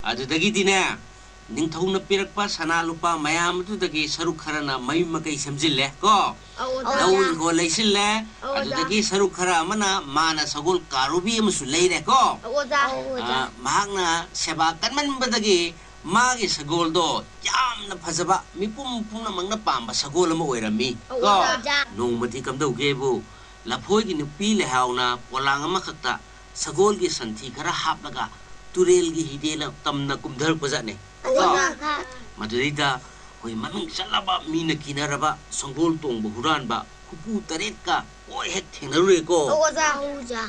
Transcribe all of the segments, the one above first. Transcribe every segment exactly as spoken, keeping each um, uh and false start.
ꯑꯗꯨꯗꯒꯤꯗꯤꯅꯦ, ꯅꯤꯡꯊꯧꯅ ꯄꯤꯔꯛꯄ ꯁꯅꯥ ꯂꯨꯄꯥ ꯃꯌꯥꯝ ꯑꯗꯨꯗꯒꯤ ꯁꯔꯨꯛ ꯈꯔꯅ ꯃꯌꯨꯝ ꯃꯀꯩ ꯁꯦꯝꯖꯤꯜꯂꯦ ꯀꯣ꯫ ꯑꯧ, ꯑꯣꯖꯥ꯫ ꯂꯧ ꯏꯪꯈꯣꯜ ꯂꯩꯁꯤꯜꯂꯦ꯫ ꯑꯧ, ꯑꯣꯖꯥ꯫ ꯑꯗꯨꯗꯒꯤ ꯁꯔꯨꯛ ꯈꯔ ꯑꯃꯅ ꯃꯥꯅ ꯁꯒꯣꯜ ꯀꯥꯔꯨꯕꯤ ꯑꯃꯁꯨ ꯂꯩꯔꯦ ꯀꯣ꯫ ꯑꯧ, ꯑꯣꯖꯥ꯫ ꯑꯧ, ꯑꯣꯖꯥ꯫ ꯑ, ꯃꯍꯥꯛꯅ ꯁꯦꯕꯥ ꯀꯟꯃꯟꯕꯗꯒꯤ ꯃꯥꯒꯤ ꯁꯒꯣꯜꯗꯣ ꯌꯥꯝꯅ ꯐꯖꯕ, ꯃꯤꯄꯨꯝ ꯄꯨꯝꯅꯃꯛꯅ ꯄꯥꯝꯕ ꯁꯒꯣꯜ ꯑꯃ ꯑꯣꯏꯔꯝꯃꯤ ꯑꯧ, ꯀꯣ꯫ ꯑꯣꯖꯥ꯫ ꯅꯣꯡꯃꯗꯤ ꯀꯝꯗꯧꯒꯦꯕꯨ, ꯂꯐꯣꯏꯒꯤ ꯅꯨꯄꯤ ꯂꯩꯍꯥꯎꯅ ꯄꯣꯂꯥꯡ ꯑꯃꯈꯛꯇ ꯁꯒꯣꯜꯒꯤ ꯁꯟꯊꯤ ꯈꯔ ꯍꯥꯞꯂꯒ ꯇꯨꯔꯦꯜꯒꯤ ꯍꯤꯗꯦꯜ ꯇꯝꯅ ꯀꯨꯝꯊꯔꯛꯄꯖꯥꯠꯅꯤ꯫ ꯑꯣꯖꯥ꯫ ꯃꯗꯨꯗꯩꯗ ꯑꯩꯈꯣꯏ ꯃꯃꯤꯡ ꯆꯠꯂꯕ ꯃꯤꯅ ꯀꯤꯅꯔꯕ ꯁꯒꯣꯜ ꯇꯣꯡꯕ ꯍꯨꯔꯥꯟꯕ ꯈꯨꯄꯨ ꯇꯔꯦꯠꯀ ꯂꯣꯏ ꯍꯦꯛ ꯊꯦꯡꯅꯔꯨꯔꯦꯀꯣ꯫ ꯑꯣꯖꯥ꯫ ꯑꯣꯖꯥ꯫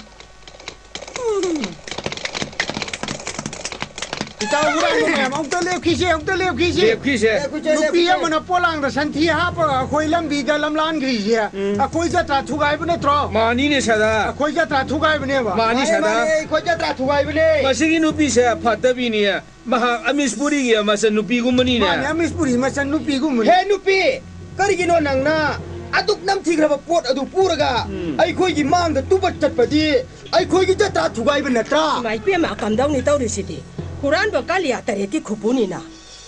ꯏꯇꯥꯎ ꯍꯨꯔꯥꯟꯕ ꯃꯌꯥꯝ, ꯑꯃꯨꯛꯇ ꯂꯦꯞꯈꯤꯁꯦ, ꯑꯃꯨꯛꯇ ꯂꯦꯞꯈꯤꯁꯦ꯫ ꯂꯦꯞꯈꯤꯁꯦ꯫ ꯂꯦꯞꯈꯤꯁꯦ, ꯅꯨꯄꯤ ꯂꯦꯞꯈꯤꯁꯦ꯫ ꯑꯃꯅ ꯄꯣꯂꯥꯡꯗ ꯁꯟꯊꯤ ꯍꯥꯞꯄꯒ ꯑꯩꯈꯣꯏ ꯂꯝꯕꯤꯗ ꯂꯝꯂꯥꯟꯈ꯭ꯔꯤꯁꯦ, ꯎꯝ꯫ ꯑꯩꯈꯣꯏ ꯖꯇ꯭ꯔꯥ ꯊꯨꯒꯥꯏꯕ ꯅꯠꯇ꯭ꯔꯣ? ꯃꯥꯅꯤꯅꯦ ꯁꯗꯥ꯫ ꯑꯩꯈꯣꯏ ꯖꯇ꯭ꯔꯥ ꯊꯨꯒꯥꯏꯕꯅꯦꯕ꯫ ꯃꯥꯅꯤ ꯃꯥꯅꯦ, ꯁꯗꯥ꯫ ꯃꯥꯅꯦ, ꯑꯩꯈꯣꯏ ꯖꯇ꯭ꯔꯥ ꯊꯨꯒꯥꯏꯕꯅꯦ꯫ ꯃꯁꯤꯒꯤ ꯅꯨꯄꯤꯁꯦ ꯐꯠꯇꯕꯤꯅꯤ꯫ ꯃꯍꯥꯛ ꯑꯃꯤꯁꯄꯨꯔꯤꯒꯤ ꯃꯆꯟ ꯅꯨꯄꯤꯒꯨꯝꯕꯅꯤꯅꯦ꯫ ꯃꯥꯅꯦ, ꯑꯃꯤꯁꯄꯨꯔꯤ ꯃꯆꯟ ꯅꯨꯄꯤꯒꯨꯝꯕꯅꯤ꯫ ꯍꯦ ꯅꯨꯄꯤ, ꯀꯔꯤꯒꯤꯅꯣ ꯅꯪꯅ ꯑꯗꯨꯛ ꯅꯝꯊꯤꯈ꯭ꯔꯕ ꯄꯣꯠ ꯑꯗꯨ ꯄꯨꯔꯒ ꯎꯝ꯫ ꯑꯩꯈꯣꯏꯒꯤ ꯃꯥꯡꯗ ꯇꯨꯕꯠ ꯆꯠꯄꯗꯤ ꯑꯩꯈꯣꯏꯒꯤ ꯖꯇ꯭ꯔꯥ ꯊꯨꯒꯥꯏꯕ ꯅꯠꯇ꯭ꯔꯥ? ꯏꯃꯥ ꯏꯄꯦꯝꯃ, ꯀꯝꯗꯧꯅꯤ ꯇꯧꯔꯤꯁꯤꯗꯤ? ꯍꯨꯔꯥꯟꯕ ꯀꯥꯂꯤꯌꯥ ꯇꯔꯦꯠꯀꯤ ꯈꯨꯄꯨꯅꯤꯅ꯫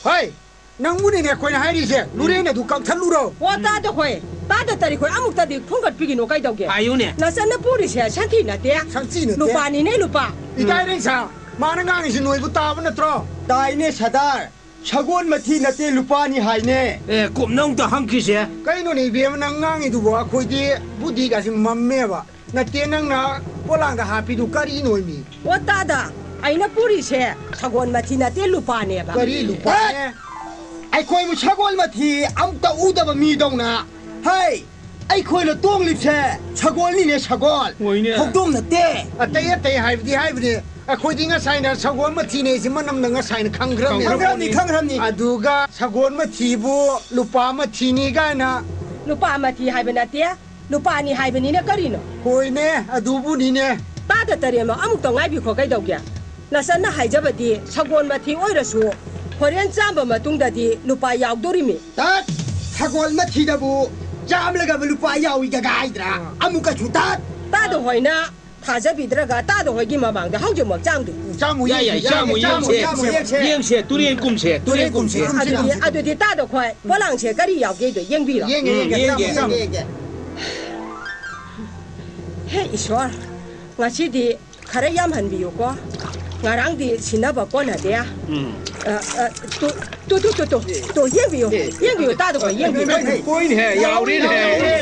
ꯍꯣꯏ, ꯅꯪꯕꯨꯅꯤꯅꯦ ꯑꯩꯈꯣꯏꯅ ꯍꯥꯏꯔꯤꯁꯦ, ꯂꯨꯔꯦꯟ ꯑꯗꯨ ꯀꯛꯊꯠꯂꯨꯔꯣ꯫ ꯑꯣ, ꯇꯥꯗ ꯍꯣꯏ, ꯇꯥꯗ ꯇꯔꯤ ꯍꯣꯏ, ꯑꯃꯨꯛꯇꯗꯤ ꯐꯨꯡꯒꯠꯄꯤꯒꯤꯅꯣ ꯀꯩꯗꯧꯒꯦ? ꯍꯥꯏꯌꯨꯅꯦ꯫ ꯅꯆꯟꯅ ꯄꯨꯔꯤꯁꯦ ꯁꯟꯊꯤ ꯅꯠꯇꯦ꯫ ꯁꯟꯊꯤ ꯅꯠꯇꯦ꯫ ꯂꯨꯄꯥꯅꯤꯅꯦ, ꯂꯨꯄꯥ꯫ ꯏꯀꯥꯏ ꯔꯦꯡꯁꯥ, ꯃꯥꯅ ꯉꯥꯡꯉꯤꯁꯤ ꯅꯣꯏꯕꯨ ꯇꯥꯕ ꯅꯠꯇ꯭ꯔꯣ? ꯇꯥꯏꯅꯦ ꯁꯗꯥꯔ, ꯁꯒꯣꯜ ꯃꯊꯤ ꯅꯠꯇꯦ, ꯂꯨꯄꯥꯅꯤ ꯍꯥꯏꯅꯦ꯫ ꯑꯦ, ꯀꯨꯞꯅ ꯑꯃꯨꯛꯇ ꯍꯪꯈꯤꯁꯦ꯫ ꯀꯩꯅꯣꯅꯦ ꯏꯕꯦꯝꯃ, ꯅꯪ ꯉꯥꯡꯉꯤꯗꯨꯕꯣ? ꯑꯩꯈꯣꯏꯗꯤ ꯕꯨꯙꯤꯒꯁꯤ ꯃꯝꯃꯦꯕ꯫ ꯅꯠꯇꯦ, ꯅꯪꯅ ꯄꯣꯂꯥꯡꯗ ꯍꯥꯞꯄꯤꯗꯨ ꯀꯔꯤꯅꯣꯃꯤ? ꯑꯣ ꯇꯥꯗ, ꯑꯩꯅ ꯄꯨꯔꯤꯁꯦ ꯁꯒꯣꯜ ꯃꯊꯤ ꯅꯠꯇꯦ, ꯂꯨꯄꯥꯅꯦꯕ꯫ ꯀꯔꯤ ꯂꯨꯄꯥꯅꯦ? ꯑꯩꯈꯣꯏꯕꯨ ꯁꯒꯣꯜ ꯃꯊꯤ ꯑꯃꯨꯛꯇ ꯎꯗꯕ ꯃꯤꯗꯧꯅ꯫ ꯍꯩ, ꯑꯩꯈꯣꯏꯅ ꯇꯣꯡꯂꯤꯕꯁꯦ ꯁꯒꯣꯜꯅꯤꯅꯦ, ꯁꯒꯣꯜ꯫ ꯍꯣꯏꯅꯦ꯫ ꯍꯧꯗꯣꯡ ꯅꯠꯇꯦ꯫ ꯑꯇꯩ ꯑꯇꯩ ꯍꯥꯏꯕꯗꯤ ꯍꯥꯏꯕꯅꯦ, ꯑꯩꯈꯣꯏꯗꯤ ꯉꯁꯥꯏꯅ ꯁꯒꯣꯜ ꯃꯊꯤꯅꯦ ꯁꯤ ꯃꯅꯝꯅ ꯉꯁꯥꯏꯅ ꯈꯪꯈ꯭ꯔꯕꯅꯦ꯫ ꯈꯪꯈ꯭ꯔꯕꯅꯤ, ꯈꯪꯈ꯭ꯔꯕꯅꯤ꯫ ꯑꯗꯨꯒ ꯁꯒꯣꯜ ꯃꯊꯤꯕꯨ ꯂꯨꯄꯥ ꯃꯊꯤꯅꯤ ꯀꯥꯏꯅ꯫ ꯂꯨꯄꯥ ꯃꯊꯤ ꯍꯥꯏꯕ ꯅꯠꯇꯦ, ꯂꯨꯄꯥꯅꯤ ꯍꯥꯏꯕꯅꯤꯅ ꯀꯔꯤꯅꯣ? ꯍꯣꯏꯅꯦ, ꯑꯗꯨꯕꯨꯅꯤꯅꯦ꯫ ꯇꯥꯗ ꯇꯔꯦꯠꯃ, ꯑꯃꯨꯛꯇ ꯉꯥꯏꯕꯤꯈꯣ ꯀꯩꯗꯧꯒꯦ? ꯅꯆꯟꯅ ꯍꯥꯏꯖꯕꯗꯤ ꯁꯒꯣꯜ ꯃꯊꯤ ꯑꯣꯏꯔꯁꯨ ꯍꯣꯔꯦꯟ ꯆꯥꯝꯕ ꯃꯇꯨꯡꯗꯗꯤ ꯂꯨꯄꯥ ꯌꯥꯎꯗꯣꯔꯤꯃꯤ꯫ ꯇꯠ! ꯁꯒꯣꯜ ꯃꯊꯤꯗꯕꯨ ꯆꯥꯝꯂꯒꯕꯨ ꯂꯨꯄꯥ ꯌꯥꯎꯏ ꯒꯒꯥꯏꯗ꯭ꯔꯥ? ꯑꯥ꯫ ꯑꯃꯨꯛꯀꯁꯨ ꯇꯠ! ꯇꯥꯗ ꯍꯣꯏꯅ ꯊꯥꯖꯕꯤꯗ꯭ꯔꯒ ꯇꯥꯗ ꯍꯣꯏꯒꯤ ꯃꯃꯥꯡꯗ ꯍꯧꯖꯤꯛꯃꯛ ꯆꯥꯝꯗꯣ꯫ ꯆꯥꯝꯃꯨ, ꯌꯥꯏ, ꯌꯥꯏ, ꯌꯦꯡꯁꯤ, ꯆꯥꯝꯃꯨ, ꯌꯦꯡꯁꯤ, ꯌꯦꯡꯁꯤ, ꯌꯦꯡꯁꯤ, ꯌꯦꯡꯁꯤ꯫ ꯌꯦꯡꯁꯦ, ꯇꯨꯔꯦꯟ ꯀꯨꯝꯁꯦ, ꯇꯨꯔꯦꯟ ꯀꯨꯝꯁꯦ꯫ ꯑꯗꯨꯗꯤ, ꯑꯗꯨꯗꯤ ꯇꯥꯗ ꯈꯣꯏ ꯄꯣꯂꯥꯡꯁꯦ ꯀꯔꯤ ꯌꯥꯎꯒꯦꯗꯣ ꯌꯦꯡꯕꯤꯔꯣ꯫ ꯌꯦꯡꯒꯦ, ꯎꯝ, ꯌꯦꯡꯒꯦ, ꯌꯦꯡꯒꯦ, ꯆꯥꯝꯃꯨ, ꯆꯥꯝꯃꯨ꯫ ꯌꯦꯡꯒꯦ꯫ ꯍꯦ ꯏꯁꯣꯔ, ꯉꯁꯤꯗꯤ ꯈꯔ ꯌꯥꯝꯍꯟꯕꯤꯌꯨꯀꯣ꯫ ꯉꯔꯥꯡꯗꯤ ꯁꯤꯟꯅꯕ ꯀꯣꯟꯅꯗꯦ꯫ ꯎꯝ꯫ ꯑ, ꯑ, ꯇꯨ, ꯇꯨ, ꯇꯨ, ꯇꯨ, ꯇꯨ, ꯇꯨ, ꯌꯦꯡꯕꯤꯌꯨ, ꯌꯦꯡꯕꯤꯌꯨ, ꯇꯥꯗ ꯈꯣꯏ ꯌꯦꯡꯕꯤꯌꯨ꯫ ꯍꯣꯏꯅꯦ, ꯍꯣꯏꯅꯦ꯫ ꯍꯣꯏꯅꯦ, ꯌꯥꯎꯔꯤꯅꯦ꯫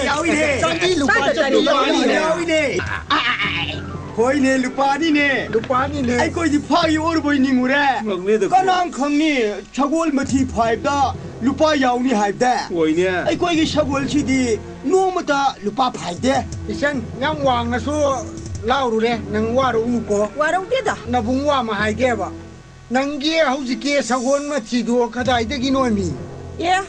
ꯌꯥꯎꯔꯤꯅꯦ꯫ ꯆꯥꯝꯃꯔꯤ ꯂꯨꯄꯥ ꯇꯥꯗ ꯆꯥꯝꯃꯔꯤ ꯇꯥꯔꯤꯛ ꯌꯥꯎꯔꯤꯅꯦ꯫ ꯌꯥꯎꯔꯤꯅꯦ꯫ ꯍꯣꯏꯅꯦ, ꯂꯨꯄꯥꯅꯤꯅꯦ꯫ ꯂꯨꯄꯥꯅꯤꯅꯦ꯫ ꯑꯩꯈꯣꯏꯗꯤ ꯐꯥꯒꯤ ꯑꯣꯏꯔꯕꯣꯏ ꯅꯤꯡꯉꯨꯔꯦ꯫ ꯉꯛꯂꯦꯗꯀꯣ꯫ ꯀꯅꯥ ꯈꯪꯅꯤ, ꯁꯒꯣꯜ ꯃꯊꯤ ꯐꯥꯏꯕꯗ ꯂꯨꯄꯥ ꯌꯥꯎꯅꯤ ꯍꯥꯏꯕꯗ꯫ ꯍꯣꯏꯅꯦ꯫ ꯑꯩꯈꯣꯏꯒꯤ ꯁꯒꯣꯜꯁꯤꯗꯤ ꯅꯣꯡꯃꯇ ꯂꯨꯄꯥ ꯐꯥꯏꯗꯦ꯫ ꯏꯆꯟ, ꯌꯥꯝ ꯋꯥꯡꯅꯁꯨ ꯂꯥꯎꯔꯨꯔꯦ, ꯅꯪ ꯋꯥꯔꯧꯅꯨꯀꯣ꯫ ꯋꯥꯔꯧꯗꯦꯗ꯫ ꯅꯕꯨꯡ ꯋꯥ ꯑꯃ ꯍꯥꯏꯒꯦꯕ꯫ ꯅꯪꯒꯤ ꯍꯧꯖꯤꯛꯀꯤ ꯁꯒꯣꯜ ꯃꯊꯤꯗꯣ ꯀꯗꯥꯏꯗꯒꯤ ꯅꯣꯏꯃꯤ? ꯑꯦ,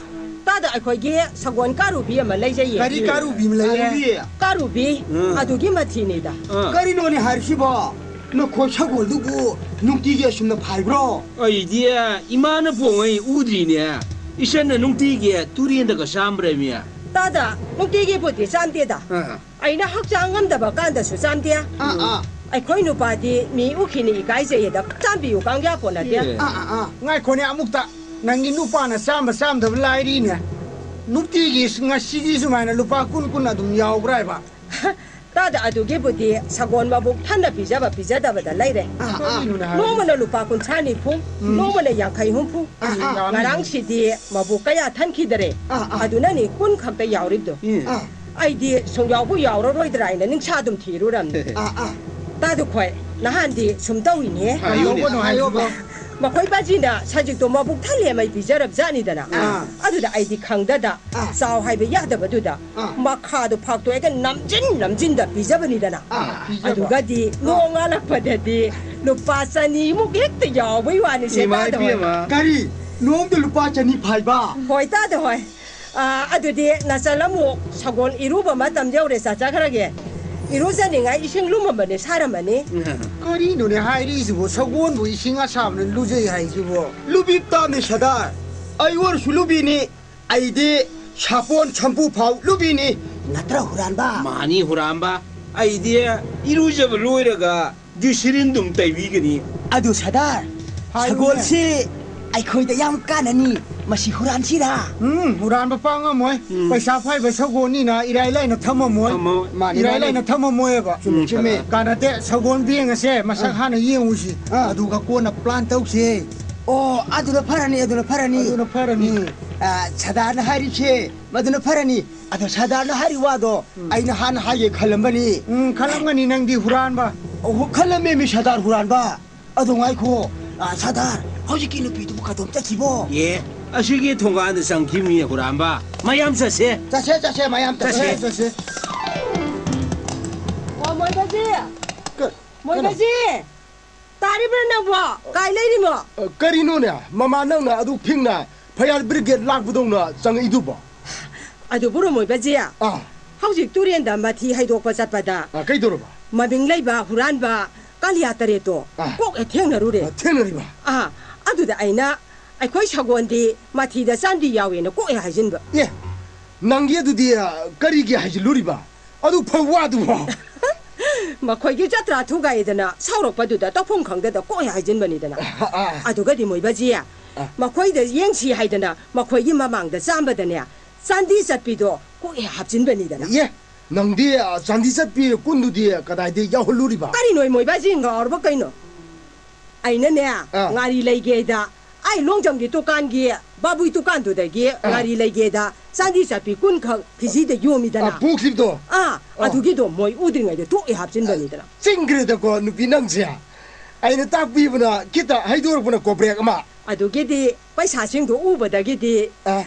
ꯇꯥꯗ ꯑꯩꯈꯣꯏꯒꯤ ꯁꯒꯣꯜ ꯀꯥꯔꯨꯕꯤ ꯑꯃ ꯂꯩꯖꯩꯌꯦ꯫ ꯀꯔꯤ ꯀꯥꯔꯨꯕꯤ ꯑꯃ ꯂꯩꯌꯦ? ꯀꯥꯔꯨꯕꯤ? ꯀꯥꯔꯨꯕꯤ, ꯎꯝ꯫ ꯑꯗꯨꯒꯤ ꯃꯊꯤꯅꯤꯗ꯫ ꯑꯥ꯫ ꯀꯔꯤꯅꯣꯅꯦ ꯍꯥꯏꯔꯤꯁꯤꯕꯣ? ꯅꯈꯣꯏ ꯁꯒꯣꯜꯗꯨꯕꯨ ꯅꯨꯡꯇꯤꯒꯤ ꯑꯁꯨꯝꯅ ꯐꯥꯏꯕ꯭ꯔꯣ? ꯑꯩꯗꯤ ꯏꯃꯥꯅ ꯄꯣꯛꯉꯩ ꯎꯗ꯭ꯔꯤꯅꯦ꯫ ꯏꯆꯟꯅ ꯅꯨꯡꯇꯤꯒꯤ ꯇꯨꯔꯦꯟꯗꯒ ꯆꯥꯝꯕ꯭ꯔꯃꯤ? ꯇꯥꯗ, ꯅꯨꯡꯇꯤꯒꯤꯕꯨꯗꯤ ꯆꯥꯝꯗꯦꯗ꯫ ꯑꯥ꯫ ꯑꯩꯅ ꯍꯛꯆꯥꯡ ꯉꯝꯗꯕ ꯀꯥꯟꯗꯁꯨ ꯆꯥꯝꯗꯦ꯫ ꯑꯥ, ꯑꯥ꯫ ꯑꯩꯈꯣꯏ ꯅꯨꯄꯥꯗꯤ ꯃꯤ ꯎꯈꯤꯅꯤ ꯏꯀꯥꯏꯖꯩꯌꯦꯗ ꯆꯥꯝꯕꯤꯌꯨ ꯀꯥꯡ ꯌꯥꯄꯣꯠ ꯅꯠꯇꯦ꯫ ꯑꯦ꯫ ꯑꯥ, ꯑꯥ, ꯑꯥ꯫ ꯉꯥꯏꯈꯣꯅꯦ ꯑꯃꯨꯛꯇ, ꯅꯪꯒꯤ ꯅꯨꯄꯥꯅ ꯆꯥꯝꯕ ꯆꯥꯝꯗꯕ ꯂꯥꯏꯔꯤꯅꯦ꯫ ꯅꯨꯡꯇꯤꯒꯤ ꯉꯁꯤꯒꯤ ꯁꯨꯃꯥꯏꯅ ꯂꯨꯄꯥ ꯀꯨꯟ ꯀꯨꯟ ꯑꯗꯨꯝ ꯌꯥꯎꯕ꯭ꯔꯥ ꯍꯥꯏꯕ? ꯇꯥꯗ ꯑꯗꯨꯒꯤꯕꯨꯗꯤ ꯁꯒꯣꯜ ꯃꯕꯨꯛ ꯊꯟꯅ ꯄꯤꯖꯕ ꯄꯤꯖꯗꯕꯗ ꯂꯩꯔꯦ꯫ ꯑꯥ, ꯑꯥ꯫ ꯀꯔꯤꯅꯣꯅꯦ ꯍꯥꯏꯔꯤꯁꯦ? ꯅꯣꯡꯃꯅ ꯂꯨꯄꯥ ꯀꯨꯟꯊ꯭ꯔꯥ ꯅꯤꯐꯨ, ꯎꯝ꯫ ꯅꯣꯡꯃꯅ ꯌꯥꯡꯈꯩ ꯍꯨꯝꯐꯨ꯫ ꯑꯥ, ꯑꯥ꯫ ꯉꯔꯥꯡꯁꯤꯗꯤ ꯃꯕꯨꯛ ꯀꯌꯥ ꯊꯟꯈꯤꯗꯔꯦ꯫ ꯑꯥ, ꯑꯥ꯫ ꯑꯗꯨꯅꯅꯤ ꯀꯨꯟ ꯈꯛꯇ ꯌꯥꯎꯔꯤꯕꯗꯣ꯫ ꯎꯝ꯫ ꯑꯥ꯫ ꯑꯩꯗꯤ ꯁꯨꯡꯌꯥꯎꯕꯨ ꯌꯥꯎꯔꯔꯣꯏꯗ꯭ꯔꯥ ꯍꯥꯏꯅ ꯅꯤꯡꯁꯥ ꯑꯗꯨꯝ ꯊꯤꯔꯨꯔꯝꯅꯦ꯫ ꯑꯥ, ꯑꯥ꯫ ꯇꯥꯗꯨ ꯈꯣꯏ, ꯅꯍꯥꯟꯗꯤ ꯁꯨꯝ ꯇꯧꯏꯅꯦ꯫ ꯍꯥꯏꯌꯨꯅꯦ, ꯀꯩꯗꯧꯕꯅꯣ ꯍꯥꯏꯌꯨꯕ꯫ ꯍꯥꯏꯁꯤꯕꯣ? ꯃꯈꯣꯏ ꯕꯥꯖꯤꯅ ꯁꯖꯤꯛꯇꯣ ꯃꯕꯨꯛ ꯊꯜꯂꯦ ꯃꯩ ꯄꯤꯖꯔꯕ ꯖꯥꯠꯅꯤꯗꯅ꯫ ꯑꯥ꯫ ꯑꯗꯨꯗ ꯑꯩꯗꯤ ꯈꯪꯗꯗ, ꯑꯥ꯫ ꯆꯥꯎ ꯍꯥꯏꯕ ꯌꯥꯗꯕꯗꯨꯗ, ꯑꯥ꯫ ꯃꯈꯥꯗꯣ ꯐꯥꯛꯇꯣꯛꯑꯒ ꯅꯝꯖꯤꯟ ꯅꯝꯖꯤꯟꯗ ꯄꯤꯖꯕꯅꯤꯗꯅ꯫ ꯑꯥ, ꯄꯤꯖꯕ꯫ ꯑꯗꯨꯒꯗꯤ ꯅꯣꯡꯉꯥꯜꯂꯛꯄꯗꯗꯤ ꯂꯨꯄꯥ ꯆꯅꯤꯃꯨꯛ ꯍꯦꯛꯇ ꯌꯥꯎꯕꯩ ꯋꯥꯅꯤꯁꯦ, ꯏꯃꯥ ꯇꯥꯗ ꯍꯣꯏ꯫ ꯏꯕꯦꯝꯃ꯫ ꯀꯔꯤ? ꯅꯣꯡꯃꯗ ꯂꯨꯄꯥ ꯆꯅꯤ ꯐꯥꯏꯕ? ꯍꯣꯏ, ꯇꯥꯗ ꯍꯣꯏ꯫ ꯑꯥ, ꯑꯗꯨꯗꯤ ꯅꯆꯜ ꯑꯃꯨꯛ ꯁꯒꯣꯜ ꯏꯔꯨꯕ ꯃꯇꯝ ꯌꯧꯔꯦ, ꯆꯥꯆꯈ꯭ꯔꯒꯦ꯫ ꯏꯔꯨꯖꯅꯤꯡꯉꯥꯏ ꯏꯁꯤꯡ ꯂꯨꯝꯃꯝꯕꯅꯦ, ꯁꯥꯔꯝꯃꯅꯤ꯫ ꯀꯔꯤꯅꯣꯅꯦ ꯍꯥꯏꯔꯤꯁꯤꯕꯣ? ꯁꯒꯣꯜꯕꯨ ꯏꯁꯤꯡ ꯑꯁꯥꯕꯅ ꯂꯨꯖꯩ ꯍꯥꯏꯁꯤꯕꯣ? ꯂꯨꯕꯤ ꯇꯥꯕꯅꯤ ꯁꯗꯥꯔ꯫ ꯑꯩ ꯑꯣꯏꯔꯁꯨ ꯂꯨꯕꯤꯅꯤ꯫ ꯑꯩꯗꯤ ꯁꯥꯄꯣꯟ ꯁꯝꯄꯨ ꯐꯥꯎ ꯂꯨꯕꯤꯅꯤ꯫ ꯅꯠꯇ꯭ꯔ ꯍꯨꯔꯥꯟꯕ? ꯃꯥꯅꯤ ꯍꯨꯔꯥꯟꯕ꯫ ꯑꯩꯗꯤ ꯏꯔꯨꯖꯕ ꯂꯣꯏꯔꯒ ꯒ꯭ꯂꯤꯁꯤꯔꯤꯟꯗꯨꯝ ꯇꯩꯕꯤꯒꯅꯤ꯫ ꯑꯗꯨ ꯁꯗꯥꯔ, ꯍꯥꯏꯌꯨꯅꯦ꯫ ꯁꯒꯣꯜꯁꯤ ꯑꯩꯈꯣꯏꯗ ꯌꯥꯝ ꯀꯥꯟꯅꯅꯤ꯫ ꯃꯁꯤ ꯍꯨꯔꯥꯟꯁꯤꯔꯥ? ꯎꯝ, ꯍꯨꯔꯥꯟꯕ ꯄꯥꯛ ꯉꯝꯃꯣꯏ꯫ ꯎꯝ꯫ ꯄꯩꯁꯥ ꯄꯥꯏꯕ ꯁꯒꯣꯜꯅꯤꯅ ꯏꯔꯥꯏ ꯂꯥꯏꯅ ꯊꯝꯃꯝꯃꯣꯏ꯫ ꯊꯝꯃꯣꯏ꯫ ꯃꯥꯅꯤ, ꯏꯔꯥꯏ ꯃꯥꯅꯤ꯫ ꯂꯥꯏꯅ ꯊꯝꯃꯝꯃꯣꯏꯕ꯫ ꯆꯨꯝꯃꯤ, ꯎꯝ, ꯆꯨꯝꯃꯤ꯫ ꯁꯗꯥꯔ꯫ ꯀꯥꯟꯅꯗꯦ, ꯁꯒꯣꯜ ꯌꯦꯡꯉꯁꯦ, ꯃꯁꯛ ꯑꯥ꯫ ꯍꯥꯟꯅ ꯌꯦꯡꯉꯨꯁꯤ꯫ ꯑꯥ꯫ ꯑꯗꯨꯒ ꯀꯣꯟꯅ ꯄ꯭ꯂꯥꯟ ꯇꯧꯁꯦ꯫ ꯑꯣ, ꯑꯗꯨꯅ ꯐꯔꯅꯤ, ꯑꯗꯨꯅ ꯐꯔꯅꯤ꯫ ꯑꯗꯨꯅ ꯐꯔꯅꯤ꯫ ꯎꯝ꯫ ꯑꯥ, ꯁꯗꯥꯔꯅ ꯍꯥꯏꯔꯤꯁꯦ ꯃꯗꯨꯅ ꯐꯔꯅꯤ꯫ ꯑꯗꯣ ꯁꯗꯥꯔꯅ ꯍꯥꯏꯔꯤ ꯋꯥꯗꯣ ꯎꯝ꯫ ꯑꯩꯅ ꯍꯥꯟꯅ ꯍꯥꯏꯒꯦ ꯈꯜꯂꯝꯕꯅꯤ꯫ ꯎꯝ, ꯈꯜꯂꯝꯒꯅꯤ ꯅꯪꯗꯤ ꯍꯨꯔꯥꯟꯕ꯫ ꯑꯣ, ꯈꯜꯂꯝꯃꯦꯃꯤ ꯁꯗꯥꯔ ꯍꯨꯔꯥꯟꯕ꯫ ꯑꯗꯣ ꯉꯥꯏꯈꯣ, ꯑꯥ, ꯁꯗꯥꯔ, ꯍꯧꯖꯤꯛꯀꯤ ꯅꯨꯄꯤꯗꯨꯕꯨ ꯀꯗꯣꯝ ꯆꯠꯈꯤꯕꯣ? ꯑꯦ, ꯑꯁꯤꯒꯤ ꯊꯣꯡꯒꯥꯟꯗ ꯆꯪꯈꯤꯕꯅꯤ ꯍꯨꯔꯥꯟꯕ꯫ ꯃꯌꯥꯝ ꯆꯠꯁꯦ꯫ ꯆꯠꯁꯦ, ꯆꯠꯁꯦ, ꯃꯌꯥꯝ ꯆꯠꯁꯦ꯫ ꯆꯠꯁꯦ꯫ ꯆꯠꯁꯦ꯫ ꯑꯣ, ꯃꯣꯏꯕꯖꯤ! ꯀ-, ꯃꯣꯏꯕꯖꯤ! ꯇꯥꯔꯤꯕ꯭ꯔꯥ ꯅꯪꯕꯣ? ꯀꯥꯏ ꯂꯩꯔꯤꯃꯣ? ꯑ, ꯀꯔꯤꯅꯣꯅꯦ, ꯃꯃꯥ ꯅꯪꯅ ꯑꯗꯨꯛ ꯊꯦꯡꯅ fire brigade ꯂꯥꯛꯄꯗꯧꯅ ꯆꯪꯉꯛꯏꯗꯨꯕꯣ? ꯑꯗꯨꯕꯨ ꯔꯣꯃꯣꯏꯕꯖꯤ, ꯑꯥ꯫ ꯍꯧꯖꯤꯛ ꯇꯨꯔꯦꯟꯗ ꯃꯊꯤ ꯍꯩꯗꯣꯛꯄ ꯆꯠꯄꯗ ꯑꯥ, ꯀꯩꯗꯧꯔꯕ? ꯃꯃꯤꯡ ꯂꯩꯕ ꯍꯨꯔꯥꯟꯕ ꯀꯥꯂꯤꯌꯥ ꯇꯔꯦꯠꯇꯣ ꯑꯥ꯫ ꯀꯣꯛ ꯍꯦꯛ ꯊꯦꯡꯅꯔꯨꯔꯦ꯫ ꯑꯥ, ꯊꯦꯡꯅꯔꯤꯕ? ꯑꯥ, ꯑꯗꯨꯗ ꯑꯩꯅ ꯑꯩꯈꯣꯏ ꯁꯒꯣꯜꯗꯤ ꯃꯊꯤꯗ ꯆꯥꯟꯗꯤ ꯌꯥꯎꯋꯦꯅ ꯀꯣꯛ ꯍꯦꯛ ꯍꯥꯏꯖꯤꯟꯕ꯫ ꯑꯦ, ꯅꯪꯒꯤ ꯑꯗꯨꯗꯤ, ꯑ, ꯀꯔꯤꯒꯤ ꯍꯥꯏꯖꯤꯜꯂꯨꯔꯤꯕ? ꯑꯗꯨ ꯐꯧ ꯋꯥꯗꯨꯕꯣ? ꯃꯈꯣꯏꯒꯤ ꯖꯇ꯭ꯔꯥ ꯊꯨꯒꯥꯏꯗꯅ ꯁꯥꯎꯔꯛꯄꯗꯨꯗ ꯇꯧꯐꯝ ꯈꯪꯗꯗ ꯀꯣꯛ ꯍꯦꯛ ꯍꯥꯏꯖꯤꯟꯕꯅꯤꯗꯅ꯫ ꯑ, ꯑ꯫ ꯑꯗꯨꯒꯗꯤ ꯃꯣꯏꯕꯖꯤ, ꯑ꯫ ꯃꯈꯣꯏꯗ ꯌꯦꯡꯁꯤ ꯍꯥꯏꯗꯅ ꯃꯈꯣꯏꯒꯤ ꯃꯃꯥꯡꯗ ꯆꯥꯝꯕꯗꯅꯦ, ꯆꯥꯟꯗꯤ ꯆꯠꯄꯤꯗꯣ ꯀꯣꯛ ꯍꯦꯛ ꯍꯥꯞꯆꯤꯟꯕꯅꯤꯗꯅ꯫ ꯑꯦ, ꯅꯪꯗꯤ, ꯑ, ꯆꯥꯟꯗꯤ ꯆꯠꯄꯤ ꯀꯨꯟꯗꯨꯗꯤ ꯀꯗꯥꯏꯗ ꯌꯥꯎꯍꯜꯂꯨꯔꯤꯕ? ꯀꯔꯤꯅꯣ ꯃꯣꯏꯕꯖꯤ ꯉꯥꯎꯔꯕ ꯀꯩꯅꯣ? ꯑꯩꯅꯅꯦ, ꯑꯥ꯫ ꯉꯥꯔꯤ ꯂꯩꯒꯦꯗ, ꯑꯩ ꯂꯣꯡꯖꯝꯒꯤ ꯗꯨꯀꯥꯟꯒꯤ ꯕꯥꯕꯨꯏ ꯗꯨꯀꯥꯟꯗꯨꯗꯒꯤ ꯑꯥ꯫ ꯉꯥꯔꯤ ꯂꯩꯒꯦꯗ, ꯆꯥꯟꯗꯤ ꯆꯠꯄꯤ ꯀꯨꯟꯈꯛ ꯀꯦꯖꯤꯗ ꯌꯣꯝꯃꯤꯗꯅ꯫ ꯑꯥ, ꯄꯨꯈꯤꯕꯗꯣ? ꯑꯥ, ꯑꯥ꯫ ꯑꯗꯨꯒꯤꯗꯣ ꯃꯣꯏ ꯎꯗ꯭ꯔꯤꯉꯩꯗ ꯇꯣꯛꯑꯦ ꯍꯥꯞꯆꯤꯟꯕꯅꯤꯗꯅ꯫ ꯆꯤꯡꯈ꯭ꯔꯦꯗꯀꯣ, ꯅꯨꯄꯤ ꯅꯪꯁꯦ꯫ ꯑꯩꯅ ꯇꯥꯛꯄꯤꯕꯅ ꯈꯤꯇ ꯍꯩꯗꯣꯔꯛꯄꯅ ꯀꯣꯕ꯭ꯔꯦꯛ ꯑꯃ꯫ ꯑꯗꯨꯒꯤꯗꯤ ꯄꯩꯁꯥꯁꯤꯡꯗꯣ ꯎꯕꯗꯒꯤꯗꯤ ꯑꯥ꯫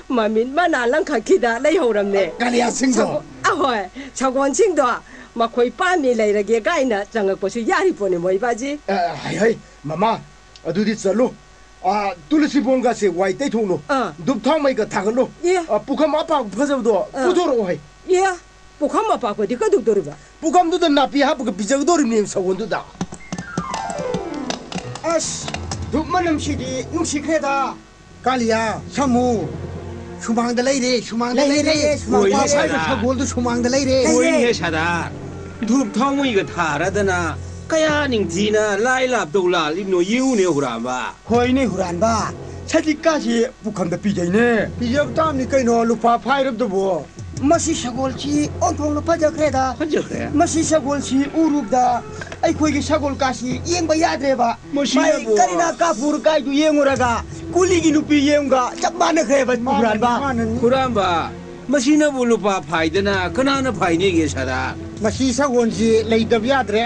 ꯃꯃꯤꯠ ꯃꯅꯥ ꯂꯪꯈꯠꯈꯤꯗ ꯂꯩꯍꯧꯔꯝꯅꯦ꯫ ꯀꯥꯂꯤꯌꯥꯁꯤꯡꯗꯣ? ꯁꯒꯣ-, ꯑꯍꯣꯏ, ꯁꯒꯣꯜꯁꯤꯡꯗꯣ ꯃꯈꯣꯏ ꯄꯥꯝꯃꯤ ꯂꯩꯔꯒꯦ ꯀꯥꯏꯅ ꯆꯪꯉꯛꯄꯁꯨ ꯌꯥꯔꯤ ꯄꯣꯠꯅꯤ ꯃꯣꯏ ꯕꯥꯖꯤ꯫ ꯑ, ꯍꯩ, ꯍꯩ, ꯃꯃꯥ, ꯑꯗꯨꯗꯤ ꯆꯠꯂꯨ꯫ ꯑꯥ, ꯇꯨꯂꯁꯤ ꯕꯣꯡꯒꯥꯁꯦ ꯋꯥꯏ ꯇꯩꯊꯣꯛꯂꯨ꯫ ꯑꯥ꯫ ꯙꯨꯞ ꯊꯥꯎ ꯃꯩꯒ ꯊꯥꯒꯠꯂꯨ꯫ ꯑꯦ꯫ ꯑꯥ, ꯄꯨꯈꯝ ꯑꯄꯥꯛꯄ ꯐꯖꯕꯗꯣ ꯑꯥ꯫ ꯄꯨꯊꯣꯔꯛꯑꯣ ꯍꯩ꯫ ꯑꯦ, ꯄꯨꯈꯝ ꯑꯄꯥꯛꯄꯗꯤ ꯀꯩꯗꯧꯗꯣꯔꯤꯕ? ꯄꯨꯈꯝꯗꯨꯗ ꯅꯥꯄꯤ ꯍꯥꯞꯄꯒ ꯄꯤꯖꯒꯗꯧꯔꯤꯕꯅꯦ ꯁꯒꯣꯜꯗꯨꯗ꯫ ꯑꯁ, ꯙꯨꯞ ꯃꯅꯝꯁꯤꯗꯤ ꯅꯨꯡꯁꯤꯈ꯭ꯔꯦꯗ꯫ ꯀꯥꯂꯤꯌꯥ, ꯁꯥꯃꯨ, ꯁꯨꯃꯥꯡꯗ ꯂꯩꯔꯦ, ꯁꯨꯃꯥꯡꯗ ꯂꯩꯔꯦ, ꯂꯩꯔꯦ꯫ ꯂꯩꯔꯦ, ꯁꯨꯃꯥꯡꯗ ꯍꯣꯏꯅꯦ ꯂꯩꯔꯦ꯫ ꯁꯥꯗꯥ꯫ ꯁꯒꯣꯜꯗꯨ ꯁꯨꯃꯥꯡꯗ ꯂꯩꯔꯦ꯫ ꯂꯩꯔꯦ꯫ ꯍꯣꯏꯅꯦ ꯁꯥꯗꯥ꯫ ꯙꯨꯞ ꯊꯥꯎꯃꯩꯒ ꯊꯥꯔꯗꯅ ꯀꯌꯥ ꯅꯤꯡꯊꯤꯅ ꯂꯥꯏ ꯂꯥꯞꯇꯧ ꯂꯥꯜꯂꯤꯕꯅꯣ ꯌꯦꯡꯉꯨꯅꯦ, ꯍꯨꯔꯥꯟꯕ꯫ ꯍꯣꯏꯅꯦ, ꯍꯨꯔꯥꯟꯕ꯫ ꯁꯖꯤꯛꯀꯥꯁꯤ ꯄꯨꯈꯝꯗ ꯄꯤꯖꯩꯅꯦ꯫ ꯄꯤꯖꯕ ꯇꯥꯕꯅꯤ ꯀꯩꯅꯣ, ꯂꯨꯄꯥ ꯐꯥꯏꯔꯕꯗꯨꯕꯨ꯫ ꯃꯁꯤ ꯁꯒꯣꯜꯁꯤ ꯑꯣꯟꯊꯣꯛꯅ ꯐꯖꯈ꯭ꯔꯦꯗ꯫ ꯐꯖꯈ꯭ꯔꯦ꯫ ꯃꯁꯤ ꯁꯒꯣꯜꯁꯤ ꯎꯔꯨꯕꯗ ꯑꯩꯈꯣꯏꯒꯤ ꯁꯒꯣꯜ ꯀꯥꯁꯤ ꯌꯦꯡꯕ ꯌꯥꯗ꯭ꯔꯦꯕ꯫ ꯃꯁꯤ ꯃꯥꯒꯤ ꯅꯕꯨ ꯀꯔꯤꯅꯥ ꯀꯥꯄꯨꯔ ꯀꯥꯏꯗꯨ ꯌꯦꯡꯉꯨꯔꯒ ꯀꯨꯂꯤꯒꯤ ꯅꯨꯄꯤ ꯌꯦꯡꯒ ꯆꯞ ꯃꯥꯟꯅꯈ꯭ꯔꯦꯕ, ꯃꯥꯅꯅꯤ, ꯍꯨꯔꯥꯟꯕ꯫ ꯃꯥꯅꯅꯤ꯫ ꯍꯨꯔꯥꯟꯕ, ꯃꯁꯤꯅꯕꯨ ꯂꯨꯄꯥ ꯐꯥꯏꯗꯅ ꯀꯅꯥꯅ ꯐꯥꯏꯅꯦꯒꯦ, ꯁꯗꯥꯔ? ꯃꯁꯤ ꯁꯒꯣꯜꯁꯤ ꯂꯩꯇꯕ ꯌꯥꯗ꯭ꯔꯦ꯫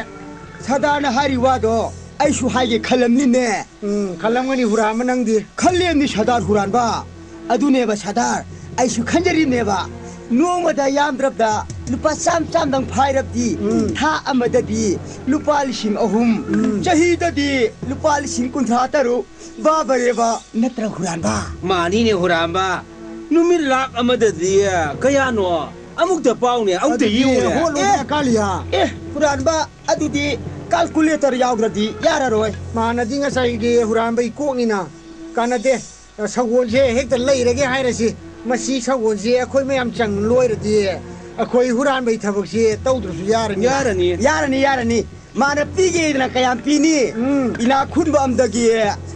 ꯁꯗꯥꯔꯅ ꯍꯥꯏꯔꯤ ꯋꯥꯗꯣ ꯑꯩꯁꯨ ꯍꯥꯏꯒꯦ ꯈꯜꯂꯝꯅꯤꯅꯦ꯫ ꯎꯝ, ꯈꯜꯂꯝꯒꯅꯤ ꯍꯨꯔꯥꯟꯕ ꯅꯪꯗꯤ꯫ ꯈꯜꯂꯦꯝꯅꯤ ꯁꯗꯥꯔ ꯍꯨꯔꯥꯟꯕ꯫ ꯑꯗꯨꯅꯦꯕ ꯁꯗꯥꯔ, ꯑꯩꯁꯨ ꯈꯟꯖꯔꯤꯕꯅꯦꯕ꯫ ꯅꯣꯡꯃꯗ ꯌꯥꯝꯗ꯭ꯔꯕꯗ ꯂꯨꯄꯥ ꯆꯥꯝ ꯆꯥꯝꯗꯪ ꯐꯥꯏꯔꯕꯗꯤ ꯎꯝ꯫ ꯊꯥ ꯑꯃꯗꯗꯤ ꯂꯨꯄꯥ ꯂꯤꯁꯤꯡ ꯑꯍꯨꯝ, ꯎꯝ꯫ ꯆꯍꯤꯗꯗꯤ ꯂꯨꯄꯥ ꯂꯤꯁꯤꯡ ꯀꯨꯟꯊ꯭ꯔꯥ ꯇꯔꯨꯛ ꯕꯥꯕꯔꯦꯕ ꯅꯠꯇ꯭ꯔ ꯍꯨꯔꯥꯟꯕ? ꯃꯥꯅꯤꯅꯦ ꯍꯨꯔꯥꯟꯕ꯫ ꯅꯨꯃꯤꯠ ꯂꯥꯛ ꯑꯃꯗꯗꯤ ꯀꯌꯥꯅꯣ? ꯑꯃꯨꯛꯇ ꯄꯥꯎꯅꯦ, ꯑꯃꯨꯛꯇ ꯑꯗꯨꯗꯤ ꯌꯦꯡꯉꯨꯅꯦ꯫ ꯍꯣꯠꯂꯣꯗꯅ ꯑꯦ! ꯀꯥꯂꯤꯌꯥ꯫ ꯑꯦ, ꯍꯨꯔꯥꯟꯕ, ꯑꯗꯨꯗꯤ calculator ꯌꯥꯎꯗ꯭ꯔꯗꯤ ꯌꯥꯔꯔꯣꯏ꯫ ꯃꯥꯅꯗꯤ ꯉꯁꯥꯏꯒꯤ ꯍꯨꯔꯥꯟꯕꯒꯤ ꯀꯣꯛꯅꯤꯅ꯫ ꯀꯥꯟꯅꯗꯦ꯫ ꯁꯒꯣꯜꯁꯦ ꯍꯦꯛꯇ ꯂꯩꯔꯒꯦ ꯍꯥꯏꯔꯁꯤ꯫ ꯃꯁꯤ ꯁꯒꯣꯜꯁꯦ ꯑꯩꯈꯣꯏ ꯃꯌꯥꯝ ꯆꯪ ꯂꯣꯏꯔꯗꯤ ꯑꯩꯈꯣꯏ ꯍꯨꯔꯥꯟꯕꯒꯤ ꯊꯕꯛꯁꯤ ꯇꯧꯗ꯭ꯔꯁꯨ ꯌꯥꯔꯅꯤ꯫ ꯌꯥꯔꯅꯤ꯫ ꯌꯥꯔꯅꯤ, ꯌꯥꯔꯅꯤ꯫ ꯃꯥꯅ ꯄꯤꯒꯦꯗꯅ ꯀꯌꯥꯝ ꯄꯤꯅꯤ? ꯎꯝ꯫ ꯏꯅꯥꯛ ꯈꯨꯟꯕ ꯑꯝꯗꯒꯤ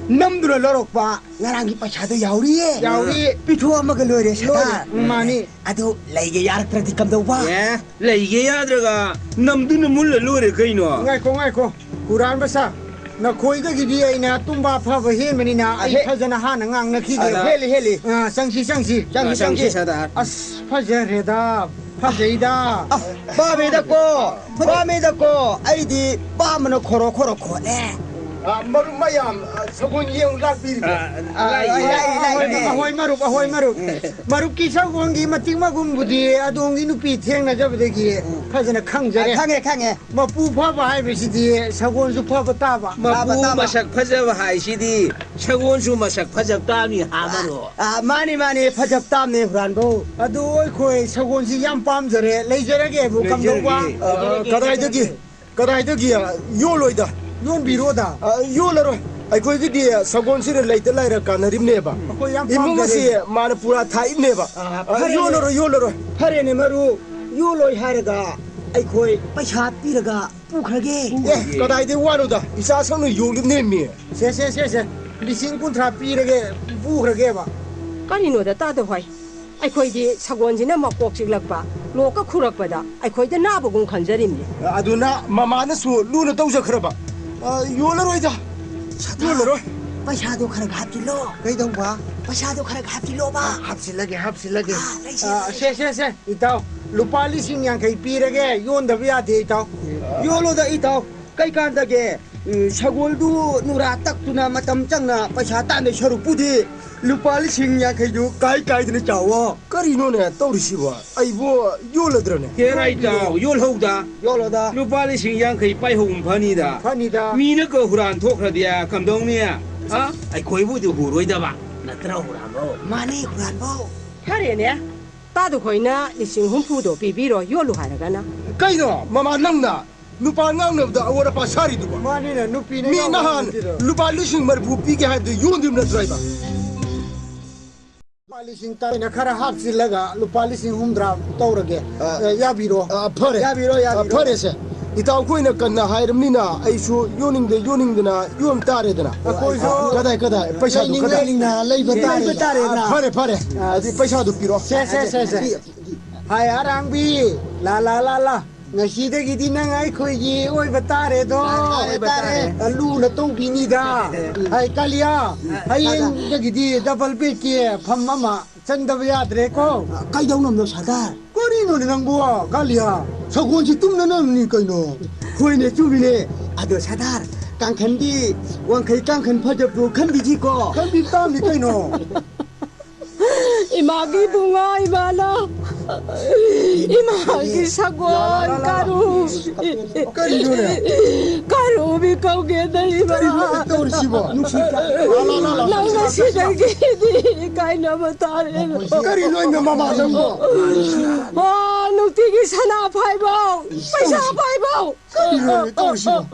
ꯅꯝꯗꯨꯅ ꯂꯧꯔꯛꯄ ꯉꯔꯥꯡꯒꯤ ꯄꯩꯁꯥꯗꯣ ꯌꯥꯎꯔꯤꯌꯦ꯫ ꯌꯥꯎꯔꯤ꯫ ꯄꯤꯊꯣꯛꯑꯝꯃꯒ ꯂꯣꯏꯔꯦ, ꯂꯣꯏꯔꯦ꯫ ꯁꯔꯀꯥꯔ꯫ ꯎꯝ, ꯃꯥꯅꯤ꯫ ꯑꯗꯨ ꯂꯩꯒꯦ ꯌꯥꯔꯛꯇ꯭ꯔꯗꯤ ꯀꯝꯗꯧꯕ? ꯑꯦ, ꯂꯩꯒꯦ ꯌꯥꯗ꯭ꯔꯒ ꯅꯝꯗꯨꯅ ꯃꯨꯜꯂ ꯂꯣꯏꯔꯦ ꯀꯩꯅꯣ꯫ ꯉꯥꯏꯈꯣ, ꯉꯥꯏꯈꯣ꯫ ꯍꯨꯔꯥꯟꯕ ꯁꯥ, ꯅꯈꯣꯏꯗꯒꯤꯗꯤ ꯑꯩꯅ ꯇꯨꯝꯕ ꯐꯕ ꯍꯦꯟꯕꯅꯤꯅ ꯑꯩ ꯑꯍꯦ-, ꯐꯖꯅ ꯍꯥꯟꯅ ꯉꯥꯡꯅꯈꯤꯒꯦ꯫ ꯑ, ꯍꯦꯜꯂꯤ, ꯍꯦꯜꯂꯤ꯫ ꯑ, ꯆꯪꯁꯤ, ꯆꯪꯁꯤ꯫ ꯆꯪꯁꯤ, ꯑ, ꯆꯪꯁꯤ, ꯆꯪꯁꯤ꯫ ꯁꯗꯥꯔ꯫ ꯑꯁ, ꯐꯖꯔꯦꯗ, ꯐꯖꯩꯗ꯫ ꯑ, ꯄꯥꯝꯃꯦꯗꯀꯣ, ꯄꯥꯝꯃꯦꯗꯀꯣ꯫ ꯑꯩꯗꯤ ꯄꯥꯝꯕꯅ ꯈꯣꯔꯣ ꯈꯣꯔꯣ ꯈꯣꯠꯂꯦ꯫ ꯑ, ꯃꯔꯨꯞ ꯃꯌꯥꯝ, ꯑ, ꯁꯒꯣꯜ ꯌꯦꯡ ꯂꯥꯛꯄꯤꯔꯤꯕ꯭ꯔꯥ? ꯑ, ꯑ, ꯂꯥꯛꯏ, ꯂꯥꯛꯏ, ꯂꯥꯛꯏꯅꯦ꯫ ꯑꯍꯣꯏ, ꯃꯔꯨꯞ, ꯑꯍꯣꯏ, ꯃꯔꯨꯞ꯫ ꯎꯝ꯫ ꯃꯔꯨꯞꯀꯤ ꯁꯒꯣꯜꯒꯤ ꯃꯇꯤꯛ ꯃꯒꯨꯟꯕꯨꯗꯤ ꯑꯗꯣꯝꯒꯤ ꯅꯨꯄꯤ ꯊꯦꯡꯅꯖꯕꯗꯒꯤ ꯎꯝ꯫ ꯐꯖꯅ ꯈꯪꯖꯔꯦ꯫ ꯑ, ꯈꯪꯉꯦ, ꯈꯪꯉꯦ꯫ ꯃꯄꯨ ꯐꯕ ꯍꯥꯏꯕꯁꯤꯗꯤ ꯁꯒꯣꯜꯁꯨ ꯐꯕ ꯇꯥꯕ꯫ ꯐꯕ ꯃꯄꯨ ꯇꯥꯕ꯫ ꯃꯁꯛ ꯐꯖꯕ ꯍꯥꯏꯁꯤꯗꯤ ꯁꯒꯣꯜꯁꯨ ꯃꯁꯛ ꯐꯖꯕ ꯇꯥꯕꯅꯤ, ꯍꯥ, ꯃꯔꯨꯞ? ꯑ, ꯃꯥꯅꯤ, ꯃꯥꯅꯤ, ꯐꯖꯕ ꯇꯥꯕꯅꯤ, ꯍꯨꯔꯥꯟꯕꯧ꯫ ꯑꯗꯨ ꯑꯩꯈꯣꯏ ꯁꯒꯣꯜꯁꯤ ꯌꯥꯝ ꯄꯥꯝꯖꯔꯦ, ꯂꯩꯖꯔꯒꯦꯕꯨ ꯀꯝꯗꯧꯕ? ꯂꯩꯖꯔꯒꯦ꯫ ꯑ, ꯀꯗꯥꯏꯗꯒꯤ? ꯀꯗꯥꯏꯗꯒꯤ? ꯌꯣꯜꯂꯣꯏꯗ꯫ ꯌꯣꯟꯕꯤꯔꯣꯗ꯫ ꯑ, ꯌꯣꯜꯂꯔꯣꯏ꯫ ꯑꯩꯈꯣꯏꯒꯤꯗꯤ ꯁꯒꯣꯜꯁꯤꯗ ꯂꯩꯇ ꯂꯥꯏꯔ ꯀꯥꯟꯅꯔꯤꯕꯅꯦꯕ꯫ ꯑꯩꯈꯣꯏ ꯌꯥꯝ ꯏꯃꯨꯡ ꯄꯥꯝꯖꯔꯦ꯫ ꯑꯁꯤ ꯃꯥꯅ ꯄꯨꯔꯥ ꯊꯥꯛꯏꯕꯅꯦꯕ꯫ ꯑ, ꯑ, ꯐꯔꯦꯅꯦ꯫ ꯌꯣꯜꯂꯔꯣꯏ, ꯌꯣꯜꯂꯔꯣꯏ꯫ ꯐꯔꯦꯅꯦ, ꯃꯔꯨꯞ꯫ ꯌꯣꯜꯂꯣꯏ ꯍꯥꯏꯔꯒ ꯑꯩꯈꯣꯏ ꯄꯩꯁꯥ ꯄꯤꯔꯒ ꯄꯨꯈ꯭ꯔꯒꯦ꯫ ꯑꯦ, ꯀꯗꯥꯏꯗꯩ ꯋꯥꯅꯣꯗ? ꯏꯆꯥ ꯁꯛꯅ ꯌꯣꯜꯂꯤꯕꯅꯦꯃꯤ꯫ ꯁꯦ, ꯁꯦ, ꯁꯦ, ꯁꯦ, ꯂꯤꯁꯤꯡ ꯀꯨꯟꯊ꯭ꯔꯥ ꯄꯤꯔꯒꯦ, ꯄꯨꯈ꯭ꯔꯒꯦꯕ꯫ ꯀꯔꯤꯅꯣꯗ ꯇꯥꯗ ꯍꯣꯏ? ꯑꯩꯈꯣꯏꯗꯤ ꯁꯒꯣꯜꯁꯤꯅ ꯃꯀꯣꯛ ꯆꯤꯛꯂꯛꯄ, ꯂꯣꯛꯀ ꯈꯨꯔꯛꯄꯗ ꯑꯩꯈꯣꯏꯗ ꯅꯥꯕꯒꯨꯝ ꯈꯟꯖꯔꯤꯕꯅꯤ꯫ ꯑꯗꯨꯅ ꯃꯃꯥꯅꯁꯨ ꯂꯨꯅ ꯇꯧꯖꯈ꯭ꯔꯕ꯫ ꯑ, ꯌꯣꯜꯂꯔꯣꯏꯗ꯫ ꯁꯥꯇꯥ, ꯌꯣꯜꯂꯔꯣꯏ꯫ ꯄꯩꯁꯥꯗꯣ ꯈꯔ ꯈꯔ ꯍꯥꯞꯆꯤꯜꯂꯣ꯫ ꯀꯩꯗꯧꯕ? ꯄꯩꯁꯥꯗꯣ ꯈꯔ ꯈꯔ ꯍꯥꯞꯆꯤꯜꯂꯣꯕ꯫ ꯍꯥꯞꯆꯤꯜꯂꯒꯦ, ꯍꯥꯞꯆꯤꯜꯂꯒꯦ꯫ ꯑꯥ, ꯂꯩꯁꯦ, ꯑꯥ, ꯂꯩꯁꯦ꯫ ꯁꯦ, ꯁꯦ, ꯁꯦ, ꯏꯇꯥꯎ, ꯂꯨꯄꯥ ꯂꯤꯁꯤꯡ ꯌꯥꯡꯈꯩ ꯄꯤꯔꯒꯦ, ꯌꯣꯟꯗꯕ ꯌꯥꯗꯦ, ꯏꯇꯥꯎ꯫ ꯌꯣꯜꯂꯣꯗ, ꯏꯇꯥꯎ꯫ ꯀꯩ ꯀꯥꯟꯗꯒꯦ? ꯎꯝ, ꯁꯒꯣꯜꯗꯨ ꯅꯨꯔꯥ ꯇꯛꯇꯨꯅ ꯃꯇꯝ ꯆꯪꯅ ꯄꯩꯁꯥ ꯇꯥꯟꯗꯣꯏ ꯁꯔꯨꯛꯄꯨꯗꯤ ꯂꯨꯄꯥ ꯂꯤꯁꯤꯡ ꯌꯥꯡꯈꯩꯗꯨ ꯀꯥꯏ ꯀꯥꯏꯗꯅ ꯆꯥꯎꯋꯣ꯫ ꯀꯔꯤꯅꯣꯅꯦ ꯇꯧꯔꯤꯁꯤꯕꯣ? ꯑꯩꯕꯨ ꯌꯣꯜꯂꯗ꯭ꯔꯅꯦ? ꯍꯦꯔꯥ ꯏꯇꯥꯎ, ꯌꯣꯜꯍꯧꯗ꯫ ꯌꯣꯜꯂꯣꯗ꯫ ꯂꯨꯄꯥ ꯂꯤꯁꯤꯡ ꯌꯥꯡꯈꯩ ꯄꯥꯏꯍꯧꯕ ꯐꯅꯤꯗ꯫ ꯐꯅꯤꯗ꯫ ꯃꯤꯅꯒ ꯍꯨꯔꯥꯟ ꯊꯣꯛꯈ꯭ꯔꯗꯤ ꯀꯝꯗꯧꯅꯤ? ꯑ? ꯑꯩꯈꯣꯏꯕꯨꯗꯤ ꯍꯨꯔꯣꯏꯗꯕ ꯅꯠꯇ꯭ꯔꯣ, ꯍꯨꯔꯥꯟꯕꯧ? ꯃꯥꯅꯤ, ꯍꯨꯔꯥꯟꯕꯧ꯫ ꯐꯔꯦꯅꯦ, ꯇꯥꯗꯨ ꯈꯣꯏꯅ ꯂꯤꯁꯤꯡ ꯍꯨꯝꯐꯨꯗꯣ ꯄꯤꯕꯤꯔꯣ, ꯌꯣꯜꯂꯨ ꯍꯥꯏꯔꯒꯅ꯫ ꯀꯩꯅꯣ ꯃꯃꯥ, ꯅꯪꯅ ꯅꯨꯄꯥ ꯉꯥꯡꯅꯕꯗ ꯑꯋꯣꯠ ꯑꯄꯥ ꯁꯥꯔꯤꯗꯨꯕꯣ? ꯃꯥꯅꯤꯅꯦ, ꯅꯨꯄꯤꯅ ꯃꯤ ꯌꯥꯎꯕ ꯅꯍꯥꯟ ꯅꯠꯇꯦꯗꯣ꯫ ꯂꯨꯄꯥ ꯂꯤꯁꯤꯡ ꯃꯔꯤꯐꯨ ꯄꯤꯒꯦ ꯍꯥꯏꯕꯗꯨ ꯌꯣꯟꯗ꯭ꯔꯤꯕ ꯅꯠꯇ꯭ꯔꯣ ꯍꯥꯏꯕ? ꯂꯨꯄꯥ ꯂꯤꯁꯤꯡ ꯇꯔꯦꯠꯅ ꯈꯔ ꯍꯥꯞꯆꯤꯜꯂꯒ ꯂꯨꯄꯥ ꯂꯤꯁꯤꯡ ꯍꯨꯝꯗ꯭ꯔꯥ ꯇꯧꯔꯒꯦ꯫ ꯑ, ꯑꯦ, ꯌꯥꯕꯤꯔꯣ꯫ ꯑ, ꯐꯔꯦ꯫ ꯌꯥꯕꯤꯔꯣ, ꯑ, ꯌꯥꯕꯤꯔꯣ꯫ ꯐꯔꯦꯁꯦ꯫ ꯏꯇꯥꯎ ꯈꯣꯏꯅ ꯀꯟꯅ ꯍꯥꯏꯔꯕꯅꯤꯅ ꯑꯩꯁꯨ ꯌꯣꯟꯅꯤꯡꯗ ꯌꯣꯟꯅꯤꯡꯗꯅ ꯌꯣꯟ ꯇꯥꯔꯦꯗꯅ꯫ ꯑꯩꯈꯣꯏꯁꯨ ꯑ, ꯀꯗꯥꯏ, ꯀꯗꯥꯏ? ꯄꯩꯁꯥꯗꯨ ꯂꯩꯅꯤꯡ ꯀꯗꯥꯏ? ꯂꯩꯅꯤꯡꯅ ꯂꯩꯕ ꯇꯥꯔꯦ꯫ ꯂꯩꯕ ꯇꯥꯔꯦꯗꯅ꯫ ꯑ, ꯐꯔꯦ, ꯐꯔꯦ꯫ ꯑ, ꯑꯗꯨꯗꯤ ꯄꯩꯁꯥꯗꯨ ꯄꯤꯔꯣ꯫ ꯁꯦ, ꯁꯦ, ꯁꯦ, ꯁꯦ꯫ ꯍꯥꯏ ꯑꯔꯥꯡꯕꯤ, ꯂꯥ, ꯂꯥ, ꯂꯥ, ꯂꯥ꯫ ꯉꯁꯤꯗꯒꯤꯗꯤ ꯅꯪ ꯑꯩꯈꯣꯏꯒꯤ ꯑꯣꯏꯕ ꯇꯥꯔꯦꯗꯣ꯫ ꯑꯣꯏꯕ ꯇꯥꯔꯦ꯫ ꯂꯨꯅ ꯇꯧꯕꯤꯅꯤꯗ꯫ ꯍꯥꯏ ꯀꯥꯂꯤꯌꯥ, ꯍꯌꯦꯡꯗꯒꯤꯗꯤ ꯗꯕꯜ ꯕꯦꯗꯀꯤ ꯐꯝ ꯑꯃ ꯆꯟꯗꯕ ꯌꯥꯗ꯭ꯔꯦꯀꯣ꯫ ꯀꯩꯗꯧꯅꯝꯅꯣ ꯁꯔꯗꯥꯔ? ꯀꯔꯤꯅꯣꯅꯦ ꯅꯪꯕꯨ, ꯀꯥꯂꯤꯌꯥ? ꯁꯒꯣꯜꯁꯤ ꯇꯨꯝꯅꯅꯕꯅꯤ ꯀꯩꯅꯣ꯫ ꯍꯣꯏꯅꯦ, ꯆꯨꯝꯃꯤꯅꯦ꯫ ꯑꯗꯣ ꯁꯔꯗꯥꯔ, ꯀꯥꯡꯈꯟꯗꯤ ꯋꯥꯡꯈꯩ ꯀꯥꯡꯈꯟ ꯐꯖꯕꯗꯣ ꯈꯟꯕꯤꯁꯤꯀꯣ꯫ ꯈꯟꯕꯤ ꯇꯥꯕꯅꯤ ꯀꯩꯅꯣ꯫ ꯏꯃꯥꯒꯤ ꯏꯕꯨꯡꯉꯣ, ꯏꯃꯥꯅ ꯏꯃꯥꯒꯤ ꯁꯒꯣꯜ ꯀꯔꯨ꯫ ꯀꯔꯤꯅꯣꯅꯦ? ꯀꯔꯨꯕꯤ ꯀꯧꯒꯦꯗ ꯏꯃꯥ꯫ ꯀꯔꯤꯅꯣ ꯇꯧꯔꯤꯁꯤꯕꯣ? ꯅꯨꯡꯁꯤꯠ ꯀꯥ-, ꯂꯥ, ꯂꯥ, ꯂꯥ, ꯂꯥ, ꯅꯪ ꯂꯥ, ꯂꯥ, ꯉꯁꯤꯗꯒꯤꯗꯤ ꯏꯀꯥꯏꯅꯕ ꯇꯥꯔꯦ꯫ ꯀꯔꯤꯅꯣ ꯏꯃꯥ ꯃꯃꯥ ꯅꯪꯕꯣ? ꯍꯣꯏ꯫ ꯅꯨꯡꯇꯤꯒꯤ ꯁꯅꯥ ꯐꯥꯏꯕꯧ, ꯄꯩꯁꯥ ꯐꯥꯏꯕꯧ꯫ ꯀꯔꯤꯅꯣ ꯇꯧꯔꯤꯁꯤꯕꯣ?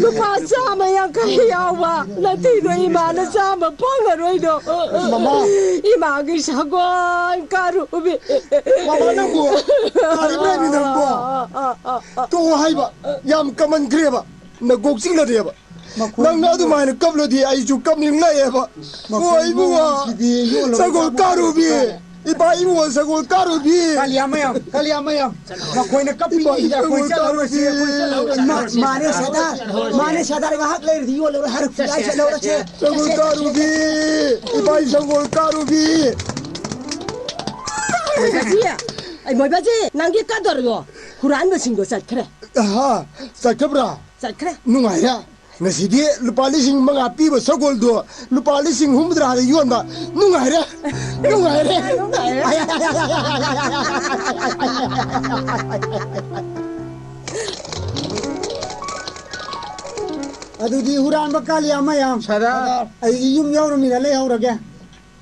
ꯂꯨꯄꯥ ꯆꯥꯝꯃ ꯌꯥꯡꯈꯩ ꯌꯥꯎꯕ ꯅꯠꯇꯦꯗꯣ, ꯏꯃꯥꯅ ꯆꯥꯝꯃ ꯐꯪꯉꯔꯣꯏꯗꯣ꯫ ꯃꯃꯥ꯫ ꯏꯃꯥꯒꯤ ꯁꯒꯣꯜ ꯀꯥꯔꯨꯕꯤ꯫ ꯃꯃꯥ, ꯅꯪꯕꯨ ꯀꯔꯤꯅꯣ ꯅꯪꯕꯨ? ꯇꯣꯛꯑꯣ ꯍꯥꯏꯕ, ꯌꯥꯝ ꯀꯃꯟꯈ꯭ꯔꯦꯕ꯫ ꯅꯀꯣꯛ ꯆꯤꯛꯅꯔꯦꯕ꯫ ꯃꯈꯣꯏ ꯅꯪꯅ ꯑꯗꯨꯃꯥꯏꯅ ꯀꯞꯂꯗꯤ ꯑꯩꯁꯨ ꯀꯞꯅꯤꯡꯂꯛꯑꯦꯕ꯫ ꯃꯈꯣꯏ ꯑꯣ, ꯏꯕꯨꯡꯉꯣ, ꯃꯑꯣꯡꯁꯤꯗꯤ ꯌꯣꯜꯂꯔꯣꯏ, ꯁꯒꯣꯜ ꯀꯥꯔꯨꯕꯤ꯫ ꯏꯄꯥ ꯏꯕꯨꯡꯉꯣ, ꯁꯒꯣꯜ ꯀꯥꯔꯨꯕꯤ꯫ ꯀꯥꯂꯤꯌꯥ ꯃꯌꯥꯝ, ꯀꯥꯂꯤꯌꯥ ꯃꯌꯥꯝ꯫ ꯃꯈꯣꯏꯅ ꯏꯄꯥ ꯀꯞꯄꯤꯉꯩꯗ ꯑꯩꯈꯣꯏ ꯁꯒꯣꯜ ꯆꯠꯍꯧꯔꯁꯤ, ꯀꯥꯔꯨꯕꯤ꯫ ꯑꯩꯈꯣꯏ ꯆꯠꯍꯧꯔꯁꯤ꯫ ꯃꯥ-, ꯃꯥꯅꯦ ꯁꯔꯗꯥꯔ, ꯃꯥꯅꯦ ꯁꯔꯗꯥꯔ, ꯉꯥꯏꯍꯥꯛ ꯂꯩꯔꯗꯤ ꯌꯣꯜꯂꯔꯣꯏ, ꯍꯥꯏꯔꯛꯄ ꯌꯥꯏ, ꯆꯠꯍꯧꯔꯁꯦ꯫ ꯁꯒꯣꯜ ꯀꯥꯔꯨꯕꯤ꯫ ꯏꯄꯥ ꯁꯒꯣꯜ ꯀꯥꯔꯨꯕꯤ꯫ ꯃꯣꯏꯕꯥꯖꯤ, ꯑꯩ ꯃꯣꯏꯕꯥꯖꯤ, ꯅꯪꯒꯤ ꯀꯗꯔꯗꯣ, ꯍꯨꯔꯥꯟꯕꯁꯤꯡꯗꯣ ꯆꯠꯈ꯭ꯔꯦ꯫ ꯑꯍꯥ, ꯆꯠꯈ꯭ꯔꯕ꯭ꯔꯥ? ꯆꯠꯈ꯭ꯔꯦ꯫ ꯅꯨꯡꯉꯥꯏꯔꯦ꯫ ꯉꯁꯤꯗꯤ ꯂꯨꯄꯥ ꯂꯤꯁꯤꯡ ꯃꯉꯥ ꯄꯤꯕ ꯁꯒꯣꯜꯗꯣ ꯂꯨꯄꯥ ꯂꯤꯁꯤꯡ ꯍꯨꯝꯐꯨꯇꯔꯥꯗ ꯌꯣꯟꯕ ꯅꯨꯡꯉꯥꯏꯔꯦ꯫ ꯅꯨꯡꯉꯥꯏꯔꯦ꯫ ꯅꯨꯡꯉꯥꯏꯔꯦ꯫ ꯑꯗꯨꯗꯤ ꯍꯨꯔꯥꯟꯕ ꯀꯥꯂꯤꯌꯥ ꯃꯌꯥꯝ, ꯁꯔꯗꯥꯔ꯫ ꯑꯩ ꯌꯨꯝ ꯌꯧꯔꯃꯤꯅ ꯂꯩꯍꯧꯔꯒꯦ꯫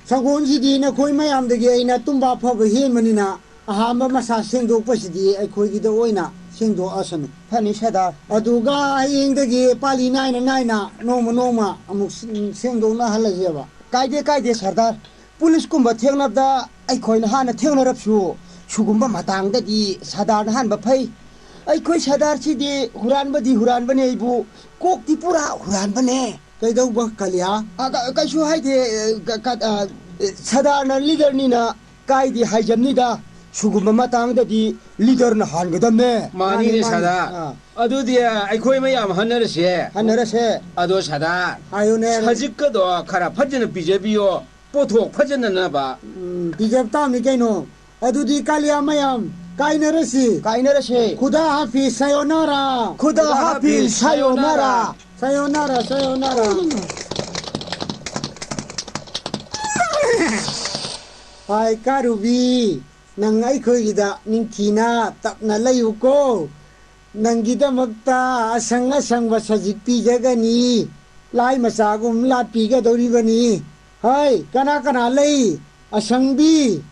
ꯁꯒꯣꯜꯁꯤꯗꯤ ꯅꯈꯣꯏ ꯃꯌꯥꯝꯗꯒꯤ ꯑꯩꯅ ꯇꯨꯝꯕ ꯑꯐꯕ ꯍꯦꯟꯕꯅꯤꯅ, ꯑꯍꯥꯟꯕ ꯃꯁꯥ ꯁꯦꯡꯗꯣꯛꯄꯁꯤꯗꯤ ꯑꯩꯈꯣꯏꯒꯤꯗ ꯑꯣꯏꯅ ꯁꯦꯡꯗꯣꯛꯑꯁꯅꯨ꯫ ꯐꯅꯤ ꯁꯔꯗꯥꯔ꯫ ꯑꯗꯨꯒ ꯍꯌꯦꯡꯗꯒꯤ ꯄꯥꯂꯤ ꯅꯥꯏꯅ ꯅꯥꯏꯅ ꯅꯣꯡꯃ ꯅꯣꯡꯃ ꯑꯃꯨꯛ ꯁꯦꯡꯗꯣꯛꯅꯍꯜꯂꯁꯦꯕ꯫ ꯀꯥꯏꯗꯦ, ꯀꯥꯏꯗꯦ ꯁꯔꯗꯥꯔ꯫ ꯄꯨꯂꯤꯁꯀꯨꯝꯕ ꯊꯦꯡꯅꯕꯗ ꯑꯩꯈꯣꯏꯅ ꯍꯥꯟꯅ ꯊꯦꯡꯅꯔꯕꯁꯨ, ꯁꯤꯒꯨꯝꯕ ꯃꯇꯥꯡꯗꯗꯤ ꯁꯔꯗꯥꯔꯅ ꯍꯥꯟꯕ ꯐꯩ꯫ ꯑꯩꯈꯣꯏ ꯁꯔꯗꯥꯔꯁꯤꯗꯤ ꯍꯨꯔꯥꯟꯕꯗꯤ ꯍꯨꯔꯥꯟꯕꯅꯦ ꯑꯩꯕꯨ, ꯀꯣꯛꯇꯤ ꯄꯨꯔꯥ ꯍꯨꯔꯥꯟꯕꯅꯦ꯫ ꯀꯩꯗꯧꯕ, ꯀꯥꯂꯤꯌꯥ? ꯑ, ꯀ-, ꯀꯩꯁꯨ ꯍꯥꯏꯗꯦ, ꯑ, ꯀ-, ꯀ-, ꯑ, ꯁꯔꯗꯥꯔꯅ ꯂꯤꯗꯔꯅꯤꯅ ꯀꯥꯏꯗꯤ ꯍꯥꯏꯖꯕꯅꯤꯗ, ꯁꯤꯒꯨꯝꯕ ꯃꯇꯥꯡꯗꯗꯤ ꯂꯤꯗꯔꯅ ꯍꯥꯟꯒꯗꯕꯅꯦ꯫ ꯃꯥꯅꯤꯅꯦ, ꯃꯥꯅꯤ, ꯃꯥꯅꯤ꯫ ꯁꯔꯗꯥꯔ꯫ ꯑꯥ꯫ ꯑꯗꯨꯗꯤ ꯑꯩꯈꯣꯏ ꯃꯌꯥꯝ ꯍꯟꯅꯔꯁꯦ꯫ ꯍꯟꯅꯔꯁꯦ꯫ ꯑꯗꯣ ꯁꯔꯗꯥꯔ, ꯍꯥꯏꯌꯨꯅꯦ꯫ ꯁꯖꯤꯛꯀꯗꯣ ꯈꯔ ꯐꯖꯅ ꯄꯤꯖꯕꯤꯌꯣ, ꯄꯣꯠꯊꯣꯛ ꯐꯖꯅꯅꯕ꯫ ꯎꯝ, ꯄꯤꯖꯕ ꯇꯥꯕꯅꯤ ꯀꯩꯅꯣ꯫ ꯑꯗꯨꯗꯤ ꯀꯥꯂꯤꯌꯥ ꯃꯌꯥꯝ, ꯀꯥꯏꯅꯔꯁꯤ꯫ ꯀꯥꯏꯅꯔꯁꯦ꯫ ꯈꯨꯗꯥ ꯍꯥꯐꯤꯖ, ꯁꯥꯌꯣꯅꯥꯔꯥ꯫ ꯈꯨꯗꯥ ꯍꯥꯐꯤꯖ, ꯁꯥꯌꯣꯅꯥꯔꯥ꯫ ꯁꯥꯌꯣꯅꯥꯔꯥ, ꯁꯥꯌꯣꯅꯥꯔꯥ꯫ ꯍꯥꯏ ꯀꯥꯔꯨꯕꯤ, ꯅꯪ ꯑꯩꯈꯣꯏꯒꯤꯗ ꯅꯤꯡꯊꯤꯅ ꯇꯞꯅ ꯂꯩꯌꯨꯀꯣ꯫ ꯅꯪꯒꯤꯗꯃꯛꯇ ꯑꯁꯪ ꯑꯁꯪꯕ ꯁꯖꯤꯛ ꯄꯤꯖꯒꯅꯤ꯫ ꯂꯥꯏ ꯃꯆꯥꯒꯨꯝ ꯂꯥꯠꯄꯤꯒꯗꯧꯔꯤꯕꯅꯤ꯫ ꯍꯥꯏ, ꯀꯅꯥ ꯀꯅꯥ ꯂꯩ? ꯑꯁꯪꯕꯤ,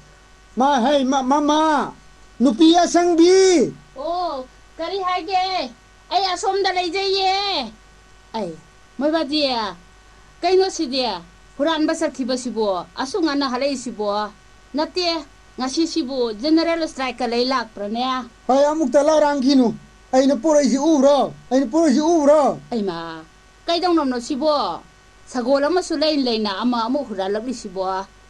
ꯃꯥ, ꯍꯩ, ꯃ-, ꯃꯃꯥ, ꯅꯨꯄꯤ ꯑꯁꯪꯕꯤ! ꯑꯣ, ꯀꯔꯤ ꯍꯥꯏꯒꯦ? ꯑꯩ ꯑꯁꯣꯝꯗ ꯂꯩꯖꯩꯌꯦ꯫ ꯑꯩ, ꯃꯣꯏꯕꯥꯗꯤ, ꯀꯩꯅꯣ ꯁꯤꯗꯤ? ꯍꯨꯔꯥꯟꯕ ꯆꯠꯈꯤꯕꯁꯤꯕꯨ ꯑꯁꯨꯛ ꯉꯟꯅ ꯍꯜꯂꯛꯏꯁꯤꯕꯨ? ꯅꯠꯇꯦ, ꯉꯁꯤꯁꯤꯕꯨ general strike ꯀ ꯂꯩ ꯂꯥꯛꯄ꯭ꯔꯅꯦ? ꯍꯣꯏ, ꯑꯃꯨꯛꯇ ꯂꯥꯎꯔꯥꯡꯈꯤꯅꯨ꯫ ꯑꯩꯅ ꯄꯨꯔꯛꯏꯁꯤ ꯎꯕ꯭ꯔꯣ? ꯑꯩꯅ ꯄꯨꯔꯛꯏꯁꯤ ꯎꯕ꯭ꯔꯣ? ꯑꯩꯃꯥ, ꯀꯩꯗꯧꯅꯕꯅꯣ ꯁꯤꯕꯣ? ꯁꯒꯣꯜ ꯑꯃꯁꯨ ꯂꯩ ꯂꯩꯅ ꯑꯃ ꯑꯃꯨꯛ ꯍꯨꯔꯥꯜꯂꯛꯂꯤꯁꯤꯕꯣ?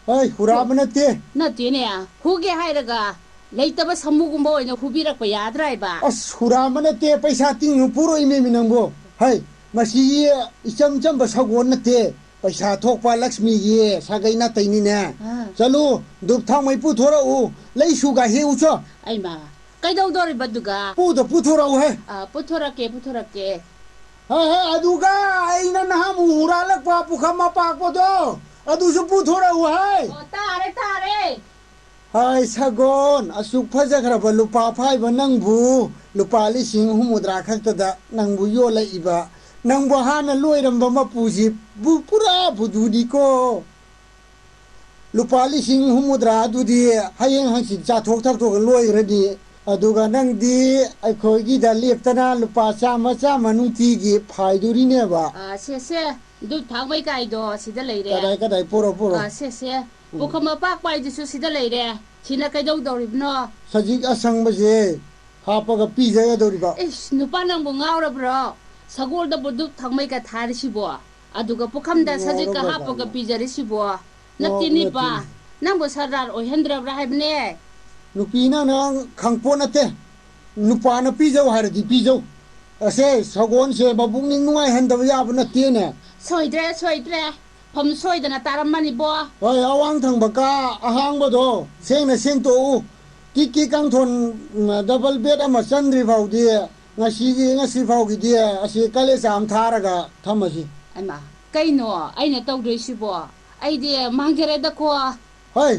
ꯍꯣꯏ, ꯍꯨꯔꯥꯟꯕ ꯅꯠꯇꯦ꯫ ꯅꯠꯇꯦꯅꯦ, ꯍꯨꯒꯦ ꯍꯥꯏꯔꯒ ꯂꯩꯇꯕ ꯁꯥꯃꯨꯒꯨꯝꯕ ꯑꯣꯏꯅ ꯍꯨꯕꯤꯔꯛꯄ ꯌꯥꯗ꯭ꯔꯥ ꯍꯥꯏꯕ? ꯑꯁ, ꯍꯨꯔꯥꯟꯕ ꯅꯠꯇꯦ, ꯄꯩꯁꯥ ꯇꯤꯡꯅ ꯄꯨꯔꯛꯏꯃꯦꯃꯤ ꯅꯪꯕꯨ꯫ ꯍꯩ, ꯃꯁꯤꯒꯤ ꯏꯆꯝ ꯆꯝꯕ ꯁꯒꯣꯜ ꯅꯠꯇꯦ, ꯄꯩꯁꯥ ꯊꯣꯛꯄ ꯂꯛꯁꯃꯤꯒꯤ ꯁꯥꯒꯩ ꯅꯥꯇꯩꯅꯤꯅꯦ꯫ ꯑꯥ꯫ ꯆꯠꯂꯨ, ꯙꯨꯞ ꯊꯥꯎꯃꯩ ꯄꯨꯊꯣꯔꯛꯎ, ꯂꯩꯁꯨꯒ ꯍꯦꯛꯎꯆꯣ꯫ ꯑꯩꯃ, ꯀꯩꯗꯧꯗꯣꯔꯤꯕ ꯑꯗꯨꯒ? ꯄꯨꯗ ꯄꯨꯊꯣꯔꯛꯎꯍꯦ꯫ ꯑꯥ, ꯄꯨꯊꯣꯔꯛꯀꯦ, ꯄꯨꯊꯣꯔꯛꯀꯦ꯫ ꯍꯣꯏ, ꯍꯣꯏ, ꯑꯗꯨꯒ ꯑꯩꯅ ꯅꯍꯥꯟꯃꯨꯛ ꯍꯨꯔꯥꯜꯂꯛꯄ ꯄꯨꯈꯝ ꯑꯄꯥꯛꯄꯗꯣ, ꯑꯗꯨꯁꯨ ꯄꯨꯊꯣꯔꯛꯎ ꯍꯥꯏ꯫ ꯑꯣ, ꯇꯥꯔꯦ, ꯇꯥꯔꯦ꯫ ꯍꯥꯏ ꯁꯒꯣꯜ, ꯑꯁꯨꯛ ꯐꯖꯈ꯭ꯔꯕ ꯂꯨꯄꯥ ꯐꯥꯏꯕ ꯅꯪꯕꯨ, ꯂꯨꯄꯥ ꯂꯤꯁꯤꯡ ꯍꯨꯝꯐꯨꯇꯔꯥ ꯈꯛꯇꯗ ꯅꯪꯕꯨ ꯌꯣꯜꯂꯛꯏꯕ, ꯅꯪꯕꯨ ꯍꯥꯟꯅ ꯂꯣꯏꯔꯝꯕ ꯃꯄꯨꯁꯤ ꯕꯨ-, ꯄꯨꯔꯥ ꯕꯨꯙꯨꯅꯤꯀꯣ꯫ ꯂꯨꯄꯥ ꯂꯤꯁꯤꯡ ꯍꯨꯝꯐꯨꯇꯔꯥ ꯑꯗꯨꯗꯤ ꯍꯌꯦꯡ ꯍꯪꯆꯤꯠ ꯆꯥꯊꯣꯛ ꯊꯛꯇꯣꯛꯑꯒ ꯂꯣꯏꯈ꯭ꯔꯅꯤ꯫ ꯑꯗꯨꯒ ꯅꯪꯗꯤ ꯑꯩꯈꯣꯏꯒꯤꯗ ꯂꯦꯞꯇꯅ ꯂꯨꯄꯥ ꯆꯥꯝꯃ, ꯆꯥꯝꯃ ꯅꯨꯡꯇꯤꯒꯤ ꯐꯥꯏꯗꯣꯔꯤꯅꯦꯕ꯫ ꯑꯥ, ꯁꯦ, ꯁꯦ, ꯙꯨꯞ ꯊꯥꯎꯃꯩ ꯀꯥꯏꯗꯣ ꯁꯤꯗ ꯂꯩꯔꯦ꯫ ꯀꯗꯥꯏ, ꯀꯗꯥꯏ? ꯄꯨꯔꯣ, ꯄꯨꯔꯣ꯫ ꯑꯥ, ꯁꯦ, ꯁꯦ, ꯎꯝ꯫ ꯄꯨꯈꯝ ꯑꯄꯥꯛꯄ ꯍꯥꯏꯗꯨꯁꯨ ꯁꯤꯗ ꯂꯩꯔꯦ꯫ ꯁꯤꯅ ꯀꯩꯗꯧꯗꯧꯔꯤꯕꯅꯣ? ꯁꯖꯤꯛ ꯑꯁꯪꯕꯁꯦ ꯍꯥꯞꯄꯒ ꯄꯤꯖꯒꯗꯧꯔꯤꯕ꯫ ꯏꯁ, ꯅꯨꯄꯥ ꯅꯪꯕꯨ ꯉꯥꯎꯔꯕ꯭ꯔꯣ? ꯁꯒꯣꯜꯗꯕꯨ ꯙꯨꯞ ꯊꯥꯎꯃꯩꯒ ꯊꯥꯔꯤꯁꯤꯕꯣ? ꯑꯗꯨꯒ ꯄꯨꯈꯝꯗ ꯁꯖꯤꯛꯀ ꯉꯥꯎꯔꯕ ꯍꯥꯞꯄꯒ ꯀꯥꯏꯅ꯫ ꯄꯤꯖꯔꯤꯁꯤꯕꯣ? ꯅꯠꯇꯦꯅꯦ, ꯅꯠꯇꯦꯅꯦ꯫ ꯅꯪꯕꯨ ꯁꯔꯗꯥꯔ ꯑꯣꯏꯍꯟꯗ꯭ꯔꯕ꯭ꯔꯥ ꯍꯥꯏꯕꯅꯦ꯫ ꯅꯨꯄꯤ ꯅꯪꯅ ꯈꯪꯄꯣꯠ ꯅꯠꯇꯦ꯫ ꯅꯨꯄꯥꯅ ꯄꯤꯖꯧ ꯍꯥꯏꯔꯗꯤ ꯄꯤꯖꯧ꯫ ꯑꯁꯦ, ꯁꯒꯣꯜꯁꯦ ꯃꯕꯨꯛꯅꯤꯡ ꯅꯨꯡꯉꯥꯏꯍꯟꯗꯕ ꯌꯥꯕ ꯅꯠꯇꯦꯅꯦ꯫ ꯁꯣꯏꯗ꯭ꯔꯦ, ꯁꯣꯏꯗ꯭ꯔꯦ꯫ ꯐꯝ ꯁꯣꯏꯗꯅ ꯇꯥꯔꯝꯃꯅꯤꯕꯣ꯫ ꯍꯣꯏ, ꯑꯋꯥꯡ ꯊꯪꯕ ꯀꯥ ꯑꯍꯥꯡꯕꯗꯣ ꯁꯦꯡꯅ ꯁꯦꯡꯇꯣꯛꯎ꯫ ꯀꯤꯛ ꯀꯤꯛ ꯀꯥꯡꯊꯣꯟ, ꯎꯝ, double bed ꯑꯃ ꯆꯟꯗ꯭ꯔꯤ ꯐꯥꯎꯗꯤ ꯉꯁꯤꯒꯤ, ꯉꯁꯤ ꯐꯥꯎꯒꯤꯗꯤ ꯑꯁꯤ ꯀꯂꯦꯖꯥ ꯑꯃ ꯊꯥꯔꯒ ꯊꯝꯃꯁꯤ꯫ ꯑꯩꯃꯥ, ꯀꯩꯅꯣ ꯑꯩꯅ ꯇꯧꯗꯣꯏꯁꯤꯕꯣ? ꯑꯩꯗꯤ ꯃꯥꯡꯖꯔꯦꯗꯀꯣ꯫ ꯍꯣꯏ,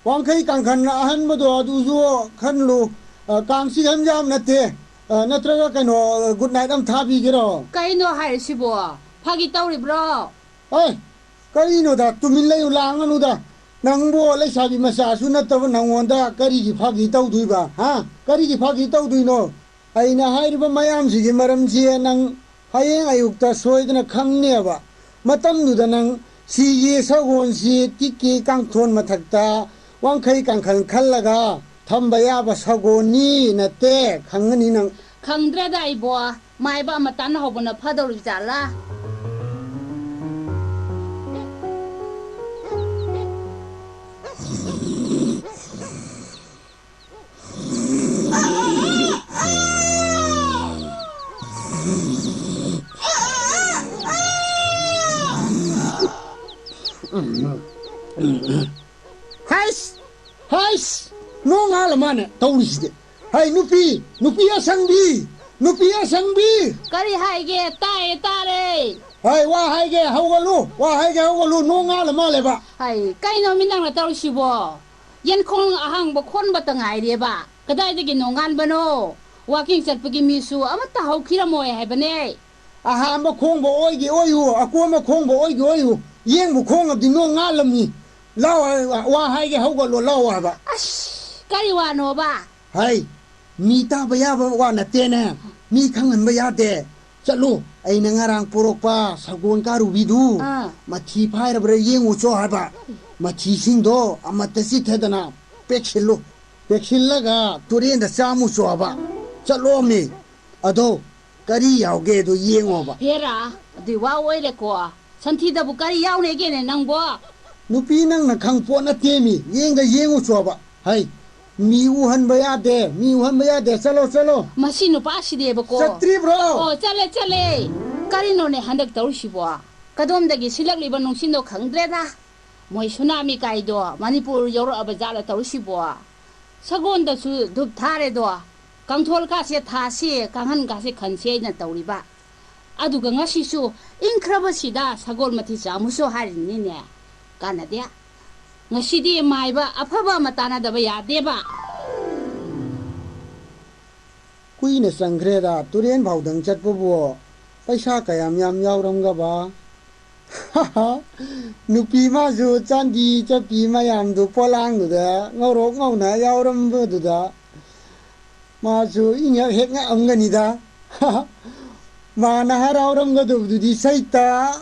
ꯋꯥꯡꯈꯩ ꯀꯥꯡꯈꯟ ꯑꯍꯟꯕꯗꯣ ꯑꯗꯨꯁꯨ ꯈꯟꯂꯨ꯫ ꯑ, ꯀꯥꯡ ꯆꯤꯛꯍꯟ ꯌꯥꯕ ꯅꯠꯇꯦ꯫ ꯑ, ꯅꯠꯇ꯭ꯔꯒ ꯀꯩꯅꯣ, good night ꯑꯃ ꯊꯥꯕꯤꯒꯦꯔꯣ? ꯀꯩꯅꯣ ꯍꯥꯏꯔꯤꯁꯤꯕꯣ? ꯐꯥꯒꯤ ꯇꯧꯔꯤꯕ꯭ꯔꯣ? ꯑꯦ, ꯀꯔꯤꯅꯣꯗ, ꯇꯨꯃꯤꯟ ꯂꯩꯌꯨ, ꯂꯥꯡꯒꯅꯨꯗ꯫ ꯅꯪꯕꯨ ꯂꯩꯁꯥꯕꯤ ꯃꯆꯥꯁꯨ ꯅꯠꯇꯕ ꯅꯪꯉꯣꯟꯗ ꯀꯔꯤꯒꯤ ꯐꯥꯒꯤ ꯇꯧꯗꯣꯏꯕ, ꯍꯥ? ꯀꯔꯤꯒꯤ ꯐꯥꯒꯤ ꯇꯧꯗꯣꯏꯅꯣ? ꯑꯩꯅ ꯍꯥꯏꯔꯤꯕ ꯃꯌꯥꯝꯁꯤꯒꯤ ꯃꯔꯝꯁꯤ ꯅꯪ ꯍꯌꯦꯡ ꯑꯌꯨꯛꯇ ꯁꯣꯏꯗꯅ ꯈꯪꯅꯦꯕ꯫ ꯃꯇꯝꯗꯨꯗ ꯅꯪ ꯁꯤꯒꯤ ꯁꯒꯣꯜꯁꯤ ꯇꯤꯛꯀꯤ ꯀꯥꯡꯊꯣꯟ ꯃꯊꯛꯇ ꯋꯥꯡꯈꯩ ꯀꯥꯡꯈꯜ ꯈꯜꯂꯒ ꯊꯝꯕ ꯌꯥꯕ ꯁꯒꯣꯜꯅꯤ ꯅꯠꯇꯦ, ꯈꯪꯒꯅꯤ ꯅꯪ꯫ ꯈꯪꯗ꯭ꯔꯦꯗ ꯏꯕꯣ, ꯃꯥꯏꯕ ꯑꯃ ꯇꯥꯟꯅꯍꯧꯕꯅ ꯐꯗꯧꯔꯤꯕ ꯖꯥꯠꯂꯥ? ꯍꯩꯁ! ꯍꯩꯁ! ꯅꯣꯡ ꯉꯥꯜꯂ ꯃꯥꯅꯦ ꯇꯧꯔꯤꯁꯤꯗꯤ꯫ ꯍꯩ, ꯅꯨꯄꯤ! ꯅꯨꯄꯤ ꯑꯁꯪꯕꯤ! ꯅꯨꯄꯤ ꯑꯁꯪꯕꯤ! ꯀꯔꯤ ꯍꯥꯏꯒꯦ? ꯇꯥꯏꯌꯦ, ꯇꯥꯔꯦ꯫ ꯍꯩ, ꯋꯥ ꯍꯥꯏꯒꯦ, ꯍꯧꯒꯠꯂꯨ! ꯋꯥ ꯍꯥꯏꯒꯦ, ꯍꯧꯒꯠꯂꯨ! ꯅꯣꯡ ꯉꯥꯜꯂ ꯃꯥꯜꯂꯦꯕ꯫ ꯍꯩ, ꯀꯩꯅꯣ ꯃꯤ ꯅꯪꯅ ꯇꯧꯔꯤꯁꯤꯕꯣ? ꯌꯦꯟꯈꯣꯡ ꯑꯍꯥꯡꯕ ꯈꯣꯟꯕꯇ ꯉꯥꯏꯔꯦꯕ꯫ ꯀꯗꯥꯏꯗꯒꯤ ꯅꯣꯡꯉꯥꯟꯕꯅꯣ? ꯋꯥꯀꯤꯡ ꯆꯠꯄꯒꯤ ꯃꯤꯁꯨ ꯑꯃꯠꯇ ꯍꯧꯈꯤꯔꯝꯃꯣꯏ ꯍꯥꯏꯕꯅꯦ꯫ ꯑꯍꯥꯟꯕ ꯈꯣꯡꯕ ꯑꯣꯏꯒꯦ ꯑꯣꯏꯌꯨ, ꯑꯀꯣꯟꯕ ꯈꯣꯡꯕ ꯑꯣꯏꯒꯦ ꯑꯣꯏꯌꯨ, ꯌꯦꯡꯕꯨ ꯈꯣꯡꯉꯕꯗꯤ ꯅꯣꯡ ꯉꯥꯜꯂꯝꯃꯤ꯫ ꯂꯥꯎ ꯍꯥꯏ-, ꯋꯥ ꯍꯥꯏꯒꯦ ꯍꯧꯒꯠꯂꯣ ꯂꯥꯎ ꯍꯥꯏꯕ꯫ ꯑꯁ, ꯀꯔꯤ ꯋꯥꯅꯣꯕ? ꯍꯥꯏ, ꯃꯤ ꯇꯥꯕ ꯌꯥꯕ ꯋꯥ ꯅꯠꯇꯦꯅꯦ꯫ ꯃꯤ ꯈꯪꯍꯟꯕ ꯌꯥꯗꯦ꯫ ꯆꯠꯂꯨ, ꯑꯩꯅ ꯉꯔꯥꯡ ꯄꯣꯔꯛꯄ ꯁꯒꯣꯜ ꯀꯥꯔꯨꯕꯤꯗꯨ ꯑꯥ꯫ ꯃꯊꯤ ꯐꯥꯏꯔꯕ꯭ꯔꯥ ꯌꯦꯡꯉꯨꯆꯣ ꯍꯥꯏꯕ꯫ ꯃꯊꯤꯁꯤꯡꯗꯣ ꯑꯃꯠꯇ ꯆꯤꯠꯊꯗꯅ ꯄꯦꯛꯁꯤꯜꯂꯨ꯫ ꯄꯦꯛꯁꯤꯜꯂꯒ ꯇꯨꯔꯦꯟꯗ ꯆꯥꯝꯃꯨꯆꯣ ꯍꯥꯏꯕ꯫ ꯆꯠꯂꯣꯃꯤ꯫ ꯑꯗꯣ ꯀꯔꯤ ꯌꯥꯎꯒꯦꯗꯣ ꯌꯦꯡꯉꯣꯕ꯫ ꯍꯦꯔꯥ, ꯑꯗꯨꯏ ꯋꯥ ꯑꯣꯏꯔꯦꯀꯣ꯫ ꯁꯟꯊꯤꯗꯕꯨ ꯀꯔꯤ ꯌꯥꯎꯅꯦꯒꯦꯅꯦ ꯅꯪꯕꯣ? ꯅꯨꯄꯤ ꯅꯪꯅ ꯈꯪ ꯄꯣꯠ ꯅꯠꯇꯦꯃꯤ, ꯌꯦꯡꯗ ꯌꯦꯡꯉꯨꯆꯣꯕ꯫ ꯍꯩ, ꯃꯤ ꯎꯍꯟꯕ ꯌꯥꯗꯦ, ꯃꯤ ꯎꯍꯟꯕ ꯌꯥꯗꯦ, ꯆꯠꯂꯣ, ꯆꯠꯂꯣ꯫ ꯃꯁꯤ ꯅꯨꯄꯥꯁꯤꯗꯤꯕꯀꯣ꯫ ꯆꯠꯇ꯭ꯔꯤꯕ꯭ꯔꯣ? ꯑꯣ, ꯆꯠꯂꯦ, ꯆꯠꯂꯦ꯫ ꯀꯔꯤꯅꯣꯅꯦ ꯍꯟꯗꯛ ꯇꯧꯔꯤꯁꯤꯕꯣ? ꯀꯗꯣꯝꯗꯒꯤ ꯁꯤꯜꯂꯛꯂꯤꯕ ꯅꯨꯡꯁꯤꯠꯅꯣ ꯈꯪꯗ꯭ꯔꯦꯗ꯫ ꯃꯣꯏ ꯁꯨꯅꯥꯃꯤ ꯀꯥꯏꯗꯣ ꯃꯅꯤꯄꯨꯔ ꯌꯧꯔꯛꯑꯕ ꯖꯥꯠꯂ ꯇꯧꯔꯤꯁꯤꯕꯣ? ꯁꯒꯣꯜꯗꯁꯨ ꯙꯨꯞ ꯊꯥꯔꯦꯗꯣ, ꯀꯥꯡꯊꯣꯜ ꯀꯥꯁꯦ ꯊꯥꯁꯤ, ꯀꯥꯡꯍꯟ ꯀꯥꯁꯦ ꯈꯟꯁꯤ ꯍꯥꯏꯅ ꯇꯧꯔꯤꯕ꯫ ꯑꯗꯨꯒ ꯉꯁꯤꯁꯨ ꯏꯪꯈ꯭ꯔꯕꯁꯤꯗ ꯁꯒꯣꯜ ꯃꯊꯤ ꯆꯥꯃꯨꯁꯨ ꯍꯥꯏꯔꯤꯅꯤꯅꯦ꯫ ꯀꯥꯟꯅꯗꯦ꯫ ꯉꯁꯤꯗꯤ ꯃꯥꯏꯕ ꯑꯐꯕ ꯑꯃ ꯇꯥꯟꯅꯗꯕ ꯌꯥꯗꯦꯕ꯫ ꯀꯨꯏꯅ ꯆꯪꯈ꯭ꯔꯦꯗ ꯇꯨꯔꯦꯟ ꯐꯥꯎꯗꯪ ꯆꯠꯄꯕꯨ ꯄꯩꯁꯥ ꯀꯌꯥꯝ ꯌꯥꯝ ꯌꯥꯎꯔꯝꯒꯕ? ꯅꯨꯄꯤ ꯃꯥꯁꯨ ꯆꯥꯟꯗꯤ ꯆꯠꯄꯤ ꯃꯌꯥꯝꯗꯨ ꯄꯣꯂꯥꯡꯗꯨꯗ ꯉꯧꯔꯣꯛ ꯉꯧꯅ ꯌꯥꯎꯔꯝꯕꯗꯨꯗ ꯃꯥꯁꯨ ꯏꯪꯉꯛ ꯍꯦꯛ ꯉꯛꯑꯝꯒꯅꯤꯗ꯫ ꯃꯥꯅ ꯍꯔꯥꯎꯔꯝꯒꯗꯕꯗꯨꯗꯤ ꯁꯩꯇ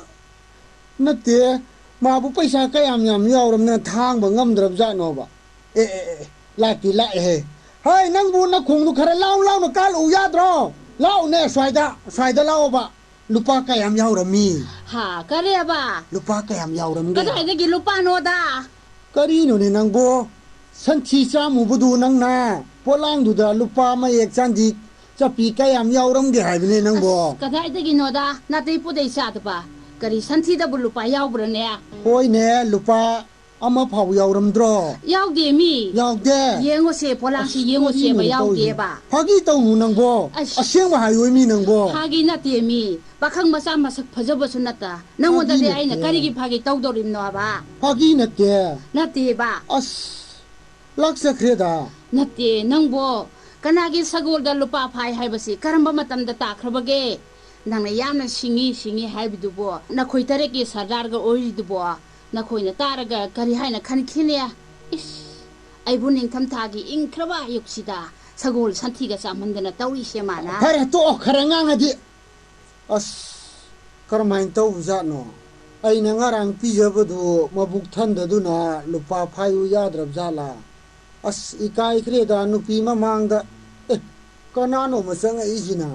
ꯅꯠꯇꯦ꯫ ꯃꯥꯕꯨ ꯄꯩꯁꯥ ꯀꯌꯥꯝ ꯌꯥꯝ ꯌꯥꯎꯔꯝꯅ ꯊꯥꯡꯕ ꯉꯝꯗ꯭ꯔꯕ ꯖꯥꯠꯅꯣꯕ? ꯑꯦ, ꯑꯦ, ꯑꯦ, ꯂꯥꯛꯇꯤ ꯂꯥꯛꯑꯦꯍꯦ꯫ ꯍꯥꯏ, ꯅꯪꯕꯨ ꯅꯈꯣꯡꯗꯨ ꯈꯔ ꯂꯥꯎ ꯂꯥꯎꯅ ꯀꯥꯜꯂꯛꯎ ꯌꯥꯗ꯭ꯔꯣ? ꯂꯥꯛꯎꯅꯦ, ꯁ꯭ꯋꯥꯏꯗ, ꯁ꯭ꯋꯥꯏꯗ ꯂꯥꯛꯑꯣꯕ꯫ ꯂꯨꯄꯥ ꯀꯌꯥꯝ ꯌꯥꯎꯔꯝꯃꯤ? ꯍꯥ, ꯀꯔꯤꯑꯕ? ꯂꯨꯄꯥ ꯀꯌꯥꯝ ꯌꯥꯎꯔꯝꯒꯦ? ꯀꯗꯥꯏꯗꯒꯤ ꯂꯨꯄꯥꯅꯣꯗ? ꯀꯔꯤꯅꯣꯅꯦ ꯅꯪꯕꯣ? ꯁꯟꯊꯤ ꯆꯥꯝꯃꯨꯕꯗꯨ ꯅꯪꯅ ꯄꯣꯂꯥꯡꯗꯨꯗ ꯂꯨꯄꯥ ꯃꯌꯦꯛ ꯆꯥꯟꯗꯤ ꯆꯠꯄꯤ ꯀꯌꯥꯝ ꯌꯥꯎꯔꯝꯒꯦ ꯍꯥꯏꯕꯅꯦ ꯅꯪꯕꯣ? ꯑꯁ, ꯀꯗꯥꯏꯗꯒꯤꯅꯣꯗ? ꯅꯥꯇꯩ ꯄꯨꯗꯩ ꯆꯥꯗꯕ꯫ ꯀꯔꯤ ꯁꯟꯊꯤꯗꯕꯨ ꯂꯨꯄꯥ ꯌꯥꯎꯕ꯭ꯔꯅꯦ? ꯍꯣꯏꯅꯦ, ꯂꯨꯄꯥ ꯑꯃ ꯐꯥꯎ ꯌꯥꯎꯔꯝꯗ꯭ꯔꯣ? ꯌꯥꯎꯗꯦ ꯃꯤ꯫ ꯌꯥꯎꯗꯦ? ꯌꯦꯡꯉꯨꯁꯦ, ꯄꯣꯂꯥꯡꯁꯤ ꯑꯁ, ꯌꯦꯡꯉꯨꯁꯦꯕ, ꯀꯔꯤꯅꯣꯅꯦ ꯇꯧꯔꯤꯁꯤꯕꯣ? ꯌꯥꯎꯗꯦꯕ꯫ ꯐꯥꯒꯤ ꯇꯧꯅꯨ ꯅꯪꯕꯣ꯫ ꯑꯁ꯫ ꯑꯁꯦꯡꯕ ꯍꯥꯏꯌꯣ ꯃꯤ ꯅꯪꯕꯣ꯫ ꯐꯥꯒꯤ ꯅꯠꯇꯦ ꯃꯤ꯫ ꯄꯥꯈꯪ ꯃꯆꯥ ꯃꯁꯛ ꯐꯖꯕꯁꯨ ꯅꯠꯇ꯫ ꯅꯪꯉꯣꯟꯗꯗꯤ ꯐꯥꯒꯤ ꯑꯩꯅ ꯅꯠꯇꯦ꯫ ꯀꯔꯤꯒꯤ ꯐꯥꯒꯤ ꯇꯧꯗꯧꯔꯤꯕꯅꯣꯕ? ꯐꯥꯒꯤ ꯅꯠꯇꯦ꯫ ꯅꯠꯇꯦꯕ꯫ ꯑꯁ, ꯂꯥꯛꯆꯈ꯭ꯔꯦꯗ꯫ ꯅꯠꯇꯦ, ꯅꯪꯕꯣ ꯀꯅꯥꯒꯤ ꯁꯒꯣꯜꯗ ꯂꯨꯄꯥ ꯐꯥꯏ ꯍꯥꯏꯕꯁꯤ ꯀꯔꯝꯕ ꯃꯇꯝꯗ ꯇꯥꯈ꯭ꯔꯕꯒꯦ? ꯅꯪꯅ ꯌꯥꯝꯅ ꯁꯤꯡꯉꯤ, ꯁꯤꯡꯉꯤ ꯍꯥꯏꯕꯗꯨꯕꯣ, ꯅꯈꯣꯏ ꯇꯔꯦꯠꯀꯤ ꯁꯔꯗꯥꯔꯒ ꯑꯣꯏꯔꯤꯗꯨꯕꯣ, ꯅꯈꯣꯏꯅ ꯇꯥꯔꯒ ꯀꯔꯤ ꯍꯥꯏꯅ ꯈꯟꯈꯤꯅꯤ? ꯏꯁ, ꯑꯩꯕꯨ ꯅꯤꯡꯊꯝꯊꯥꯒꯤ ꯏꯪꯈ꯭ꯔꯕ ꯑꯌꯨꯛꯁꯤꯗ ꯁꯒꯣꯜ ꯁꯟꯊꯤꯒ ꯆꯥꯝꯍꯟꯗꯅ ꯇꯧꯔꯤꯁꯦ ꯃꯥꯅ꯫ ꯐꯔꯦ, ꯇꯣꯛꯑꯣ, ꯈꯔ ꯉꯥꯡꯉꯗꯤ꯫ ꯑꯁ, ꯀꯔꯝꯍꯥꯏꯅ ꯇꯧꯕꯖꯥꯠꯅꯣ? ꯑꯩꯅ ꯉꯔꯥꯡ ꯄꯤꯖꯕꯗꯨ ꯃꯕꯨꯛ ꯊꯟꯗꯗꯨꯅ ꯂꯨꯄꯥ ꯐꯥꯏꯚ ꯌꯥꯗ꯭ꯔꯕ ꯖꯥꯠꯂꯥ? ꯑꯁ, ꯏꯀꯥꯏꯈ꯭ꯔꯦꯗ ꯅꯨꯄꯤ ꯃꯃꯥꯡꯗ꯫ ꯑꯦ, ꯀꯅꯥꯅꯣꯃ ꯆꯪꯉꯛꯏꯁꯤꯅ?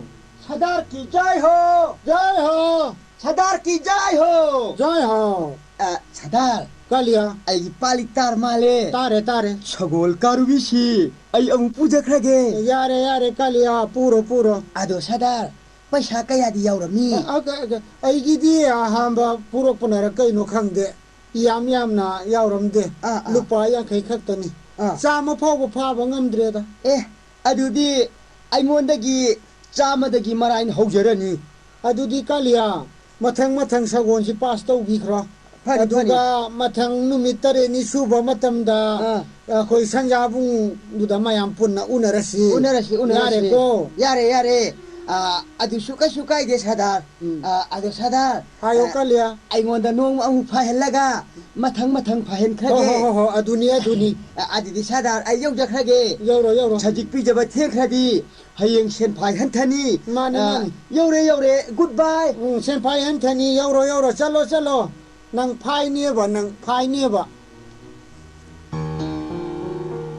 ꯁꯔꯗꯥꯔ ꯀꯤ ꯖꯥꯏ ꯍꯣ! ꯖꯥꯏ ꯍꯣ! ꯁꯔꯗꯥꯔ ꯀꯤ ꯖꯥꯏ ꯍꯣ! ꯖꯥꯏ ꯍꯣ! ꯑ, ꯁꯔꯗꯥꯔ, ꯀꯥꯂꯤꯌꯥ꯫ ꯑꯩꯒꯤ ꯄꯥꯂꯤ ꯇꯥꯔ ꯃꯥꯜꯂꯦ꯫ ꯇꯥꯔꯦ, ꯇꯥꯔꯦ꯫ ꯁꯒꯣꯜ ꯀꯥꯔꯨꯕꯤꯁꯤ ꯑꯩ ꯑꯃꯨꯛ ꯄꯨꯖꯈ꯭ꯔꯒꯦ꯫ ꯌꯥꯔꯦ, ꯌꯥꯔꯦ, ꯀꯥꯂꯤꯌꯥ, ꯄꯨꯔꯣ, ꯄꯨꯔꯣ꯫ ꯑꯗꯣ ꯁꯔꯗꯥꯔ, ꯄꯩꯁꯥ ꯀꯌꯥꯗꯤ ꯌꯥꯎꯔꯝꯃꯤ? ꯑ, ꯑ, ꯑ, ꯑꯩꯒꯤꯗꯤ ꯑꯍꯥꯟꯕ ꯄꯨꯔꯛꯄꯅꯔ ꯀꯩꯅꯣ ꯈꯪꯗꯦ, ꯌꯥꯝ ꯌꯥꯝꯅ ꯌꯥꯎꯔꯝꯗꯦ꯫ ꯑꯥ, ꯑꯥ꯫ ꯂꯨꯄꯥ ꯌꯥꯡꯈꯩ ꯈꯛꯇꯅꯤ꯫ ꯑꯥ꯫ ꯆꯥꯝꯃ ꯐꯥꯎꯕ ꯐꯥꯕ ꯉꯝꯗ꯭ꯔꯦꯗ꯫ ꯑꯦ, ꯑꯗꯨꯗꯤ ꯑꯩꯉꯣꯟꯗꯒꯤ ꯆꯥꯝꯃꯗꯒꯤ ꯃꯔꯥꯏꯅ ꯍꯧꯖꯔꯅꯤ꯫ ꯑꯗꯨꯗꯤ ꯀꯥꯂꯤꯌꯥ, ꯃꯊꯪ ꯃꯊꯪ ꯁꯒꯣꯜꯁꯤ ꯄꯥꯁ ꯇꯧꯕꯤꯈ꯭ꯔꯣ꯫ ꯐꯅꯤ, ꯑꯗꯨꯒ ꯐꯅꯤ꯫ ꯃꯊꯪ ꯅꯨꯃꯤꯠ ꯇꯔꯦꯠꯅꯤ ꯁꯨꯕ ꯃꯇꯝꯗ ꯑꯥ꯫ ꯑꯩꯈꯣꯏ ꯁꯟꯖꯥꯕꯨꯡꯗꯨꯗ ꯃꯌꯥꯝ ꯄꯨꯟꯅ ꯎꯅꯔꯁꯤ꯫ ꯎꯅꯔꯁꯤ, ꯎꯅꯔꯁꯤ꯫ ꯌꯥꯔꯦꯀꯣ? ꯌꯥꯔꯦ, ꯌꯥꯔꯦ꯫ ꯑꯥ, ꯑꯗꯨꯁꯨ ꯀꯩꯁꯨ ꯀꯥꯏꯗꯦ, ꯁꯔꯗꯥꯔ꯫ ꯎꯝ꯫ ꯑꯥ, ꯑꯗꯣ ꯁꯔꯗꯥꯔ, ꯍꯥꯏꯌꯣ, ꯑꯥ, ꯀꯥꯂꯤꯌꯥ꯫ ꯑꯩꯉꯣꯟꯗ ꯅꯣꯡꯃ ꯑꯃꯨꯛ ꯐꯥꯏꯍꯜꯂꯒ ꯃꯊꯪ ꯃꯊꯪ ꯐꯥꯏꯍꯟꯈ꯭ꯔꯒꯦ꯫ ꯍꯣ, ꯍꯣ, ꯍꯣ, ꯍꯣ, ꯑꯗꯨꯅꯤ, ꯑꯗꯨꯅꯤ꯫ ꯑꯥ, ꯑꯗꯨꯗꯤ ꯁꯔꯗꯥꯔ, ꯑꯩ ꯌꯧꯖꯈ꯭ꯔꯒꯦ꯫ ꯌꯧꯔꯣ, ꯌꯧꯔꯣ꯫ ꯁꯖꯤꯛ ꯄꯤꯖꯕ ꯊꯦꯡꯈ꯭ꯔꯗꯤ ꯍꯌꯦꯡ ꯁꯦꯟꯐꯥꯏ ꯍꯟꯊꯅꯤ꯫ ꯃꯥꯅꯤ, ꯑꯥ, ꯃꯥꯅꯤ꯫ ꯌꯧꯔꯦ, ꯌꯧꯔꯦ꯫ Good bye꯫ ꯎꯝ, ꯁꯦꯟꯐꯥꯏ ꯍꯟꯊꯅꯤ꯫ ꯌꯧꯔꯣ, ꯌꯧꯔꯣ꯫ ꯆꯠꯂꯣ, ꯆꯠꯂꯣ꯫ ꯅꯪ ꯐꯥꯏꯅꯦꯕ, ꯅꯪ ꯐꯥꯏꯅꯦꯕ꯫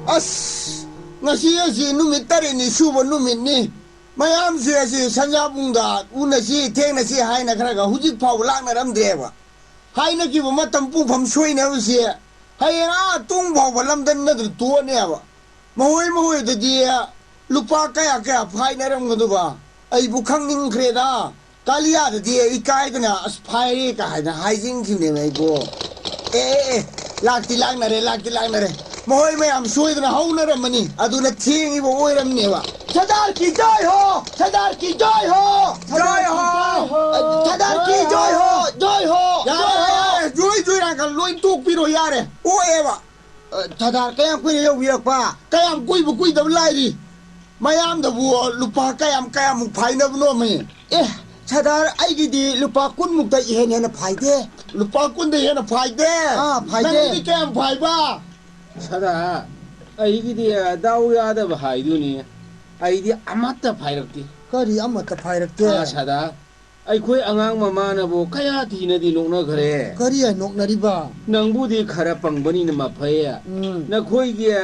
ꯑꯁ, ꯉꯁꯤ ꯑꯁꯤ ꯅꯨꯃꯤꯠ ꯇꯔꯦꯠꯅꯤ ꯁꯨꯕ ꯅꯨꯃꯤꯠꯅꯤ꯫ ꯃꯌꯥꯝꯁꯦ ꯑꯁꯤ ꯁꯟꯖꯥꯕꯨꯡꯗ ꯎꯅꯁꯤ, ꯊꯦꯡꯅꯁꯤ ꯍꯥꯏꯅꯈ꯭ꯔꯒ ꯍꯧꯖꯤꯛ ꯐꯥꯎꯕ ꯂꯥꯛꯅꯔꯝꯗ꯭ꯔꯦꯕ꯫ ꯍꯥꯏꯅꯈꯤꯕ ꯃꯇꯝ ꯄꯨꯡꯐꯝ ꯁꯣꯏꯅꯕꯁꯦ ꯍꯌꯦꯡ ꯑꯥ ꯇꯨꯡ ꯐꯥꯎꯕ ꯂꯝꯗꯝ ꯅꯠꯇ꯭ꯔ ꯇꯣꯛꯑꯅꯦꯕ꯫ ꯃꯈꯣꯏ ꯃꯈꯣꯏꯗꯗꯤ ꯂꯨꯄꯥ ꯀꯌꯥ ꯀꯌꯥ ꯐꯥꯏꯅꯔꯝꯒꯗꯕ ꯑꯩꯕꯨ ꯈꯪꯅꯤꯡꯈ꯭ꯔꯦꯗ꯫ ꯀꯥꯂꯤꯌꯥꯗꯗꯤ ꯏꯀꯥꯏꯗꯅ "ꯑꯁ, ꯐꯥꯏꯔꯦ" ꯀꯥꯏꯅ ꯍꯥꯏꯖꯤꯟꯈꯤꯕꯅꯦꯕ ꯑꯩꯕꯨ꯫ ꯑꯦ, ꯑꯦ, ꯑꯦ, ꯂꯥꯛꯇꯤ ꯂꯥꯛꯅꯔꯦ, ꯂꯥꯛꯇꯤ ꯂꯥꯛꯅꯔꯦ꯫ ꯃꯈꯣꯏ ꯃꯌꯥꯝ ꯁꯣꯏꯗꯅ ꯍꯧꯅꯔꯝꯃꯅꯤ, ꯑꯗꯨꯅ ꯊꯦꯡꯉꯤꯕ ꯑꯣꯏꯔꯝꯅꯦꯕ꯫ ꯁꯔꯗꯥꯔ ꯀꯤ ꯖꯣꯏ ꯍꯣ! ꯁꯔꯗꯥꯔ ꯀꯤ ꯖꯣꯏ ꯍꯣ! ꯖꯣꯏ ꯍꯣ! ꯁꯔꯗꯥꯔ ꯀꯤ ꯖꯣꯏ ꯍꯣ! ꯖꯣꯏ ꯍꯣ! ꯌꯥꯔꯦ, ꯖꯣꯏ ꯍꯣ! ꯌꯥꯔꯦ, ꯖꯣꯏ, ꯖꯣꯏ ꯔꯥꯡꯈꯠ ꯂꯣꯏ ꯇꯣꯛꯄꯤꯔꯣ, ꯌꯥꯔꯦ꯫ ꯑꯣꯛꯑꯦꯕ꯫ ꯑ, ꯁꯔꯗꯥꯔ, ꯀꯌꯥꯝ ꯀꯨꯏꯅ ꯌꯧꯕꯤꯔꯛꯄ? ꯀꯌꯥꯝ ꯀꯨꯏꯕ ꯀꯨꯏꯗꯕ ꯂꯥꯏꯔꯤ꯫ ꯃꯌꯥꯝꯗꯕꯨ ꯂꯨꯄꯥ ꯀꯌꯥꯝ ꯀꯌꯥꯃꯨꯛ ꯐꯥꯏꯅꯕꯅꯣꯃꯤ? ꯑꯦ, ꯁꯔꯗꯥꯔ, ꯑꯩꯒꯤꯗꯤ ꯂꯨꯄꯥ ꯀꯨꯟꯃꯨꯛꯇ ꯏꯍꯦꯟ ꯍꯦꯟꯅ ꯐꯥꯏꯗꯦ꯫ ꯂꯨꯄꯥ ꯀꯨꯟꯗ ꯍꯦꯟꯅ ꯐꯥꯏꯗꯦ? ꯑꯥ, ꯐꯥꯏꯗꯦ꯫ ꯅꯪꯗꯤ ꯀꯌꯥꯝ ꯐꯥꯏꯕ? ꯁꯔꯗꯥꯔ, ꯑꯩꯒꯤꯗꯤ, ꯑ, ꯗꯥꯎ ꯌꯥꯗꯕ ꯍꯥꯏꯗꯨꯅꯤ꯫ ꯑꯩꯗꯤ ꯑꯃꯠꯇ ꯐꯥꯏꯔꯛꯇꯦ꯫ ꯀꯔꯤ ꯑꯃꯠꯇ ꯐꯥꯏꯔꯛꯇꯦ? ꯑꯥ, ꯁꯔꯗꯥꯔ, ꯑꯩꯈꯣꯏ ꯑꯉꯥꯡ ꯃꯃꯥꯅꯕꯨ ꯀꯌꯥ ꯊꯤꯅꯗꯤ ꯅꯣꯛꯅꯈ꯭ꯔꯦ꯫ ꯀꯔꯤ ꯍꯥꯏ ꯅꯣꯛꯅꯔꯤꯕ? ꯅꯪꯕꯨꯗꯤ ꯈꯔ ꯄꯪꯕꯅꯤꯅ ꯃꯐꯩ꯫ ꯎꯝ꯫ ꯅꯈꯣꯏꯒꯤ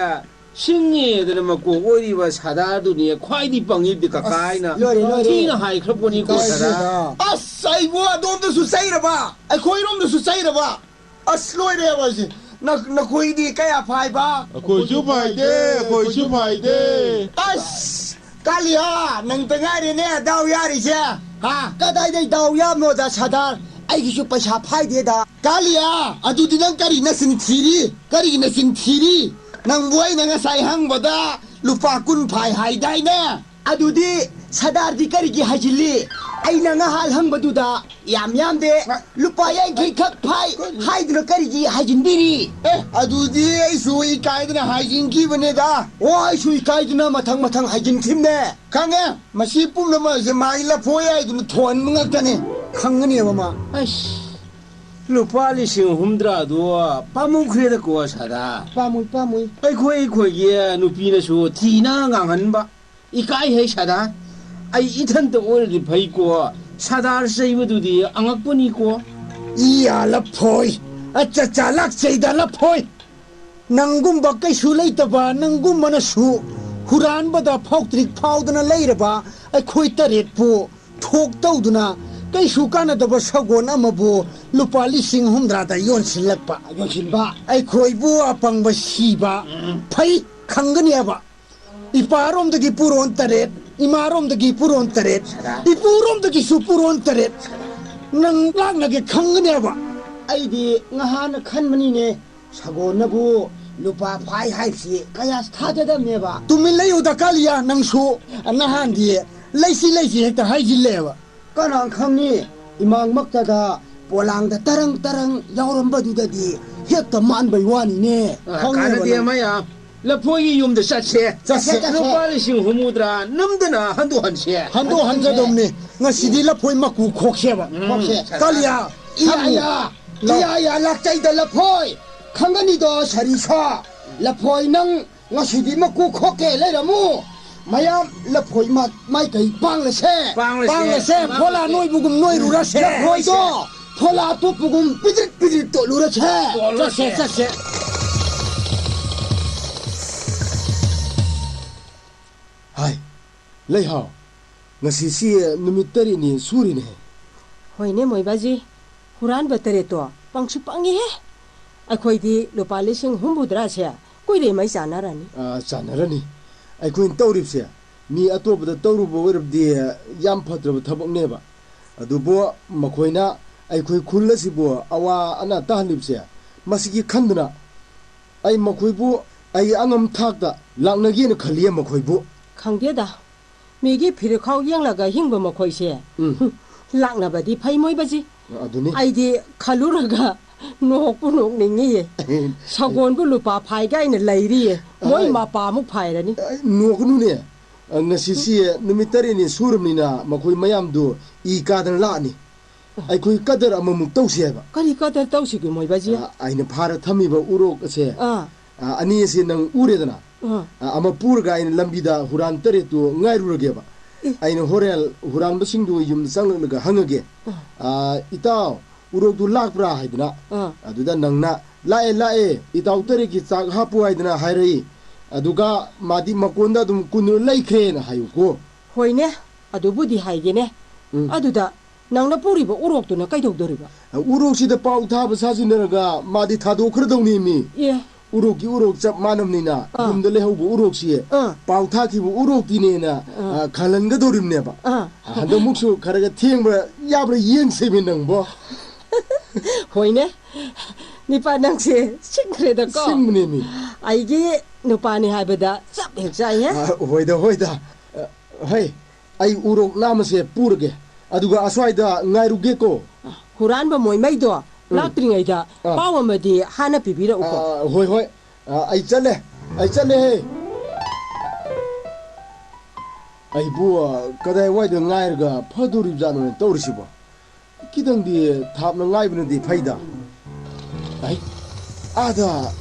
ꯁꯤꯡꯉꯦꯗꯅ ꯃꯀꯣꯛ ꯑꯣꯏꯔꯤꯕ ꯁꯔꯗꯥꯔꯗꯨꯅꯤ ꯈ꯭ꯋꯥꯏꯗꯤ ꯄꯪꯉꯤꯕꯗꯤ ꯀꯀꯥ ꯍꯥꯏꯅ ꯂꯣꯏꯔꯦ, ꯂꯣꯏꯔꯦ꯫ ꯊꯤꯅ ꯍꯥꯏꯈ꯭ꯔ ꯄꯣꯠꯅꯤꯀꯣ, ꯏꯀꯥꯏꯗꯦꯗ꯫ ꯁꯔꯗꯥꯔ꯫ ꯑꯁ, ꯑꯩꯕꯨ ꯑꯗꯣꯝꯗꯁꯨ ꯆꯩꯔꯕ? ꯑꯩꯈꯣꯏꯔꯣꯝꯗꯁꯨ ꯆꯩꯔꯕ? ꯑꯁ, ꯂꯣꯏꯔꯦꯕ ꯑꯁꯤ꯫ ꯅ-, ꯅꯈꯣꯏꯗꯤ ꯀꯌꯥ ꯐꯥꯏꯕ? ꯑꯩꯈꯣꯏꯁꯨ ꯐꯥꯏꯗꯦ, ꯑꯩꯈꯣꯏꯁꯨ ꯐꯥꯏꯗꯦ꯫ ꯑꯁ, ꯀꯥꯂꯤꯌꯥ, ꯅꯪꯇ ꯉꯥꯏꯔꯦꯅꯦ ꯗꯥꯎ ꯌꯥꯔꯤꯁꯦ, ꯍꯥ? ꯀꯗꯥꯏꯗꯩ ꯗꯥꯎ ꯌꯥꯕꯅꯣꯗ, ꯁꯔꯗꯥꯔ? ꯑꯩꯒꯤꯁꯨ ꯄꯩꯁꯥ ꯐꯥꯏꯗꯦꯗ꯫ ꯀꯥꯂꯤꯌꯥ, ꯑꯗꯨꯗꯤ ꯅꯪ ꯀꯔꯤ ꯅꯆꯤꯟ ꯊꯤꯔꯤ? ꯀꯔꯤꯒꯤ ꯅꯆꯤꯟ ꯊꯤꯔꯤ? ꯅꯪꯕꯨ ꯑꯩꯅ ꯉꯁꯥꯏ ꯍꯪꯕꯗ ꯂꯨꯄꯥ ꯀꯨꯟ ꯐꯥꯏ ꯍꯥꯏꯗꯥꯏꯅꯦ? ꯑꯗꯨꯗꯤ ꯁꯔꯗꯥꯔꯗꯤ ꯀꯔꯤꯒꯤ ꯍꯥꯏꯖꯤꯜꯂꯤ? ꯑꯩꯅ ꯉꯍꯥꯟ ꯍꯪꯕꯗꯨꯗ ꯌꯥꯝ ꯌꯥꯝꯗꯦ, ꯂꯨꯄꯥ ꯌꯥꯡꯈꯩ ꯈꯛ ꯐꯥꯏ꯫ ꯍꯥꯏꯗꯨꯅ ꯀꯔꯤꯒꯤ ꯍꯥꯏꯖꯤꯟꯕꯤꯔꯤ? ꯑꯦ, ꯑꯗꯨꯗꯤ ꯑꯩꯁꯨ ꯏꯀꯥꯏꯗꯅ ꯍꯥꯏꯖꯤꯟꯈꯤꯕꯅꯦꯗ꯫ ꯑꯣ, ꯑꯩꯁꯨ ꯏꯀꯥꯏꯗꯨꯅ ꯃꯊꯪ ꯃꯊꯪ ꯍꯥꯏꯖꯤꯟꯈꯤꯕꯅꯦ꯫ ꯈꯪꯉꯦ, ꯃꯁꯤ ꯄꯨꯝꯅꯃꯛꯁꯦ ꯃꯥꯒꯤ ꯂꯐꯣꯏ ꯍꯥꯏꯗꯨꯅ ꯊꯣꯟꯕ ꯉꯥꯛꯇꯅꯦ꯫ ꯈꯪꯒꯅꯦꯕ ꯃꯥ꯫ ꯑꯁ, ꯂꯨꯄꯥ ꯂꯤꯁꯤꯡ ꯍꯨꯝꯗ꯭ꯔꯥꯗꯣ ꯄꯥꯝꯃꯨꯈ꯭ꯔꯦꯗꯀꯣ, ꯁꯥꯗꯥ꯫ ꯄꯥꯝꯃꯨꯏ, ꯄꯥꯝꯃꯨꯏ꯫ ꯑꯩꯈꯣꯏ, ꯑꯩꯈꯣꯏꯒꯤ ꯅꯨꯄꯤꯅꯁꯨ ꯊꯤꯅ ꯉꯥꯡꯍꯟꯕ꯫ ꯏꯀꯥꯏ ꯍꯦ, ꯁꯥꯗꯥ꯫ ꯑꯩ ꯏꯊꯟꯇ ꯑꯣꯏꯔꯗꯤ ꯐꯩꯀꯣ꯫ ꯁꯥꯗꯥꯔ ꯆꯩꯕꯗꯨꯗꯤ ꯑꯉꯛꯄꯅꯤꯀꯣ꯫ ꯏꯌꯥ ꯂꯐꯣꯏ! ꯑꯆꯥ, ꯆꯥ ꯂꯥꯛꯆꯩꯗ ꯂꯐꯣꯏ! ꯅꯪꯒꯨꯝꯕ ꯀꯩꯁꯨ ꯂꯩꯇꯕ, ꯅꯪꯒꯨꯝꯕꯅꯁꯨ ꯍꯨꯔꯥꯟꯕꯗ ꯐꯥꯎꯇ꯭ꯔꯤꯛ ꯐꯥꯎꯗꯅ ꯂꯩꯔꯕ ꯑꯩꯈꯣꯏ ꯇꯔꯦꯠꯄꯨ ꯊꯣꯛ ꯇꯧꯗꯨꯅ ꯀꯩꯁꯨ ꯀꯥꯟꯅꯗꯕ ꯁꯒꯣꯜ ꯑꯃꯕꯨ ꯂꯨꯄꯥ ꯂꯤꯁꯤꯡ ꯍꯨꯝꯗ꯭ꯔꯥꯗ ꯌꯣꯟꯁꯤꯜꯂꯛꯄ꯫ ꯌꯣꯟꯁꯤꯟꯕ꯫ ꯑꯩꯈꯣꯏꯕꯨ ꯑꯄꯪꯕ ꯁꯤꯕ꯫ ꯎꯝ꯫ ꯐꯩ, ꯈꯪꯒꯅꯦꯕ꯫ ꯏꯄꯥꯔꯣꯝꯗꯒꯤ ꯄꯨꯔꯣꯟ ꯇꯔꯦꯠ, ꯏꯃꯥꯔꯣꯝꯗꯒꯤ ꯄꯨꯔꯣꯟ ꯇꯔꯦꯠ, ꯁꯗꯥ꯫ ꯏꯄꯨꯔꯣꯝꯗꯒꯤꯁꯨ ꯄꯨꯔꯣꯟ ꯇꯔꯦꯠ꯫ ꯅꯪ ꯂꯥꯛꯅꯒꯦ ꯈꯪꯒꯅꯦꯕ꯫ ꯑꯩꯗꯤ ꯉꯍꯥꯟꯅ ꯈꯟꯕꯅꯤꯅꯦ, ꯁꯒꯣꯜꯅꯕꯨ ꯂꯨꯄꯥ ꯐꯥꯏ ꯍꯥꯏꯕꯁꯤ ꯀꯌꯥ ꯊꯥꯖꯗꯕꯅꯦꯕ꯫ ꯇꯨꯃꯤꯟ ꯂꯩꯌꯨꯗ ꯀꯥꯂꯤꯌꯥ, ꯅꯪꯁꯨ ꯅꯍꯥꯟꯗꯤ ꯂꯩꯁꯤ ꯂꯩꯁꯤ ꯍꯦꯛꯇ ꯍꯥꯏꯖꯤꯜꯂꯦꯕ꯫ ꯀꯅꯥ ꯈꯪꯅꯤ? ꯏꯃꯥꯡꯃꯛꯇꯗ ꯄꯣꯂꯥꯡꯗ ꯇꯔꯪ ꯇꯔꯪ ꯌꯥꯎꯔꯝꯕꯗꯨꯗꯗꯤ ꯍꯦꯛꯇ ꯃꯥꯟꯕꯩ ꯋꯥꯅꯤꯅꯦ꯫ ꯑ, ꯈꯪꯉꯦꯕ ꯀꯥꯟꯅꯗꯦ ꯅꯪ꯫ ꯃꯌꯥꯝ꯫ ꯂꯐꯣꯏꯒꯤ ꯌꯨꯝꯗ ꯆꯠꯁꯦ꯫ ꯆꯠꯁꯦ, ꯆꯠꯁꯦ꯫ ꯂꯨꯄꯥ ꯂꯤꯁꯤꯡ ꯍꯨꯝꯐꯨꯇꯔꯥ ꯅꯝꯗꯅ ꯍꯟꯗꯣꯛꯍꯟꯁꯦ꯫ ꯍꯟꯗꯣꯛꯍꯟꯒꯗꯧꯕꯅꯤ꯫ ꯉꯁꯤꯗꯤ ꯂꯐꯣꯏ ꯃꯀꯨ ꯈꯣꯛꯁꯦꯕ꯫ ꯎꯝ꯫ ꯈꯣꯛꯁꯦ꯫ ꯀꯥꯂꯤꯌꯥ, ꯏꯌꯥ, ꯊꯝꯃꯨ꯫ ꯏꯌꯥ, ꯂꯥꯎ꯫ ꯏꯌꯥ, ꯏꯌꯥ, ꯂꯥꯛꯆꯩꯗ ꯂꯐꯣꯏ꯫ ꯈꯪꯒꯅꯤꯗꯣ ꯁꯔꯤꯁꯥ꯫ ꯂꯐꯣꯏ ꯅꯪ ꯉꯁꯤꯗꯤ ꯃꯀꯨ ꯈꯣꯛꯀꯦ ꯂꯩꯔꯝꯃꯨ꯫ ꯃꯌꯥꯝ ꯂꯐꯣꯏ ꯃꯥ-, ꯃꯥꯏꯀꯩ ꯄꯥꯡꯂꯁꯦ꯫ ꯄꯥꯡꯂꯁꯦ꯫ ꯄꯥꯡꯂꯁꯦ꯫ ꯐꯣꯂꯥ ꯅꯣꯏꯕꯒꯨꯝ ꯅꯣꯏꯔꯨꯔꯁꯦ꯫ ꯂꯐꯣꯏꯗꯣ ꯐꯣꯂꯥ ꯇꯣꯠꯄꯒꯨꯝ ꯄꯤꯗ꯭ꯔꯤꯛ ꯄꯤꯗ꯭ꯔꯤꯛ ꯇꯣꯠꯂꯨꯔꯁꯦ꯫ ꯆꯠꯁꯦ, ꯆꯠꯁꯦ꯫ ꯍꯥꯏ, ꯂꯩꯍꯥꯎ, ꯉꯁꯤꯁꯤ ꯅꯨꯃꯤꯠ ꯇꯔꯦꯠꯅꯤ ꯁꯨꯔꯤꯅꯦ꯫ ꯍꯣꯏꯅꯦ, ꯃꯣꯏꯕꯥꯖꯤ, ꯍꯨꯔꯥꯟꯕ ꯇꯔꯦꯠꯇꯣ ꯄꯪꯁꯨ ꯄꯪꯉꯤꯍꯦ꯫ ꯑꯩꯈꯣꯏꯗꯤ ꯂꯨꯄꯥ ꯂꯤꯁꯤꯡ ꯍꯨꯝꯐꯨꯇꯔꯥꯁꯦ ꯀꯨꯏꯔꯦ ꯃꯩ ꯆꯥꯟꯅꯔꯅꯤ꯫ ꯑꯥ, ꯆꯥꯟꯅꯔꯅꯤ꯫ ꯑꯩꯈꯣꯏꯅ ꯇꯧꯔꯤꯕꯁꯦ ꯃꯤ ꯑꯇꯣꯞꯄꯗ ꯇꯧꯔꯨꯕ ꯑꯣꯏꯔꯕꯗꯤ ꯌꯥꯝ ꯐꯠꯇ꯭ꯔꯕ ꯊꯕꯛꯅꯦꯕ꯫ ꯑꯗꯨꯕꯨ ꯃꯈꯣꯏꯅ ꯑꯩꯈꯣꯏ ꯈꯨꯜ ꯑꯁꯤꯕꯨ ꯑꯋꯥ ꯑꯅꯥ ꯇꯥꯍꯜꯂꯤꯕꯁꯦ, ꯃꯁꯤꯒꯤ ꯈꯟꯗꯨꯅ ꯑꯩ ꯃꯈꯣꯏꯕꯨ ꯑꯩ ꯑꯉꯝ ꯊꯥꯛꯇ ꯂꯥꯛꯅꯒꯦꯅ ꯈꯜꯂꯤꯌꯦ ꯃꯈꯣꯏꯕꯨ꯫ ꯈꯪꯗꯦꯗ, ꯃꯤꯒꯤ ꯐꯤꯔꯈꯥꯎ ꯌꯦꯡꯂꯒ ꯍꯤꯡꯕ ꯃꯈꯣꯏꯁꯦ꯫ ꯎꯝ꯫ ꯂꯥꯛꯅꯕꯗꯤ ꯐꯩ ꯃꯣꯏꯕꯁꯤ꯫ ꯑꯗꯨꯅꯤ꯫ ꯑꯩꯗꯤ ꯈꯜꯂꯨꯔꯒ ꯅꯣꯛꯄꯨ ꯅꯣꯛꯅꯤꯡꯉꯤꯌꯦ꯫ ꯁꯒꯣꯜꯕꯨ ꯂꯨꯄꯥ ꯐꯥꯏ ꯀꯥꯏꯅ ꯂꯩꯔꯤꯌꯦ꯫ ꯃꯣꯏ ꯑꯩ ꯃꯄꯥꯃꯨꯛ ꯐꯥꯏꯔꯅꯤ꯫ ꯑꯩ ꯅꯣꯛꯀꯅꯨꯅꯦ꯫ ꯑ, ꯉꯁꯤꯁꯤ ꯅꯨꯃꯤꯠ ꯇꯔꯦꯠꯅꯤ ꯁꯨꯔꯕꯅꯤꯅ ꯃꯈꯣꯏ ꯃꯌꯥꯝꯗꯨ ꯏ ꯀꯥꯗꯅ ꯂꯥꯛꯑꯅꯤ꯫ ꯑꯩꯈꯣꯏ ꯀꯗꯔ ꯑꯃꯃꯨꯛ ꯇꯧꯁꯤ ꯍꯥꯏꯕ꯫ ꯀꯔꯤ ꯀꯗꯔ ꯇꯧꯁꯤꯒꯦ ꯃꯣꯏꯕꯥꯖꯤ? ꯑ, ꯑꯩꯅ ꯐꯥꯔ ꯊꯝꯃꯤꯕ ꯎꯔꯣꯛ ꯑꯁꯦ, ꯑꯥ꯫ ꯑ, ꯑꯅꯤ ꯑꯁꯤ ꯅꯪ ꯎꯔꯦꯗꯅ꯫ ꯑꯥ꯫ ꯑ, ꯑꯃ ꯄꯨꯔꯒ ꯑꯩꯅ ꯂꯝꯕꯤꯗ ꯍꯨꯔꯥꯟ ꯇꯔꯦꯠꯇꯨ ꯉꯥꯏꯔꯨꯔꯒꯦꯕ꯫ ꯑꯦ꯫ ꯑꯩꯅ ꯍꯣꯔꯦꯟ ꯍꯨꯔꯥꯟꯕꯁꯤꯡꯗꯨ ꯌꯨꯝꯗ ꯆꯪꯂꯛꯂꯒ ꯍꯪꯉꯒꯦ꯫ ꯑꯥ꯫ "ꯑ, ꯏꯇꯥꯎ, ꯎꯔꯣꯛꯇꯨ ꯂꯥꯛꯄ꯭ꯔꯥ?" ꯍꯥꯏꯗꯅ꯫ ꯑꯥ꯫ ꯑꯗꯨꯗ ꯅꯪꯅ, "ꯂꯥꯛꯑꯦ, ꯂꯥꯛꯑꯦ, ꯏꯇꯥꯎ ꯇꯔꯦꯠꯀꯤ ꯆꯥꯛ ꯍꯥꯞꯄꯨ" ꯍꯥꯏꯗꯅ ꯍꯥꯏꯔꯛꯏ꯫ ꯑꯗꯨꯒ ꯃꯥꯗꯤ ꯃꯀꯣꯟꯗ ꯑꯗꯨꯝ ꯀꯨꯟꯗꯨꯅ ꯂꯩꯈ꯭ꯔꯦꯅ ꯍꯥꯏꯌꯨꯀꯣ꯫ ꯍꯣꯏꯅꯦ, ꯑꯗꯨꯕꯨꯗꯤ ꯍꯥꯏꯒꯦꯅꯦ꯫ ꯎꯝ꯫ ꯑꯗꯨꯗ ꯅꯪꯅ ꯄꯨꯔꯤꯕ ꯎꯔꯣꯛꯇꯨꯅ ꯀꯩꯗꯧꯗꯣꯔꯤꯕ? ꯎꯔꯣꯛꯁꯤꯗ ꯄꯥꯎ ꯊꯥꯕ ꯁꯥꯖꯤꯟꯅꯔꯒ ꯃꯥꯗꯤ ꯊꯥꯗꯣꯛꯈ꯭ꯔꯗꯧꯅꯦꯃꯤ꯫ ꯑꯦ꯫ ꯎꯔꯣꯛꯀꯤ ꯎꯔꯣꯛ ꯆꯞ ꯃꯥꯟꯅꯕꯅꯤꯅ, ꯑꯥ꯫ ꯌꯨꯝꯗ ꯂꯩꯍꯧꯕ ꯎꯔꯣꯛꯁꯤ ꯑꯥ꯫ ꯄꯥꯎ ꯊꯥꯈꯤꯕ ꯎꯔꯣꯛꯇꯤꯅꯦꯅ, ꯑꯥ꯫ ꯑ, ꯈꯜꯍꯟꯒꯗꯧꯔꯤꯕꯅꯦꯕ꯫ ꯑꯥ꯫ ꯍꯟꯗꯛꯃꯨꯛꯁꯨ ꯈꯔꯒ ꯊꯦꯡꯕ꯭ꯔꯥ ꯌꯥꯕ꯭ꯔꯥ ꯌꯦꯡꯁꯦꯃꯤ ꯅꯪꯕꯣ꯫ ꯍꯣꯏꯅꯦ, ꯅꯤꯄꯥ ꯅꯪꯁꯦ ꯁꯤꯡꯈ꯭ꯔꯦꯗꯀꯣ꯫ ꯁꯤꯡꯕꯅꯦꯃꯤ꯫ ꯑꯩꯒꯤ ꯅꯨꯄꯥꯅꯤ ꯍꯥꯏꯕꯗ ꯆꯞ ꯍꯦꯛ ꯆꯥꯏꯍꯦ꯫ ꯑ, ꯍꯣꯏꯗ, ꯍꯣꯏꯗ꯫ ꯑ, ꯍꯩ, ꯑꯩ ꯎꯔꯣꯛ ꯅꯥꯝꯃꯁꯦ ꯄꯨꯔꯒꯦ, ꯑꯗꯨꯒ ꯑꯁ꯭ꯋꯥꯏꯗ ꯉꯥꯏꯔꯨꯒꯦꯀꯣ꯫ ꯍꯨꯔꯥꯟꯕ ꯃꯣꯏꯃꯩꯗꯣ ꯎꯝ꯫ ꯂꯥꯛꯇ꯭ꯔꯤꯉꯩꯗ ꯑꯥ꯫ ꯄꯥꯎ ꯑꯃꯗꯤ ꯍꯥꯟꯅ ꯄꯤꯕꯤꯔꯛꯎꯀꯣ꯫ ꯑꯥ, ꯍꯣꯏ, ꯍꯣꯏ꯫ ꯑꯥ, ꯑꯩ ꯆꯠꯂꯦ, ꯑꯩ ꯆꯠꯂꯦꯍꯦ꯫ ꯑꯩꯕꯨ, ꯑꯥ, ꯀꯗꯥꯏꯋꯥꯏꯗ ꯉꯥꯏꯔꯒ ꯐꯗꯣꯔꯤꯕꯖꯥꯠꯅꯣꯅꯦ ꯇꯧꯔꯤꯁꯤꯕꯣ? ꯈꯤꯇꯪꯗꯤ ꯊꯥꯞꯅ ꯉꯥꯏꯕꯅꯗꯤ ꯐꯩꯗ꯫ ꯑꯩ, ꯑꯥꯗ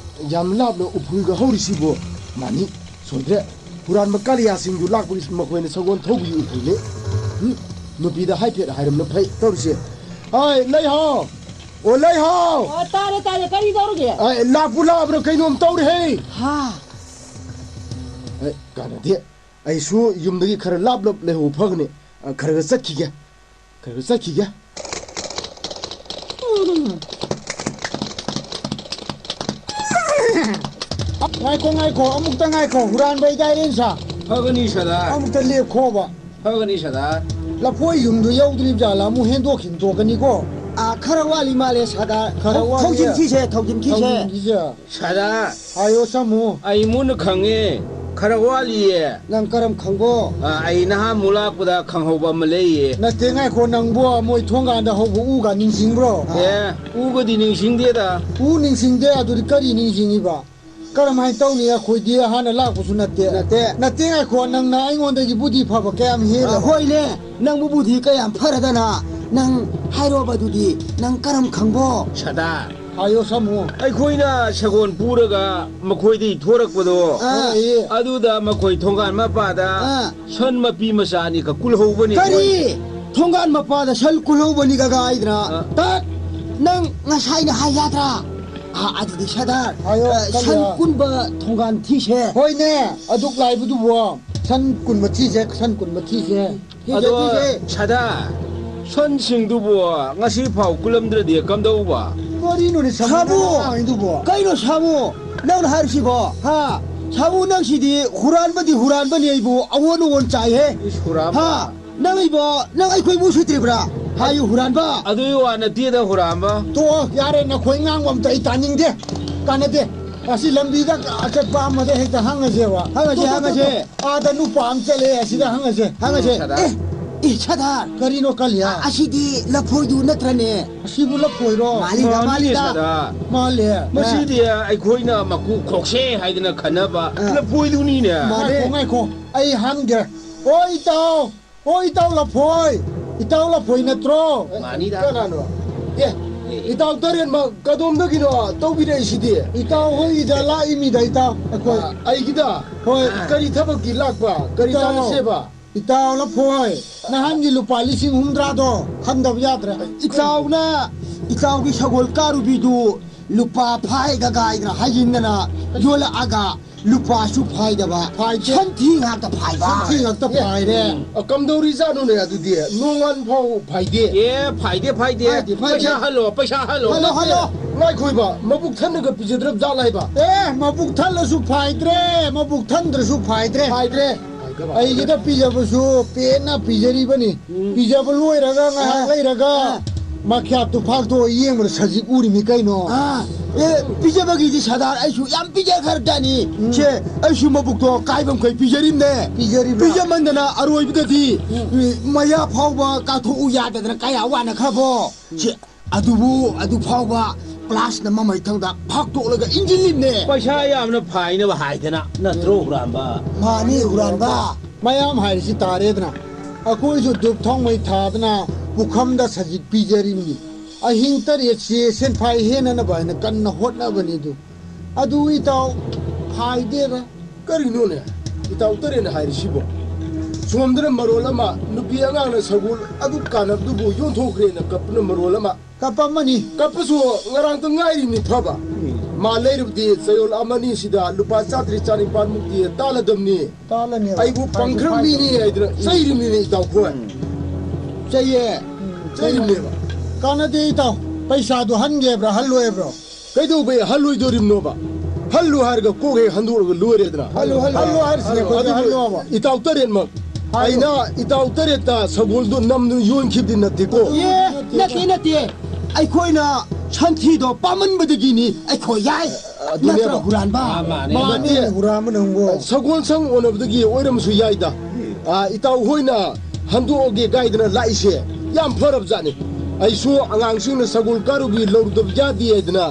ꯌꯥꯝ ꯂꯥꯞꯅ ꯎꯐꯨꯜꯒ ꯍꯧꯔꯤꯁꯤꯕꯨ ꯃꯥꯅꯤ꯫ ꯁꯣꯏꯗ꯭ꯔꯦ꯫ ꯍꯨꯔꯥꯟꯕ ꯀꯥꯂꯤꯌꯥꯁꯤꯡꯗꯨ ꯂꯥꯛꯄꯒꯤ ꯃꯈꯣꯏꯅ ꯁꯒꯣꯜ ꯊꯧꯕꯒꯤ ꯎꯐꯨꯜꯅꯤ꯫ ꯎꯝ, ꯅꯨꯄꯤꯗ ꯍꯥꯏꯐꯦꯠ ꯍꯥꯏꯔꯝꯅ ꯐꯩ ꯇꯧꯔꯤꯁꯦ꯫ ꯑꯩ, ꯂꯩꯍꯥꯎ! ꯑꯣ, ꯂꯩꯍꯥꯎ! ꯑꯣ, ꯇꯥꯔꯦ, ꯇꯥꯔꯦ꯫ ꯀꯔꯤ ꯇꯧꯔꯒꯦ? ꯑꯩ, ꯂꯥꯛꯄꯨ ꯂꯥꯛꯑꯕ꯭ꯔꯥ ꯀꯩꯅꯣꯝ ꯇꯧꯔꯦꯍꯦ! ꯍꯥ? ꯑꯩ, ꯀꯥꯟꯅꯗꯦ꯫ ꯑꯩꯁꯨ ꯌꯨꯝꯗꯒꯤ ꯈꯔ ꯂꯥꯞ ꯂꯥꯞ ꯂꯩꯍꯧꯕ ꯐꯒꯅꯤ꯫ ꯑ, ꯈꯔ ꯈꯔ ꯆꯠꯈꯤꯒꯦ꯫ ꯈꯔ ꯈꯔ ꯆꯠꯈꯤꯒꯦ꯫ ꯉꯥꯏꯈꯣ, ꯉꯥꯏꯈꯣ, ꯑꯃꯨꯛꯇ ꯉꯥꯏꯈꯣ, ꯍꯨꯔꯥꯟꯕ ꯏꯗꯥꯏꯔꯦꯟ ꯁꯥ꯫ ꯐꯒꯅꯤ ꯁꯗꯥ꯫ ꯑꯃꯨꯛꯇ ꯂꯦꯞꯈꯣꯕ꯫ ꯐꯒꯅꯤ ꯁꯗꯥ꯫ ꯂꯐꯣꯏ ꯌꯨꯝꯗꯨ ꯌꯧꯗ꯭ꯔꯤꯕ ꯖꯥꯠꯂ? ꯑꯃꯨꯛ ꯍꯦꯟꯗꯣꯛꯈꯤꯟ ꯇꯣꯛꯀꯅꯤꯀꯣ꯫ ꯑꯥ, ꯈꯔ ꯋꯥꯠꯂꯤ ꯃꯥꯜꯂꯦ ꯁꯗꯥ꯫ ꯈꯔ ꯊꯧ-, ꯋꯥꯠꯂꯤ꯫ ꯊꯧꯖꯤꯟꯈꯤꯁꯦ, ꯊꯧꯖꯤꯟꯈꯤꯁꯦ꯫ ꯊꯧꯖꯤꯟꯈꯤꯁꯦ꯫ ꯁꯗꯥ꯫ ꯍꯥꯏꯌꯣ ꯁꯥꯃꯨ꯫ ꯑꯩ ꯃꯨꯟꯅ ꯈꯪꯉꯦ꯫ ꯈꯔ ꯋꯥꯠꯂꯤꯌꯦ꯫ ꯅꯪ ꯀꯔꯝ ꯈꯪꯕꯣ? ꯑ, ꯑꯩ ꯅꯍꯥꯟ ꯑꯃꯨꯛ ꯂꯥꯛꯄꯗ ꯈꯪꯍꯧꯕ ꯑꯃ ꯂꯩꯌꯦ꯫ ꯅꯠꯇꯦ, ꯉꯥꯏꯈꯣ, ꯅꯪꯕꯣ ꯃꯣꯏ ꯊꯣꯡꯒꯥꯟꯗ ꯍꯧꯕ ꯎꯒ ꯅꯤꯡꯁꯤꯡꯕ꯭ꯔꯣ? ꯑꯦ, ꯎꯒꯗꯤ ꯅꯤꯡꯁꯤꯡꯗꯦꯗ꯫ ꯎ ꯅꯤꯡꯁꯤꯡꯗꯦ? ꯑꯗꯨꯗꯤ ꯀꯔꯤ ꯅꯤꯡꯁꯤꯡꯉꯤꯕ? ꯀꯔꯝꯍꯥꯏꯅ ꯇꯧꯅꯤ? ꯑꯩꯈꯣꯏꯗꯤ ꯍꯥꯟꯅ ꯂꯥꯛꯄꯁꯨ ꯅꯠꯇꯦ꯫ ꯅꯠꯇꯦ꯫ ꯅꯠꯇꯦ, ꯉꯥꯏꯈꯣ, ꯅꯪꯅ ꯑꯩꯉꯣꯟꯗꯒꯤ ꯕꯨꯙꯤ ꯐꯕ ꯀꯌꯥꯝ ꯍꯦꯜꯂꯦ? ꯑ, ꯍꯣꯏꯅꯦ, ꯅꯪꯕꯨ ꯕꯨꯙꯤ ꯀꯌꯥꯝ ꯐꯔꯗꯅ? ꯅꯪ ꯍꯥꯏꯔꯣꯕ ꯑꯗꯨꯗꯤ, ꯅꯪ ꯀꯔꯝ ꯈꯪꯕꯣ? ꯁꯗꯥ꯫ ꯍꯥꯏꯌꯣ, ꯁꯥꯃꯨ꯫ ꯑꯩꯈꯣꯏꯅ ꯁꯒꯣꯜ ꯄꯨꯔꯒ ꯃꯈꯣꯏꯗꯒꯤ ꯊꯣꯔꯛꯄꯗꯣ, ꯑꯥ꯫ ꯍꯣꯏ꯫ ꯑꯗꯨꯗ ꯃꯈꯣꯏ ꯊꯣꯡꯒꯥꯟ ꯃꯄꯥꯗ ꯑꯥ꯫ ꯁꯟ ꯃꯄꯤ ꯃꯆꯥ ꯑꯅꯤꯈꯛ ꯀꯨꯜꯍꯧꯕꯅꯤ꯫ ꯀꯔꯤ? ꯊꯣꯡꯒꯥꯟ ꯃꯄꯥꯗ ꯁꯟ ꯀꯨꯜꯍꯧꯕꯅꯤ ꯀꯒꯥꯏꯗꯅ? ꯑꯥ꯫ ꯇꯠ! ꯅꯪ ꯉꯁꯥꯏꯅ ꯍꯥꯏ ꯌꯥꯗ꯭ꯔꯥ? ꯑꯥ, ꯑꯗꯨꯗꯤ ꯁꯗꯥꯔ, ꯍꯥꯏꯌꯣ, ꯑ, ꯀꯔꯤ? ꯁꯟ ꯀꯨꯟꯕ ꯊꯣꯡꯒꯥꯟ ꯊꯤꯁꯦ꯫ ꯍꯣꯏꯅꯦ, ꯑꯗꯨꯛ ꯂꯥꯏꯕꯗꯨꯕꯣ꯫ ꯁꯟ ꯀꯨꯟꯕ ꯊꯤꯁꯦ, ꯁꯟ ꯀꯨꯟꯕ ꯊꯤꯁꯦ꯫ ꯑꯗꯣ, ꯊꯤꯁꯦ, ꯊꯤꯁꯦ꯫ ꯁꯗꯥ, ꯁꯟꯁꯤꯡꯗꯨꯕꯨ ꯉꯁꯤ ꯐꯥꯎ ꯀꯨꯜꯂꯝꯗ꯭ꯔꯗꯤ ꯀꯝꯗꯧꯕ? ꯀꯔꯤꯅꯣꯅꯦ, ꯁꯥꯃꯨ, ꯁꯥꯃꯨ! ꯅꯪꯅ ꯉꯥꯡꯉꯤꯗꯨꯕꯣ? ꯀꯩꯅꯣ, ꯁꯥꯃꯨ? ꯅꯪꯅ ꯍꯥꯏꯔꯤꯁꯤꯕꯣ? ꯍꯥ? ꯁꯥꯃꯨ, ꯅꯪꯁꯤꯗꯤ ꯍꯨꯔꯥꯟꯕꯗꯤ ꯍꯨꯔꯥꯟꯕꯅꯤ, ꯑꯩꯕꯨ ꯑꯑꯣꯟ ꯑꯑꯣꯟ ꯆꯥꯏꯍꯦ꯫ ꯏꯁ, ꯍꯨꯔꯥꯟꯕ꯫ ꯍꯥ? ꯅꯪ ꯑꯩꯕꯣ, ꯅꯪ ꯑꯩꯈꯣꯏꯕꯨ ꯎꯁꯤꯠꯇ꯭ꯔꯤꯕ꯭ꯔꯥ? ꯍꯥꯏꯌꯨ, ꯍꯨꯔꯥꯟꯕ꯫ ꯑꯗꯨꯒꯤ ꯋꯥ ꯅꯠꯇꯦꯗ, ꯍꯨꯔꯥꯟꯕ꯫ ꯇꯣꯛꯑꯣ, ꯌꯥꯔꯦ, ꯅꯈꯣꯏ ꯉꯥꯡꯕ ꯑꯝꯇ ꯑꯩ ꯇꯥꯅꯤꯡꯗꯦ꯫ ꯀꯥꯟꯅꯗꯦ꯫ ꯑꯁꯤ ꯂꯝꯕꯤꯗ ꯑꯆꯠꯄ ꯑꯃꯗ ꯍꯦꯛꯇ ꯍꯪꯉꯁꯦꯕ꯫ ꯍꯪꯉꯁꯦ, ꯇꯣ, ꯇꯣ, ꯇꯣ, ꯍꯪꯉꯁꯦ꯫ ꯇꯣ꯫ ꯑꯥꯗ ꯅꯨꯄꯥ ꯑꯃ ꯆꯠꯂꯦ, ꯑꯁꯤꯗ ꯍꯪꯉꯁꯦ꯫ ꯍꯪꯉꯁꯦ꯫ ꯎꯝ, ꯁꯗꯥ꯫ ꯑꯦ, ꯑꯦ, ꯁꯗꯥ꯫ ꯀꯔꯤꯅꯣ, ꯀꯜꯂꯤꯌꯥ? ꯑꯁꯤꯗꯤ ꯂꯐꯣꯏꯗꯨ ꯅꯠꯇ꯭ꯔꯅꯦ? ꯑꯁꯤꯕꯨ ꯂꯐꯣꯏꯔꯣ? ꯃꯥꯜꯂꯤꯗ, ꯃꯥꯜꯂꯤꯅꯦ, ꯃꯥꯜꯂꯤꯗ꯫ ꯁꯗꯥ꯫ ꯃꯥꯜꯂꯦ꯫ ꯃꯁꯤꯗꯤ ꯑꯩꯈꯣꯏꯅ ꯃꯀꯨ ꯈꯣꯛꯁꯦ ꯍꯥꯏꯗꯅ ꯈꯟꯅꯕ ꯑ꯫ ꯂꯐꯣꯏꯗꯨꯅꯤꯅꯦ꯫ ꯃꯥꯜꯂꯦ꯫ ꯉꯥꯏꯈꯣ, ꯉꯥꯏꯈꯣ꯫ ꯑꯩ ꯍꯪꯒꯦ꯫ ꯑꯣ, ꯏꯇꯥꯎ꯫ ꯑꯣ, ꯏꯇꯥꯎ ꯂꯐꯣꯏ! ꯏꯇꯥꯎ ꯂꯐꯣꯏ ꯅꯠꯇ꯭ꯔꯣ? ꯃꯥꯅꯤꯗ꯫ ꯀꯅꯥꯅꯣ? ꯑꯦ, ꯑꯦ꯫ ꯏꯇꯥꯎ ꯇꯔꯦꯠꯃꯛ ꯀꯗꯣꯝꯗꯒꯤꯅꯣ ꯇꯧꯕꯤꯔꯛꯏꯁꯤꯗꯤ? ꯏꯇꯥꯎ ꯍꯣꯏꯒꯤꯗ ꯂꯥꯛꯏꯃꯤꯗ, ꯏꯇꯥꯎ, ꯑꯩꯈꯣꯏ꯫ ꯑ, ꯑꯩꯒꯤꯗ? ꯍꯣꯏ꯫ ꯀꯔꯤ ꯊꯕꯛꯀꯤ ꯂꯥꯛꯄ? ꯀꯔꯤ ꯏꯇꯥꯎ, ꯇꯥꯟꯅꯁꯦꯕ? ꯏꯇꯥꯎ ꯂꯐꯣꯏ, ꯅꯍꯥꯟꯒꯤ ꯂꯨꯄꯥ ꯂꯤꯁꯤꯡ ꯍꯨꯝꯗ꯭ꯔꯥꯗꯣ ꯍꯟꯗꯕ ꯌꯥꯗ꯭ꯔꯦ꯫ ꯏꯇꯥꯎꯅ, ꯏꯇꯥꯎꯒꯤ ꯁꯒꯣꯜ ꯀꯥꯔꯨꯕꯤꯗꯨ ꯂꯨꯄꯥ ꯐꯥꯏꯒ ꯒꯥꯏꯗꯅ ꯍꯥꯏꯖꯤꯟꯗꯅ ꯌꯣꯜꯂꯛꯑꯒ ꯂꯨꯄꯥꯁꯨ ꯐꯥꯏꯗꯕ꯫ ꯐꯥꯏꯗꯦ꯫ ꯁꯟꯊꯤ ꯉꯥꯛꯇ ꯐꯥꯏꯕ꯫ ꯁꯟꯊꯤ ꯉꯥꯛꯇ ꯐꯥꯏꯔꯦ꯫ ꯑ, ꯀꯝꯗꯧꯔꯤꯖꯥꯠꯅꯣꯅꯦ ꯑꯗꯨꯗꯤ? ꯅꯣꯡꯉꯥꯟ ꯐꯥꯎ ꯐꯥꯏꯗꯦ꯫ ꯑꯦ, ꯐꯥꯏꯗꯦ, ꯐꯥꯏꯗꯦ꯫ ꯐꯥꯏꯗꯦ, ꯐꯥꯏꯗꯦ꯫ ꯄꯩꯁꯥ ꯍꯜꯂꯣ, ꯄꯩꯁꯥ ꯍꯜꯂꯣ꯫ Hello, hello. ꯉꯥꯏꯈꯣꯏꯕ, ꯃꯕꯨꯛ ꯊꯟꯅꯒ ꯄꯤꯖꯗ꯭ꯔꯕ ꯖꯥꯠꯂ ꯍꯥꯏꯕ? ꯑꯦ, ꯃꯕꯨꯛ ꯊꯜꯂꯁꯨ ꯐꯥꯏꯗ꯭ꯔꯦ, ꯃꯕꯨꯛ ꯊꯟꯗ꯭ꯔꯁꯨ ꯐꯥꯏꯗ꯭ꯔꯦ꯫ ꯐꯥꯏꯗ꯭ꯔꯦ꯫ ꯑꯩꯒꯤꯗ ꯄꯤꯖꯕꯁꯨ ꯄꯦꯟꯅ ꯄꯤꯖꯔꯤꯕꯅꯤ꯫ ꯎꯝ꯫ ꯄꯤꯖꯕ ꯂꯣꯏꯔꯒ ꯉꯥꯏꯍꯥꯛ ꯑ꯫ ꯂꯩꯔꯒ ꯑ꯫ ꯃꯈ꯭ꯌꯥꯠꯇꯨ ꯐꯥꯛꯇꯣꯛꯑ ꯌꯦꯡꯕꯗ ꯁꯖꯤꯛ ꯎꯔꯤꯃꯤ ꯀꯩꯅꯣ꯫ ꯑꯥ, ꯑꯦ, ꯄꯤꯖꯕꯒꯤꯗꯤ ꯁꯥꯗꯥꯔ ꯑꯩꯁꯨ ꯌꯥꯝ ꯄꯤꯖꯈ꯭ꯔꯖꯥꯠꯅꯤ꯫ ꯎꯝ꯫ ꯁꯦ, ꯑꯩꯁꯨ ꯃꯕꯨꯛꯇꯣ ꯀꯥꯏꯕ ꯃꯈꯩ ꯄꯤꯖꯔꯤꯝꯅꯦ꯫ ꯄꯤꯖꯔꯤꯕ꯭ꯔꯥ? ꯄꯤꯖꯃꯟꯗꯅ ꯑꯔꯣꯏꯕꯗꯗꯤ, ꯎꯝ꯫ ꯎꯝ, ꯃꯌꯥ ꯐꯥꯎꯕ ꯀꯥꯊꯣꯛꯎ ꯌꯥꯗꯗꯅ ꯀꯌꯥ ꯋꯥꯅꯈ꯭ꯔꯕꯣ꯫ ꯎꯝ꯫ ꯁꯦ, ꯑꯗꯨꯕꯨ ꯑꯗꯨ ꯐꯥꯎꯕ ꯀ꯭ꯂꯥꯁꯅ ꯃꯃꯩꯊꯪꯗ ꯐꯥꯛꯇꯣꯛꯂꯒ ꯏꯟꯁꯤꯜꯂꯤꯝꯅꯦ꯫ ꯄꯩꯁꯥ ꯌꯥꯝꯅ ꯐꯥꯏꯅꯕ ꯍꯥꯏꯗꯅ ꯅꯠꯇ꯭ꯔꯣ ꯍꯨꯔꯥꯟꯕ? ꯃꯥꯅꯤ ꯍꯨꯔꯥꯟꯕ꯫ ꯃꯌꯥꯝ ꯍꯥꯏꯔꯤꯁꯤ ꯇꯥꯔꯦꯗꯅ꯫ ꯑꯩꯈꯣꯏꯁꯨ ꯙꯨꯞ ꯊꯥꯎꯃꯩ ꯊꯥꯗꯅ ꯄꯨꯈꯝꯗ ꯁꯖꯤꯛ ꯄꯤꯖꯔꯤꯕꯅꯤ꯫ ꯑꯍꯤꯡ ꯇꯔꯦꯠꯁꯤ ꯁꯦꯟꯐꯥꯏ ꯍꯦꯟꯅꯅꯕ ꯍꯥꯏꯅ ꯀꯟꯅ ꯍꯣꯠꯅꯕꯅꯤ ꯑꯗꯨ꯫ ꯑꯗꯨ ꯏꯇꯥꯎ ꯍꯥꯏꯗꯦꯗ꯫ ꯀꯔꯤꯅꯣꯅꯦ ꯏꯇꯥꯎ ꯇꯔꯦꯠꯅ ꯍꯥꯏꯔꯤꯁꯤꯕꯣ? ꯁꯣꯝꯗꯅ ꯃꯔꯣꯜ ꯑꯃ ꯅꯨꯄꯤ ꯑꯉꯥꯡꯅ ꯁꯒꯣꯜ ꯑꯗꯨ ꯀꯥꯟꯅꯕꯗꯨꯕꯨ ꯌꯣꯟꯊꯣꯛꯈ꯭ꯔꯦꯅ ꯀꯞꯄꯅ ꯃꯔꯣꯜ ꯑꯃ꯫ ꯀꯞꯄꯝꯃꯅꯤ꯫ ꯀꯞꯄꯁꯨ ꯉꯔꯥꯡꯇ ꯉꯥꯏꯔꯤꯕꯅꯤ ꯐꯕ꯫ ꯎꯝ꯫ ꯃꯥ ꯂꯩꯔꯕꯗꯤ ꯆꯌꯣꯜ ꯑꯃꯅꯤ ꯁꯤꯗ ꯂꯨꯄꯥ ꯆꯥꯇ꯭ꯔꯦꯠ ꯆꯥꯅꯤꯄꯥꯟꯃꯨꯛꯇꯤ ꯇꯥꯜꯂꯗꯕꯅꯤ꯫ ꯇꯥꯜꯂꯅꯦꯕ꯫ ꯑꯩꯕꯨ ꯄꯪꯈ꯭ꯔ ꯃꯤꯅꯤ ꯍꯥꯏꯗꯅ ꯆꯩꯔꯤꯕꯅꯤꯅꯦ ꯏꯇꯥꯎꯈꯣꯏ꯫ ꯎꯝ꯫ ꯆꯩꯌꯦ꯫ ꯎꯝ꯫ ꯆꯩꯔꯤꯕꯅꯦꯕ꯫ ꯀꯥꯟꯅꯗꯦ ꯏꯇꯥꯎ꯫ ꯄꯩꯁꯥꯗꯣ ꯍꯟꯒꯦꯕ꯭ꯔꯥ ꯍꯜꯂꯣꯏꯕ꯭ꯔꯣ? ꯀꯩꯗꯧꯕꯩ ꯍꯜꯂꯣꯏꯗꯣꯔꯤꯕꯅꯣꯕ? ꯍꯜꯂꯨ ꯍꯥꯏꯔꯒ ꯀꯣꯛ ꯍꯦꯛ ꯍꯟꯗꯣꯛꯑꯒ ꯂꯣꯏꯔꯦꯗꯅ꯫ ꯍꯜꯂꯨ, ꯍꯜꯂꯨ꯫ ꯍꯜꯂꯨ ꯍꯥꯏꯔꯤꯁꯤꯅꯦ ꯑꯩꯈꯣꯏꯗꯤ ꯑꯗꯨꯕꯨ ꯍꯜꯂꯣꯕ꯫ ꯏꯇꯥꯎ ꯇꯔꯦꯠꯃꯛ ꯍꯥꯏꯌꯨ꯫ ꯑꯩꯅ ꯏꯇꯥꯎ ꯇꯔꯦꯠꯇ ꯁꯒꯣꯜꯗꯣ ꯅꯝꯗꯨꯅ ꯌꯣꯟꯈꯤꯕꯗꯤ ꯅꯠꯇꯦꯀꯣ꯫ ꯑꯦ, ꯅꯠꯇꯦ, ꯅꯠꯇꯦ꯫ ꯑꯩꯈꯣꯏꯅ ꯁꯟꯊꯤꯗꯣ ꯄꯥꯝꯃꯟꯕꯗꯒꯤꯅꯤ ꯑꯩꯈꯣꯏ ꯌꯥꯏ꯫ ꯑꯗꯨꯅꯦꯕ꯫ ꯅꯠꯇ꯭ꯔ ꯍꯨꯔꯥꯟꯕ? ꯑꯥ, ꯃꯥꯅꯦ꯫ ꯃꯥꯅꯦ, ꯅꯠꯇꯦ꯫ ꯍꯨꯔꯥꯟꯕ ꯅꯪꯕꯨ꯫ ꯁꯒꯣꯜ ꯁꯪ ꯑꯣꯟꯅꯕꯗꯒꯤ ꯑꯣꯏꯔꯝꯕꯁꯨ ꯌꯥꯏꯗ꯫ ꯑꯥ, ꯏꯇꯥꯎ ꯍꯣꯏꯅ ꯍꯟꯗꯣꯛꯑꯒꯦ ꯀꯥꯏꯗꯅ ꯂꯥꯛꯏꯁꯦ ꯌꯥꯝ ꯐꯔꯕ ꯖꯥꯠꯅꯤ꯫ ꯑꯩꯁꯨ ꯑꯉꯥꯡꯁꯤꯡꯅ ꯁꯒꯣꯜ ꯀꯥꯔꯨꯕꯤ ꯂꯧꯔꯨꯗꯕ ꯌꯥꯗꯦ ꯍꯥꯏꯗꯅ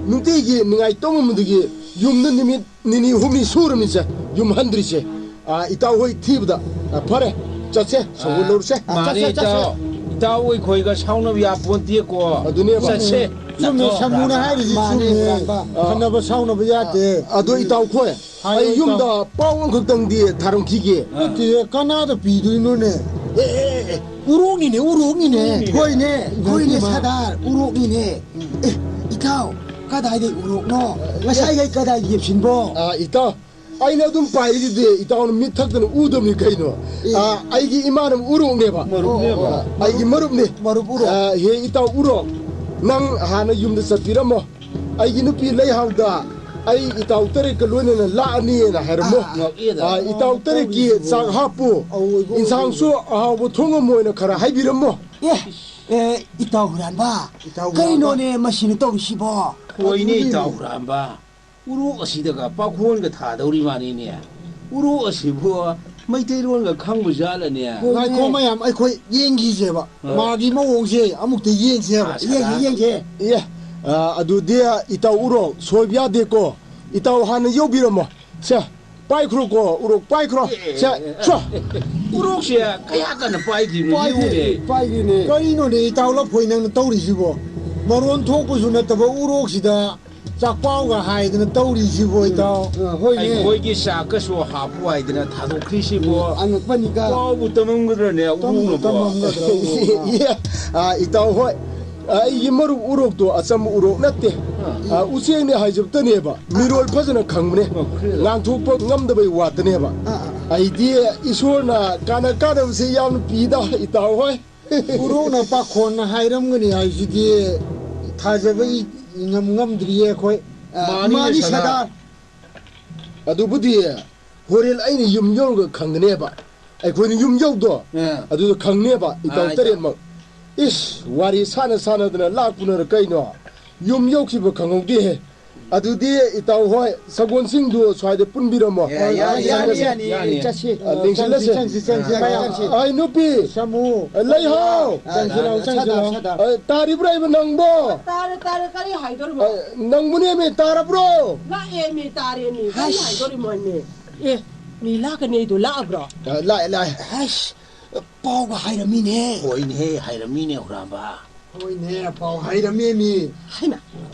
ꯅꯨꯡꯇꯤꯒꯤ ꯅꯤꯡꯉꯥꯏ ꯇꯧꯃꯟꯕꯗꯒꯤ ꯌꯨꯝꯗ ꯅꯨꯃꯤꯠ ꯅꯤꯅꯤ ꯍꯨꯝꯅꯤ ꯁꯨꯔꯃꯤꯁꯦ ꯌꯨꯝ ꯍꯟꯗ꯭ꯔꯤꯁꯦ꯫ ꯑꯥ, ꯏꯇꯥꯎ ꯍꯣꯏ ꯊꯤꯕꯗ꯫ ꯑꯥ, ꯐꯔꯦ, ꯆꯠꯁꯦ, ꯁꯒꯣꯜ ꯑꯥ, ꯂꯧꯔꯨꯁꯦ꯫ ꯃꯥꯅꯦ, ꯆꯠꯁꯦ, ꯆꯠꯁꯦ꯫ ꯏꯇꯥꯎ, ꯏꯇꯥꯎ ꯑꯩꯈꯣꯏꯒ ꯁꯥꯎꯅꯕ ꯌꯥꯄꯣꯟꯇꯦꯀꯣ꯫ ꯑꯗꯨꯅꯦꯕ꯫ ꯆꯠꯁꯦ꯫ ꯆꯨꯝꯃꯦ, ꯆꯠꯊꯣꯛ꯫ ꯁꯥꯃꯨꯅ ꯍꯥꯏꯔꯤꯁꯤ ꯃꯥꯅꯦ, ꯆꯨꯝꯃꯦ꯫ ꯍꯨꯔꯥꯟꯕ꯫ ꯑꯥ꯫ ꯈꯟꯅꯕ ꯁꯥꯎꯅꯕ ꯌꯥꯗꯦ꯫ ꯑꯗꯣ ꯏꯇꯥꯎ ꯈꯣꯏ, ꯍꯥꯏꯌꯣ, ꯑꯩ ꯌꯨꯝꯗ ꯏꯇꯥꯎ꯫ ꯄꯥꯎ ꯑꯃꯈꯛꯇꯪꯗꯤ ꯊꯥꯔꯝꯈꯤꯒꯦ꯫ ꯅꯠꯇꯦ, ꯀꯅꯥꯗ ꯄꯤꯗꯣꯏꯅꯣꯅꯦ? ꯑꯦ, ꯑꯦ, ꯑꯦ, ꯑꯦ꯫ ꯎꯔꯣꯛꯅꯤꯅꯦ, ꯎꯔꯣꯛꯅꯤꯅꯦ꯫ ꯍꯣꯏꯅꯦ, ꯍꯣꯏꯅꯦ, ꯁꯥꯗꯥꯔ, ꯎꯔꯣꯛꯅꯤꯅꯦ꯫ ꯑꯦ, ꯏꯇꯥꯎ, ꯀꯗꯥꯏꯗꯩ ꯎꯔꯣꯛꯅꯣ? ꯉꯁꯥꯏꯈꯩ ꯀꯗꯥꯏ ꯌꯦꯞꯁꯤꯟꯕꯣ? ꯑꯥ, ꯏꯇꯥꯎ, ꯑꯩꯅ ꯑꯗꯨꯝ ꯄꯥꯏꯔꯤꯗꯨꯗꯤ ꯏꯇꯥꯎꯅ ꯃꯤꯠ ꯊꯛꯇꯅ ꯎꯗꯕꯅꯤ ꯀꯩꯅꯣ? ꯑꯦ꯫ ꯑꯥ, ꯑꯩꯒꯤ ꯏꯃꯥꯟꯅꯕ ꯎꯔꯣꯛꯅꯦꯕ꯫ ꯃꯔꯨꯞꯅꯦꯕ꯫ ꯑꯥ, ꯑꯩꯒꯤ ꯃꯔꯨꯞꯅꯤ꯫ ꯃꯔꯨꯞ ꯎꯔꯣꯛ꯫ ꯑꯥ, ꯍꯦ ꯏꯇꯥꯎ ꯎꯔꯣꯛ, ꯅꯪ ꯍꯥꯟꯅ ꯌꯨꯝꯗ ꯆꯠꯄꯤꯔꯝꯃꯣ꯫ ꯑꯩꯒꯤ ꯅꯨꯄꯤ ꯂꯩꯍꯥꯎꯗ ꯑꯩ ꯏꯇꯥꯎ ꯇꯔꯦꯠꯀ ꯂꯣꯏꯅꯅ ꯂꯥꯛꯑꯅꯤꯅ ꯍꯥꯏꯔꯝꯃꯣ꯫ ꯑꯥ꯫ ꯑꯥ, ꯏꯇꯥꯎ ꯇꯔꯦꯠꯀꯤ ꯆꯥꯛ ꯍꯥꯞꯄꯨ꯫ ꯑꯧ, ꯑꯩꯕꯨ ꯏꯟꯁꯥꯡꯁꯨ ꯑꯍꯥꯎꯕ ꯊꯣꯡꯉꯝꯃꯣꯅ ꯈꯔ ꯍꯥꯏꯕꯤꯔꯝꯃꯣ꯫ ꯑꯦ, ꯑꯦ, ꯏꯇꯥꯎ ꯍꯨꯔꯥꯟꯕ꯫ ꯏꯇꯥꯎ ꯍꯨꯔꯥꯟꯕ꯫ ꯀꯩꯅꯣꯅꯦ ꯃꯁꯤꯅ ꯇꯧꯔꯤꯁꯤꯕꯣ? ꯍꯣꯏꯅꯦ, ꯑꯗꯨꯅꯤꯅꯦ꯫ ꯏꯇꯥꯎ ꯍꯨꯔꯥꯟꯕ꯫ ꯎꯔꯣꯛ ꯑꯁꯤꯗꯒ ꯄꯥꯈꯣꯟꯒ ꯊꯥꯗꯧꯔꯤ ꯃꯥꯅꯤꯅꯦ꯫ ꯎꯔꯣꯛ ꯑꯁꯤꯕꯨ ꯃꯩꯇꯩꯂꯣꯟꯒ ꯈꯪꯕ ꯖꯥꯠꯂꯅꯦ? ꯍꯣꯏꯅꯦ꯫ ꯉꯥꯏꯈꯣ ꯃꯌꯥꯝ, ꯑꯩꯈꯣꯏ ꯌꯦꯡꯈꯤꯁꯦꯕ꯫ ꯑ꯫ ꯃꯥꯒꯤ ꯃꯑꯣꯡꯁꯦ ꯑꯃꯨꯛꯇ ꯌꯦꯡꯁꯦꯕ꯫ ꯑ, ꯌꯦꯡꯁꯦ, ꯁꯅꯥ꯫ ꯌꯦꯡꯁꯦ꯫ ꯑꯦ, ꯑ, ꯑꯗꯨꯗꯤ ꯏꯇꯥꯎ ꯎꯔꯣꯛ ꯁꯣꯏꯕ ꯌꯥꯗꯦꯀꯣ꯫ ꯏꯇꯥꯎ ꯍꯥꯟꯅ ꯌꯧꯕꯤꯔꯝꯃꯣ꯫ ꯁꯦ, ꯄꯥꯏꯈ꯭ꯔꯣꯀꯣ, ꯎꯔꯣꯛ ꯄꯥꯏꯈ꯭ꯔꯣ꯫ ꯑꯦ, ꯁꯦ, ꯑꯦ, ꯑꯦ, ꯁꯣ꯫ ꯎꯔꯣꯛꯁꯦ ꯀꯌꯥ ꯀꯟꯅ ꯄꯥꯏꯗ꯭ꯔꯤꯕꯅꯣ? ꯄꯥꯏꯗꯦ, ꯌꯦꯡꯉꯨꯅꯦ꯫ ꯄꯥꯏꯗꯦꯅꯦ꯫ ꯀꯔꯤꯅꯣꯅꯦ, ꯏꯇꯥꯎ ꯂꯐꯣꯏ ꯅꯪꯅ ꯇꯧꯔꯤꯁꯤꯕꯣ? ꯃꯔꯣꯟ ꯊꯣꯛꯄꯁꯨ ꯅꯠꯇꯕ ꯎꯔꯣꯛꯁꯤꯗ ꯆꯥꯛꯄꯥꯎꯒ ꯍꯥꯏꯗꯅ ꯇꯧꯔꯤꯁꯤꯕꯣ, ꯏꯇꯥꯎ? ꯑ, ꯍꯣꯏꯅꯦ꯫ ꯑꯩꯈꯣꯏꯒꯤ ꯆꯥꯛꯀꯁꯨ ꯍꯥꯞꯄꯨ ꯍꯥꯏꯗꯅ ꯊꯥꯗꯣꯛꯈ꯭ꯔꯤꯁꯤꯕꯣ? ꯎꯝ, ꯑꯉꯛꯄꯅꯤꯗ꯫ ꯄꯥꯎꯕꯨ ꯇꯝꯃꯝꯒꯗ꯭ꯔꯅꯦ, ꯇꯝ-, ꯎꯔꯣꯛꯅꯕꯣ? ꯇꯝꯃꯝꯒꯗ꯭ꯔꯣ? ꯏꯌꯦ, ꯑ, ꯏꯇꯥꯎ ꯍꯣꯏ꯫ ꯑ, ꯑꯩꯒꯤ ꯃꯔꯨꯞ ꯎꯔꯣꯛꯇꯣ ꯑꯆꯝꯕ ꯎꯔꯣꯛ ꯅꯠꯇꯦ꯫ ꯑ꯫ ꯑ, ꯎꯆꯦꯛꯅꯦ ꯍꯥꯏꯖꯕꯇꯅꯦꯕ꯫ ꯃꯤꯔꯣꯜ ꯐꯖꯅ ꯈꯪꯕꯅꯦ꯫ ꯑ, ꯈꯪꯉꯦ꯫ ꯉꯥꯡꯊꯣꯛꯄ ꯉꯝꯗꯕꯩ ꯋꯥꯇꯅꯦꯕ꯫ ꯑ, ꯑ, ꯑ꯫ ꯑꯩꯗꯤ ꯏꯁꯣꯔꯅ ꯀꯥꯟꯅ ꯀꯥꯟꯅꯕꯁꯦ ꯌꯥꯝꯅ ꯄꯤꯗ, ꯏꯇꯥꯎ ꯍꯣꯏ꯫ ꯎꯔꯣꯛꯅ ꯄꯥꯈꯣꯟꯅ ꯍꯥꯏꯔꯝꯒꯅꯤ ꯍꯥꯏꯁꯤꯗꯤ ꯊꯥꯖꯕ ꯏꯉꯝ ꯉꯝꯗ꯭ꯔꯤꯌꯦ ꯑꯩꯈꯣꯏ꯫ ꯑ, ꯃꯥꯅꯤꯅꯦ, ꯃꯥꯅꯤ, ꯁꯗꯥ꯫ ꯁꯗꯥ꯫ ꯑꯗꯨꯕꯨꯗꯤ ꯍꯣꯔꯦꯟ ꯑꯩꯅ ꯌꯨꯝ ꯌꯧꯔꯒ ꯈꯪꯒꯅꯦꯕ꯫ ꯑꯩꯈꯣꯏꯅ ꯌꯨꯝ ꯌꯧꯗꯣ, ꯑ꯫ ꯑꯗꯨꯗ ꯈꯪꯅꯦꯕ, ꯏꯇꯥꯎ ꯑ, ꯏꯇꯥꯎ꯫ ꯇꯔꯦꯠꯃꯛ꯫ ꯏꯁ, ꯋꯥꯔꯤ ꯁꯥꯟꯅ ꯁꯥꯟꯅꯗꯅ ꯂꯥꯛꯄꯅꯔ ꯀꯩꯅꯣ? ꯌꯨꯝ ꯌꯧꯈꯤꯕ ꯈꯪꯍꯧꯗꯦꯍꯦ꯫ ꯑꯗꯨꯗꯤ ꯏꯇꯥꯎ ꯍꯣꯏ, ꯁꯒꯣꯜꯁꯤꯡꯗꯨ ꯁ꯭ꯋꯥꯏꯗ ꯄꯨꯟꯕꯤꯔꯝꯃꯣ꯫ ꯑꯦ, ꯌꯥꯅꯤ, ꯌꯥꯅꯤ, ꯌꯥꯅꯤ, ꯌꯥꯅꯤ꯫ ꯆꯠꯁꯤ꯫ ꯑ, ꯂꯦꯡꯁꯤꯜꯂꯁꯦ꯫ ꯆꯪꯁꯤ, ꯆꯪꯁꯤ, ꯆꯪꯁꯤ, ꯑ, ꯃꯌꯥꯝ ꯆꯪꯁꯤ꯫ ꯑ, ꯑꯩ ꯅꯨꯄꯤ꯫ ꯁꯥꯃꯨ꯫ ꯑ, ꯂꯩꯍꯥꯎ꯫ ꯆꯪꯁꯤ ꯂꯥꯎ, ꯆꯪꯁꯤ ꯂꯥꯎ꯫ ꯑ, ꯇꯥꯔꯤꯕ꯭ꯔꯥ ꯏꯕ ꯅꯪꯕꯣ? ꯇꯥꯔꯦ, ꯇꯥꯔꯦ, ꯀꯔꯤ ꯍꯥꯏꯗꯣꯔꯤꯕꯣ? ꯑ, ꯅꯪꯕꯨꯅꯦꯃꯤ, ꯇꯥꯔꯕ꯭ꯔꯣ? ꯂꯥꯛꯑꯦꯃꯤ, ꯇꯥꯔꯦꯃꯤ, ꯀꯔꯤ ꯍꯥꯏꯗꯣꯔꯤꯃꯣꯅꯦ? ꯑꯦ, ꯃꯤ ꯂꯥꯛꯀꯅꯤ ꯍꯥꯏꯗꯣ ꯂꯥꯛꯑꯕ꯭ꯔꯣ? ꯑ, ꯂꯥꯛꯑꯦ, ꯂꯥꯛꯑꯦ꯫ ꯑꯁ, ꯄꯥꯎꯒ ꯍꯥꯏꯔꯝꯃꯤꯅꯦ꯫ ꯍꯣꯏꯅꯦꯍꯦ, ꯍꯥꯏꯔꯝꯃꯤꯅꯦ, ꯍꯨꯔꯥꯟꯕ꯫ ꯍꯣꯏꯅꯦ, ꯄꯥꯎ ꯍꯥꯏꯔꯝꯃꯦꯃꯤ꯫ ꯍꯩꯃꯥ,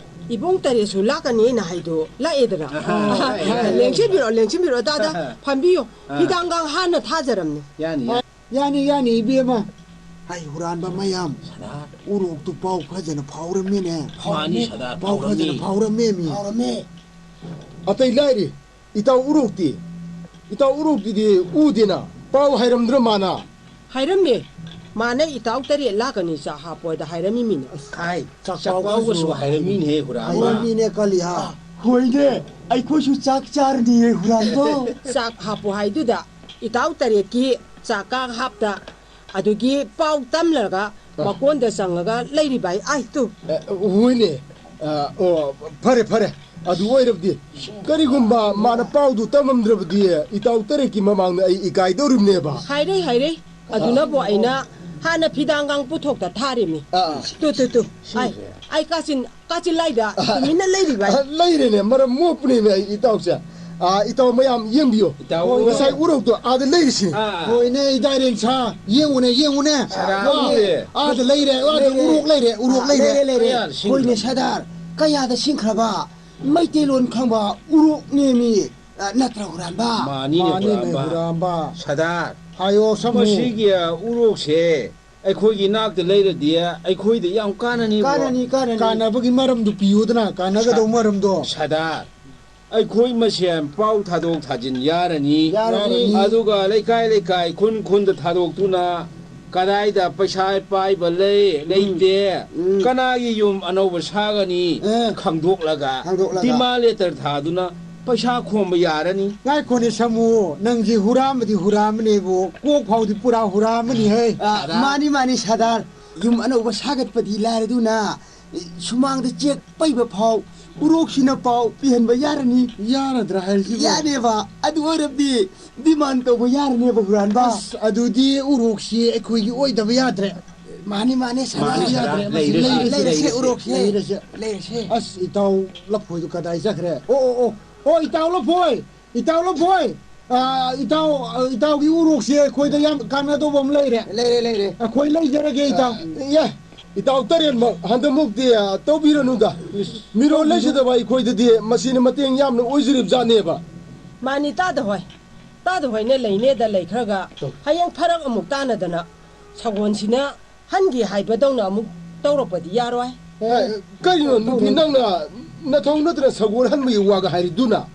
ꯏꯕꯨꯡ ꯇꯔꯦꯠꯁꯨ ꯂꯥꯛꯀꯅꯤ ꯍꯥꯏꯅ ꯍꯥꯏꯗꯣ ꯂꯥꯛꯑꯦꯗꯅ꯫ ꯑꯍꯥ, ꯑꯍꯥ, ꯂꯥꯛꯑꯦ, ꯂꯥꯛꯑꯦ꯫ ꯂꯦꯡꯁꯤꯟꯕꯤꯔꯛꯑꯣ, ꯂꯦꯡꯁꯤꯟꯕꯤꯔꯛꯑꯣ, ꯇꯥꯗ, ꯑꯍꯥ꯫ ꯐꯝꯕꯤꯌꯨ꯫ ꯑꯥ꯫ ꯍꯤꯗꯥꯡꯒꯥꯡ ꯍꯥꯟꯅ ꯊꯥꯖꯔꯝꯅꯦ꯫ ꯌꯥꯅꯤ, ꯌꯥꯅꯤ꯫ ꯌꯥꯅꯤ, ꯌꯥꯅꯤ, ꯏꯕꯦꯝꯃ꯫ ꯍꯥꯏ, ꯍꯨꯔꯥꯟꯕ ꯃꯌꯥꯝ꯫ ꯁꯗꯥ꯫ ꯎꯔꯣꯛꯇꯨ ꯄꯥꯎ ꯐꯖꯅ ꯐꯥꯎꯔꯝꯃꯤꯅꯦ꯫ ꯃꯥꯅꯤ, ꯁꯗꯥ, ꯄꯥꯎ ꯐꯖꯅ ꯐꯥꯎꯔꯝꯃꯤ꯫ ꯐꯥꯎꯔꯝꯃꯦꯃꯤ꯫ ꯐꯥꯎꯔꯝꯃꯦ꯫ ꯑꯇꯩ ꯂꯥꯏꯔꯤ꯫ ꯏꯇꯥꯎ ꯎꯔꯣꯛꯇꯤ? ꯏꯇꯥꯎ ꯎꯔꯣꯛꯇꯤꯗꯤ ꯎꯗꯦꯅ꯫ ꯄꯥꯎ ꯍꯥꯏꯔꯝꯗ꯭ꯔ ꯃꯥꯅ? ꯍꯥꯏꯔꯝꯃꯦ꯫ ꯃꯥꯅ ꯏꯇꯥꯎ ꯇꯔꯦꯠ ꯂꯥꯛꯀꯅꯤ ꯆꯥꯛ ꯍꯥꯞꯄꯣꯏꯗ ꯍꯥꯏꯔꯝꯃꯤꯃꯤꯅ꯫ ꯑꯁ, ꯍꯥꯏ, ꯆꯥꯛ ꯆꯥꯛꯄꯥꯎꯒꯁꯨ ꯄꯥꯎꯒꯁꯨ ꯍꯥꯏꯔꯝꯃꯤꯅꯦꯍꯦ, ꯍꯨꯔꯥꯟꯕ꯫ ꯍꯥꯏꯔꯝꯃꯤꯅꯦ, ꯀꯥꯂꯤꯌꯥ꯫ ꯍꯣꯏꯅꯦ, ꯑꯩꯈꯣꯏꯁꯨ ꯆꯥꯛ ꯆꯥꯔꯅꯤꯌꯦ, ꯍꯨꯔꯥꯟꯕ꯫ ꯆꯥꯛ ꯍꯥꯞꯄꯨ ꯍꯥꯏꯗꯨꯗ ꯏꯇꯥꯎ ꯇꯔꯦꯠꯀꯤ ꯆꯥꯛꯀ ꯍꯥꯞꯇ ꯑꯗꯨꯒꯤ ꯄꯥꯎ ꯇꯝꯂꯒ ꯃꯀꯣꯟꯗ ꯆꯪꯉꯒ ꯂꯩꯔꯤꯕ ꯑꯩ꯫ ꯑꯥꯏ ꯇꯨ꯫ ꯑꯦ, ꯍꯣꯏꯅꯦ꯫ ꯑ, ꯑꯣ, ꯐꯔꯦ, ꯐꯔꯦ꯫ ꯑꯗꯨ ꯑꯣꯏꯔꯕꯗꯤ ꯀꯔꯤꯒꯨꯝꯕ ꯃꯥꯅ ꯄꯥꯎꯗꯨ ꯇꯝꯃꯝꯗ꯭ꯔꯕꯗꯤ ꯏꯇꯥꯎ ꯇꯔꯦꯠꯀꯤ ꯃꯃꯥꯡꯗ ꯑꯩ ꯏꯀꯥꯏꯗꯧꯔꯤꯕꯅꯦꯕ꯫ ꯍꯥꯏꯔꯦ, ꯍꯥꯏꯔꯦ꯫ ꯑꯗꯨꯅꯕꯨ ꯑꯩꯅ ꯍꯥꯟꯅ ꯐꯤꯗꯥꯡꯒꯥꯡ ꯄꯨꯊꯣꯛꯇ ꯊꯥꯔꯤꯃꯤ꯫ ꯑꯥ꯫ ꯇꯨ, ꯇꯨ, ꯇꯨ꯫ ꯑꯩ, ꯑꯩ ꯀꯥꯆꯤꯟ ꯀꯥꯆꯤꯟ ꯂꯥꯏꯗ ꯇꯨꯃꯤꯟꯅ ꯂꯩꯔꯤꯕ ꯑꯩ꯫ ꯑ, ꯂꯩꯔꯦꯅꯦ, ꯃꯔꯝ ꯃꯣꯛꯄꯅꯦꯃꯦ ꯑꯩ ꯏꯇꯥꯎꯁꯦ꯫ ꯑ, ꯏꯇꯥꯎ ꯃꯌꯥꯝ ꯌꯦꯡꯕꯤꯌꯨ꯫ ꯏꯇꯥꯎ ꯎꯔꯣꯛ꯫ ꯉꯁꯥꯏ ꯎꯔꯣꯛꯇꯣ ꯑꯥꯗ ꯂꯩꯔꯤꯁꯤꯅꯤ꯫ ꯑ꯫ ꯍꯣꯏꯅꯦ, ꯏꯗꯥꯏꯔꯦꯟ ꯁꯥ꯫ ꯌꯦꯡꯉꯨꯅꯦ, ꯌꯦꯡꯉꯨꯅꯦ꯫ ꯁꯔꯥ ꯑ, ꯎꯔꯦ꯫ ꯑꯥꯗ ꯂꯩꯔꯦ, ꯑꯥꯗ ꯂꯩꯔꯦ꯫ ꯎꯔꯣꯛ ꯂꯩꯔꯦ, ꯎꯔꯣꯛ ꯑ, ꯂꯩꯔꯦ꯫ ꯂꯩꯔꯦ, ꯂꯩꯔꯦ꯫ ꯀꯌꯥ ꯁꯤꯡꯈ꯭ꯔꯦ? ꯍꯣꯏꯅꯦ, ꯁꯗꯥꯔ, ꯀꯌꯥꯗ ꯁꯤꯡꯈ꯭ꯔꯕ ꯃꯩꯇꯩꯂꯣꯟ ꯈꯪꯕ ꯎꯔꯣꯛꯅꯦꯃꯤ꯫ ꯑ, ꯅꯠꯇ꯭ꯔ ꯍꯨꯔꯥꯟꯕ? ꯃꯥꯅꯤꯅꯦ, ꯃꯥꯅꯤꯅꯦ, ꯍꯨꯔꯥꯟꯕ꯫ ꯍꯨꯔꯥꯟꯕ꯫ ꯁꯗꯥꯔ, ꯍꯥꯏꯌꯣ, ꯁꯥꯃꯨ꯫ ꯃꯁꯤꯒꯤ, ꯑ, ꯎꯔꯣꯛꯁꯦ ꯑꯩꯈꯣꯏꯒꯤ ꯏꯅꯥꯛꯇ ꯂꯩꯔꯗꯤ ꯑꯩꯈꯣꯏꯗ ꯌꯥꯝ ꯀꯥꯟꯅꯅꯤꯕ꯫ ꯀꯥꯟꯅꯅꯤ, ꯀꯥꯟꯅꯅꯤ꯫ ꯀꯥꯟꯅꯕꯒꯤ ꯃꯔꯝꯗꯨ ꯄꯤꯌꯨꯗꯅ, ꯀꯥꯟꯅꯒꯗꯧꯕ ꯁ-, ꯃꯔꯝꯗꯣ꯫ ꯁꯗꯥꯔ, ꯑꯩꯈꯣꯏ ꯃꯁꯦꯟ ꯄꯥꯎ ꯊꯥꯗꯣꯛ ꯊꯥꯖꯤꯟ ꯌꯥꯔꯅꯤ꯫ ꯌꯥꯔꯅꯤ꯫ ꯑꯗꯨꯒ ꯂꯩꯀꯥꯏ ꯂꯩꯀꯥꯏ, ꯈꯨꯟ ꯈꯨꯟꯗ ꯊꯥꯗꯣꯛꯇꯨꯅ ꯀꯗꯥꯏꯗ ꯄꯩꯁꯥ ꯄꯥꯏꯕ ꯂꯩ, ꯎꯝ꯫ ꯂꯩꯇꯦ, ꯎꯝ꯫ ꯀꯅꯥꯒꯤ ꯌꯨꯝ ꯑꯅꯧꯕ ꯁꯥꯒꯅꯤ ꯑꯦ꯫ ꯈꯪꯗꯣꯛꯂꯒ, ꯈꯪꯗꯣꯛꯂꯒ꯫ Demand letter ꯊꯥꯗꯨꯅ ꯄꯩꯁꯥ ꯈꯣꯝꯕ ꯌꯥꯔꯅꯤ꯫ ꯉꯥꯏꯈꯣꯅꯦ ꯁꯥꯃꯨ, ꯅꯪꯁꯤ ꯍꯨꯔꯥꯟꯕꯗꯤ ꯍꯨꯔꯥꯟꯕꯅꯦꯕꯨ, ꯀꯣꯛ ꯐꯥꯎꯗꯤ ꯄꯨꯔꯥ ꯍꯨꯔꯥꯟꯕꯅꯤ ꯍꯦ꯫ ꯑ, ꯁꯗꯥꯔ꯫ ꯃꯥꯅꯤ, ꯃꯥꯅꯤ, ꯁꯗꯥꯔ꯫ ꯌꯨꯝ ꯑꯅꯧꯕ ꯁꯥꯒꯠꯄꯗꯤ ꯂꯥꯏꯔꯗꯨꯅ, ꯁꯨꯃꯥꯡꯗ ꯆꯦꯛ ꯄꯩꯕ ꯐꯥꯎ ꯎꯔꯣꯛꯁꯤꯅ ꯄꯥꯎ ꯄꯤꯍꯟꯕ ꯌꯥꯔꯅꯤ꯫ ꯌꯥꯔꯗ꯭ꯔꯥ ꯍꯥꯏꯔꯤꯁꯤꯕꯨ? ꯌꯥꯅꯦꯕ꯫ ꯑꯗꯨ ꯑꯣꯏꯔꯕꯗꯤ demand ꯇꯧꯕ ꯌꯥꯔꯅꯦꯕ ꯍꯨꯔꯥꯟꯕ꯫ ꯑꯁ, ꯑꯗꯨꯗꯤ ꯎꯔꯣꯛꯁꯤ ꯑꯩꯈꯣꯏꯒꯤ ꯑꯣꯏꯗꯕ ꯌꯥꯗ꯭ꯔꯦ꯫ ꯃꯥꯅꯤ, ꯃꯥꯅꯤ, ꯁꯗꯥꯔ꯫ ꯃꯥꯅꯤ, ꯁꯗꯥꯔ꯫ ꯂꯩꯔꯁꯤ, ꯂꯩꯔꯁꯤ, ꯂꯩꯔꯁꯤ, ꯂꯩꯔꯁꯤ, ꯎꯔꯣꯛꯁꯦ꯫ ꯂꯩꯔꯁꯤ꯫ ꯂꯩꯔꯁꯤ꯫ ꯑꯁ, ꯏꯇꯥꯎ ꯂꯐꯣꯏꯗꯨ ꯀꯗꯥꯏ ꯆꯠꯈ꯭ꯔꯦ? ꯑꯣ, ꯑꯣ, ꯑꯣ꯫ ꯑꯣ, ꯏꯇꯥꯎ ꯂꯐꯣꯏ! ꯏꯇꯥꯎ ꯂꯐꯣꯏ! ꯑꯥ, ꯏꯇꯥꯎ, ꯑꯥ, ꯏꯇꯥꯎꯒꯤ ꯎꯔꯣꯛꯁꯦ ꯑꯩꯈꯣꯏꯗ ꯌꯥꯝ ꯀꯥꯟꯅꯗꯧꯕ ꯑꯃ ꯂꯩꯔꯦ꯫ ꯂꯩꯔꯦ, ꯂꯩꯔꯦ꯫ ꯑꯩꯈꯣꯏ ꯂꯩꯖꯔꯒꯦ, ꯏꯇꯥꯎ꯫ ꯑꯦ, ꯏꯇꯥꯎ ꯇꯔꯦꯠꯃꯛ ꯍꯟꯗꯛꯃꯨꯛꯇꯤ, ꯑꯥ, ꯇꯧꯕꯤꯔꯅꯨꯗ꯫ ꯏꯁ, ꯃꯤꯔꯣꯜ ꯇꯧꯕꯤꯔꯅꯨ꯫ ꯂꯩꯖꯗꯕ ꯑꯩꯈꯣꯏꯗꯗꯤ ꯃꯁꯤꯅ ꯃꯇꯦꯡ ꯌꯥꯝꯅ ꯑꯣꯏꯖꯔꯤꯕꯖꯥꯠꯅꯦꯕ꯫ ꯃꯥꯅꯤ, ꯇꯥꯗ ꯍꯣꯏ꯫ ꯇꯥꯗ ꯍꯣꯏꯅ ꯂꯩꯅꯦꯗ ꯂꯩꯈ꯭ꯔꯒ ꯇꯧ꯫ ꯍꯌꯦꯡ ꯐꯔꯛ ꯑꯃꯨꯛ ꯇꯥꯅꯗꯅ ꯁꯒꯣꯜꯁꯤꯅ ꯍꯟꯒꯦ ꯍꯥꯏꯕꯗꯧꯅ ꯑꯃꯨꯛ ꯇꯧꯔꯛꯄꯗꯤ ꯌꯥꯔꯣꯏ꯫ ꯑꯦ, ꯀꯩꯅꯣ ꯅꯨꯄꯤ, ꯇꯧꯔꯣꯏ꯫ ꯅꯪꯅ ꯅꯊꯧ ꯅꯠꯇꯅ ꯁꯒꯣꯜ ꯍꯟꯕꯒꯤ ꯋꯥꯒ ꯍꯥꯏꯔꯤꯗꯨꯅ?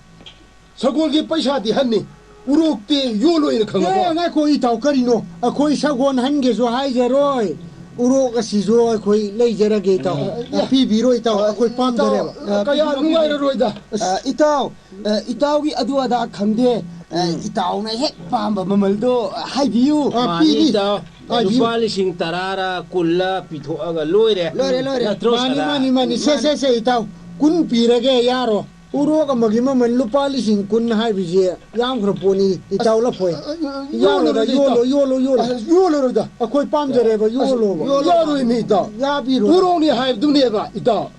ꯁꯒꯣꯜꯒꯤ ꯄꯩꯁꯥꯗꯤ ꯍꯟꯅꯤ, ꯎꯔꯣꯛꯇꯤ ꯌꯣꯜꯂꯣꯏꯅ ꯈꯪꯉꯕꯣ? ꯑꯦ, ꯉꯥꯏꯈꯣ ꯏꯇꯥꯎ, ꯀꯔꯤꯅꯣ? ꯑꯩꯈꯣꯏ ꯁꯒꯣꯜ ꯍꯟꯒꯦꯁꯨ ꯍꯥꯏꯖꯔꯣꯏ, ꯎꯔꯣꯛ ꯑꯁꯤꯁꯨ ꯑꯩꯈꯣꯏ ꯂꯩꯖꯔꯒꯦ ꯏꯇꯥꯎ꯫ ꯑꯦ, ꯑꯦ꯫ ꯄꯤꯕꯤꯔꯣ ꯏꯇꯥꯎ, ꯑꯩꯈꯣꯏ ꯄꯥꯝꯖꯔꯦꯕ꯫ ꯏꯇꯥꯎ, ꯀꯌꯥ ꯅꯨꯡꯉꯥꯏꯔꯔꯣꯏꯗ꯫ ꯑ, ꯏꯇꯥꯎ, ꯑ, ꯏꯇꯥꯎꯒꯤ ꯑꯗꯨ ꯑꯗꯥ ꯈꯪꯗꯦ꯫ ꯑ, ꯎꯝ꯫ ꯏꯇꯥꯎꯅ ꯍꯦꯛ ꯄꯥꯝꯕ ꯃꯃꯜꯗꯣ, ꯑ, ꯍꯥꯏꯕꯤꯌꯨ꯫ ꯑ, ꯃꯥꯅꯤ, ꯄꯤꯅꯤ꯫ ꯏꯇꯥꯎ꯫ ꯍꯥꯏꯕꯤꯌꯨ꯫ ꯂꯨꯄꯥ ꯂꯤꯁꯤꯡ ꯇꯔꯥꯔ ꯀꯨꯟꯂ ꯄꯤꯊꯣꯛꯑꯒ ꯂꯣꯏꯔꯦ꯫ ꯂꯣꯏꯔꯦ, ꯂꯣꯏꯔꯦ꯫ ꯅꯠꯇ꯭ꯔꯣ, ꯃꯥꯅꯤ, ꯁꯅꯥ? ꯃꯥꯅꯤ, ꯃꯥꯅꯤ꯫ ꯁꯦ, ꯃꯥꯅꯤ꯫ ꯁꯦ, ꯁꯦ, ꯏꯇꯥꯎ꯫ ꯀꯨꯟ ꯄꯤꯔꯒꯦ, ꯌꯥꯔꯣ꯫ ꯎꯔꯣꯛ ꯑꯃꯒꯤ ꯃꯃꯜ ꯂꯨꯄꯥ ꯂꯤꯁꯤꯡ ꯀꯨꯟ ꯍꯥꯏꯕꯁꯦ ꯌꯥꯝꯈ꯭ꯔ ꯄꯣꯠꯅꯤ, ꯏꯇꯥꯎ ꯂꯐꯣꯏ꯫ ꯑ, ꯑ, ꯌꯥꯔꯣꯏꯗ, ꯌꯣꯜꯂꯔꯣꯏꯗ, ꯌꯣꯜꯂꯣ, ꯏꯇꯥꯎ꯫ ꯌꯣꯜꯂꯣ, ꯌꯣꯜꯂꯣ꯫ ꯑꯁ, ꯌꯣꯜꯂꯔꯣꯏꯗ꯫ ꯑꯩꯈꯣꯏ ꯄꯥꯝꯖꯔꯦꯕ, ꯑꯁ, ꯌꯣꯜꯂꯣꯕ꯫ ꯌꯣꯜꯂꯣ꯫ ꯌꯥꯔꯣꯏꯃꯤ, ꯏꯇꯥꯎ꯫ ꯌꯥꯕꯤꯔꯣ꯫ ꯎꯔꯣꯛꯅꯤ ꯍꯥꯏꯕꯗꯨꯅꯦꯕ, ꯏꯇꯥꯎ꯫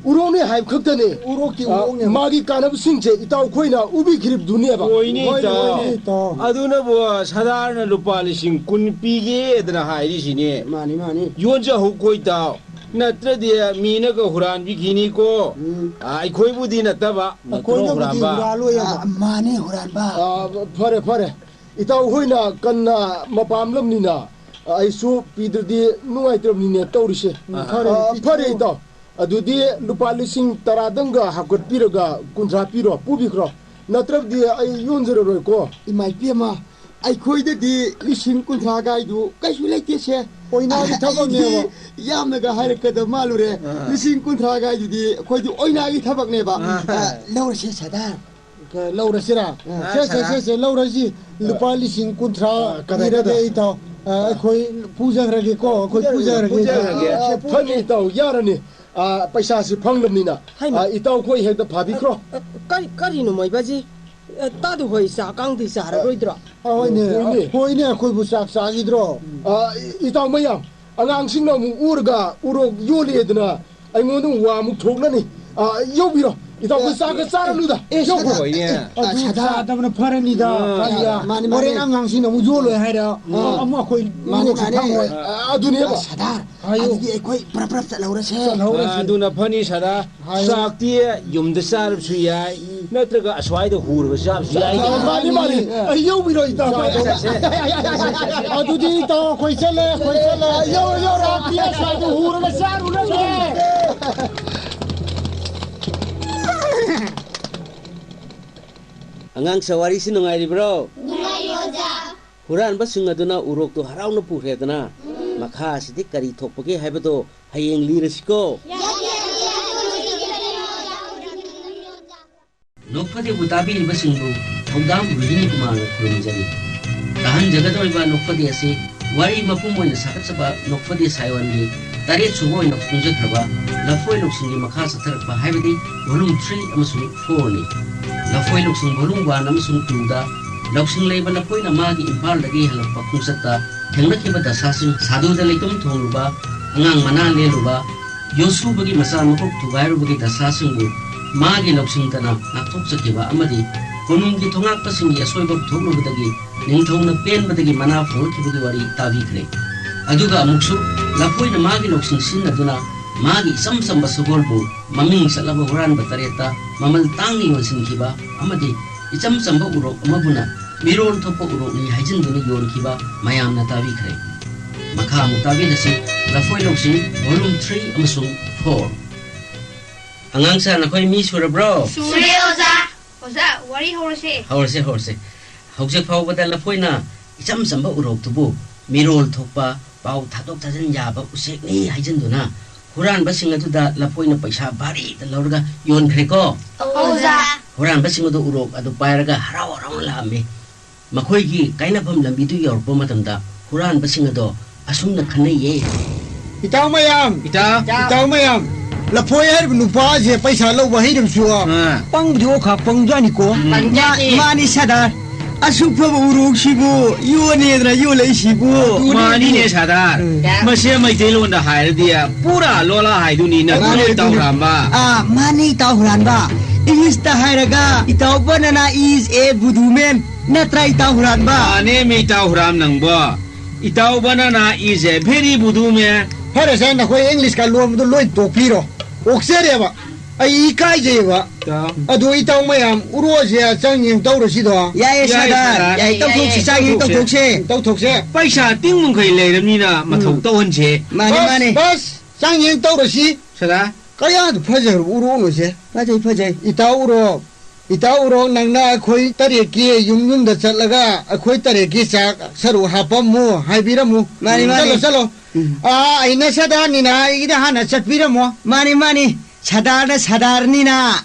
ꯎꯔꯣꯛꯅꯤ ꯍꯥꯏꯕ ꯈꯛꯇꯅꯦ꯫ ꯎꯔꯣꯛꯇꯤ ꯑ, ꯎꯔꯣꯛꯅꯦꯕ꯫ ꯃꯥꯒꯤ ꯀꯥꯟꯅꯕꯁꯤꯡꯁꯦ ꯏꯇꯥꯎ ꯑꯩꯈꯣꯏꯅ ꯎꯕꯤꯈ꯭ꯔꯤꯕꯗꯨꯅꯦꯕ꯫ ꯍꯣꯏꯅꯦ, ꯍꯣꯏꯅꯦ, ꯏꯇꯥꯎ꯫ ꯍꯣꯏꯅꯦ, ꯏꯇꯥꯎ꯫ ꯑꯗꯨꯅꯕꯨ ꯁꯗꯥꯔꯅ ꯂꯨꯄꯥ ꯂꯤꯁꯤꯡ ꯀꯨꯟ ꯄꯤꯒꯦꯗꯅ ꯍꯥꯏꯔꯤꯁꯤꯅꯦ꯫ ꯃꯥꯅꯤ, ꯃꯥꯅꯤ꯫ ꯌꯣꯟꯖꯍꯧꯀꯣ, ꯏꯇꯥꯎ꯫ ꯅꯠꯇ꯭ꯔꯗꯤ ꯃꯤꯅꯒ ꯍꯨꯔꯥꯟꯕꯤꯈꯤꯅꯤꯀꯣ꯫ ꯎꯝ꯫ ꯑ, ꯑꯩꯈꯣꯏꯕꯨꯗꯤ ꯅꯠꯇꯕ, ꯅꯠꯇ꯭ꯔꯣ, ꯑꯩꯈꯣꯏꯅꯕꯨꯗꯤ ꯍꯨꯔꯥꯟꯕ? ꯍꯨꯔꯥꯜꯂꯣꯏꯕ꯫ ꯑ, ꯃꯥꯅꯦ, ꯍꯨꯔꯥꯟꯕ꯫ ꯑ, ꯐꯔꯦ, ꯐꯔꯦ꯫ ꯏꯇꯥꯎ ꯍꯣꯏꯅ ꯀꯟꯅ ꯃꯄꯥꯝꯂꯝꯅꯤꯅ ꯑꯩꯁꯨ ꯄꯤꯗ꯭ꯔꯗꯤ ꯅꯨꯡꯉꯥꯏꯇ꯭ꯔꯕꯅꯤꯅꯦ ꯇꯧꯔꯤꯁꯦ꯫ ꯎꯝ, ꯐꯔꯦ, ꯑ, ꯄꯤꯊꯣꯛꯑꯣ꯫ ꯐꯔꯦ, ꯏꯇꯥꯎ꯫ ꯑꯗꯨꯗꯤ ꯂꯨꯄꯥ ꯂꯤꯁꯤꯡ ꯇꯔꯥꯗꯪꯒ ꯍꯥꯞꯀꯠꯄꯤꯔꯒ ꯀꯨꯟꯊ꯭ꯔꯥ ꯄꯤꯔꯣ, ꯄꯨꯕꯤꯈ꯭ꯔꯣ꯫ ꯅꯠꯇ꯭ꯔꯕꯗꯤ ꯑꯩ ꯌꯣꯟꯖꯔꯔꯣꯏꯀꯣ꯫ ꯏꯃꯥ ꯏꯕꯦꯝꯃ, ꯑꯩꯈꯣꯏꯗꯗꯤ ꯂꯤꯁꯤꯡ ꯀꯨꯟꯊ꯭ꯔꯥ ꯒꯥꯏꯗꯨ ꯀꯩꯁꯨ ꯂꯩꯇꯦꯁꯦ꯫ ꯑꯣꯏꯅꯥꯒꯤ ꯑꯩꯗꯤ ꯊꯕꯛꯅꯦꯕ꯫ ꯌꯥꯝꯅꯒ ꯍꯥꯏꯔꯛꯀꯗꯕ ꯃꯥꯜꯂꯨꯔꯦ꯫ ꯑꯥ꯫ ꯂꯤꯁꯤꯡ ꯀꯨꯟꯊ꯭ꯔꯥ ꯒꯥꯏꯗꯨꯗꯤ ꯑꯩꯈꯣꯏꯗꯤ ꯑꯣꯏꯅꯥꯒꯤ ꯊꯕꯛꯅꯦꯕ꯫ ꯑꯥ꯫ ꯑ, ꯂꯧꯔꯁꯦ, ꯁꯗꯥꯔ꯫ ꯀ-, ꯂꯧꯔꯁꯤꯔꯥ? ꯑꯥ, ꯁꯦ, ꯁꯦ, ꯁꯗꯥꯔ꯫ ꯁꯦ, ꯁꯦ, ꯂꯧꯔꯁꯤ꯫ ꯑꯥ꯫ ꯂꯨꯄꯥ ꯂꯤꯁꯤꯡ ꯀꯨꯟꯊ꯭ꯔꯥ ꯑꯥ, ꯀꯗꯥꯏ, ꯄꯤꯔꯒꯦ, ꯀꯗꯥꯏ? ꯏꯇꯥꯎ꯫ ꯑꯥ, ꯑꯩꯈꯣꯏ ꯄꯨꯖꯈ꯭ꯔꯒꯦꯀꯣ, ꯑꯩꯈꯣꯏ ꯄꯨꯖꯈ꯭ꯔꯒꯦ, ꯄꯨꯖꯈ꯭ꯔꯒꯦ꯫ ꯄꯨꯖꯈ꯭ꯔꯒꯦ꯫ ꯑꯥ, ꯐꯅꯤ, ꯏꯇꯥꯎ, ꯌꯥꯔꯅꯤ꯫ ꯑꯥ, ꯄꯩꯁꯥꯁꯤ ꯐꯪꯂꯕꯅꯤꯅ꯫ ꯍꯩꯃꯥ꯫ ꯑꯥ, ꯏꯇꯥꯎꯈꯣꯏ ꯍꯦꯛꯇ ꯐꯥꯕꯤꯈ꯭ꯔꯣ꯫ ꯑ, ꯀꯔꯤ, ꯀꯔꯤꯅꯣ ꯃꯣꯏꯕꯥꯁꯤ? ꯑ, ꯇꯥꯗꯨ ꯍꯣꯏ ꯆꯥꯛꯀꯥꯡꯗꯤ ꯆꯥꯔꯔꯣꯏꯗ꯭ꯔꯣ? ꯑ, ꯍꯣꯏꯅꯦ꯫ ꯍꯣꯏꯅꯦ꯫ ꯍꯣꯏꯅꯦ, ꯑꯩꯈꯣꯏꯕꯨ ꯆꯥꯛ ꯆꯥꯈꯤꯗ꯭ꯔꯣ? ꯑꯥ, ꯏ-, ꯏꯇꯥꯎ ꯃꯌꯥꯝ, ꯑꯉꯥꯡꯁꯤꯡꯅ ꯑꯃꯨꯛ ꯎꯔꯒ ꯎꯔꯣꯛ ꯌꯣꯜꯂꯦꯗꯅ ꯑꯩꯉꯣꯟꯗ ꯑꯃꯨꯛ ꯋꯥ ꯑꯃꯨꯛ ꯊꯣꯛꯂꯅꯤ꯫ ꯑꯥ, ꯌꯧꯕꯤꯔꯣ꯫ ꯏꯇꯥꯎ, ꯑꯩꯈꯣꯏ ꯆꯥꯛꯀ ꯆꯥꯔꯅꯨꯗ꯫ ꯑꯦ, ꯌꯧꯈ꯭ꯔꯣ꯫ ꯁꯗꯥ-, ꯍꯣꯏꯅꯦ꯫ ꯑꯗꯨ ꯑ, ꯁꯗꯥ-, ꯆꯥꯗꯕꯅ ꯐꯔꯅꯤꯗ, ꯑꯥ꯫ ꯐꯅꯤꯗ꯫ ꯃꯥꯅꯤ, ꯃꯥꯅꯤ꯫ ꯍꯣꯔꯦꯟ ꯑꯉꯥꯡꯁꯤꯡꯅ ꯑꯃꯨꯛ ꯌꯣꯜꯂꯣꯏ ꯍꯥꯏꯔ, ꯑꯥ꯫ ꯑꯃꯨꯛ ꯑꯩꯈꯣꯏ ꯃꯥꯅꯤ, ꯎꯔꯣꯛꯁꯨ ꯃꯥꯅꯤ꯫ ꯐꯪꯉꯣꯏ꯫ ꯑꯥ, ꯑꯗꯨꯅꯦꯕ꯫ ꯑ, ꯁꯗꯥꯔ, ꯍꯥꯏꯌꯨ꯫ ꯑꯗꯨꯗꯤ ꯑꯩꯈꯣꯏ ꯄ꯭ꯔꯞ ꯄ꯭ꯔꯞ ꯆꯠꯍꯧꯔꯁꯦ꯫ ꯆꯠꯍꯧꯔꯁꯤ꯫ ꯑꯥ, ꯑꯗꯨꯅ ꯐꯅꯤ, ꯁꯗꯥ꯫ ꯍꯥꯏꯌꯨ꯫ ꯆꯥꯛꯇꯤ ꯌꯨꯝꯗ ꯆꯥꯔꯕꯁꯨ ꯌꯥꯏ, ꯅꯠꯇ꯭ꯔꯒ ꯑꯁ꯭ꯋꯥꯏꯗ ꯍꯨꯔꯒ ꯆꯥꯕꯁꯨ ꯌꯥꯏ꯫ ꯑ, ꯃꯥꯅꯤ, ꯃꯥꯅꯤ꯫ ꯑꯩ ꯌꯧꯕꯤꯔꯣ, ꯏꯇꯥꯎ꯫ ꯆꯠꯁꯦ, ꯆꯠꯁꯦ, ꯆꯠꯁꯦ, ꯆꯠꯁꯦ꯫ ꯑꯗꯨꯗꯤ, ꯏꯇꯥꯎ, ꯑꯩꯈꯣꯏ ꯆꯠꯂꯦ, ꯑꯩꯈꯣꯏ ꯆꯠꯂꯦ꯫ ꯌꯧꯔꯣ, ꯌꯧꯔꯣ, ꯆꯥꯛꯇꯤ ꯑꯁ꯭ꯋꯥꯏꯗ ꯍꯨꯔꯒ ꯆꯥꯔꯨꯔꯁꯦ꯫ ꯑꯉꯥꯡ ꯁꯋꯥꯔꯤꯁꯤ ꯅꯨꯡꯉꯥꯏꯔꯤꯕ꯭ꯔꯣ? ꯅꯨꯡꯉꯥꯏꯔꯤ, ꯑꯣꯖꯥ꯫ ꯍꯨꯔꯥꯟꯕꯁꯤꯡ ꯑꯗꯨꯅ ꯎꯔꯣꯛꯇꯨ ꯍꯔꯥꯎꯅ ꯄꯨꯈ꯭ꯔꯦꯗꯅ, ꯎꯝ꯫ ꯃꯈꯥ ꯑꯁꯤꯗꯤ ꯀꯔꯤ ꯊꯣꯛꯄꯒꯦ ꯍꯥꯏꯕꯗꯣ ꯍꯌꯦꯡ ꯂꯤꯔꯁꯤꯀꯣ꯫ ꯌꯥꯏ, ꯌꯥꯏ, ꯌꯥꯏ, ꯌꯥꯏ, ꯑꯣꯖꯥ꯫ ꯅꯣꯛꯐꯗꯦꯕꯨ ꯇꯥꯕꯤꯔꯤꯕꯁꯤꯡꯕꯨ ꯊꯧꯗꯥꯝ ꯔꯣꯍꯤꯅꯤ ꯀꯨꯃꯥꯔꯅ ꯈꯨꯔꯨꯝꯖꯔꯤ꯫ ꯇꯥꯍꯟꯖꯒꯗꯧꯔꯤꯕ ꯅꯣꯛꯐꯗꯦ ꯑꯁꯤ ꯋꯥꯔꯤ ꯃꯄꯨꯝ ꯑꯣꯏꯅ ꯁꯥꯒꯠꯆꯕ ꯅꯣꯛꯐꯗꯦ ꯁꯥꯏꯑꯣꯟꯒꯤ ꯇꯔꯦꯠ ꯁꯨꯕ ꯑꯣꯏꯅ ꯐꯣꯡꯖꯈ꯭ꯔꯕ ꯂꯐꯣꯏ ꯂꯧꯁꯤꯡꯒꯤ ꯃꯈꯥ ꯆꯠꯊꯔꯛꯄ ꯍꯥꯏꯕꯗꯤ volume three ꯑꯃꯁꯨꯡ four ꯅꯤ꯫ ꯂꯐꯣꯏ ꯂꯧꯁꯤꯡ volume one ꯑꯃꯁꯨꯡ two ꯗ ꯂꯧꯁꯤꯡ ꯂꯩꯕ ꯂꯐꯣꯏꯅ ꯃꯥꯒꯤ ꯏꯝꯐꯥꯜꯗꯒꯤ ꯍꯜꯂꯛꯄ ꯈꯣꯡꯆꯠꯇ ꯊꯦꯡꯅꯈꯤꯕ ꯗꯁꯥꯁꯤꯡ, ꯁꯥꯗꯨꯗ ꯂꯩꯇꯨꯝ ꯊꯣꯡꯂꯨꯕ, ꯑꯉꯥꯡ ꯃꯅꯥ ꯂꯦꯜꯂꯨꯕ, ꯌꯣꯁꯨꯕꯒꯤ ꯃꯆꯥ ꯃꯀꯣꯛ ꯊꯨꯒꯥꯏꯔꯨꯕꯒꯤ ꯗꯁꯥꯁꯤꯡꯕꯨ ꯃꯥꯒꯤ ꯂꯧꯁꯤꯡꯇꯅ ꯉꯥꯛꯊꯣꯛꯆꯈꯤꯕ ꯑꯃꯗꯤ ꯀꯣꯅꯨꯡꯒꯤ ꯊꯣꯉꯥꯛꯄꯁꯤꯡꯒꯤ ꯑꯁꯣꯏꯕ ꯄꯨꯊꯣꯛꯂꯨꯕꯗꯒꯤ ꯅꯤꯡꯊꯧꯅ ꯄꯦꯟꯕꯗꯒꯤ ꯃꯅꯥ ꯐꯪꯂꯛꯈꯤꯕꯒꯤ ꯋꯥꯔꯤ ꯇꯥꯕꯤꯈ꯭ꯔꯦ꯫ ꯑꯗꯨꯒ ꯑꯃꯨꯛꯁꯨ ꯂꯐꯣꯏꯅ ꯃꯥꯒꯤ ꯂꯧꯁꯤꯡ ꯁꯤꯖꯤꯟꯅꯗꯨꯅ ꯃꯥꯒꯤ ꯏꯆꯝ ꯆꯝꯕ ꯁꯒꯣꯜꯕꯨ ꯃꯃꯤꯡ ꯆꯠꯂꯕ ꯍꯨꯔꯥꯟꯕ ꯇꯔꯦꯠꯇ ꯃꯃꯜ ꯇꯥꯡꯅ ꯌꯣꯟꯁꯤꯟꯈꯤꯕ ꯑꯃꯗꯤ ꯏꯆꯝ ꯆꯝꯕ ꯎꯔꯣꯛ ꯑꯃꯕꯨꯅ ꯃꯤꯔꯣꯜ ꯊꯣꯛꯄ ꯎꯔꯣꯛꯅꯤ ꯍꯥꯏꯖꯤꯟꯗꯨꯅ ꯌꯣꯟꯈꯤꯕ ꯃꯌꯥꯝꯅ ꯇꯥꯕꯤꯈ꯭ꯔꯦ꯫ ꯃꯈꯥ ꯑꯃꯨꯛ ꯇꯥꯕꯤꯔꯁꯤ, ꯂꯐꯣꯏ ꯂꯧꯁꯤꯡ volume three ꯑꯃꯁꯨꯡ four꯫ ꯑꯉꯥꯡ ꯁꯥ, ꯅꯈꯣꯏ ꯃꯤ ꯁꯨꯔꯕ꯭ꯔꯣ? ꯁꯨꯔꯦ, ꯑꯣꯖꯥ꯫ ꯑꯣꯖꯥ, ꯋꯥꯔꯤ ꯍꯧꯔꯁꯦ꯫ ꯍꯧꯔꯁꯦ, ꯍꯧꯔꯁꯦ꯫ ꯍꯧꯖꯤꯛ ꯐꯥꯎꯕꯗ ꯂꯐꯣꯏꯅ ꯏꯆꯝ ꯆꯝꯕ ꯎꯔꯣꯛꯇꯨꯕꯨ ꯃꯤꯔꯣꯜ ꯊꯣꯛꯄ, ꯄꯥꯎ ꯊꯥꯗꯣꯛ ꯊꯥꯖꯤꯟ ꯌꯥꯕ ꯎꯆꯦꯛꯅꯤ ꯍꯥꯏꯖꯤꯟꯗꯨꯅ ꯍꯨꯔꯥꯟꯕꯁꯤꯡ ꯑꯗꯨꯗ ꯂꯐꯣꯏꯅ ꯄꯩꯁꯥ ꯚꯥꯔꯤꯗ ꯂꯧꯔꯒ ꯌꯣꯟꯈ꯭ꯔꯦꯀꯣ꯫ ꯑꯣꯖꯥ꯫ ꯍꯨꯔꯥꯟꯕꯁꯤꯡ ꯑꯗꯨ ꯎꯔꯣꯛ ꯑꯗꯨ ꯄꯥꯏꯔꯒ ꯍꯔꯥꯎ ꯍꯔꯥꯎꯅ ꯂꯥꯛꯑꯝꯃꯤ꯫ ꯃꯈꯣꯏꯒꯤ ꯀꯥꯏꯅꯐꯝ ꯂꯝꯕꯤꯗꯨ ꯌꯧꯔꯛꯄ ꯃꯇꯝꯗ ꯍꯨꯔꯥꯟꯕꯁꯤꯡ ꯑꯗꯣ ꯑꯁꯨꯝꯅ ꯈꯟꯅꯩꯌꯦ꯫ ꯏꯇꯥꯎ ꯃꯌꯥꯝ! ꯏꯇꯥꯎ! ꯏꯇꯥꯎ ꯃꯌꯥꯝ! ꯂꯐꯣꯏ ꯍꯥꯏꯔꯤꯕ ꯅꯨꯄꯥꯁꯦ ꯄꯩꯁꯥ ꯂꯧꯕ ꯍꯩꯔꯕꯁꯨ ꯑꯥ꯫ ꯄꯪꯕꯗꯤ ꯑꯣꯈꯥꯛ ꯄꯪꯖꯥꯅꯤꯀꯣ꯫ ꯄꯪꯖꯥꯅꯤ꯫ ꯃꯥ-, ꯃꯥꯅꯤ ꯁꯥꯗꯥꯔ꯫ ꯑꯁꯨꯛ ꯐꯕ ꯎꯔꯣꯛꯁꯤꯕꯨ ꯌꯣꯟꯅꯦꯗꯅ ꯌꯣꯜꯂꯛꯏꯁꯤꯕꯨ꯫ ꯑꯗꯨꯅꯦ꯫ ꯃꯥꯅꯤꯅꯦ ꯁꯥꯗꯥꯔ꯫ ꯌꯥ꯫ ꯃꯁꯤ ꯃꯩꯇꯩꯂꯣꯟꯗ ꯍꯥꯏꯔꯗꯤ ꯄꯨꯔꯥ ꯂꯣꯂꯥ ꯍꯥꯏꯗꯨꯅꯤ꯫ ꯅꯠꯇ꯭ꯔꯣ, ꯃꯥꯅꯤ, ꯏꯇꯥꯎ ꯑꯗꯨꯅꯤ꯫ ꯍꯨꯔꯥꯟꯕ? ꯑꯥ, ꯃꯥꯅꯤ ꯏꯇꯥꯎ ꯍꯨꯔꯥꯟꯕ꯫ ꯏꯪꯂꯤꯁꯇ ꯍꯥꯏꯔꯒ ꯏꯇꯥꯎ banana is a voodoo man꯫ ꯅꯠꯇ꯭ꯔꯥ ꯏꯇꯥꯎ ꯍꯨꯔꯥꯟꯕ? ꯃꯥꯅꯦ ꯃꯤ ꯏꯇꯥꯎ ꯍꯨꯔꯥꯝ ꯅꯪꯕꯣ꯫ ꯏꯇꯥꯎ banana is a very voodoo man꯫ ꯐꯔꯦꯁꯦ, ꯅꯈꯣꯏ ꯏꯪꯂꯤꯁꯀ ꯂꯣꯟꯕꯗꯨ ꯂꯣꯏ ꯇꯣꯛꯄꯤꯔꯣ꯫ ꯑꯣꯛꯆꯔꯦꯕ꯫ ꯑꯩ ꯏꯀꯥꯏꯖꯩꯕ꯫ ꯏꯇꯥꯎ꯫ ꯑꯗꯣ ꯏꯇꯥꯎ ꯃꯌꯥꯝ, ꯎꯔꯣꯁꯦ ꯆꯥꯡ ꯌꯦꯡ ꯇꯧꯔꯁꯤꯗꯣ꯫ ꯌꯥꯏꯌꯦ, ꯌꯥꯏꯌꯦ, ꯁꯥꯗꯥꯔ꯫ ꯁꯥꯗꯥꯔ꯫ ꯌꯥꯏꯌꯦ, ꯇꯧꯊꯣꯛꯁꯤ, ꯌꯥꯏꯌꯦ, ꯆꯥꯡ ꯌꯦꯡ ꯇꯧꯊꯣꯛꯁꯦ꯫ ꯇꯧꯊꯣꯛꯁꯦ꯫ ꯇꯧꯊꯣꯛꯁꯦ꯫ ꯄꯩꯁꯥ ꯇꯤꯡ ꯃꯈꯩ ꯂꯩꯔꯕꯅꯤꯅ ꯃꯊꯧ ꯎꯝ꯫ ꯇꯧꯍꯟꯁꯦ꯫ ꯃꯥꯅꯤ, ꯕꯁ, ꯃꯥꯅꯤ꯫ ꯕꯁ, ꯆꯥꯡ ꯌꯦꯡ ꯇꯧꯔꯁꯤ꯫ ꯁꯥꯗꯥꯔ꯫ ꯀꯌꯥꯗ ꯐꯖꯔꯕ ꯎꯔꯣꯛꯅꯣꯁꯦ꯫ ꯐꯖꯩ, ꯐꯖꯩ꯫ ꯏꯇꯥꯎ ꯎꯔꯣꯛ, ꯏꯇꯥꯎ ꯎꯔꯣꯛ, ꯅꯪꯅ ꯑꯩꯈꯣꯏ ꯇꯔꯦꯠꯀꯤ ꯌꯨꯝ ꯌꯨꯝꯗ ꯆꯠꯂꯒ ꯑꯩꯈꯣꯏ ꯇꯔꯦꯠꯀꯤ ꯆꯥꯛ ꯁꯔꯨꯛ ꯍꯥꯄꯝꯃꯨ ꯍꯥꯏꯕꯤꯔꯝꯃꯨ꯫ ꯃꯥꯅꯤ, ꯃꯥꯅꯤ꯫ ꯆꯠꯂꯣ, ꯆꯠꯂꯣ꯫ ꯎꯝ꯫ ꯑꯥ, ꯑꯩꯅ ꯁꯥꯗꯥꯔꯅꯤꯅ ꯑꯩꯒꯤꯗ ꯍꯥꯟꯅ ꯆꯠꯄꯤꯔꯝꯃꯣ꯫ ꯃꯥꯅꯤ, ꯃꯥꯅꯤ꯫ ꯁꯥꯗꯥꯔꯅ ꯁꯥꯗꯥꯔꯅꯤꯅ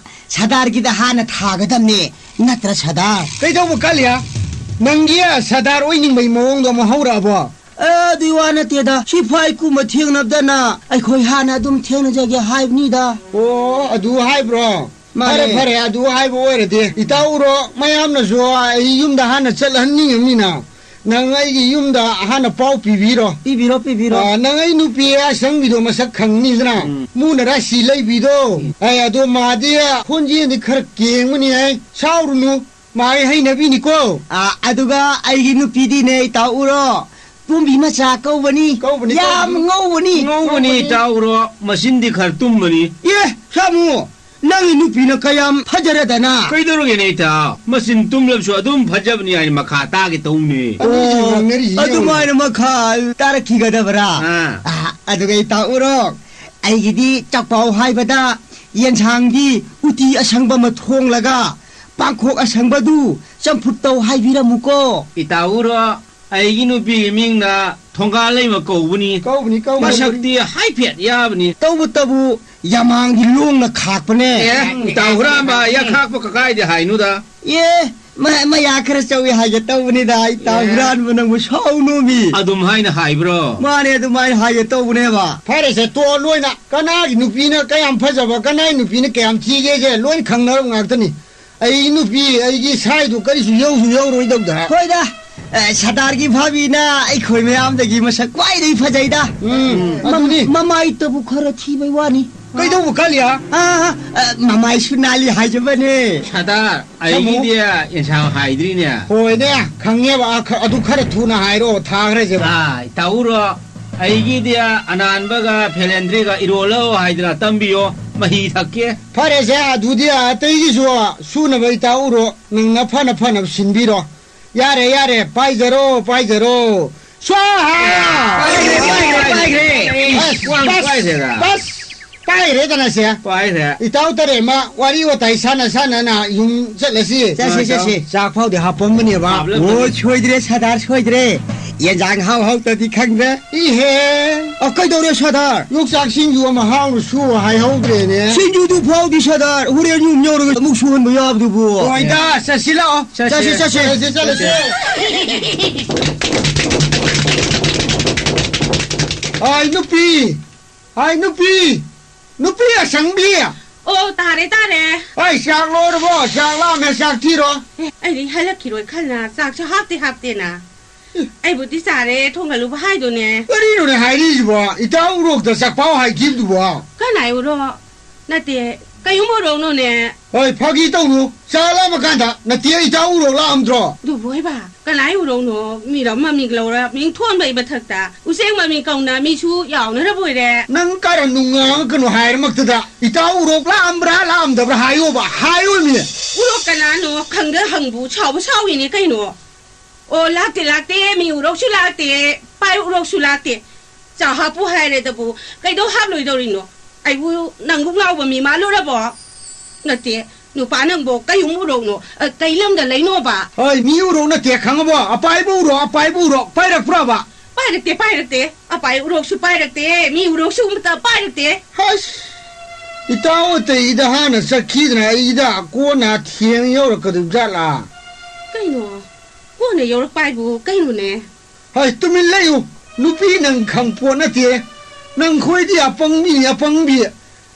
ꯁꯥꯗꯥꯔꯒꯤꯗ ꯍꯥꯟꯅ ꯊꯥꯒꯗꯕꯅꯦ꯫ ꯅꯠꯇ꯭ꯔ ꯁꯥꯗꯥꯔ? ꯀꯩꯗꯧꯕ ꯀꯥꯂꯤꯌꯥ? ꯅꯪꯒꯤ ꯁꯥꯗꯥꯔ ꯑꯣꯏꯅꯤꯡꯕꯒꯤ ꯃꯑꯣꯡꯗꯣ ꯑꯃꯨꯛ ꯍꯧꯔꯛꯑꯕꯣ? ꯑꯦ, ꯑꯗꯨꯏ ꯋꯥ ꯅꯠꯇꯦꯗ꯫ ꯁꯤꯐꯥꯏ ꯀꯨꯝꯕ ꯊꯦꯡꯅꯕꯗꯅ ꯑꯩꯈꯣꯏ ꯍꯥꯟꯅ ꯑꯗꯨꯝ ꯊꯦꯡꯅꯖꯒꯦ ꯍꯥꯏꯕꯅꯤꯗ꯫ ꯑꯣ, ꯑꯗꯨ ꯍꯥꯏꯕ꯭ꯔꯣ? ꯃꯥꯅꯦ꯫ ꯐꯔꯦ, ꯐꯔꯦ, ꯑꯗꯨ ꯍꯥꯏꯕ ꯑꯣꯏꯔꯗꯤ꯫ ꯏꯇꯥꯎꯔꯣ, ꯃꯌꯥꯝꯅꯁꯨ ꯑꯩ ꯌꯨꯝꯗ ꯍꯥꯟꯅ ꯆꯠꯍꯟꯅꯤꯡꯉꯝꯅꯤꯅ, ꯅꯪ ꯑꯩꯒꯤ ꯌꯨꯝꯗ ꯍꯥꯟꯅ ꯄꯥꯎ ꯄꯤꯕꯤꯔꯣ꯫ ꯄꯤꯕꯤꯔꯣ, ꯄꯤꯕꯤꯔꯣ꯫ ꯑꯥ, ꯅꯪ ꯑꯩ ꯅꯨꯄꯤ ꯑꯁꯪꯕꯤꯗꯣ ꯃꯁꯛ ꯈꯪꯅꯤꯗꯅ꯫ ꯎꯝ꯫ ꯃꯨꯅ ꯔꯥꯁꯤ ꯂꯩꯕꯤꯗꯣ꯫ ꯎꯝ꯫ ꯑꯩ ꯑꯗꯣ ꯃꯥꯗꯤ ꯈꯣꯟꯖꯦꯜꯗꯤ ꯈꯔ ꯀꯦꯡꯕꯅꯤ ꯍꯥꯏ꯫ ꯁꯥꯎꯔꯨꯅꯨ꯫ ꯃꯥꯒꯤ ꯍꯩꯅꯕꯤꯅꯤꯀꯣ꯫ ꯑꯥ, ꯑꯗꯨꯒ ꯑꯩꯒꯤ ꯅꯨꯄꯤꯗꯤꯅꯦ, ꯏꯇꯥꯎ ꯎꯔꯣ, ꯇꯣꯝꯕꯤ ꯃꯆꯥ ꯀꯧꯕꯅꯤ꯫ ꯀꯧꯕꯅꯤ, ꯌꯥꯝ ꯀꯧꯕꯅꯤ꯫ ꯉꯧꯕꯅꯤ꯫ ꯉꯧꯕꯅꯤ, ꯉꯧꯕꯅꯤ꯫ ꯏꯇꯥꯎ ꯎꯔꯣ, ꯃꯆꯤꯟꯗꯤ ꯈꯔ ꯇꯨꯝꯕꯅꯤ꯫ ꯑꯦ, ꯁꯥꯃꯨ, ꯅꯪꯒꯤ ꯅꯨꯄꯤꯅ ꯀꯌꯥꯝ ꯐꯖꯔꯗꯅ꯫ ꯀꯩꯗꯧꯔꯒꯦꯅꯦ, ꯏꯇꯥꯎ? ꯃꯆꯤꯟ ꯇꯨꯝꯂꯕꯁꯨ ꯑꯗꯨꯝ ꯐꯖꯕꯅꯤ ꯍꯥꯏꯅ ꯃꯈꯥ ꯇꯥꯒꯦ ꯇꯧꯅꯦ꯫ ꯑꯅꯤꯁꯤ ꯑꯣ, ꯉꯥꯡꯅꯔꯤꯁꯤ ꯌꯦꯡꯉꯨ꯫ ꯑꯗꯨꯃꯥꯏꯅ ꯃꯈꯥ ꯇꯥꯔꯛꯈꯤꯒꯗꯕ꯭ꯔꯥ? ꯑꯥ꯫ ꯑꯥ, ꯑꯗꯨꯒ ꯏꯇꯥꯎ ꯎꯔꯣ, ꯑꯩꯒꯤꯗꯤ ꯆꯥꯛꯄꯥꯎ ꯍꯥꯏꯕꯗ ꯌꯦꯟꯁꯥꯡꯒꯤ ꯎꯇꯤ ꯑꯁꯪꯕ ꯑꯃ ꯊꯣꯡꯂꯒ ꯄꯥꯡꯈꯣꯛ ꯑꯁꯪꯕꯗꯨ ꯆꯝꯐꯨꯠ ꯇꯧ ꯍꯥꯏꯕꯤꯔꯝꯃꯨꯀꯣ꯫ ꯏꯇꯥꯎ ꯎꯔꯣ, ꯑꯩꯒꯤ ꯅꯨꯄꯤꯒꯤ ꯃꯤꯡꯅ ꯊꯣꯡꯒꯥꯜ ꯂꯩꯃ ꯀꯧꯕꯅꯤ꯫ ꯀꯧꯕꯅꯤ, ꯀꯧꯕꯅꯤ꯫ ꯃꯁꯛꯇꯤ ꯍꯥꯏꯐꯦꯠ ꯌꯥꯕꯅꯤ꯫ ꯇꯧꯕꯇꯕꯨ ꯌꯥꯃꯥꯡꯒꯤ ꯂꯣꯡꯅ ꯈꯥꯛꯄꯅꯦ꯫ ꯑꯦ, ꯏꯇꯥꯎ ꯍꯨꯔꯥꯟꯕ ꯌꯥꯈꯥꯛꯄ ꯀꯀꯥꯏꯗꯤ ꯍꯥꯏꯅꯨꯗ꯫ ꯑꯦ, ꯃ-, ꯃꯌꯥ ꯈꯔ ꯆꯧꯏ ꯍꯥꯏꯒꯦ ꯇꯧꯕꯅꯤꯗ, ꯏꯇꯥꯎ ꯑꯦ꯫ ꯍꯨꯔꯥꯟꯕ ꯅꯪꯕꯨ ꯁꯥꯎꯅꯣꯃꯤ꯫ ꯑꯗꯨꯝ ꯍꯥꯏꯅ ꯍꯥꯏꯕ꯭ꯔꯣ? ꯃꯥꯅꯦ, ꯑꯗꯨꯃꯥꯏꯅ ꯍꯥꯏꯒꯦ ꯇꯧꯕꯅꯦꯕ꯫ ꯐꯔꯦꯁꯦ, ꯇꯣꯛꯑꯣ ꯂꯣꯏꯅ꯫ ꯀꯅꯥꯒꯤ ꯅꯨꯄꯤꯅ ꯀꯌꯥꯝ ꯐꯖꯕ, ꯀꯅꯥꯒꯤ ꯅꯨꯄꯤꯅ ꯀꯌꯥꯝ ꯊꯤꯒꯦꯁꯦ ꯂꯣꯏꯅ ꯈꯪꯅꯔꯕ ꯉꯥꯛꯇꯅꯤ꯫ ꯑꯩ ꯅꯨꯄꯤ, ꯑꯩꯒꯤ ꯁꯥꯏꯗꯨ ꯀꯔꯤꯁꯨ ꯌꯧꯁꯨ ꯌꯧꯔꯣꯏꯗꯧꯗ꯫ ꯍꯣꯏꯗ, ꯑꯦ, ꯁꯔꯗꯥꯔꯒꯤ ꯐꯥꯕꯤꯅ ꯑꯩꯈꯣꯏ ꯃꯌꯥꯝꯗꯒꯤ ꯃꯁꯛ ꯈ꯭ꯋꯥꯏꯗꯒꯤ ꯐꯖꯩꯗ꯫ ꯎꯝ, ꯃꯝ-, ꯑꯗꯨꯅꯤ꯫ ꯃꯃꯥꯏꯇꯕꯨ ꯈꯔ ꯊꯤꯕꯩ ꯋꯥꯅꯤ꯫ ꯀꯩꯗꯧꯕ ꯈꯜꯂꯤ, ꯍꯥ? ꯑꯥ, ꯑꯥ, ꯃꯃꯥꯏꯁꯨ ꯅꯥꯜꯂꯤ ꯍꯥꯏꯖꯕꯅꯦ꯫ ꯁꯔꯗꯥꯔ, ꯁꯥꯃꯨ꯫ ꯑꯩꯒꯤꯗꯤ ꯌꯦꯟꯁꯥꯡ ꯍꯥꯏꯗ꯭ꯔꯤꯅꯦ꯫ ꯍꯣꯏꯅꯦ, ꯈꯪꯉꯦꯕ, ꯑꯥ, ꯈ-, ꯑꯗꯨ ꯈꯔ ꯊꯨꯅ ꯍꯥꯏꯔꯣ, ꯊꯥꯈ꯭ꯔꯁꯦꯕ꯫ ꯑꯥ, ꯇꯥꯎꯔꯣ, ꯑꯩꯒꯤꯗꯤ ꯑꯅꯥꯟꯕꯒ ꯐꯦꯂꯦꯟꯗ꯭ꯔꯤꯒ ꯏꯔꯣꯜꯂꯣ ꯍꯥꯏꯗꯅ ꯇꯝꯕꯤꯌꯣ, ꯃꯍꯤ ꯊꯛꯀꯦ꯫ ꯐꯔꯦꯁꯦ, ꯑꯗꯨꯗꯤ ꯑꯇꯩꯒꯤꯁꯨ ꯁꯨꯅꯕ ꯏꯇꯥꯎ ꯎꯔꯣ, ꯅꯪꯅ ꯐꯅ ꯐꯅꯕ ꯁꯤꯟꯕꯤꯔꯣ꯫ ꯌꯥꯔꯦ, ꯌꯥꯔꯦ, ꯄꯥꯏꯖꯔꯣ, ꯄꯥꯏꯖꯔꯣ꯫ ꯁ꯭ꯋꯥꯍꯥ! ꯄꯥꯏꯈ꯭ꯔꯦ, ꯄꯥꯏꯈ꯭ꯔꯦ, ꯄꯥꯏꯈ꯭ꯔꯦ꯫ ꯑꯁ, ꯋꯥꯡ ꯕꯁ, ꯄꯥꯏꯈ꯭ꯔꯦꯗ꯫ ꯕꯁ, ꯄꯥꯏꯈ꯭ꯔꯦꯗꯅꯁꯦ꯫ ꯄꯥꯏꯈ꯭ꯔꯦ꯫ ꯏꯇꯥꯎ ꯇꯔꯦꯃ ꯋꯥꯔꯤ ꯋꯥꯇꯥꯏ ꯁꯥꯟꯅ ꯁꯥꯟꯅꯅ ꯌꯨꯝ ꯆꯠꯂꯁꯤ꯫ ꯆꯠꯁꯤ, ꯆꯠꯁꯤ꯫ ꯆꯥꯛ ꯐꯥꯎꯗꯤ ꯍꯥꯞꯄꯝꯕꯅꯦꯕ꯫ ꯍꯥꯞꯂꯝꯕꯅꯤ꯫ ꯑꯣ, ꯁꯣꯏꯗ꯭ꯔꯦ ꯁꯔꯗꯥꯔ, ꯁꯣꯏꯗ꯭ꯔꯦ꯫ ꯌꯦꯟꯖꯥꯡ ꯍꯥꯎ ꯍꯥꯎꯇꯗꯤ ꯈꯪꯗ꯭ꯔꯦ꯫ ꯏꯍꯦ! ꯑ, ꯀꯩꯗꯧꯔꯦ ꯁꯔꯗꯥꯔ? ꯌꯣꯡꯆꯥꯛ ꯁꯤꯡꯖꯨ ꯑꯃ ꯍꯥꯎꯅ ꯁꯨ ꯍꯥꯏꯍꯧꯗ꯭ꯔꯦꯅꯦ꯫ ꯁꯤꯡꯖꯨꯗꯨ ꯐꯥꯎꯗꯤ ꯁꯔꯗꯥꯔ, ꯍꯣꯔꯦꯟ ꯌꯨꯝ ꯌꯧꯔꯒ ꯑꯃꯨꯛ ꯁꯨꯍꯟꯕ ꯌꯥꯕꯗꯨꯕꯨ꯫ ꯍꯣꯏꯗ, ꯆꯠꯁꯤ ꯂꯥꯛꯑꯣ꯫ ꯆꯠꯁꯤ, ꯆꯠꯁꯤ꯫ ꯆꯠꯂꯁꯤ, ꯆꯠꯂꯁꯤ꯫ ꯑꯥꯏ, ꯅꯨꯄꯤ! ꯑꯥꯏ, ꯅꯨꯄꯤ! ꯅꯨꯄꯤ ꯑꯁꯪꯕꯤ! ꯑꯣ, ꯇꯥꯔꯦ, ꯇꯥꯔꯦ꯫ ꯑꯩ ꯆꯥꯛ ꯂꯣꯏꯔꯕꯣ? ꯆꯥꯛ ꯂꯥꯝꯃꯦ, ꯆꯥꯛ ꯊꯤꯔꯣ꯫ ꯑꯦ, ꯑꯩꯗꯤ ꯍꯜꯂꯛꯈꯤꯔꯣꯏ ꯈꯜꯂ, ꯆꯥꯛꯁꯨ ꯍꯥꯞꯇꯦ ꯍꯥꯞꯇꯦꯅ꯫ ꯑꯦ꯫ ꯑꯩꯕꯨꯗꯤ ꯆꯥꯔꯦ, ꯊꯣꯡꯒꯠꯂꯨꯕ ꯍꯥꯏꯗꯨꯅꯦ꯫ ꯀꯔꯤꯅꯣꯅꯦ ꯍꯥꯏꯔꯤꯁꯤꯕꯣ? ꯏꯇꯥꯎ ꯎꯔꯣꯛꯇ ꯆꯥꯛꯄꯥꯎ ꯍꯥꯏꯈꯤꯕꯗꯨꯕꯣ? ꯀꯅꯥꯏ ꯎꯔꯣꯛ? ꯅꯠꯇꯦ, ꯀꯌꯨꯝ ꯎꯔꯣꯛꯅꯣꯅꯦ? ꯍꯣꯏ, ꯐꯥꯒꯤ ꯇꯧꯅꯨ꯫ ꯆꯥꯛ ꯂꯥꯝꯃ ꯀꯥꯟꯗ ꯅꯠꯇꯦ, ꯏꯇꯥꯎ ꯎꯔꯣꯛ ꯂꯥꯛꯑꯝꯗ꯭ꯔꯣ? ꯑꯗꯨꯕꯨ ꯍꯥꯏꯕ, ꯀꯅꯥꯏ ꯎꯔꯣꯛꯅꯣ? ꯃꯤꯔꯝ ꯃꯃꯤꯡ ꯂꯧꯔ, ꯃꯤꯡ ꯊꯣꯟꯕꯩ ꯃꯊꯛꯇ ꯎꯆꯦꯛ ꯃꯃꯤꯡ ꯀꯧꯅ ꯃꯤꯁꯨ ꯌꯥꯎꯅꯔꯕꯣꯏꯔꯦ꯫ ꯅꯪ ꯀꯔꯝ ꯅꯨꯡꯉꯥꯡꯉꯛꯀꯅꯣ ꯍꯥꯏꯔꯃꯛꯇꯗ, ꯏꯇꯥꯎ ꯎꯔꯣꯛ ꯂꯥꯛꯑꯝꯕ꯭ꯔꯥ ꯂꯥꯛꯑꯝꯗꯕ꯭ꯔꯥ ꯍꯥꯏꯌꯣꯕ, ꯍꯥꯏꯌꯣꯃꯤ꯫ ꯎꯔꯣꯛ ꯀꯅꯥꯅꯣ ꯈꯪꯗ ꯍꯪꯕꯨ ꯁꯥꯎꯕ ꯁꯥꯎꯏꯅꯦ ꯀꯩꯅꯣ꯫ ꯑꯣ, ꯂꯥꯛꯇꯦ, ꯂꯥꯛꯇꯦ, ꯃꯤ ꯎꯔꯣꯛꯁꯨ ꯂꯥꯛꯇꯦ, ꯄꯥꯏ ꯎꯔꯣꯛꯁꯨ ꯂꯥꯛꯇꯦ꯫ ꯆꯥ ꯍꯥꯞꯄꯨ ꯍꯥꯏꯔꯦꯗꯕꯨ ꯀꯩꯗꯧ ꯍꯥꯞꯂꯣꯏꯗꯧꯔꯤꯅꯣ? ꯑꯩꯕꯨ ꯅꯪꯕꯨ ꯉꯥꯎꯕ ꯃꯤ ꯃꯥꯜꯂꯨꯔꯕꯣ? ꯅꯠꯇꯦ, ꯅꯨꯄꯥ ꯅꯪꯕꯣ ꯀꯌꯨꯝ ꯎꯔꯣꯛꯅꯣ? ꯑ, ꯀꯩ ꯂꯝꯗ ꯂꯩꯅꯣꯕ? ꯍꯣꯏ, ꯃꯤ ꯎꯔꯣꯛ ꯅꯠꯇꯦ ꯈꯪꯉꯕꯣ? ꯑꯄꯥꯏꯕ ꯎꯔꯣꯛ, ꯑꯄꯥꯏꯕ ꯎꯔꯣꯛ, ꯄꯥꯏꯔꯛꯄ꯭ꯔꯕ? ꯄꯥꯏꯔꯛꯇꯦ, ꯄꯥꯏꯔꯛꯇꯦ꯫ ꯑꯄꯥꯏ ꯎꯔꯣꯛꯁꯨ ꯄꯥꯏꯔꯛꯇꯦ, ꯃꯤ ꯎꯔꯣꯛꯁꯨ ꯑꯃꯠꯇ ꯄꯥꯏꯔꯛꯇꯦ꯫ ꯍꯁ! ꯏꯇꯥꯎ ꯑꯇꯩꯗ ꯍꯥꯟꯅ ꯆꯠꯈꯤꯗꯅ ꯑꯩꯗ ꯀꯣꯟꯅ ꯊꯦꯡ ꯌꯧꯔꯛꯀꯗꯧ ꯖꯥꯠꯂꯥ? ꯀꯩꯅꯣ? ꯀꯣꯟꯅ ꯌꯧꯔꯛꯄ ꯍꯥꯏꯕꯨ ꯀꯩꯅꯣꯅꯦ? ꯍꯩ, ꯇꯨꯃꯤꯟ ꯂꯩꯌꯨ꯫ ꯅꯨꯄꯤ ꯅꯪ ꯈꯪ ꯄꯣꯠ ꯅꯠꯇꯦ꯫ ꯅꯪ ꯈꯣꯏꯗꯤ ꯑꯄꯪꯕꯤꯅꯤ, ꯑꯄꯪꯕꯤ꯫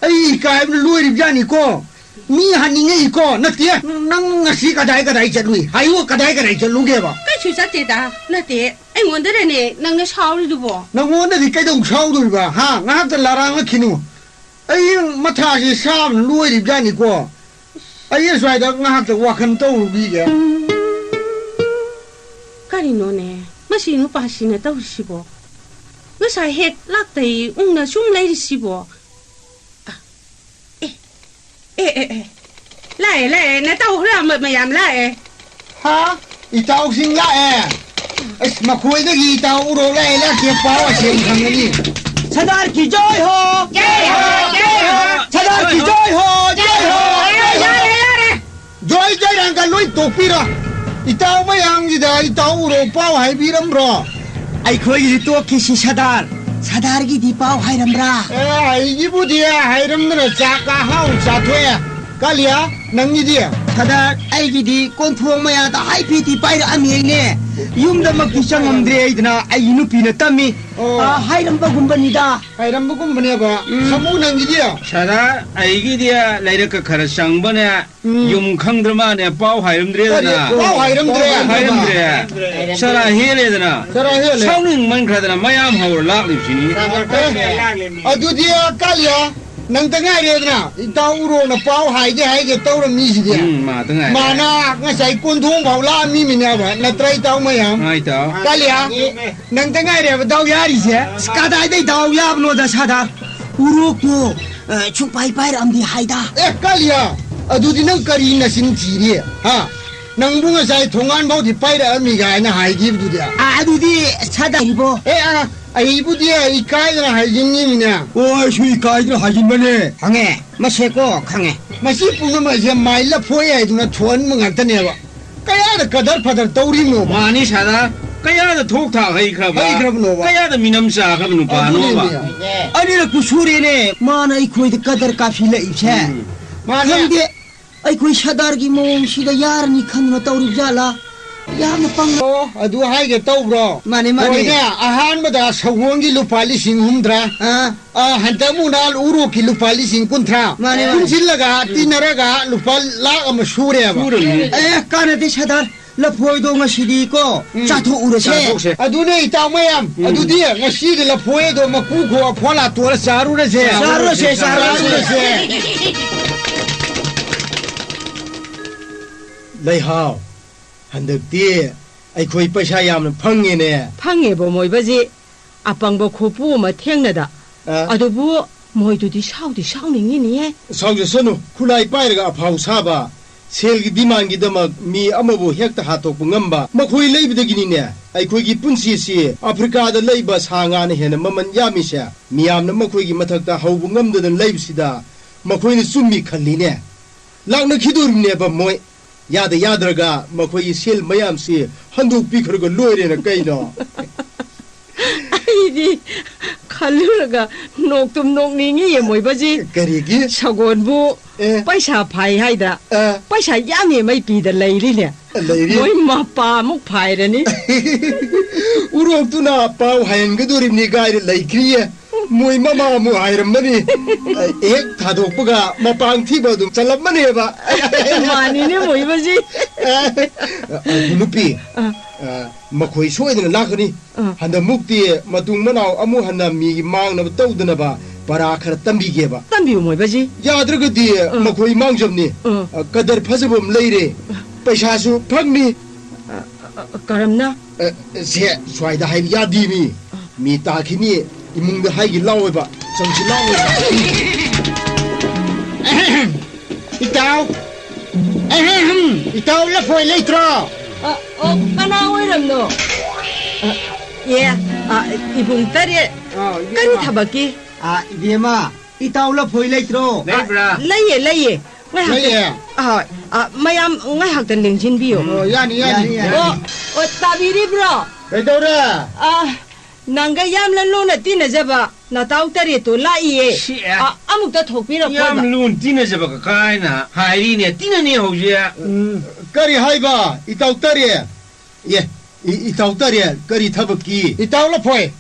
ꯑꯩ ꯏꯀꯥꯏꯕꯅ ꯂꯣꯏꯔꯤꯕꯖꯥꯠꯅꯤꯀꯣ꯫ ꯃꯤ ꯍꯥꯠꯅꯤꯡꯉꯛꯏꯀꯣ꯫ ꯅꯠꯇꯦ, ꯅꯪ ꯉꯁꯤ ꯀꯗꯥꯏ ꯀꯗꯥꯏ ꯆꯠꯂꯨꯏ? ꯍꯥꯏꯌꯨ, ꯀꯗꯥꯏ ꯀꯗꯥꯏ ꯆꯠꯂꯨꯒꯦꯕ? ꯀꯩꯁꯨ ꯆꯠꯇꯦꯗ꯫ ꯅꯠꯇꯦ, ꯑꯩꯉꯣꯟꯗꯔꯅꯦ ꯅꯪꯅ ꯁꯥꯎꯔꯤꯗꯨꯕꯣ? ꯅꯪꯉꯣꯟꯗꯗꯤ ꯀꯩꯗꯧ ꯁꯥꯎꯗꯣꯔꯤꯕ? ꯍꯥ? ꯉꯥꯏꯍꯥꯛꯇ ꯂꯥꯔꯥꯡꯉꯛꯈꯤꯅꯨ꯫ ꯑꯩ ꯃꯊꯥꯁꯤ ꯁꯥꯕꯅ ꯂꯣꯏꯔꯤꯕꯖꯥꯠꯅꯤꯀꯣ꯫ ꯑꯩ ꯑꯁ꯭ꯋꯥꯏꯗ ꯉꯥꯏꯍꯥꯛꯇ ꯋꯥꯈꯜ ꯇꯧꯔꯨꯈꯤꯒꯦ꯫ ꯀꯔꯤꯅꯣꯅꯦ ꯃꯁꯤ ꯅꯨꯄꯥꯁꯤꯅ ꯇꯧꯔꯤꯁꯤꯕꯣ? ꯉꯁꯥꯏ ꯍꯦꯛ ꯂꯥꯛꯇꯩ ꯎꯪꯅ ꯁꯨꯝ ꯂꯩꯔꯤꯁꯤꯕꯣ? ꯑ, ꯑꯦ, ꯑꯦ, ꯑꯦ, ꯑꯦ꯫ ꯂꯥꯛꯑꯦ, ꯂꯥꯛꯑꯦ꯫ ꯅꯇꯥꯎ ꯍꯨꯔꯥꯟꯕ ꯃꯌꯥꯝ ꯂꯥꯛꯑꯦ꯫ ꯍꯥ? ꯏꯇꯥꯎꯁꯤꯡ ꯂꯥꯛꯑꯦ꯫ ꯑꯁ, ꯃꯈꯣꯏꯗꯒꯤ ꯏꯇꯥꯎ ꯎꯔꯣꯛ ꯂꯥꯛꯑꯦ, ꯂꯥꯛꯇꯦ ꯄꯥꯎ ꯑꯁꯦꯡ ꯈꯪꯒꯅꯤ꯫ ꯁꯔꯗꯥꯔ ꯀꯤ ꯖꯣꯏ ꯍꯣ! ꯖꯣꯏ ꯍꯣ! ꯖꯣꯏ ꯍꯣ! ꯁꯔꯗꯥꯔ ꯀꯤ ꯖꯣꯏ ꯍꯣ! ꯖꯣꯏ ꯍꯣ! ꯌꯥꯔꯦ, ꯌꯥꯔꯦ, ꯌꯥꯔꯦ! ꯖꯣꯏ ꯖꯣꯏꯔꯥꯡꯒ ꯂꯣꯏ ꯇꯣꯛꯄꯤꯔꯣ꯫ ꯏꯇꯥꯎ ꯃꯌꯥꯝꯒꯤꯗ ꯏꯇꯥꯎ ꯎꯔꯣꯛ ꯄꯥꯎ ꯍꯥꯏꯕꯤꯔꯝꯕ꯭ꯔꯣ? ꯑꯩꯈꯣꯏꯒꯤꯗꯤ ꯇꯣꯛꯈꯤꯁꯤ ꯁꯔꯗꯥꯔ꯫ ꯁꯔꯗꯥꯔꯒꯤꯗꯤ ꯄꯥꯎ ꯍꯥꯏꯔꯝꯕ꯭ꯔꯥ? ꯑꯦ, ꯑꯩꯒꯤꯕꯨꯗꯤ ꯍꯥꯏꯔꯝꯗꯅ ꯆꯥꯛ ꯑꯍꯥꯎ ꯆꯥꯊꯣꯛꯑꯦ꯫ ꯀꯥꯂꯤꯌꯥ, ꯅꯪꯒꯤꯗꯤ? ꯁꯗꯥꯔ, ꯑꯩꯒꯤꯗꯤ ꯀꯣꯟꯊꯣꯡ ꯃꯌꯥꯗ ꯍꯥꯏꯐꯦꯠꯇꯤ ꯄꯥꯏꯔꯛꯑꯝꯃꯤ ꯑꯩꯅꯦ꯫ ꯌꯨꯝꯗꯃꯛꯇꯤ ꯆꯪꯉꯝꯗ꯭ꯔꯦ ꯑꯩꯗꯅ, ꯑꯩꯒꯤ ꯅꯨꯄꯤꯅ ꯇꯝꯃꯤ꯫ ꯑꯣ꯫ ꯑ, ꯍꯥꯏꯔꯝꯕꯒꯨꯝꯕꯅꯤꯗ꯫ ꯍꯥꯏꯔꯝꯕꯒꯨꯝꯕꯅꯦꯕ꯫ ꯎꯝ꯫ ꯁꯥꯃꯨ, ꯅꯪꯒꯤꯗꯤ? ꯁꯗꯥꯔ, ꯑꯩꯒꯤꯗꯤ ꯂꯩꯔꯛꯀ ꯈꯔ ꯆꯪꯕꯅꯦ꯫ ꯎꯝ꯫ ꯌꯨꯝ ꯈꯪꯗ꯭ꯔ ꯃꯥꯅꯦ, ꯄꯥꯎ ꯍꯥꯏꯔꯝꯗ꯭ꯔꯦꯗꯅ꯫ ꯀꯔꯤ? ꯄꯥꯎ ꯍꯥꯏꯔꯝꯗ꯭ꯔꯦ? ꯍꯥꯏꯔꯝꯗ꯭ꯔꯦ꯫ ꯆꯔꯥ ꯍꯦꯜꯂꯦꯗꯅ꯫ ꯆꯔꯥ ꯍꯦꯜꯂꯦ꯫ ꯁꯥꯎꯅꯤꯡꯃꯟꯈ꯭ꯔꯗꯅ ꯃꯌꯥꯝ ꯍꯧꯔ ꯂꯥꯛꯂꯤꯕꯁꯤꯅꯤ꯫ ꯑꯦ, ꯑꯗꯨꯗꯤ ꯀꯥꯂꯤꯌꯥ, ꯅꯪꯇ ꯉꯥꯏꯔꯦꯗꯅ꯫ ꯏꯇꯥꯎ ꯎꯔꯣꯛꯅ ꯄꯥꯎ ꯍꯥꯏꯒꯦ ꯍꯥꯏꯒꯦ ꯇꯧꯔꯝꯃꯤꯁꯤꯗꯤ꯫ ꯎꯝ, ꯃꯥꯇ ꯉꯥꯏꯔꯦ꯫ ꯃꯥꯅ ꯉꯁꯥꯏ ꯀꯣꯟꯊꯣꯡ ꯐꯥꯎ ꯂꯥꯛꯑꯝꯃꯤꯃꯤꯅꯦꯕ, ꯅꯠꯇ꯭ꯔ ꯏꯇꯥꯎ ꯃꯌꯥꯝ? ꯍꯣꯏ, ꯏꯇꯥꯎ꯫ ꯀꯥꯂꯤꯌꯥ, ꯅꯪꯇ ꯉꯥꯏꯔꯦꯕ ꯗꯥꯎ ꯌꯥꯔꯤꯁꯦ꯫ ꯑꯁ, ꯀꯗꯥꯏꯗꯩ ꯗꯥꯎ ꯌꯥꯕꯅꯣꯗ, ꯁꯥꯗꯥ? ꯎꯔꯣꯛꯇꯣ, ꯑ, ꯁꯨꯡꯄꯥꯏ ꯄꯥꯏꯔꯛꯑꯝꯗꯦ ꯍꯥꯏꯗ꯫ ꯑꯦ, ꯀꯥꯂꯤꯌꯥ, ꯑꯗꯨꯗꯤ ꯅꯪ ꯀꯔꯤ ꯅꯆꯤꯟ ꯊꯤꯔꯤ? ꯍꯥ? ꯅꯪꯕꯨ ꯉꯁꯥꯏ ꯊꯣꯡꯒꯥꯟ ꯐꯥꯎꯗꯤ ꯄꯥꯏꯔꯛꯑꯝꯃꯤ ꯀꯥꯏꯅ ꯍꯥꯏꯈꯤꯕꯗꯨꯗꯤ? ꯑ, ꯑꯗꯨꯗꯤ ꯁꯥꯗꯥ ꯏꯕꯣ꯫ ꯑꯦ, ꯑ, ꯑꯩꯕꯨꯗꯤ ꯏꯀꯥꯏꯗꯅ ꯍꯥꯏꯖꯤꯟꯒꯤꯃꯤꯅꯦ꯫ ꯑꯣ, ꯑꯩꯁꯨ ꯏꯀꯥꯏꯗꯅ ꯍꯥꯏꯖꯤꯟꯕꯅꯦ꯫ ꯈꯪꯉꯦ, ꯃꯁꯦꯀꯣ, ꯈꯪꯉꯦ꯫ ꯃꯁꯤ ꯄꯨꯝꯅꯃꯛꯁꯦ ꯃꯥꯏ ꯂꯐꯣꯏ ꯍꯥꯏꯗꯨꯅ ꯊꯣꯛꯍꯟꯕ ꯉꯥꯛꯇꯅꯦꯕ꯫ ꯀꯌꯥꯗ ꯀꯗꯔ ꯐꯗꯔ ꯇꯧꯔꯤꯕꯅꯣꯕ? ꯃꯥꯅꯤ ꯁꯥꯗꯥ, ꯀꯌꯥꯗ ꯊꯣꯛ ꯊꯥꯛ ꯍꯩꯈ꯭ꯔꯕ? ꯍꯩꯈ꯭ꯔꯕꯅꯣꯕ? ꯀꯌꯥꯗ ꯃꯤꯅꯝ ꯆꯥꯈ꯭ꯔꯕ ꯅꯨꯄꯥꯅꯣꯕ? ꯑꯗꯨꯅꯤꯅꯦ꯫ ꯑꯅꯤꯔꯛꯄꯨ ꯁꯨꯔꯦꯅꯦ, ꯃꯥꯅ ꯑꯩꯈꯣꯏꯗ ꯀꯗꯔ ꯀꯥꯞꯁꯤꯜꯂꯛꯏꯁꯦ꯫ ꯎꯝ꯫ ꯃꯥꯅꯦ꯫ ꯈꯪꯗꯦ, ꯑꯩꯈꯣꯏ ꯁꯗꯥꯔꯒꯤ ꯃꯑꯣꯡꯁꯤꯗ ꯌꯥꯔꯅꯤ ꯈꯟꯗꯨꯅ ꯇꯧꯔꯤꯕ ꯖꯥꯠꯂꯥ? ꯌꯥꯝꯅ ꯄꯪꯉꯦ꯫ ꯑꯣ, ꯑꯗꯨ ꯍꯥꯏꯒꯦ ꯇꯧꯕ꯭ꯔꯣ? ꯃꯥꯅꯦ, ꯃꯥꯅꯦ꯫ ꯍꯣꯏꯅꯦ, ꯑꯍꯥꯟꯕꯗ ꯁꯒꯣꯜꯒꯤ ꯂꯨꯄꯥ ꯂꯤꯁꯤꯡ ꯍꯨꯝꯗ꯭ꯔꯥ꯫ ꯑꯥ꯫ ꯑ, ꯍꯟꯗꯛ ꯑꯃꯨꯛꯅ ꯎꯔꯣꯛꯀꯤ ꯂꯨꯄꯥ ꯂꯤꯁꯤꯡ ꯀꯨꯟꯊ꯭ꯔꯥ꯫ ꯃꯥꯅꯦ, ꯃꯥꯅꯦ꯫ ꯄꯨꯟꯁꯤꯜꯂꯒ, ꯎꯝ꯫ ꯇꯤꯟꯅꯔꯒ ꯂꯨꯄꯥ ꯂꯥꯛ ꯑꯃ ꯁꯨꯔꯦꯕ꯫ ꯁꯨꯔꯝꯅꯤ꯫ ꯑꯦ, ꯀꯥꯟꯅꯗꯦ ꯁꯗꯥꯔ꯫ ꯂꯐꯣꯏꯗꯣ ꯉꯁꯤꯗꯤꯀꯣ, ꯎꯝ꯫ ꯆꯥꯊꯣꯛꯎꯔꯁꯦ꯫ ꯆꯥꯊꯣꯛꯁꯦ꯫ ꯑꯗꯨꯅꯦ, ꯏꯇꯥꯎ ꯃꯌꯥꯝ, ꯎꯝ꯫ ꯑꯗꯨꯗꯤ ꯉꯁꯤꯗꯤ ꯂꯐꯣꯏꯗꯣ ꯃꯀꯨ ꯈꯣꯛꯑ ꯐꯣꯂꯥ ꯇꯣꯠꯂ ꯆꯥꯔꯨꯔꯁꯦ꯫ ꯆꯥꯔꯨꯔꯁꯦ, ꯆꯥꯔꯨꯔꯁꯦ꯫ ꯆꯥꯔꯨꯔꯁꯦ꯫ ꯂꯩꯍꯥꯎ, ꯍꯟꯗꯛꯇꯤ ꯑꯩꯈꯣꯏ ꯄꯩꯁꯥ ꯌꯥꯝꯅ ꯐꯪꯉꯦꯅꯦ꯫ ꯐꯪꯉꯦꯕꯣ ꯃꯣꯏꯕꯁꯤ꯫ ꯑꯄꯪꯕ ꯈꯨꯄꯨ ꯑꯃ ꯊꯦꯡꯅꯗ꯫ ꯑ? ꯑꯗꯨꯕꯨ ꯃꯣꯏꯗꯨꯗꯤ ꯁꯥꯎꯗꯤ ꯁꯥꯎꯅꯤꯡꯉꯤꯅꯤꯍꯦ꯫ ꯁꯥꯎꯖꯁꯅꯨ, ꯈꯨꯠꯂꯥꯏ ꯄꯥꯏꯔꯒ ꯑꯐꯥꯎ ꯁꯥꯕ, ꯁꯦꯜꯒꯤ ꯗꯤꯃꯥꯟꯒꯤꯗꯃꯛ ꯃꯤ ꯑꯃꯕꯨ ꯍꯦꯛꯇ ꯍꯥꯠꯇꯣꯛꯄ ꯉꯝꯕ ꯃꯈꯣꯏ ꯂꯩꯕꯗꯒꯤꯅꯤꯅꯦ ꯑꯩꯈꯣꯏꯒꯤ ꯄꯨꯟꯁꯤꯁꯤ ꯑꯐ꯭ꯔꯤꯀꯥꯗ ꯂꯩꯕ ꯁꯥ ꯉꯥꯅ ꯍꯦꯟꯅ ꯃꯃꯜ ꯌꯥꯝꯃꯤꯁꯦ꯫ ꯃꯤꯌꯥꯝꯅ ꯃꯈꯣꯏꯒꯤ ꯃꯊꯛꯇ ꯍꯧꯕ ꯉꯝꯗꯗꯅ ꯂꯩꯕꯁꯤꯗ ꯃꯈꯣꯏꯅ ꯆꯨꯝꯃꯤ ꯈꯜꯂꯤꯅꯦ꯫ ꯂꯥꯛꯅꯈꯤꯗꯣꯔꯤꯕꯅꯦꯕ ꯃꯣꯏ꯫ ꯌꯥꯗ ꯌꯥꯗ꯭ꯔꯒ ꯃꯈꯣꯏꯒꯤ ꯁꯦꯜ ꯃꯌꯥꯝꯁꯤ ꯍꯟꯗꯣꯛꯄꯤꯈ꯭ꯔꯒ ꯂꯣꯏꯔꯦꯅ ꯀꯩꯅꯣ? ꯑꯩꯗꯤ ꯈꯜꯂꯨꯔꯒ ꯅꯣꯛꯇꯨꯝ ꯅꯣꯛꯅꯤꯡꯉꯤꯌꯦ ꯃꯣꯏꯕꯁꯤ꯫ ꯀꯔꯤꯒꯤ? ꯁꯒꯣꯜꯕꯨ ꯑꯦ꯫ ꯄꯩꯁꯥ ꯐꯥꯏ ꯍꯥꯏꯗ꯫ ꯑ꯫ ꯄꯩꯁꯥ ꯌꯥꯝꯃꯤ ꯃꯩ ꯄꯤꯗ ꯂꯩꯔꯤꯅꯦ꯫ ꯂꯩꯔꯤ꯫ ꯃꯣꯏ ꯃꯄꯥ ꯑꯃꯨꯛ ꯐꯥꯏꯔꯅꯤ꯫ ꯎꯔꯣꯛꯇꯨꯅ ꯄꯥꯎ ꯍꯥꯏꯍꯟꯒꯗꯣꯔꯤꯕꯅꯤ ꯀꯥꯏꯅ ꯂꯩꯈ꯭ꯔꯤꯌꯦ꯫ ꯃꯣꯏ ꯃꯃꯥ ꯑꯃꯨꯛ ꯍꯥꯏꯔꯝꯃꯅꯤ꯫ ꯍꯦꯛ ꯊꯥꯗꯣꯛꯄꯒ ꯃꯄꯥꯡ ꯊꯤꯕ ꯑꯗꯨꯝ ꯆꯠꯂꯝꯃꯅꯦꯕ꯫ ꯃꯥꯅꯤꯅꯦ ꯃꯣꯏꯕꯁꯤ꯫ ꯅꯨꯄꯤ, ꯑ꯫ ꯑ, ꯃꯈꯣꯏ ꯁꯣꯏꯗꯅ ꯂꯥꯛꯀꯅꯤ꯫ ꯑ꯫ ꯍꯟꯗꯛꯃꯨꯛꯇꯤ ꯃꯇꯨꯡ ꯃꯅꯥꯎ ꯑꯃꯨꯛ ꯍꯟꯅ ꯃꯤꯒꯤ ꯃꯥꯡꯅꯕ ꯇꯧꯗꯅꯕ ꯄꯔꯥ ꯈꯔ ꯇꯝꯕꯤꯒꯦꯕ꯫ ꯇꯝꯕꯤꯌꯨ ꯃꯣꯏꯕꯁꯤ꯫ ꯌꯥꯗ꯭ꯔꯒꯗꯤ ꯑ꯫ ꯃꯈꯣꯏ ꯃꯥꯡꯖꯕꯅꯤ꯫ ꯑ꯫ ꯑ, ꯀꯗꯔ ꯐꯖꯕ ꯑꯃ ꯂꯩꯔꯦ꯫ ꯑ꯫ ꯄꯩꯁꯥꯁꯨ ꯐꯪꯅꯤ꯫ ꯑ, ꯑ, ꯑ, ꯀꯔꯝꯅ? ꯑ, ꯁꯦ, ꯁ꯭ꯋꯥꯏꯗ ꯍꯥꯏꯕ ꯌꯥꯗꯦ ꯃꯤ꯫ ꯃꯤ ꯇꯥꯈꯤꯅꯤ꯫ ꯏꯃꯨꯡꯗ ꯍꯥꯏꯒꯦ ꯂꯥꯎꯑꯣꯕ꯫ ꯆꯪꯁꯤ ꯂꯥꯎꯑꯣꯕ꯫ ꯏꯇꯥꯎ꯫ ꯑꯍꯝ, ꯏꯇꯥꯎ ꯂꯐꯣꯏ ꯂꯩꯇ꯭ꯔꯣ? ꯑ, ꯑꯣ, ꯀꯅꯥ ꯑꯣꯏꯔꯝꯅꯣ? ꯑ, ꯑꯦ, ꯑ, ꯏꯕꯨꯡ ꯇꯔꯦꯠ꯫ ꯑ, ꯏꯕꯦꯝꯃ꯫ ꯀꯔꯤ ꯊꯕꯛꯀꯤ? ꯑ, ꯏꯕꯦꯝꯃ, ꯏꯇꯥꯎ ꯂꯐꯣꯏ ꯂꯩꯇ꯭ꯔꯣ? ꯂꯩꯕ꯭ꯔꯥ? ꯑ, ꯂꯩꯌꯦ, ꯂꯩꯌꯦ꯫ ꯉꯥꯏꯍꯥꯛꯇ-, ꯂꯩꯌꯦ? ꯑꯍꯣꯏ꯫ ꯑ, ꯃꯌꯥꯝ ꯉꯥꯏꯍꯥꯛꯇ ꯂꯦꯡꯁꯤꯟꯕꯤꯌꯨ꯫ ꯑꯣ, ꯌꯥꯅꯤ, ꯌꯥꯅꯤ, ꯌꯥꯅꯤ, ꯌꯥꯅꯤ꯫ ꯑꯣ, ꯑꯣ, ꯇꯥꯕꯤꯔꯤꯕ꯭ꯔꯣ? ꯀꯩꯗꯧꯔꯦ? ꯑ, ꯅꯪꯒ ꯌꯥꯝꯅ ꯂꯨꯅ ꯇꯤꯟꯅꯖꯕ ꯅꯇꯥꯎ ꯇꯔꯦꯠꯇꯣ ꯂꯥꯛꯏꯌꯦ꯫ ꯁꯤ, ꯑꯦ꯫ ꯑ, ꯑꯃꯨꯛꯇ ꯊꯣꯛꯄꯤꯔꯛꯄ꯫ ꯌꯥꯝ ꯂꯨꯅ ꯇꯤꯟꯅꯖꯕ ꯀꯀꯥ ꯍꯥꯏꯅ ꯍꯥꯏꯔꯤꯅꯦ꯫ ꯇꯤꯟꯅꯅꯤ ꯍꯧꯖꯤꯛ꯫ ꯎꯝ, ꯀꯔꯤ ꯍꯥꯏꯕ, ꯏꯇꯥꯎ ꯇꯔꯦꯠ? ꯑꯦ, ꯏ-, ꯏꯇꯥꯎ ꯇꯔꯦꯠ, ꯀꯔꯤ ꯊꯕꯛꯀꯤ? ꯏꯇꯥꯎ ꯂꯐꯣꯏ,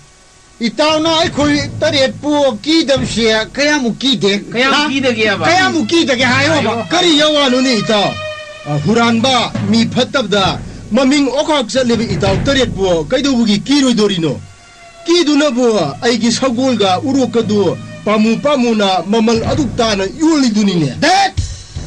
ꯏꯇꯥꯎꯅ ꯑꯩꯈꯣꯏ ꯇꯔꯦꯠꯄꯨ ꯀꯤꯗꯕꯁꯦ ꯀꯌꯥꯃꯨꯛ ꯀꯤꯗꯦ? ꯀꯌꯥꯝ ꯍꯥ? ꯀꯤꯗꯒꯦꯕ? ꯀꯌꯥꯃꯨꯛ ꯀꯤꯗꯒꯦ ꯍꯥꯏꯌꯣꯕ꯫ ꯍꯥꯏꯌꯣ, ꯀꯔꯤ ꯍꯥꯏꯌꯣ꯫ ꯌꯥꯋꯥꯅꯣꯅꯦ ꯏꯇꯥꯎ? ꯑ, ꯍꯨꯔꯥꯟꯕ, ꯃꯤ ꯐꯠꯇꯕꯗ ꯃꯃꯤꯡ ꯑꯣꯈꯥꯛ ꯆꯠꯂꯤꯕ ꯏꯇꯥꯎ ꯇꯔꯦꯠꯄꯨ ꯀꯩꯗꯧꯕꯒꯤ ꯀꯤꯔꯣꯏꯗꯣꯔꯤꯅꯣ? ꯀꯤꯗꯨꯅꯕꯨ ꯑꯩꯒꯤ ꯁꯒꯣꯜꯒ ꯎꯔꯣꯛꯀꯗꯨ ꯄꯥꯝꯃꯨ ꯄꯥꯝꯃꯨꯅ ꯃꯃꯜ ꯑꯗꯨꯛ ꯇꯥꯅ ꯌꯣꯜꯂꯤꯗꯨꯅꯤꯅꯦ꯫ ꯗꯠ!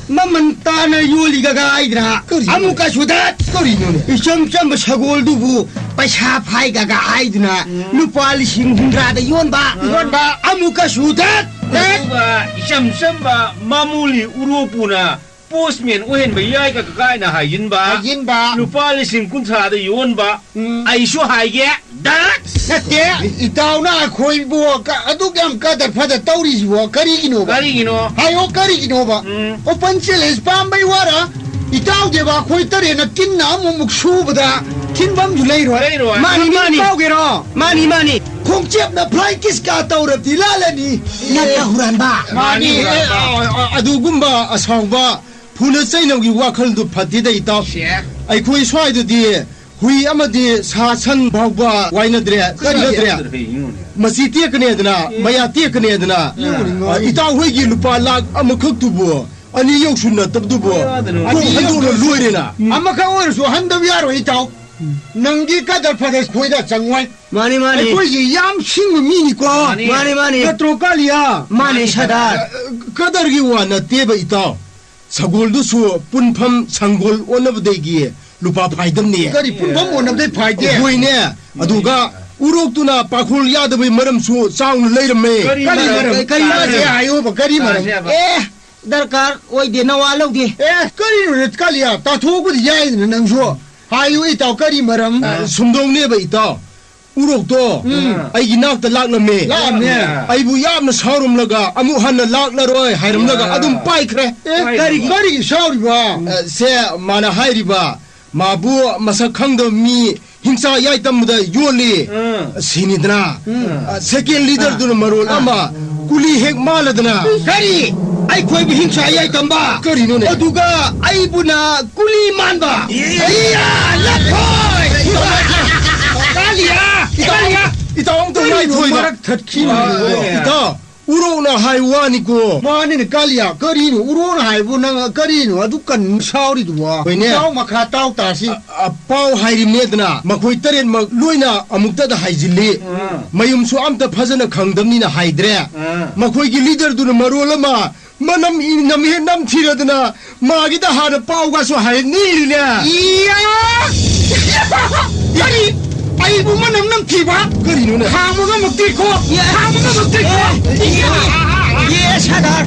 ꯃꯃꯜ ꯇꯥꯅ ꯌꯣꯜꯂꯤꯒꯒ ꯍꯥꯏꯗ꯭ꯔꯥ? ꯀꯔꯤꯅꯣ? ꯑꯃꯨꯛꯀꯁꯨ ꯗꯠ! ꯀꯔꯤꯅꯣꯅꯦ? ꯏꯆꯝ ꯆꯝꯕ ꯁꯒꯣꯜꯗꯨꯕꯨ ꯄꯩꯁꯥ ꯐꯥꯏꯒꯒ ꯍꯥꯏꯗꯨꯅ ꯎꯝ꯫ ꯂꯨꯄꯥ ꯂꯤꯁꯤꯡ ꯍꯨꯝꯗ꯭ꯔꯥꯗ ꯌꯣꯟꯕ꯫ ꯎꯝ꯫ ꯌꯣꯟꯕ꯫ ꯑꯃꯨꯛꯀꯁꯨ ꯗꯠ! ꯗꯠ! ꯑꯗꯨꯒ ꯏꯆꯝ ꯆꯝꯕ ꯃꯥꯃꯨꯂꯤ ꯎꯔꯣꯛꯄꯨꯅ ꯄꯣꯁꯃꯦꯟ ꯑꯣꯏꯍꯟꯕ ꯌꯥꯏꯒ ꯀꯀꯥꯏꯅ ꯍꯥꯏꯖꯤꯟꯕ꯫ ꯍꯥꯏꯖꯤꯟꯕ꯫ ꯂꯨꯄꯥ ꯂꯤꯁꯤꯡ ꯀꯨꯟꯊ꯭ꯔꯥꯗ ꯌꯣꯟꯕ꯫ ꯎꯝ꯫ ꯑꯩꯁꯨ ꯍꯥꯏꯒꯦ꯫ ꯗꯠ! ꯅꯠꯇꯦ, ꯏꯇꯥꯎꯅ ꯑꯩꯈꯣꯏꯕꯨ ꯀ-, ꯑꯗꯨꯛ ꯌꯥꯝ ꯀꯗꯔ ꯐꯗꯔ ꯇꯧꯔꯤꯁꯤꯕꯣ ꯀꯔꯤꯒꯤꯅꯣꯕ? ꯀꯔꯤꯒꯤꯅꯣ? ꯍꯥꯏꯌꯣ, ꯀꯔꯤꯒꯤꯅꯣꯕ? ꯎꯝ꯫ Open challenge ꯄꯥꯝꯕꯩ ꯋꯥꯔ? ꯏꯇꯥꯎꯗꯦꯕ ꯑꯩꯈꯣꯏ ꯇꯔꯦꯠꯅ ꯀꯤꯟꯅ ꯑꯃꯨꯛꯃꯨꯛ ꯁꯨꯕꯗ ꯊꯤꯟꯐꯝꯁꯨ ꯂꯩꯔꯣꯏ꯫ ꯂꯩꯔꯣꯏ꯫ ꯃꯥꯅꯤ, ꯃꯥꯅꯤ꯫ ꯏꯇꯥꯎꯒꯦꯔꯣ? ꯃꯥꯅꯤ, ꯃꯥꯅꯤ꯫ ꯈꯣꯡꯆꯦꯞꯅ flying kiss ꯀ ꯇꯧꯔꯕꯗꯤ ꯂꯥꯜꯂꯅꯤ꯫ ꯅꯠꯇ ꯍꯨꯔꯥꯟꯕ꯫ ꯃꯥꯅꯤ, ꯃꯥꯅꯤ, ꯑꯦ, ꯍꯨꯔꯥꯟꯕ꯫ ꯑ, ꯑ, ꯑꯗꯨꯒꯨꯝꯕ ꯑꯁꯥꯎꯕ ꯐꯨꯅ ꯆꯩꯅꯕꯒꯤ ꯋꯥꯈꯜꯗꯨ ꯐꯠꯇꯦꯗ, ꯏꯇꯥꯎ꯫ ꯁꯦ꯫ ꯑꯩꯈꯣꯏ ꯁ꯭ꯋꯥꯏꯗꯗꯤ ꯍꯨꯏ ꯑꯃꯗꯤ ꯁꯥ ꯁꯟ ꯐꯥꯎꯕ ꯋꯥꯏꯅꯗ꯭ꯔꯦ, ꯀꯔꯤ ꯀꯟꯅꯗ꯭ꯔꯦ꯫ ꯀꯔꯤ ꯃꯆꯤ ꯇꯦꯛꯀꯅꯦꯗꯅ, ꯑꯦ꯫ ꯃꯌꯥ ꯇꯦꯛꯀꯅꯦꯗꯅ, ꯌꯣꯡ꯫ ꯑ, ꯏꯇꯥꯎ ꯍꯣꯏꯒꯤ ꯂꯨꯄꯥ ꯂꯥꯈ ꯑꯃꯈꯛꯇꯨꯕꯨ, ꯑꯅꯤ ꯌꯧꯁꯨ ꯅꯠꯇꯕꯗꯨꯕꯨ, ꯀꯣꯛ ꯍꯟꯗꯣꯛꯅ ꯂꯣꯏꯔꯦꯅ꯫ ꯑꯃꯈꯛ ꯑꯣꯏꯔꯁꯨ ꯍꯟꯗꯕ ꯌꯥꯔꯣꯏ, ꯏꯇꯥꯎ꯫ ꯅꯪꯒꯤ ꯀꯗꯔ ꯐꯗꯔ ꯈꯣꯏꯗ ꯆꯪꯉꯣꯏ꯫ ꯃꯥꯅꯤ, ꯃꯥꯅꯤ꯫ ꯑꯩꯈꯣꯏꯁꯤ ꯌꯥꯝ ꯁꯤꯡꯕ ꯃꯤꯅꯤꯀꯣ꯫ ꯃꯥꯅꯤ꯫ ꯃꯥꯅꯤ, ꯃꯥꯅꯤ꯫ ꯅꯠꯇ꯭ꯔꯣ, ꯀꯥꯂꯤꯌꯥ? ꯃꯥꯅꯤ, ꯁꯔꯗꯥꯔ꯫ ꯑ, ꯀꯗꯔꯒꯤ ꯋꯥ ꯅꯠꯇꯦꯕ, ꯏꯇꯥꯎ꯫ ꯁꯒꯣꯜꯗꯨꯁꯨ ꯄꯨꯟꯐꯝ ꯁꯪꯒꯣꯜ ꯑꯣꯟꯅꯕꯗꯒꯤ ꯂꯨꯄꯥ ꯐꯥꯏꯗꯝꯅꯤ꯫ ꯀꯔꯤ ꯄꯨꯟꯐꯝ ꯑꯣꯟꯅꯕꯗꯩ ꯐꯥꯏꯗꯦ? ꯍꯣꯏꯅꯦ꯫ ꯑꯗꯨꯒ ꯎꯔꯣꯛꯇꯨꯅ ꯄꯥꯈꯣꯜ ꯌꯥꯗꯕꯩ ꯃꯔꯝꯁꯨ ꯆꯥꯎꯅ ꯂꯩꯔꯝꯃꯦ꯫ ꯀꯔꯤ ꯀꯔꯤ ꯃꯔꯝ? ꯃꯔꯝ? ꯀꯔꯤ ꯃꯔꯝ? ꯇꯥꯁꯦ ꯍꯥꯏꯌꯣꯕ, ꯀꯔꯤ ꯃꯔꯝ? ꯇꯥꯁꯦꯕ꯫ ꯑꯦ, ꯗꯔꯀꯥꯔ ꯑꯣꯏꯗꯦ, ꯅꯋꯥ ꯂꯧꯗꯦ꯫ ꯑꯦ, ꯀꯔꯤꯅꯣꯅꯦ, ꯀꯥꯂꯤꯌꯥ? ꯇꯥꯊꯣꯛꯄꯗꯤ ꯌꯥꯏꯗꯅ ꯅꯪꯁꯨ꯫ ꯍꯥꯏꯌꯨ ꯏꯇꯥꯎ, ꯀꯔꯤ ꯃꯔꯝ? ꯑ, ꯁꯨꯝꯗꯧꯅꯦꯕ ꯏꯇꯥꯎ꯫ ꯎꯔꯣꯛꯇꯣ, ꯎꯝ꯫ ꯑꯩꯒꯤ ꯅꯥꯛꯇ ꯂꯥꯛꯂꯝꯃꯦ꯫ ꯂꯥꯛꯂꯝꯃꯦ꯫ ꯑꯩꯕꯨ ꯌꯥꯝꯅ ꯁꯥꯎꯔꯝꯂꯒ ꯑꯃꯨꯛ ꯍꯟꯅ ꯂꯥꯛꯂꯔꯣꯏ ꯍꯥꯏꯔꯝꯂꯒ ꯑ꯫ ꯑꯗꯨꯝ ꯄꯥꯏꯈ꯭ꯔꯦ꯫ ꯑꯦ, ꯀꯔꯤꯒꯤ? ꯀꯔꯤꯒꯤ ꯁꯥꯎꯔꯤꯕ? ꯑ, ꯁꯦ, ꯃꯥꯅ ꯍꯥꯏꯔꯤꯕ, ꯃꯥꯕꯨ ꯃꯁꯛ ꯈꯪꯗꯕ ꯃꯤ ꯍꯤꯡꯆꯥ ꯌꯥꯏ ꯇꯝꯕꯗ ꯌꯣꯜꯂꯤ꯫ ꯎꯝ꯫ ꯁꯤꯅꯤꯗꯅ꯫ ꯎꯝ꯫ ꯑ, second leaderꯗꯨꯅ ꯃꯔꯣꯜ ꯑꯃ ꯀꯨꯂꯤ ꯍꯦꯛ ꯃꯥꯜꯂꯗꯅ꯫ ꯀꯔꯤ? ꯑꯩꯈꯣꯏꯕꯨ ꯍꯤꯡꯁꯥ ꯌꯥꯏ ꯇꯝꯕ? ꯀꯔꯤꯅꯣꯅꯦ? ꯑꯗꯨꯒ ꯑꯩꯕꯨꯅ ꯀꯨꯂꯤ ꯃꯥꯟꯕ? ꯏꯌꯥ, ꯂꯐꯣꯏ! ꯀꯥꯂꯤꯌꯥ! ꯀꯥꯂꯤꯌꯥ! ꯏꯇꯥꯎ, ꯑꯝꯇ ꯀꯔꯤꯅꯣ ꯉꯥꯏꯈꯣ, ꯏꯇꯥꯎ꯫ ꯃꯔꯛ ꯊꯠꯈꯤꯅꯣ? ꯏꯇꯥꯎ, ꯎꯔꯣꯛꯅ ꯍꯥꯏ ꯋꯥꯅꯤꯀꯣ꯫ ꯃꯥꯅꯤꯅꯦ, ꯀꯥꯂꯤꯌꯥ, ꯀꯔꯤꯅꯣ? ꯎꯔꯣꯛꯅ ꯍꯥꯏꯕꯨ ꯅꯪ ꯀꯔꯤꯅꯣ ꯑꯗꯨꯛ ꯀꯟꯅ ꯁꯥꯎꯔꯤꯗꯨꯕꯣ? ꯍꯣꯏꯅꯦ꯫ ꯏꯇꯥꯎ ꯃꯈꯥ ꯇꯥꯎ ꯇꯥꯁꯤ꯫ ꯑ, ꯑ, ꯄꯥꯎ ꯍꯥꯏꯔꯤꯕꯅꯦꯗꯅ, ꯃꯈꯣꯏ ꯇꯔꯦꯠꯃꯛ ꯂꯣꯏꯅ ꯑꯃꯨꯛꯇꯗ ꯍꯥꯏꯖꯤꯜꯂꯤ꯫ ꯑꯥ꯫ ꯃꯌꯨꯝꯁꯨ ꯑꯝꯇ ꯐꯖꯅ ꯈꯪꯗꯕꯅꯤꯅ ꯍꯥꯏꯗ꯭ꯔꯦ꯫ ꯑꯥ꯫ ꯃꯈꯣꯏꯒꯤ leaderꯗꯨꯅ ꯃꯔꯣꯜ ꯑꯃ ꯃꯅꯝ ꯏ-, ꯅꯝꯍꯦꯛ ꯅꯝꯊꯤꯔꯗꯅ ꯃꯥꯒꯤꯗ ꯍꯥꯟꯅ ꯄꯥꯎꯒꯁꯨ ꯍꯥꯏꯅꯤꯔꯤꯅꯦ꯫ ꯏꯌꯥ! ꯀꯔꯤ? ꯑꯩꯕꯨ ꯃꯅꯝ ꯅꯝꯊꯤꯕ? ꯀꯔꯤꯅꯣꯅꯦ? ꯈꯥꯡꯕ ꯉꯝꯃꯛꯇꯦꯀꯣ! ꯏꯌꯥ! ꯈꯥꯡꯕ ꯉꯝꯃꯛꯇꯦꯀꯣ! ꯏꯌꯥ! ꯏꯌꯥ, ꯁꯔꯗꯥꯔ!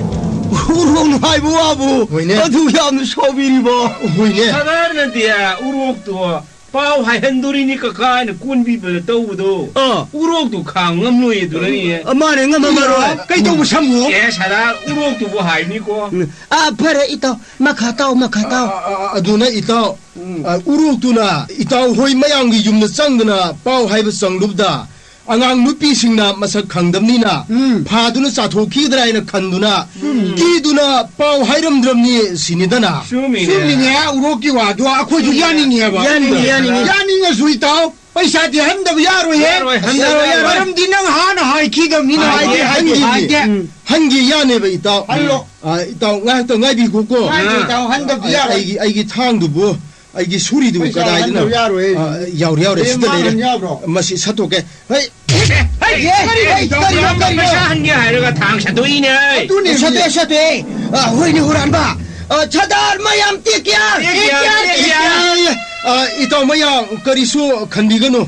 ꯎꯔꯣꯛꯅ ꯍꯥꯏꯕ ꯋꯥꯕꯨ ꯍꯣꯏꯅꯦ꯫ ꯑꯗꯨ ꯌꯥꯝꯅ ꯁꯥꯎꯕꯤꯔꯤꯕꯣ? ꯍꯣꯏꯅꯦ꯫ ꯁꯔꯗꯥꯔꯅꯗꯤ ꯎꯔꯣꯛꯇꯣ ꯄꯥꯎ ꯍꯥꯏꯍꯟꯗꯣꯔꯤꯅꯤ ꯀꯀꯥ ꯍꯥꯏꯅ ꯀꯣꯟꯕꯤꯕꯗ ꯇꯧꯕꯗꯣ꯫ ꯑꯥ꯫ ꯎꯔꯣꯛꯇꯨ ꯈꯥꯡ ꯉꯝꯂꯣꯏ ꯑꯗꯨꯅꯅꯤ꯫ ꯑ, ꯃꯥꯅꯦ, ꯉꯝꯃꯝꯃꯔꯣꯏ꯫ ꯀꯩ ꯇꯧꯕ ꯁꯝꯃꯨ? ꯑꯦ, ꯁꯗꯥ, ꯎꯔꯣꯛꯇꯨꯕꯨ ꯍꯥꯏꯕꯅꯤꯀꯣ꯫ ꯎꯝ꯫ ꯑꯥ, ꯐꯔꯦ, ꯏꯇꯥꯎ꯫ ꯃꯈꯥ ꯇꯥꯎ, ꯃꯈꯥ ꯇꯥꯎ꯫ ꯑ, ꯑ, ꯑ, ꯑꯗꯨꯅ ꯏꯇꯥꯎ, ꯎꯝ꯫ ꯑ, ꯎꯔꯣꯛꯇꯨꯅ ꯏꯇꯥꯎ ꯍꯣꯏ ꯃꯌꯥꯝꯒꯤ ꯌꯨꯝꯗ ꯆꯪꯗꯅ ꯄꯥꯎ ꯍꯥꯏꯕ ꯆꯪꯂꯨꯕꯗ, ꯑꯉꯥꯡ ꯅꯨꯄꯤꯁꯤꯡꯅ ꯃꯁꯛ ꯈꯪꯗꯕꯅꯤꯅ ꯎꯝ꯫ ꯐꯥꯗꯨꯅ ꯆꯥꯊꯣꯛꯈꯤꯒꯗ꯭ꯔꯥ ꯍꯥꯏꯅ ꯈꯟꯗꯨꯅ ꯎꯝ꯫ ꯀꯤꯗꯨꯅ ꯄꯥꯎ ꯍꯥꯏꯔꯝꯗ꯭ꯔꯕꯅꯤ ꯁꯤꯅꯤꯗꯅ꯫ ꯆꯨꯝꯃꯤꯅꯦ꯫ ꯆꯨꯝꯃꯤꯅꯦ, ꯎꯔꯣꯛꯀꯤ ꯋꯥꯗꯣ ꯑꯩꯈꯣꯏꯁꯨ ꯌꯥꯅꯤꯡꯉꯦꯕ꯫ ꯌꯥꯅꯤꯡꯉꯤ, ꯌꯥꯅꯤꯡꯉꯤ꯫ ꯌꯥꯅꯤꯡꯉꯁꯨ ꯏꯇꯥꯎ, ꯄꯩꯁꯥꯗꯤ ꯍꯟꯗꯕ ꯌꯥꯔꯣꯏꯍꯦ꯫ ꯌꯥꯔꯣꯏ, ꯍꯟꯗꯕ ꯌꯥꯔꯣꯏ꯫ ꯃꯔꯝꯗꯤ ꯅꯪ ꯍꯥꯟꯅ ꯍꯥꯏꯈꯤꯗꯕꯅꯤꯅ꯫ ꯍꯥꯏꯗꯦ, ꯍꯥꯏꯗꯦ, ꯍꯥꯏꯗꯦ꯫ ꯍꯥꯏꯗꯦ꯫ ꯎꯝ꯫ ꯍꯟꯒꯦ ꯌꯥꯅꯦꯕ ꯏꯇꯥꯎ꯫ ꯍꯜꯂꯣ꯫ ꯑ, ꯏꯇꯥꯎ ꯉꯥꯏꯍꯥꯛꯇꯪ ꯉꯥꯏꯕꯤꯈꯣꯀꯣ꯫ ꯉꯥꯏꯗꯦ, ꯏꯇꯥꯎ, ꯍꯟꯗꯕꯗꯤ ꯑ, ꯌꯥꯔꯣꯏ꯫ ꯑꯩꯒꯤ, ꯑꯩꯒꯤ ꯊꯥꯡꯗꯨꯕꯨ, ꯑꯩꯒꯤ ꯁꯨꯔꯤꯗꯨꯕꯨ ꯄꯩꯁꯥ ꯀꯗꯥꯏꯗꯅꯣ? ꯍꯟꯗꯕ ꯌꯥꯔꯣꯏ꯫ ꯑ, ꯌꯥꯎꯔꯦ, ꯌꯥꯎꯔꯦ, ꯑꯦ, ꯁꯤꯗ ꯃꯥ ꯂꯩꯔꯦ꯫ ꯍꯟ ꯌꯥꯕ꯭ꯔꯣ? ꯃꯁꯤ ꯁꯠꯇꯣꯛꯀꯦ꯫ ꯍꯩ! ꯍꯩ! ꯍꯩ! ꯀꯔꯤꯅꯣ? ꯀꯔꯤꯅꯣ? ꯄꯩꯁꯥ ꯍꯟꯒꯦ ꯍꯥꯏꯔꯒ ꯊꯥꯡ ꯁꯠꯇꯣꯛꯏꯅꯦ꯫ ꯑꯗꯨꯅꯦ꯫ ꯁꯠꯇꯣꯛꯑꯦ, ꯁꯠꯇꯣꯛꯑꯦ꯫ ꯑ, ꯍꯣꯏꯅꯦ, ꯍꯨꯔꯥꯟꯕ꯫ ꯑ, ꯁꯗꯥꯔ ꯃꯌꯥꯝ ꯇꯦꯛ ꯀꯌꯥ? ꯇꯦꯛ ꯀꯌꯥ? ꯇꯦꯛ ꯀꯌꯥ? ꯑ, ꯏꯇꯥꯎ ꯃꯌꯥꯝ ꯀꯔꯤꯁꯨ ꯈꯟꯕꯤꯒꯅꯨ꯫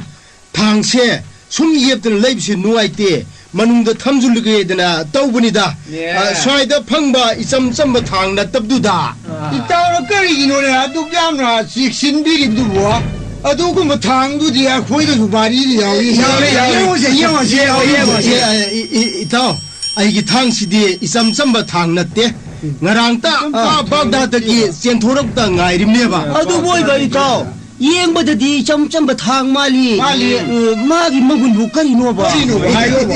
ꯊꯥꯡꯁꯦ ꯁꯨꯝ ꯌꯦꯞꯇꯅ ꯂꯩꯕꯁꯤ ꯅꯨꯡꯉꯥꯏꯇꯦ, ꯃꯅꯨꯡꯗ ꯊꯝꯖꯤꯜꯂꯨꯒꯦꯗꯅ ꯇꯧꯕꯅꯤꯗ꯫ ꯌꯦ꯫ ꯑ, ꯁ꯭ꯋꯥꯏꯗ ꯐꯪꯕ ꯏꯆꯝ ꯆꯝꯕ ꯊꯥꯡ ꯅꯠꯇꯕꯗꯨꯗ꯫ ꯑꯥ꯫ ꯏꯇꯥꯎꯅ ꯀꯔꯤꯒꯤꯅꯣꯅꯦ ꯑꯗꯨꯛ ꯌꯥꯝꯅ ꯆꯦꯛꯁꯤꯟꯕꯤꯔꯤꯕꯗꯨꯕꯣ? ꯑꯗꯨꯒꯨꯝꯕ ꯊꯥꯡꯗꯨꯗꯤ ꯑꯩꯈꯣꯏꯗꯁꯨ ꯚꯥꯔꯤꯗ ꯌꯥꯎꯔꯤ꯫ ꯌꯥꯎꯔꯤ, ꯌꯥꯎꯔꯤ꯫ ꯌꯦꯡꯉꯨꯁꯦ, ꯌꯦꯡꯉꯨꯁꯦ, ꯌꯦꯡꯉꯨꯁꯦ꯫ ꯌꯦꯡꯉꯨꯁꯦ꯫ ꯑꯦ, ꯑꯦ, ꯏ-, ꯏ-, ꯏꯇꯥꯎ, ꯑꯩꯒꯤ ꯊꯥꯡꯁꯤꯗꯤ ꯏꯆꯝ ꯆꯝꯕ ꯊꯥꯡ ꯅꯠꯇꯦ꯫ ꯉꯔꯥꯡꯇ ꯑꯥ꯫ ꯕꯥꯒꯗꯥꯗꯒꯤ ꯆꯦꯟꯊꯣꯔꯛꯇ ꯉꯥꯏꯔꯤꯕꯅꯦꯕ꯫ ꯑꯗꯨꯕꯨ ꯑꯣꯏꯕ ꯏꯇꯥꯎ, ꯌꯦꯡꯕꯗꯗꯤ ꯏꯆꯝ ꯆꯝꯕ ꯊꯥꯡ ꯃꯥꯜꯂꯤ꯫ ꯃꯥꯜꯂꯤ꯫ ꯑ, ꯃꯥꯒꯤ ꯃꯒꯨꯟꯕꯨ ꯀꯔꯤꯅꯣꯕ? ꯀꯔꯤꯅꯣꯕ? ꯍꯥꯏꯔꯣꯕ꯫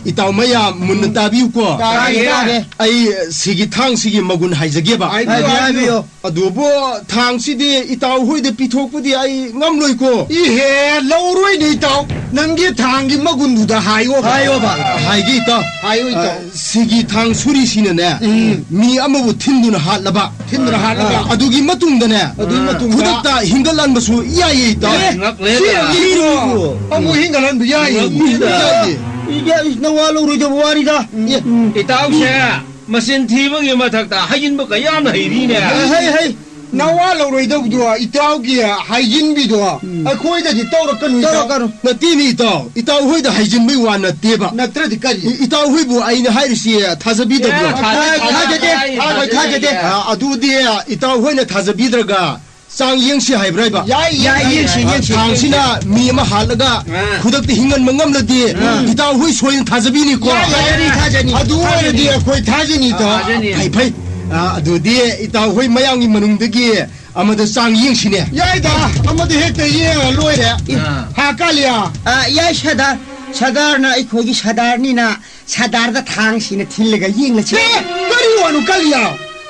ꯏꯇꯥꯎ ꯃꯌꯥꯝ ꯃꯨꯟꯅ ꯇꯥꯕꯤꯌꯨꯀꯣ꯫ ꯇꯥꯒꯦ, ꯇꯥꯒꯦ꯫ ꯑꯩ ꯁꯤꯒꯤ ꯊꯥꯡꯁꯤꯒꯤ ꯃꯒꯨꯟ ꯍꯥꯏꯖꯒꯦꯕ꯫ ꯍꯥꯏꯕꯤꯌꯨ, ꯍꯥꯏꯕꯤꯌꯨ꯫ ꯑꯗꯨꯕꯨ ꯊꯥꯡꯁꯤꯗꯤ ꯏꯇꯥꯎ ꯍꯣꯏꯗ ꯄꯤꯊꯣꯛꯄꯗꯤ ꯑꯩ ꯉꯝꯂꯣꯏꯀꯣ꯫ ꯏꯍꯦ, ꯂꯧꯔꯣꯏꯅꯦ ꯏꯇꯥꯎ꯫ ꯅꯪꯒꯤ ꯊꯥꯡꯒꯤ ꯃꯒꯨꯟꯗꯨꯗ ꯍꯥꯏꯌꯣꯕ꯫ ꯍꯥꯏꯌꯣꯕ꯫ ꯍꯥꯏꯒꯦ ꯏꯇꯥꯎ꯫ ꯍꯥꯏꯌꯨ ꯏꯇꯥꯎ꯫ ꯑ, ꯁꯤꯒꯤ ꯊꯥꯡ ꯁꯨꯔꯤꯁꯤꯅꯅꯦ, ꯎꯝ꯫ ꯃꯤ ꯑꯃꯕꯨ ꯊꯤꯟꯗꯨꯅ ꯍꯥꯠꯂꯕ꯫ ꯊꯤꯟꯗꯨꯅ ꯍꯥꯠꯂꯕ꯫ ꯑ, ꯑꯗꯨꯒꯤ ꯃꯇꯨꯡꯗꯅꯦ, ꯑꯗꯨꯒꯤ ꯃꯇꯨꯡꯗ ꯈꯨꯗꯛꯇ ꯍꯤꯡꯒꯠꯍꯟꯕꯁꯨ ꯌꯥꯏꯌꯦ ꯏꯇꯥꯎ꯫ ꯑꯦ, ꯉꯛꯂꯦꯗ꯫ ꯁꯤ ꯃꯤꯕꯨ ꯑꯃꯨꯛ ꯍꯤꯡꯒꯠꯍꯟꯕ ꯌꯥꯏꯌꯦ꯫ ꯉꯛꯂꯦꯗ꯫ ꯌꯥꯏꯌꯦ꯫ ꯏ-, ꯏ-, ꯅꯋꯥ ꯂꯧꯔꯣꯏꯗꯕ ꯋꯥꯔꯤꯗ꯫ ꯎꯝ꯫ ꯏꯇꯥꯎꯁꯦ ꯃꯆꯤꯟ ꯊꯤꯕꯒꯤ ꯃꯊꯛꯇ ꯍꯥꯏꯖꯤꯟꯕ ꯀꯌꯥꯝ ꯍꯩꯔꯤꯅꯦ꯫ ꯍꯩ, ꯍꯩ, ꯍꯩ꯫ ꯅꯋꯥ ꯂꯧꯔꯣꯏꯗꯧꯕꯗꯣ ꯏꯇꯥꯎꯒꯤ ꯍꯥꯏꯖꯤꯟꯕꯤꯗꯣ ꯎꯝ꯫ ꯑꯩꯈꯣꯏꯗꯗꯤ ꯇꯧꯔꯛꯀꯅꯨ ꯏꯇꯥꯎ꯫ ꯇꯧꯔꯛꯀꯅꯨ꯫ ꯅꯠꯇꯦꯅꯦ ꯏꯇꯥꯎ, ꯏꯇꯥꯎ ꯍꯣꯏꯗ ꯍꯥꯏꯖꯤꯟꯕꯩ ꯋꯥ ꯅꯠꯇꯦꯕ꯫ ꯅꯠꯇ꯭ꯔꯗꯤ ꯀꯔꯤ? ꯏ-, ꯏꯇꯥꯎ ꯍꯣꯏꯕꯨ ꯑꯩꯅ ꯍꯥꯏꯔꯤꯁꯤ ꯊꯥꯖꯕꯤꯗꯕ꯭ꯔꯣ? ꯑꯦ, ꯊꯥꯖ-, ꯊꯥꯖꯗꯦ꯫ ꯊꯥꯖꯗꯦ꯫ ꯊꯥꯖꯗꯦ꯫ ꯑ, ꯑꯗꯨꯗꯤ ꯏꯇꯥꯎ ꯍꯣꯏꯅ ꯊꯥꯖꯕꯤꯗ꯭ꯔꯒ ꯆꯥꯡ ꯌꯦꯡꯁꯤ ꯍꯥꯏꯕ꯭ꯔꯥ ꯍꯥꯏꯕ? ꯌꯥꯏ, ꯌꯥꯏ, ꯌꯦꯡꯁꯤ, ꯌꯦꯡꯁꯤ, ꯊꯥꯡꯁꯤꯅ ꯌꯦꯡꯁꯤ꯫ ꯃꯤ ꯑꯃ ꯍꯥꯠꯂꯒ ꯑꯥ꯫ ꯈꯨꯗꯛꯇ ꯍꯤꯡꯍꯟꯕ ꯉꯝꯂꯗꯤ ꯑꯥ꯫ ꯏꯇꯥꯎ ꯍꯣꯏ ꯁꯣꯏꯗꯅ ꯊꯥꯖꯕꯤꯅꯤꯀꯣ꯫ ꯌꯥꯏ, ꯌꯥꯏ, ꯊꯥꯖꯅꯤ, ꯊꯥꯖꯅꯤ꯫ ꯑꯗꯨ ꯑꯣꯏꯔꯗꯤ ꯑꯩꯈꯣꯏ ꯊꯥꯖꯅꯤ ꯏꯇꯥꯎ꯫ ꯊꯥꯖꯅꯤ꯫ ꯐꯩ, ꯐꯩ꯫ ꯑ, ꯑꯗꯨꯗꯤ ꯏꯇꯥꯎ ꯍꯣꯏ ꯃꯌꯥꯝꯒꯤ ꯃꯅꯨꯡꯗꯒꯤ ꯑꯃꯗ ꯆꯥꯡ ꯌꯦꯡꯁꯤꯅꯦ꯫ ꯌꯥꯏꯗ, ꯑꯃꯗ ꯍꯦꯛꯇ ꯌꯦꯡꯉ ꯂꯣꯏꯔꯦ꯫ ꯑꯥ꯫ ꯍꯥ, ꯀꯥꯂꯤꯌꯥ? ꯑꯥ, ꯌꯥꯏ, ꯁꯔꯗꯥꯔ꯫ ꯁꯔꯗꯥꯔꯅ ꯑꯩꯈꯣꯏꯒꯤ ꯁꯔꯗꯥꯔꯅꯤꯅ ꯁꯔꯗꯥꯔꯗ ꯊꯥꯡ ꯁꯤꯅ ꯊꯤꯜꯂꯒ ꯌꯦꯡꯂꯁꯤ꯫ ꯑꯦ, ꯀꯔꯤ ꯋꯥꯅꯣ, ꯀꯥꯂꯤꯌꯥ?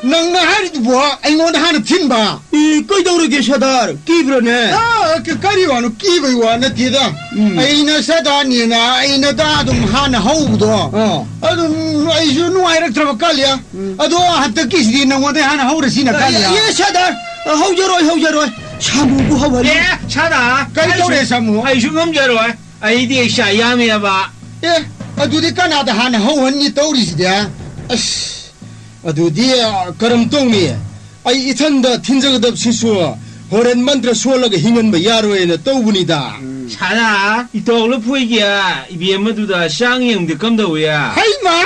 ꯅꯪꯅ ꯍꯥꯏꯔꯤꯗꯨꯕꯣ ꯑꯩꯉꯣꯟꯗ ꯍꯥꯟꯅ ꯊꯤꯟꯕ? ꯑꯦ, ꯀꯩꯗꯧꯔꯒꯦ, ꯁꯔꯗꯥꯔ? ꯀꯤꯕ꯭ꯔꯅꯦ? ꯑꯥ, ꯀ-, ꯀꯔꯤ ꯋꯥꯅꯣ? ꯀꯤꯕꯩ ꯋꯥ ꯅꯠꯇꯦꯗ꯫ ꯎꯝ꯫ ꯑꯩꯅ ꯁꯔꯗꯥꯔꯅꯦꯅ ꯑꯩꯅ ꯗꯥ ꯑꯗꯨꯝ ꯍꯥꯟꯅ ꯍꯧꯕꯗꯣ꯫ ꯑꯥ꯫ ꯑꯗꯨꯝ ꯑꯩꯁꯨ ꯅꯨꯡꯉꯥꯏꯔꯛꯇ꯭ꯔꯕ, ꯀꯥꯂꯤꯌꯥ꯫ ꯎꯝ꯫ ꯑꯗꯣ ꯍꯟꯗꯛꯀꯤꯁꯤꯗꯤ ꯅꯉꯣꯟꯗꯩ ꯍꯥꯟꯅ ꯍꯧꯔꯁꯤꯅ, ꯀꯥꯂꯤꯌꯥ꯫ ꯑꯦ, ꯁꯔꯗꯥꯔ, ꯍꯧꯖꯔꯣꯏ, ꯍꯧꯖꯔꯣꯏ꯫ ꯁꯥꯃꯨꯕꯨ ꯍꯧꯍꯜꯂꯨ꯫ ꯑꯦ, ꯁꯔꯗꯥꯔ, ꯀꯔꯤ ꯑꯩꯁꯨ, ꯇꯧꯔꯦ, ꯁꯥꯃꯨ? ꯑꯩꯁꯨ ꯉꯝꯖꯔꯣꯏ꯫ ꯑꯩꯗꯤ ꯏꯆꯥ ꯌꯥꯝꯃꯦꯕ꯫ ꯑꯦ, ꯑꯗꯨꯗꯤ ꯀꯅꯥꯗ ꯍꯥꯟꯅ ꯍꯧꯍꯟꯅꯤ ꯇꯧꯔꯤꯁꯤꯗꯤ? ꯑꯁ, ꯑꯗꯨꯗꯤ, ꯑ, ꯀꯔꯝ ꯇꯧꯅꯤ? ꯑꯩ ꯏꯊꯟꯗ ꯊꯤꯟꯖꯒꯗꯕꯁꯤꯁꯨ ꯍꯣꯔꯦꯟ ꯃꯟꯇ꯭ꯔ ꯁꯣꯜꯂꯒ ꯍꯤꯡꯍꯟꯕ ꯌꯥꯔꯣꯏꯅ ꯇꯧꯕꯅꯤꯗ꯫ ꯁꯅꯥ, ꯏꯇꯥꯎ ꯂꯐꯣꯏꯒꯤ ꯏꯕꯦꯝꯃꯗꯨꯗ ꯆꯥꯡ ꯌꯦꯡꯗꯤ ꯀꯝꯗꯧꯏ? ꯍꯩꯃꯥ!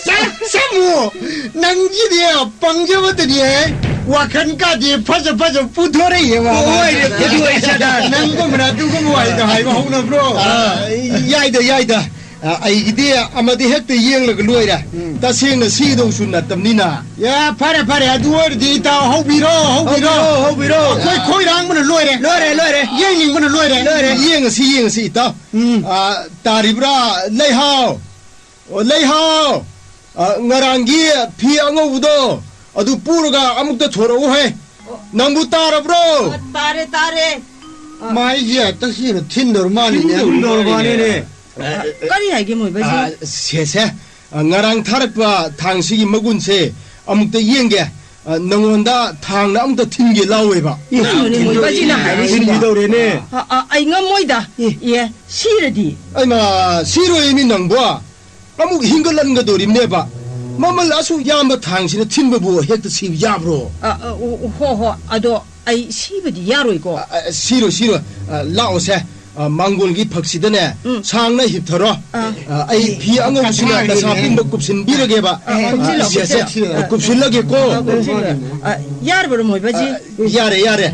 ꯁꯥ-, ꯁꯥꯃꯨ! ꯅꯪꯒꯤꯗꯤ ꯄꯪꯖꯕꯗꯅꯤꯍꯦ! ꯋꯥꯈꯜ ꯀꯥꯗꯤ ꯐꯖ ꯐꯖ ꯄꯨꯊꯣꯔꯛꯏꯍꯦ, ꯃꯥ꯫ ꯍꯣꯏꯅꯦ, ꯄꯨꯊꯣꯛꯑꯦ, ꯁꯥꯗꯥ꯫ ꯅꯪꯒꯨꯝꯕꯅ ꯑꯗꯨꯒꯨꯝꯕ ꯋꯥꯍꯩꯗꯣ ꯍꯥꯏꯕ ꯍꯧꯅꯕ꯭ꯔꯣ? ꯑ, ꯌꯥꯏꯗ, ꯌꯥꯏꯗ꯫ ꯑ, ꯑꯩꯒꯤꯗꯤ ꯑꯃꯗꯤ ꯍꯦꯛꯇ ꯌꯦꯡꯂꯒ ꯂꯣꯏꯔꯦ꯫ ꯎꯝ꯫ ꯇꯁꯦꯡꯅ ꯁꯤꯒꯗꯧꯁꯨ ꯅꯠꯇꯕꯅꯤꯅ꯫ ꯌꯥ, ꯐꯔꯦ, ꯐꯔꯦ, ꯑꯗꯨ ꯑꯣꯏꯔꯗꯤ ꯏꯇꯥꯎ ꯍꯧꯕꯤꯔꯣ, ꯍꯧꯕꯤꯔꯣ꯫ ꯍꯧꯕꯤꯔꯣ, ꯍꯧꯕꯤꯔꯣ꯫ ꯑꯩꯈꯣꯏ ꯈꯣꯏꯔꯥꯡꯕꯅ ꯂꯣꯏꯔꯦ꯫ ꯂꯣꯏꯔꯦ, ꯂꯣꯏꯔꯦ꯫ ꯌꯦꯡꯅꯤꯡꯕꯅ ꯂꯣꯏꯔꯦ꯫ ꯂꯣꯏꯔꯦ꯫ ꯌꯦꯡꯉꯁꯤ, ꯌꯦꯡꯉꯁꯤ, ꯏꯇꯥꯎ꯫ ꯎꯝ꯫ ꯑ, ꯇꯥꯔꯤꯕ꯭ꯔꯥ, ꯂꯩꯍꯥꯎ? ꯑꯣ, ꯂꯩꯍꯥꯎ! ꯑ, ꯉꯔꯥꯡꯒꯤ ꯐꯤ ꯑꯉꯧꯕꯗꯣ ꯑꯗꯨ ꯄꯨꯔꯒ ꯑꯃꯨꯛꯇ ꯊꯣꯔꯛꯎ ꯍꯦ꯫ ꯅꯪꯕꯨ ꯇꯥꯔꯕ꯭ꯔꯣ? ꯑꯣ, ꯇꯥꯔꯦ, ꯇꯥꯔꯦ꯫ ꯑ, ꯃꯥꯏꯁꯦ ꯇꯁꯦꯡꯅ ꯊꯤꯟꯗꯧꯔ ꯃꯥꯜꯂꯤꯅꯦ꯫ ꯊꯤꯟꯗꯧꯔ ꯃꯥꯜꯂꯤꯅꯦ꯫ ꯑ, ꯀꯔꯤ ꯍꯥꯏꯒꯦ, ꯃꯣꯏꯕꯁꯤ? ꯑ, ꯁꯦ, ꯁꯦ꯫ ꯑ, ꯉꯔꯥꯡ ꯊꯥꯔꯛꯄ ꯊꯥꯡꯁꯤꯒꯤ ꯃꯒꯨꯟꯁꯦ ꯑꯃꯨꯛꯇ ꯌꯦꯡꯒꯦ꯫ ꯑ, ꯅꯉꯣꯟꯗ ꯊꯥꯡꯅ ꯑꯃꯨꯛꯇ ꯊꯤꯟꯒꯦ ꯂꯥꯎꯋꯦꯕ꯫ ꯏꯁ, ꯃꯣꯏꯕꯁꯤꯅ ꯍꯥꯏꯔꯤꯁꯤꯕꯣ? ꯊꯤꯟꯈꯤꯗꯧꯔꯦꯅꯦ꯫ ꯑ, ꯑ, ꯑꯩ ꯉꯝꯃꯣꯏꯗ꯫ ꯑꯦ꯫ ꯑꯦ, ꯁꯤꯔꯗꯤ? ꯑꯩꯃ, ꯁꯤꯔꯣꯏꯃꯤ ꯅꯪꯕꯣ꯫ ꯑꯃꯨꯛ ꯍꯤꯡꯒꯠꯍꯟꯒꯗꯧꯔꯤꯕꯅꯦꯕ꯫ ꯃꯃꯜ ꯑꯁꯨꯛ ꯌꯥꯝꯕ ꯊꯥꯡꯁꯤꯅ ꯊꯤꯟꯕꯕꯨ ꯍꯦꯛꯇ ꯁꯤꯕ ꯌꯥꯕ꯭ꯔꯣ? ꯑ, ꯑ, ꯑꯣ, ꯑꯣ, ꯍꯣ, ꯍꯣ, ꯑꯗꯣ ꯑꯩ ꯁꯤꯕꯗꯤ ꯌꯥꯔꯣꯏꯀꯣ? ꯑ, ꯑ, ꯁꯤꯔꯣꯏ, ꯁꯤꯔꯣꯏ꯫ ꯑ, ꯂꯥꯛꯑꯣꯁꯦ꯫ ꯑ, ꯃꯥꯡꯒꯣꯜꯒꯤ ꯐꯛꯁꯤꯗꯅꯦ, ꯎꯝ꯫ ꯁꯥꯡꯅ ꯍꯤꯞꯊꯔꯣ꯫ ꯑꯥ꯫ ꯑ, ꯑꯩ ꯐꯤ ꯑꯉꯧꯕꯁꯤꯅ ꯅꯁꯥ ꯄꯨꯝꯕ ꯀꯨꯞꯁꯤꯟꯕꯤꯔꯒꯦꯕ꯫ ꯑ, ꯑ, ꯀꯨꯞꯁꯤꯜꯂꯣ, ꯁꯦ, ꯁꯦ, ꯀꯨꯞꯁꯤꯜꯂꯣ꯫ ꯑ, ꯀꯨꯞꯁꯤꯜꯂꯒꯦꯀꯣ꯫ ꯑ, ꯀꯨꯞꯁꯤꯜꯂꯣ꯫ ꯑ, ꯌꯥꯔꯕ꯭ꯔꯣ, ꯃꯣꯏꯕꯁꯤ? ꯑ, ꯌꯥꯔꯦ, ꯌꯥꯔꯦ꯫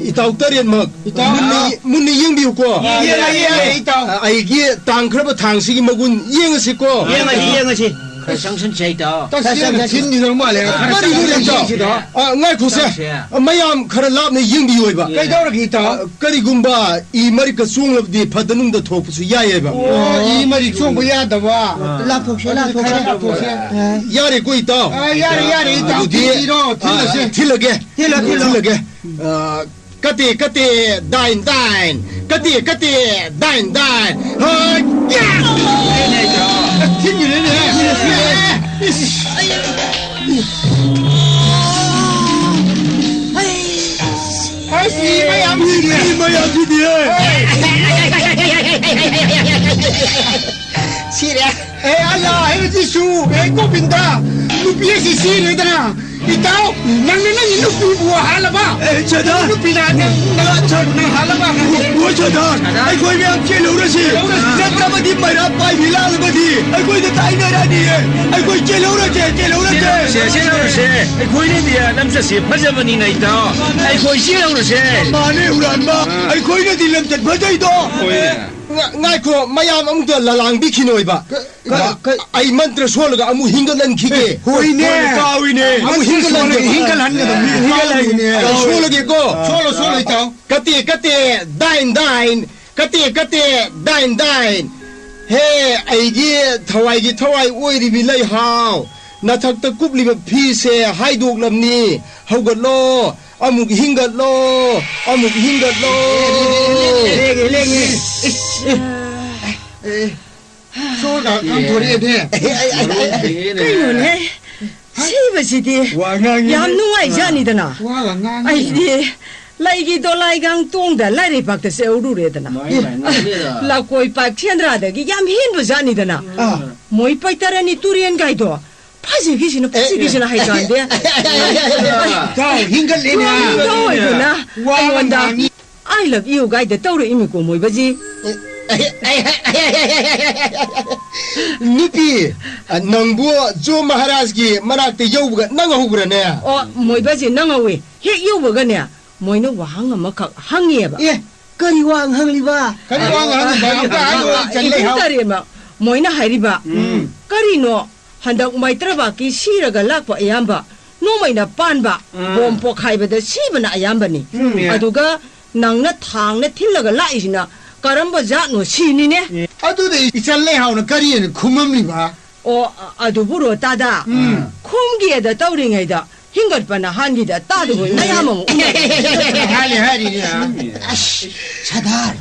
ꯏꯇꯥꯎ ꯇꯔꯦꯠꯃꯛ ꯏꯇꯥꯎ꯫ ꯃꯨꯟꯅ ꯌꯦ-, ꯃꯨꯟꯅ ꯌꯦꯡꯕꯤꯌꯨꯀꯣ꯫ ꯌꯦꯡꯉꯦ, ꯌꯦꯡꯉꯦ, ꯏꯇꯥꯎ꯫ ꯑ, ꯑꯩꯒꯤ ꯇꯥꯡꯈ꯭ꯔꯕ ꯊꯥꯡꯁꯤꯒꯤ ꯃꯒꯨꯟ ꯌꯦꯡꯉꯁꯤꯀꯣ꯫ ꯌꯦꯡꯉꯁꯤ, ꯌꯦꯡꯉꯁꯤ꯫ ꯈꯔ ꯆꯪꯁꯤꯟꯁꯦ, ꯏꯇꯥꯎ꯫ ꯇꯁꯦꯡꯅ ꯊꯤꯟꯈꯤꯗꯧ ꯃꯥꯜꯂꯦ꯫ ꯈꯔ ꯀꯔꯤꯅꯣ, ꯆꯪꯁꯤꯟꯁꯦ, ꯏꯇꯥꯎ? ꯏꯇꯥꯎ꯫ ꯑ, ꯉꯥꯏꯈꯣꯁꯦ꯫ ꯏꯇꯥꯎꯁꯦ꯫ ꯑ, ꯃꯌꯥꯝ ꯈꯔ ꯂꯥꯞꯅ ꯌꯦꯡꯕꯤꯌꯨ ꯍꯥꯏꯕ꯫ ꯀꯩꯗꯧꯔꯒꯦ, ꯏꯇꯥꯎ? ꯑ, ꯀꯔꯤꯒꯨꯝꯕ ꯏ ꯃꯔꯤꯛꯀ ꯆꯣꯡꯂꯕꯗꯤ ꯐꯠꯇ ꯅꯨꯡꯗ ꯊꯣꯛꯄꯁꯨ ꯌꯥꯏ ꯍꯥꯏꯕ꯫ ꯑꯣ, ꯏ ꯃꯔꯤꯛ ꯆꯣꯡꯕ ꯌꯥꯗꯕ꯫ ꯑ꯫ ꯂꯥꯞꯊꯣꯛꯁꯦ, ꯂꯥꯞꯊꯣꯛꯁꯦ꯫ ꯂꯥꯞꯊꯣꯛꯁꯦ꯫ ꯌꯥꯔꯦꯀꯣ, ꯏꯇꯥꯎ? ꯑ, ꯌꯥꯔꯦ, ꯌꯥꯔꯦ, ꯏꯇꯥꯎ꯫ ꯑꯗꯨꯗꯤ, ꯊꯤꯜꯂꯤꯔꯣ? ꯊꯤꯜꯂꯁꯦ꯫ ꯑ, ꯊꯤꯜꯂꯒꯦ꯫ ꯊꯤꯜꯂꯣ, ꯊꯤꯜꯂꯣ꯫ ꯊꯤꯜꯂꯒꯦ꯫ ꯑ, ꯀꯇꯦ, ꯀꯇꯦ, ꯗꯥꯏꯟ, ꯗꯥꯏꯟ꯫ ꯀꯇꯦ, ꯀꯇꯦ, ꯗꯥꯏꯟ, ꯗꯥꯏꯟ꯫ ꯍꯣꯏ, ꯌꯥ! ꯊꯤꯟꯈꯤꯔꯦꯅꯦ꯫ ꯏꯁ꯫ ꯑꯁ, ꯃꯤ ꯃꯌꯥꯝ ꯁꯤꯔꯦ꯫ ꯃꯤ ꯃꯌꯥꯝ ꯁꯤꯗꯤꯌꯦ꯫ ꯁꯤꯔꯦ꯫ ꯑꯦ ꯑꯜꯂꯥ, ꯍꯦ ꯖꯤꯁꯨ, ꯍꯦ ꯒꯣꯕꯤꯟꯗ, ꯅꯨꯄꯤ ꯑꯁꯤ ꯁꯤꯔꯦꯗꯅ꯫ ꯏꯇꯥꯎ, ꯅꯪꯅ ꯅꯪꯒꯤ ꯅꯨꯄꯤꯕꯨ ꯍꯥꯠꯂꯕ? ꯑꯦ, ꯁꯗꯥꯔ! ꯅꯨꯄꯤꯅ ꯅꯪ, ꯅꯪ, ꯅꯪ ꯍꯥꯠꯂꯕ? ꯑꯣ, ꯁꯗꯥꯔ, ꯑꯩꯈꯣꯏ ꯃꯌꯥꯝ ꯆꯦꯜꯍꯧꯔꯁꯤ꯫ ꯅꯠꯇ꯭ꯔꯕꯗꯤ ꯃꯩꯔꯥ ꯄꯥꯏꯕꯤ ꯂꯥꯛꯂꯕꯗꯤ ꯑꯩꯈꯣꯏꯗ ꯇꯥꯏꯅꯔꯅꯤꯌꯦ꯫ ꯑꯩꯈꯣꯏ ꯆꯦꯜꯍꯧꯔꯁꯦ, ꯆꯦꯜꯍꯧꯔꯁꯦ꯫ ꯆꯦꯜꯍꯧꯔꯁꯦ, ꯆꯦꯜꯍꯧꯔꯁꯦ꯫ ꯑꯩꯈꯣꯏꯅꯗꯤ ꯂꯝꯆꯠꯁꯦ ꯐꯖꯕꯅꯤꯅ, ꯏꯇꯥꯎ꯫ ꯑꯩꯈꯣꯏ ꯆꯦꯜꯍꯧꯔꯁꯦ꯫ ꯃꯥꯅꯦ, ꯍꯨꯔꯥꯟꯕ꯫ ꯑꯩꯈꯣꯏꯅꯗꯤ ꯂꯝꯆꯠ ꯐꯖꯩꯗꯣ꯫ ꯍꯣꯏꯅꯦ꯫ ꯉ-, ꯉꯥꯏꯈꯣ, ꯃꯌꯥꯝ ꯑꯃꯨꯛꯇ ꯂꯂꯥꯡꯕꯤꯈꯤꯅꯣꯏꯕ꯫ ꯀ-, ꯀ-, ꯑꯩ ꯃꯟꯇ꯭ꯔ ꯁꯣꯜꯂꯒ ꯑꯃꯨꯛ ꯍꯤꯡꯒꯠꯍꯟꯈꯤꯒꯦ꯫ ꯍꯣꯏꯅꯦ꯫ ꯍꯣꯏꯅꯦ, ꯀꯥꯎꯏꯅꯦ꯫ ꯑꯃꯨꯛ ꯍꯤꯡꯒꯠꯍꯟꯒꯦ꯫ ꯍꯤꯡꯒꯠꯍꯟꯒꯗꯕꯅꯤ꯫ ꯍꯤꯡꯒꯠꯍꯟꯒꯦ꯫ ꯑꯩ ꯁꯣꯜꯂꯒꯦꯀꯣ꯫ ꯁꯣꯜꯂꯣ, ꯁꯣꯜꯂꯣ, ꯏꯇꯥꯎ꯫ ꯀꯇꯦ, ꯀꯇꯦ, ꯗꯥꯏꯟ, ꯗꯥꯏꯟ꯫ ꯀꯇꯦ, ꯀꯇꯦ, ꯗꯥꯏꯟ, ꯗꯥꯏꯟ꯫ ꯍꯦ, ꯑꯩꯒꯤ ꯊꯋꯥꯏꯒꯤ ꯊꯋꯥꯏ ꯑꯣꯏꯔꯤꯕꯤ ꯂꯩꯍꯥꯎ, ꯅꯊꯛꯇ ꯀꯨꯞꯂꯤꯕ ꯐꯤꯁꯦ ꯍꯥꯏꯗꯣꯛꯂꯝꯅꯤ꯫ ꯍꯧꯒꯠꯂꯣ, ꯑꯃꯨꯛ ꯍꯤꯡꯒꯠꯂꯣ, ꯑꯃꯨꯛ ꯍꯤꯡꯒꯠꯂꯣ꯫ ꯂꯦꯡꯉꯦ, ꯂꯦꯡꯉꯦ꯫ ꯑꯦ, ꯁꯣꯔꯒ ꯀꯥꯡꯊꯣꯔꯛꯑꯦꯅꯦ꯫ ꯀꯩꯅꯣꯅꯦ? ꯁꯤꯕꯁꯤꯗꯤ ꯋꯥ ꯉꯥꯡꯉꯦ꯫ ꯌꯥꯝ ꯅꯨꯡꯉꯥꯏꯖꯥꯠꯅꯤꯗꯅ꯫ ꯋꯥꯒ ꯉꯥꯡꯉꯦ꯫ ꯑꯩꯗꯤ ꯂꯩꯒꯤ ꯗꯣꯂꯥꯏꯒ ꯇꯣꯡꯗ ꯂꯥꯏꯔꯩꯄꯥꯛꯇ ꯆꯠꯍꯧꯔꯨꯔꯦꯗꯅ꯫ ꯃꯥꯏ, ꯃꯥꯏ, ꯃꯥꯏ꯫ ꯂꯀꯣꯏ ꯄꯥꯠ ꯁꯦꯟꯗ꯭ꯔꯥꯗꯒꯤ ꯌꯥꯝ ꯍꯦꯟꯕ ꯖꯥꯠꯅꯤꯗꯅ꯫ ꯑꯥ꯫ ꯃꯣꯏ ꯄꯩꯇꯔꯅꯤ ꯇꯨꯔꯦꯟ ꯀꯥꯏꯗꯣ ꯐꯖꯈꯤꯁꯤꯅ, ꯐꯖꯈꯤꯁꯤꯅ ꯍꯩꯀꯥꯟꯗꯦ꯫ ꯏꯇꯥꯎ, ꯍꯤꯡꯒꯠꯂꯦꯅꯦ꯫ ꯇꯨꯔꯦꯟꯗ ꯑꯣꯏꯗꯅ ꯋꯥ ꯑꯩꯉꯣꯟꯗ ꯉꯥꯡꯉꯤ꯫ I love you ꯒꯥꯏꯗ ꯇꯧꯔꯛꯏꯃꯤꯀꯣ ꯃꯣꯏꯕꯁꯤ꯫ ꯅꯨꯄꯤ, ꯅꯪꯕꯨ ꯖꯣ ꯃꯍꯥꯔꯥꯖꯒꯤ ꯃꯅꯥꯛꯇ ꯌꯧꯕꯒ ꯅꯪꯍꯧꯕ꯭ꯔꯅꯦ? ꯑꯣ, ꯃꯣꯏꯕꯁꯤ ꯅꯪꯍꯧꯋꯤ꯫ ꯍꯦꯛ ꯌꯧꯕꯒꯅꯦ, ꯃꯣꯏꯅ ꯋꯥꯍꯪ ꯑꯃꯈꯛ ꯍꯪꯉꯦꯕ꯫ ꯑꯦ, ꯀꯔꯤ ꯋꯥꯍꯪ ꯍꯪꯂꯤꯕ? ꯀꯔꯤ ꯋꯥꯍꯪ ꯍꯪꯂꯤꯕ? ꯑꯝꯇ ꯍꯥꯏꯌꯣ, ꯏꯕꯨꯡ ꯆꯟ ꯂꯩꯍꯥꯎ꯫ ꯇꯔꯦꯠꯃ, ꯃꯣꯏꯅ ꯍꯥꯏꯔꯤꯕ, ꯎꯝ꯫ ꯀꯔꯤꯅꯣ? ꯍꯟꯗꯛ ꯃꯩꯇ꯭ꯔꯕꯥꯛꯀꯤ ꯁꯤꯔꯒ ꯂꯥꯛꯄ ꯑꯌꯥꯝꯕ ꯅꯣꯡꯃꯩꯅ ꯄꯥꯟꯕ, ꯎꯝ꯫ ꯕꯣꯝ ꯄꯣꯈꯥꯏꯕꯗ ꯁꯤꯕꯅ ꯑꯌꯥꯝꯕꯅꯤ꯫ ꯆꯨꯝꯃꯤ꯫ ꯑꯗꯨꯒ ꯅꯪꯅ ꯊꯥꯡꯅ ꯊꯤꯜꯂꯒ ꯂꯥꯛꯏꯁꯤꯅ ꯀꯔꯝꯕ ꯖꯥꯠꯅꯣ ꯁꯤꯅꯤꯅꯦ? ꯑꯦ, ꯑꯗꯨꯗ ꯏꯆꯜ ꯂꯩꯍꯥꯎꯅ ꯀꯔꯤꯅ ꯈꯨꯝꯃꯝꯂꯤꯕ? ꯑꯣ, ꯑ-, ꯑꯗꯨꯕꯨꯔꯣ, ꯇꯥꯗ? ꯎꯝ꯫ ꯈꯨꯝꯒꯦꯗ ꯇꯧꯔꯤꯉꯩꯗ ꯍꯤꯡꯒꯠꯄꯅ ꯍꯥꯟꯈꯤꯗ ꯇꯥꯗꯕ ꯃꯌꯥꯝ ꯑꯃ ꯎꯅꯔꯦ꯫ ꯍꯥꯏꯔꯤ, ꯍꯥꯏꯔꯤꯅꯦ꯫ ꯑꯁ, ꯁꯗꯥꯔ,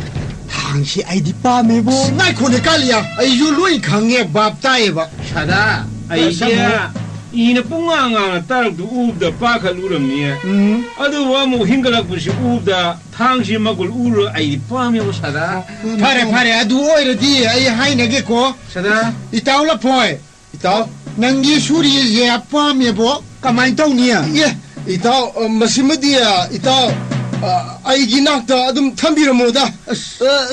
ꯊꯥꯡꯁꯤ ꯑꯩꯗꯤ ꯄꯥꯝꯃꯦꯕꯣ꯫ ꯑꯁ, ꯉꯥꯏꯈꯣꯅꯦ, ꯀꯥꯂꯤꯌꯥ, ꯑꯩꯁꯨ ꯂꯣꯏ ꯈꯪꯉꯦ, ꯚꯥꯞ ꯇꯥꯏꯌꯦꯕ꯫ ꯁꯗꯥ, ꯑꯩꯁꯦ ꯁꯃꯨ꯫ ꯏꯅ ꯄꯨꯡꯉꯥꯡ ꯉꯥꯡꯅ ꯇꯥꯔꯛꯇꯨ ꯎꯕꯗ ꯄꯥꯈꯠꯂꯨꯔꯝꯃꯤ꯫ ꯎꯝ꯫ ꯑꯗꯨꯕꯨ ꯑꯃꯨꯛ ꯍꯤꯡꯒꯠꯂꯛꯄꯁꯤ ꯎꯕꯗ ꯊꯥꯡꯁꯤ ꯃꯒꯨꯟ ꯎꯔ ꯑꯩꯗꯤ ꯄꯥꯝꯃꯦꯕ, ꯁꯗꯥ꯫ ꯐꯔꯦ, ꯐꯔꯦ, ꯑꯗꯨ ꯑꯣꯏꯔꯗꯤ ꯑꯩ ꯍꯥꯏꯅꯒꯦꯀꯣ꯫ ꯁꯗꯥ꯫ ꯏꯇꯥꯎ ꯂꯐꯣꯏ, ꯏꯇꯥꯎ, ꯅꯪꯒꯤ ꯁꯨꯔꯤꯁꯦ ꯄꯥꯝꯃꯦꯕꯣ, ꯀꯃꯥꯏꯅ ꯇꯧꯅꯤ? ꯑꯦ, ꯏꯇꯥꯎ, ꯑ, ꯃꯁꯤꯃꯗꯤ, ꯑ, ꯏꯇꯥꯎ, ꯑ, ꯑꯩꯒꯤ ꯅꯥꯛꯇ ꯑꯗꯨꯝ ꯊꯝꯕꯤꯔꯝꯃꯣꯗ꯫ ꯑꯁ꯫ ꯑ,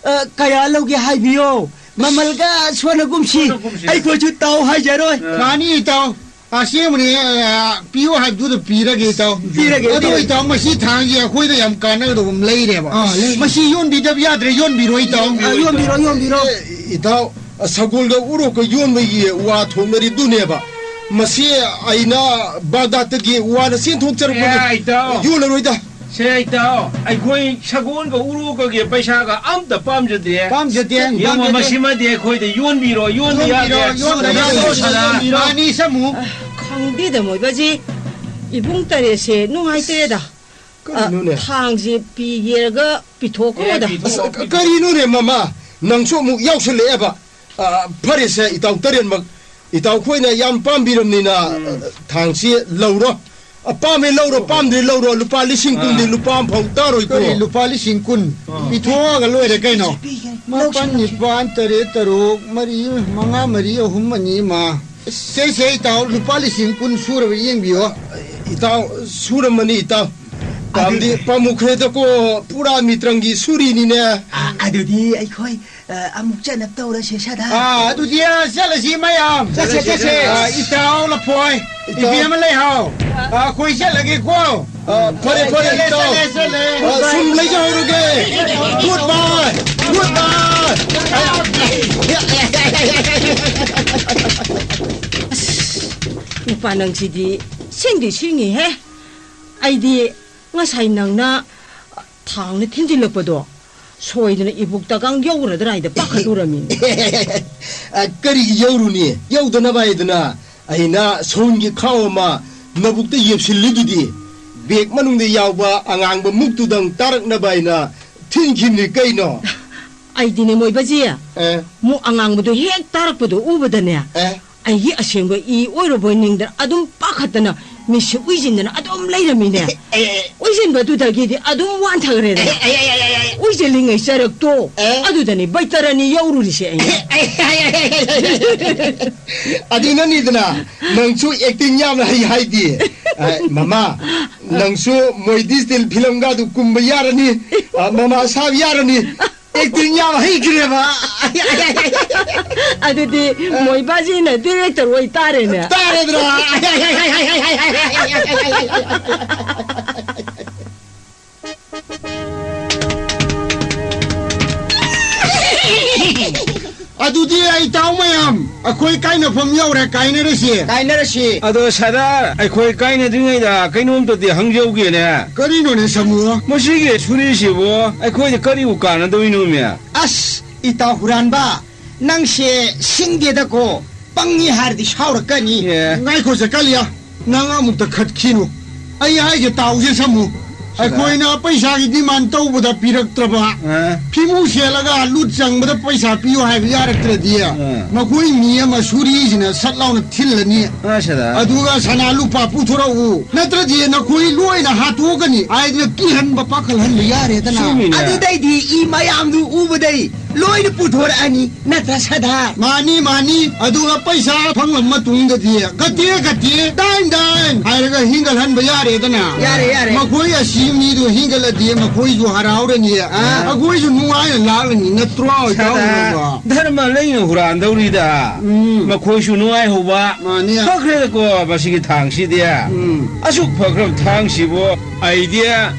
ꯑ, ꯑ, ꯀꯌꯥ ꯂꯧꯒꯦ ꯍꯥꯏꯕꯤꯌꯣ, ꯃꯃꯜꯒ ꯁꯣꯟꯅꯒꯨꯝꯁꯤ꯫ ꯁꯣꯟꯅꯒꯨꯝꯁꯤ꯫ ꯑꯩꯈꯣꯏꯁꯨ ꯇꯥꯎ ꯍꯥꯏꯖꯔꯣꯏ꯫ ꯑ꯫ ꯐꯅꯤ, ꯏꯇꯥꯎ꯫ ꯑꯁꯦꯡꯕꯅꯤ, ꯑ, ꯄꯤꯌꯨ ꯍꯥꯏꯕꯗꯨꯗ ꯄꯤꯔꯒꯦ, ꯏꯇꯥꯎ꯫ ꯄꯤꯔꯒꯦ, ꯑꯗꯣ, ꯄꯤꯔꯒꯦ꯫ ꯏꯇꯥꯎ, ꯃꯁꯤ ꯊꯥꯡꯁꯦ ꯑꯩꯈꯣꯏꯗ ꯌꯥꯝ ꯀꯥꯟꯅꯒꯗꯧꯕ ꯑꯃ ꯂꯩꯔꯦꯕ꯫ ꯑꯥ, ꯂꯩ꯫ ꯃꯁꯤ ꯌꯣꯟꯕꯤꯗꯕ ꯌꯥꯗ꯭ꯔꯦ, ꯌꯣꯟꯕꯤꯔꯣ, ꯏꯇꯥꯎ꯫ ꯑ, ꯌꯣꯟꯕꯤꯔꯣ, ꯌꯣꯟꯕꯤꯔꯣ꯫ ꯑꯦ, ꯏꯇꯥꯎ, ꯁꯒꯣꯜꯒ ꯎꯔꯣꯛꯀ ꯌꯣꯟꯕꯒꯤ ꯋꯥ ꯊꯣꯛꯅꯔꯤꯗꯨꯅꯦꯕ꯫ ꯃꯁꯤ ꯑꯩꯅ ꯕꯥꯒꯗꯥꯗꯇꯒꯤ ꯋꯥꯅ ꯆꯦꯟꯊꯣꯛꯆꯔꯛꯄꯅꯤ꯫ ꯑꯦ, ꯏꯇꯥꯎ꯫ ꯌꯣꯜꯂꯔꯣꯏꯗ꯫ ꯁꯦ, ꯏꯇꯥꯎ, ꯑꯩꯈꯣꯏ ꯁꯒꯣꯜꯒ ꯎꯔꯣꯛꯀꯒꯤ ꯄꯩꯁꯥꯒ ꯑꯝꯇ ꯄꯥꯝꯖꯗꯦ꯫ ꯄꯥꯝꯖꯗꯦ, ꯌꯦꯡꯉꯣ, ꯄꯥꯝꯖꯗꯦ꯫ ꯃꯁꯤꯃꯗꯤ ꯑꯩꯈꯣꯏꯗ ꯌꯣꯟꯕꯤꯔꯣ, ꯌꯣꯟꯕ ꯌꯣꯟꯕꯤꯔꯣ, ꯌꯥꯗꯦ꯫ ꯌꯣꯟꯕ ꯌꯥꯗꯦ, ꯌꯣꯟꯕꯤꯔꯣ꯫ ꯁꯅꯥ꯫ ꯃꯥꯅꯤ, ꯁꯃꯨ꯫ ꯑ, ꯈꯪꯗꯦꯗ, ꯃꯣꯏꯕꯁꯤ ꯏꯕꯨꯡ ꯇꯔꯦꯠꯁꯦ ꯅꯨꯡꯉꯥꯏꯇ꯭ꯔꯦꯗ꯫ ꯀꯔꯤꯅꯣꯅꯦ? ꯑ, ꯊꯥꯡꯁꯤ ꯄꯤꯒꯦꯔꯒ ꯄꯤꯊꯣꯛꯈ꯭ꯔꯣꯗ꯫ ꯑꯦ, ꯄꯤꯊꯣꯛ-, ꯑꯁ, ꯄꯤꯊꯣꯛ-, ꯀꯔꯤꯅꯣꯅꯦ, ꯃꯃꯥ? ꯅꯪꯁꯨ ꯑꯃꯨꯛ ꯌꯥꯎꯁꯜꯂꯛꯑꯦꯕ꯫ ꯑ, ꯐꯔꯦꯁꯦ, ꯏꯇꯥꯎ ꯇꯔꯦꯠꯃꯛ, ꯏꯇꯥꯎ ꯈꯣꯏꯅ ꯌꯥꯝ ꯄꯥꯝꯕꯤꯔꯝꯅꯤꯅ, ꯎꯝ꯫ ꯑ, ꯊꯥꯡꯁꯤ ꯂꯧꯔꯣ꯫ ꯑ, ꯄꯥꯝꯃꯦ ꯂꯧꯔꯣ, ꯄꯥꯝꯗ꯭ꯔꯦ ꯂꯧꯔꯣ, ꯂꯨꯄꯥ ꯂꯤꯁꯤꯡ ꯀꯨꯟꯗꯤ ꯑꯥ꯫ ꯂꯨꯄꯥ ꯑꯃ ꯐꯥꯎ ꯇꯥꯔꯣꯏꯀꯣ꯫ ꯀꯔꯤ ꯂꯨꯄꯥ ꯂꯤꯁꯤꯡ ꯀꯨꯟ? ꯑꯥ꯫ ꯄꯤꯊꯣꯛꯑꯒ ꯂꯣꯏꯔꯦ ꯀꯩꯅꯣ꯫ ꯃꯥꯄꯟ, ꯅꯤꯄꯥꯟ, ꯇꯔꯦꯠ, ꯇꯔꯨꯛ, ꯃꯔꯤ, ꯃꯉꯥ, ꯃꯔꯤ, ꯑꯍꯨꯝ, ꯑꯅꯤ, ꯑꯃ꯫ ꯁꯦ, ꯁꯦ, ꯏꯇꯥꯎ, ꯂꯨꯄꯥ ꯂꯤꯁꯤꯡ ꯀꯨꯟ ꯁꯨꯔꯕ ꯌꯦꯡꯕꯤꯌꯣ꯫ ꯏꯇꯥꯎ, ꯁꯨꯔꯝꯃꯅꯤ, ꯏꯇꯥꯎ꯫ ꯄꯥꯝꯗꯤ ꯑꯗꯨ ꯄꯥꯝꯃꯨꯈ꯭ꯔꯦꯗꯀꯣ, ꯄꯨꯔꯥ ꯃꯤꯇ꯭ꯔꯪꯒꯤ ꯁꯨꯔꯤꯅꯤꯅꯦ꯫ ꯑ, ꯑꯗꯨꯗꯤ ꯑꯩꯈꯣꯏ, ꯑ, ꯑꯃꯨꯛ ꯆꯠꯅꯕ ꯇꯧꯔꯁꯦ, ꯁꯗꯥ꯫ ꯑ, ꯑꯗꯨꯗꯤ, ꯑ, ꯆꯠꯂꯁꯤ ꯃꯌꯥꯝ꯫ ꯆꯠꯁꯦ, ꯆꯠꯁꯦ꯫ ꯑ, ꯏꯇꯥꯎ ꯂꯐꯣꯏ, ꯏꯇꯥꯎ꯫ ꯏꯕꯦꯝꯃ ꯂꯩꯍꯥꯎ, ꯑ, ꯑꯩꯈꯣꯏ ꯆꯠꯂꯒꯦꯀꯣ꯫ ꯑ, ꯐꯔꯦ, ꯐꯔꯦ, ꯆꯠꯂꯦ, ꯏꯇꯥꯎ꯫ ꯆꯠꯂꯦ, ꯆꯠꯂꯦ꯫ ꯑ, ꯁꯨꯝ ꯂꯩꯖꯍꯧꯔꯒꯦ꯫ Goodbye꯫ ꯑꯁ, ꯅꯨꯄꯥ ꯅꯪꯁꯤꯗꯤ ꯁꯤꯡꯗꯤ ꯁꯤꯡꯉꯤꯍꯦ꯫ ꯑꯩꯗꯤ ꯉꯁꯥꯏ ꯅꯪꯅ ꯊꯥꯡꯅ ꯊꯤꯟꯖꯤꯜꯂꯛꯄꯗꯣ ꯁꯣꯏꯗꯅ ꯏꯕꯨꯛꯇꯒ ꯌꯧꯔꯗ꯭ꯔꯥ ꯍꯥꯏꯗ ꯄꯥꯈꯠꯂꯨꯔꯝꯃꯤ꯫ ꯑ, ꯀꯔꯤꯒꯤ ꯌꯧꯔꯨꯅꯤ? ꯌꯧꯗꯅꯕ ꯍꯥꯏꯗꯅ ꯑꯩꯅ ꯁꯎꯟꯒꯤ ꯈꯥꯎ ꯑꯃ ꯅꯕꯨꯛꯇ ꯌꯦꯞꯁꯤꯜꯂꯤꯗꯨꯗꯤ꯫ ꯕꯦꯒ ꯃꯅꯨꯡꯗ ꯌꯥꯎꯕ ꯑꯉꯥꯡꯕ ꯃꯨꯛꯇꯨꯗꯪ ꯇꯥꯔꯛꯅꯕ ꯍꯥꯏꯅ ꯊꯤꯟꯈꯤꯕꯅꯤ ꯀꯩꯅꯣ꯫ ꯑꯩꯗꯤꯅꯦ ꯃꯣꯏꯕꯁꯤ ꯑꯦ꯫ ꯃꯨꯛ ꯑꯉꯥꯡꯕꯗꯣ ꯍꯦꯛ ꯇꯥꯔꯛꯄꯗꯣ ꯎꯕꯗꯅꯦ, ꯑꯦ꯫ ꯑꯩꯒꯤ ꯑꯁꯦꯡꯕ ꯏ ꯑꯣꯏꯔꯕꯣꯏ ꯅꯤꯡꯗꯅ ꯑꯗꯨꯝ ꯄꯥꯈꯠꯇꯅ ꯃꯤꯠꯁꯦ ꯎꯏꯁꯤꯟꯗꯅ ꯑꯗꯨꯝ ꯂꯩꯔꯝꯃꯤꯅꯦ꯫ ꯑꯦ, ꯑꯦ, ꯑꯦ꯫ ꯎꯏꯁꯤꯟꯕꯗꯨꯗꯒꯤꯗꯤ ꯑꯗꯨꯝ ꯋꯥꯟꯊꯈ꯭ꯔꯦꯗꯅ꯫ ꯑꯦ, ꯑꯦ, ꯑꯦ, ꯑꯦ, ꯑꯦ, ꯑꯦ꯫ ꯎꯏꯁꯤꯜꯂꯤꯉꯩ ꯆꯔꯛꯇꯣ ꯑꯦ? ꯑꯗꯨꯗꯅꯤ ꯕꯩꯇꯔꯅꯤ ꯌꯧꯔꯨꯔꯤꯁꯦ ꯑꯩꯅ꯫ ꯑꯦ, ꯑꯦ, ꯑꯦ, ꯑꯦ, ꯑꯦ, ꯑꯦ, ꯑꯦ꯫ ꯑꯗꯨꯅꯅꯤꯗꯅ ꯅꯪꯁꯨ ꯑꯦꯛꯇꯤꯡ ꯌꯥꯝꯅ ꯍꯩ ꯍꯥꯏꯗꯤ꯫ ꯑ, ꯃꯃꯥ, ꯅꯪꯁꯨ ꯃꯣꯏꯗꯤ ꯁ꯭ꯇꯤꯜ ꯐꯤꯂꯝꯒꯗꯨ ꯀꯨꯝꯕ ꯌꯥꯔꯅꯤ꯫ ꯑ, ꯃꯃꯥ ꯁꯥꯕ ꯌꯥꯔꯅꯤ꯫ ꯑꯦꯛꯇꯤꯡ ꯌꯥꯝ ꯍꯩꯈ꯭ꯔꯦꯕ꯫ ꯑꯗꯨꯗꯤ ꯃꯣꯏꯕꯥꯖꯤꯅ ꯗꯤꯔꯦꯛꯇꯔ ꯑꯣꯏ ꯇꯥꯔꯦꯅꯦ꯫ ꯇꯥꯔꯦꯗ꯭ꯔꯥ? ꯑꯗꯨꯗꯤ ꯑꯩ ꯇꯥꯎ ꯃꯌꯥꯝ, ꯑꯩꯈꯣꯏ ꯀꯥꯏꯅꯐꯝ ꯌꯧꯔꯦ, ꯀꯥꯏꯅꯔꯁꯤ꯫ ꯀꯥꯏꯅꯔꯁꯤ꯫ ꯑꯗꯣ ꯁꯥꯗꯥꯔ, ꯑꯩꯈꯣꯏ ꯀꯥꯏꯅꯗ꯭ꯔꯤꯉꯩꯗ ꯀꯩꯅꯣꯝꯇꯗꯤ ꯍꯪꯖꯧꯒꯦꯅꯦ꯫ ꯀꯔꯤꯅꯣꯅꯦ ꯁꯥꯃꯨ? ꯃꯁꯤꯒꯤ ꯁꯨꯔꯤꯁꯤꯕꯨ ꯑꯩꯈꯣꯏꯗ ꯀꯔꯤꯕꯨ ꯀꯥꯟꯅꯗꯣꯏꯅꯣꯃꯦ? ꯑꯁ, ꯏꯇꯥꯎ ꯍꯨꯔꯥꯟꯕ, ꯅꯪꯁꯦ ꯁꯤꯡꯗꯦꯗꯀꯣ, ꯄꯪꯉꯤ ꯍꯥꯏꯔꯗꯤ ꯁꯥꯎꯔꯛꯀꯅꯤ꯫ ꯑꯦ꯫ ꯉꯥꯏꯈꯣ ꯖꯀꯂꯤꯌꯥ, ꯅꯪ ꯑꯃꯨꯛꯇ ꯈꯠꯈꯤꯅꯨ꯫ ꯑꯩ ꯍꯥꯏꯒꯦ ꯇꯥꯎꯁꯦ ꯁꯥꯃꯨ꯫ ꯁꯤꯗ꯫ ꯑꯩꯈꯣꯏꯅ ꯄꯩꯁꯥꯒꯤ ꯗꯤꯃꯥꯟ ꯇꯧꯕꯗ ꯄꯤꯔꯛꯇ꯭ꯔꯕ, ꯑ꯫ ꯐꯤꯃꯨ ꯁꯦꯠꯂꯒ ꯂꯨꯠ ꯆꯪꯕꯗ ꯄꯩꯁꯥ ꯄꯤꯌꯨ ꯍꯥꯏꯕ ꯌꯥꯔꯛꯇ꯭ꯔꯗꯤ, ꯑ꯫ ꯃꯈꯣꯏ ꯃꯤ ꯑꯃ ꯁꯨꯔꯤꯁꯤꯅ ꯁꯠ ꯂꯥꯎꯅ ꯊꯤꯜꯂꯅꯤ꯫ ꯑ, ꯁꯤꯗ꯫ ꯑꯗꯨꯒ ꯁꯅꯥ ꯂꯨꯄꯥ ꯄꯨꯊꯣꯔꯛꯎ, ꯅꯠꯇ꯭ꯔꯗꯤ ꯅꯈꯣꯏ ꯂꯣꯏꯅ ꯍꯥꯠꯇꯣꯛꯀꯅꯤ ꯍꯥꯏꯗꯅ ꯀꯤꯍꯟꯕ ꯄꯥꯈꯠꯍꯟꯕ ꯌꯥꯔꯦꯗꯅ꯫ ꯆꯨꯝꯃꯤꯅꯦ꯫ ꯑꯗꯨꯗꯩꯗꯤ ꯏ ꯃꯌꯥꯝꯗꯨ ꯎꯕꯗꯩ ꯂꯣꯏꯅ ꯄꯨꯊꯣꯔꯛꯑꯅꯤ, ꯅꯠꯇ꯭ꯔ ꯁꯥꯗꯥꯔ? ꯃꯥꯅꯤ, ꯃꯥꯅꯤ꯫ ꯑꯗꯨꯒ ꯄꯩꯁꯥ ꯐꯪꯂꯕ ꯃꯇꯨꯡꯗꯗꯤ ꯒꯇꯦ ꯒꯇꯦ, ꯗꯥꯏꯟ ꯗꯥꯏꯟ ꯍꯥꯏꯔꯒ ꯍꯤꯡꯒꯠꯍꯟꯕ ꯌꯥꯔꯦꯗꯅ꯫ ꯌꯥꯔꯦ, ꯌꯥꯔꯦ꯫ ꯃꯈꯣꯏ ꯑꯁꯤ ꯃꯤꯗꯨ ꯍꯤꯡꯒꯠꯂꯗꯤ ꯃꯈꯣꯏꯁꯨ ꯍꯔꯥꯎꯔꯅꯤ꯫ ꯑꯥ꯫ ꯑꯩꯈꯣꯏꯁꯨ ꯅꯨꯡꯉꯥꯏꯅ ꯂꯥꯛꯂꯅꯤ, ꯅꯠꯇ꯭ꯔꯣ, ꯏꯇꯥꯎ ꯁꯥꯗꯥꯔ, ꯅꯨꯡꯉꯥꯏꯕ? ꯙꯔꯃ ꯂꯩꯅ ꯍꯨꯔꯥꯟꯗꯧꯔꯤꯗ꯫ ꯎꯝ꯫ ꯃꯈꯣꯏꯁꯨ ꯅꯨꯡꯉꯥꯏꯍꯧꯕ꯫ ꯃꯥꯅꯤ꯫ ꯐꯈ꯭ꯔꯦꯗꯀꯣ ꯃꯁꯤꯒꯤ ꯊꯥꯡꯁꯤꯗꯤ꯫ ꯎꯝ꯫ ꯑꯁꯨꯛ ꯐꯈ꯭ꯔꯕ ꯊꯥꯡꯁꯤꯕꯨ ꯑꯩꯗꯤ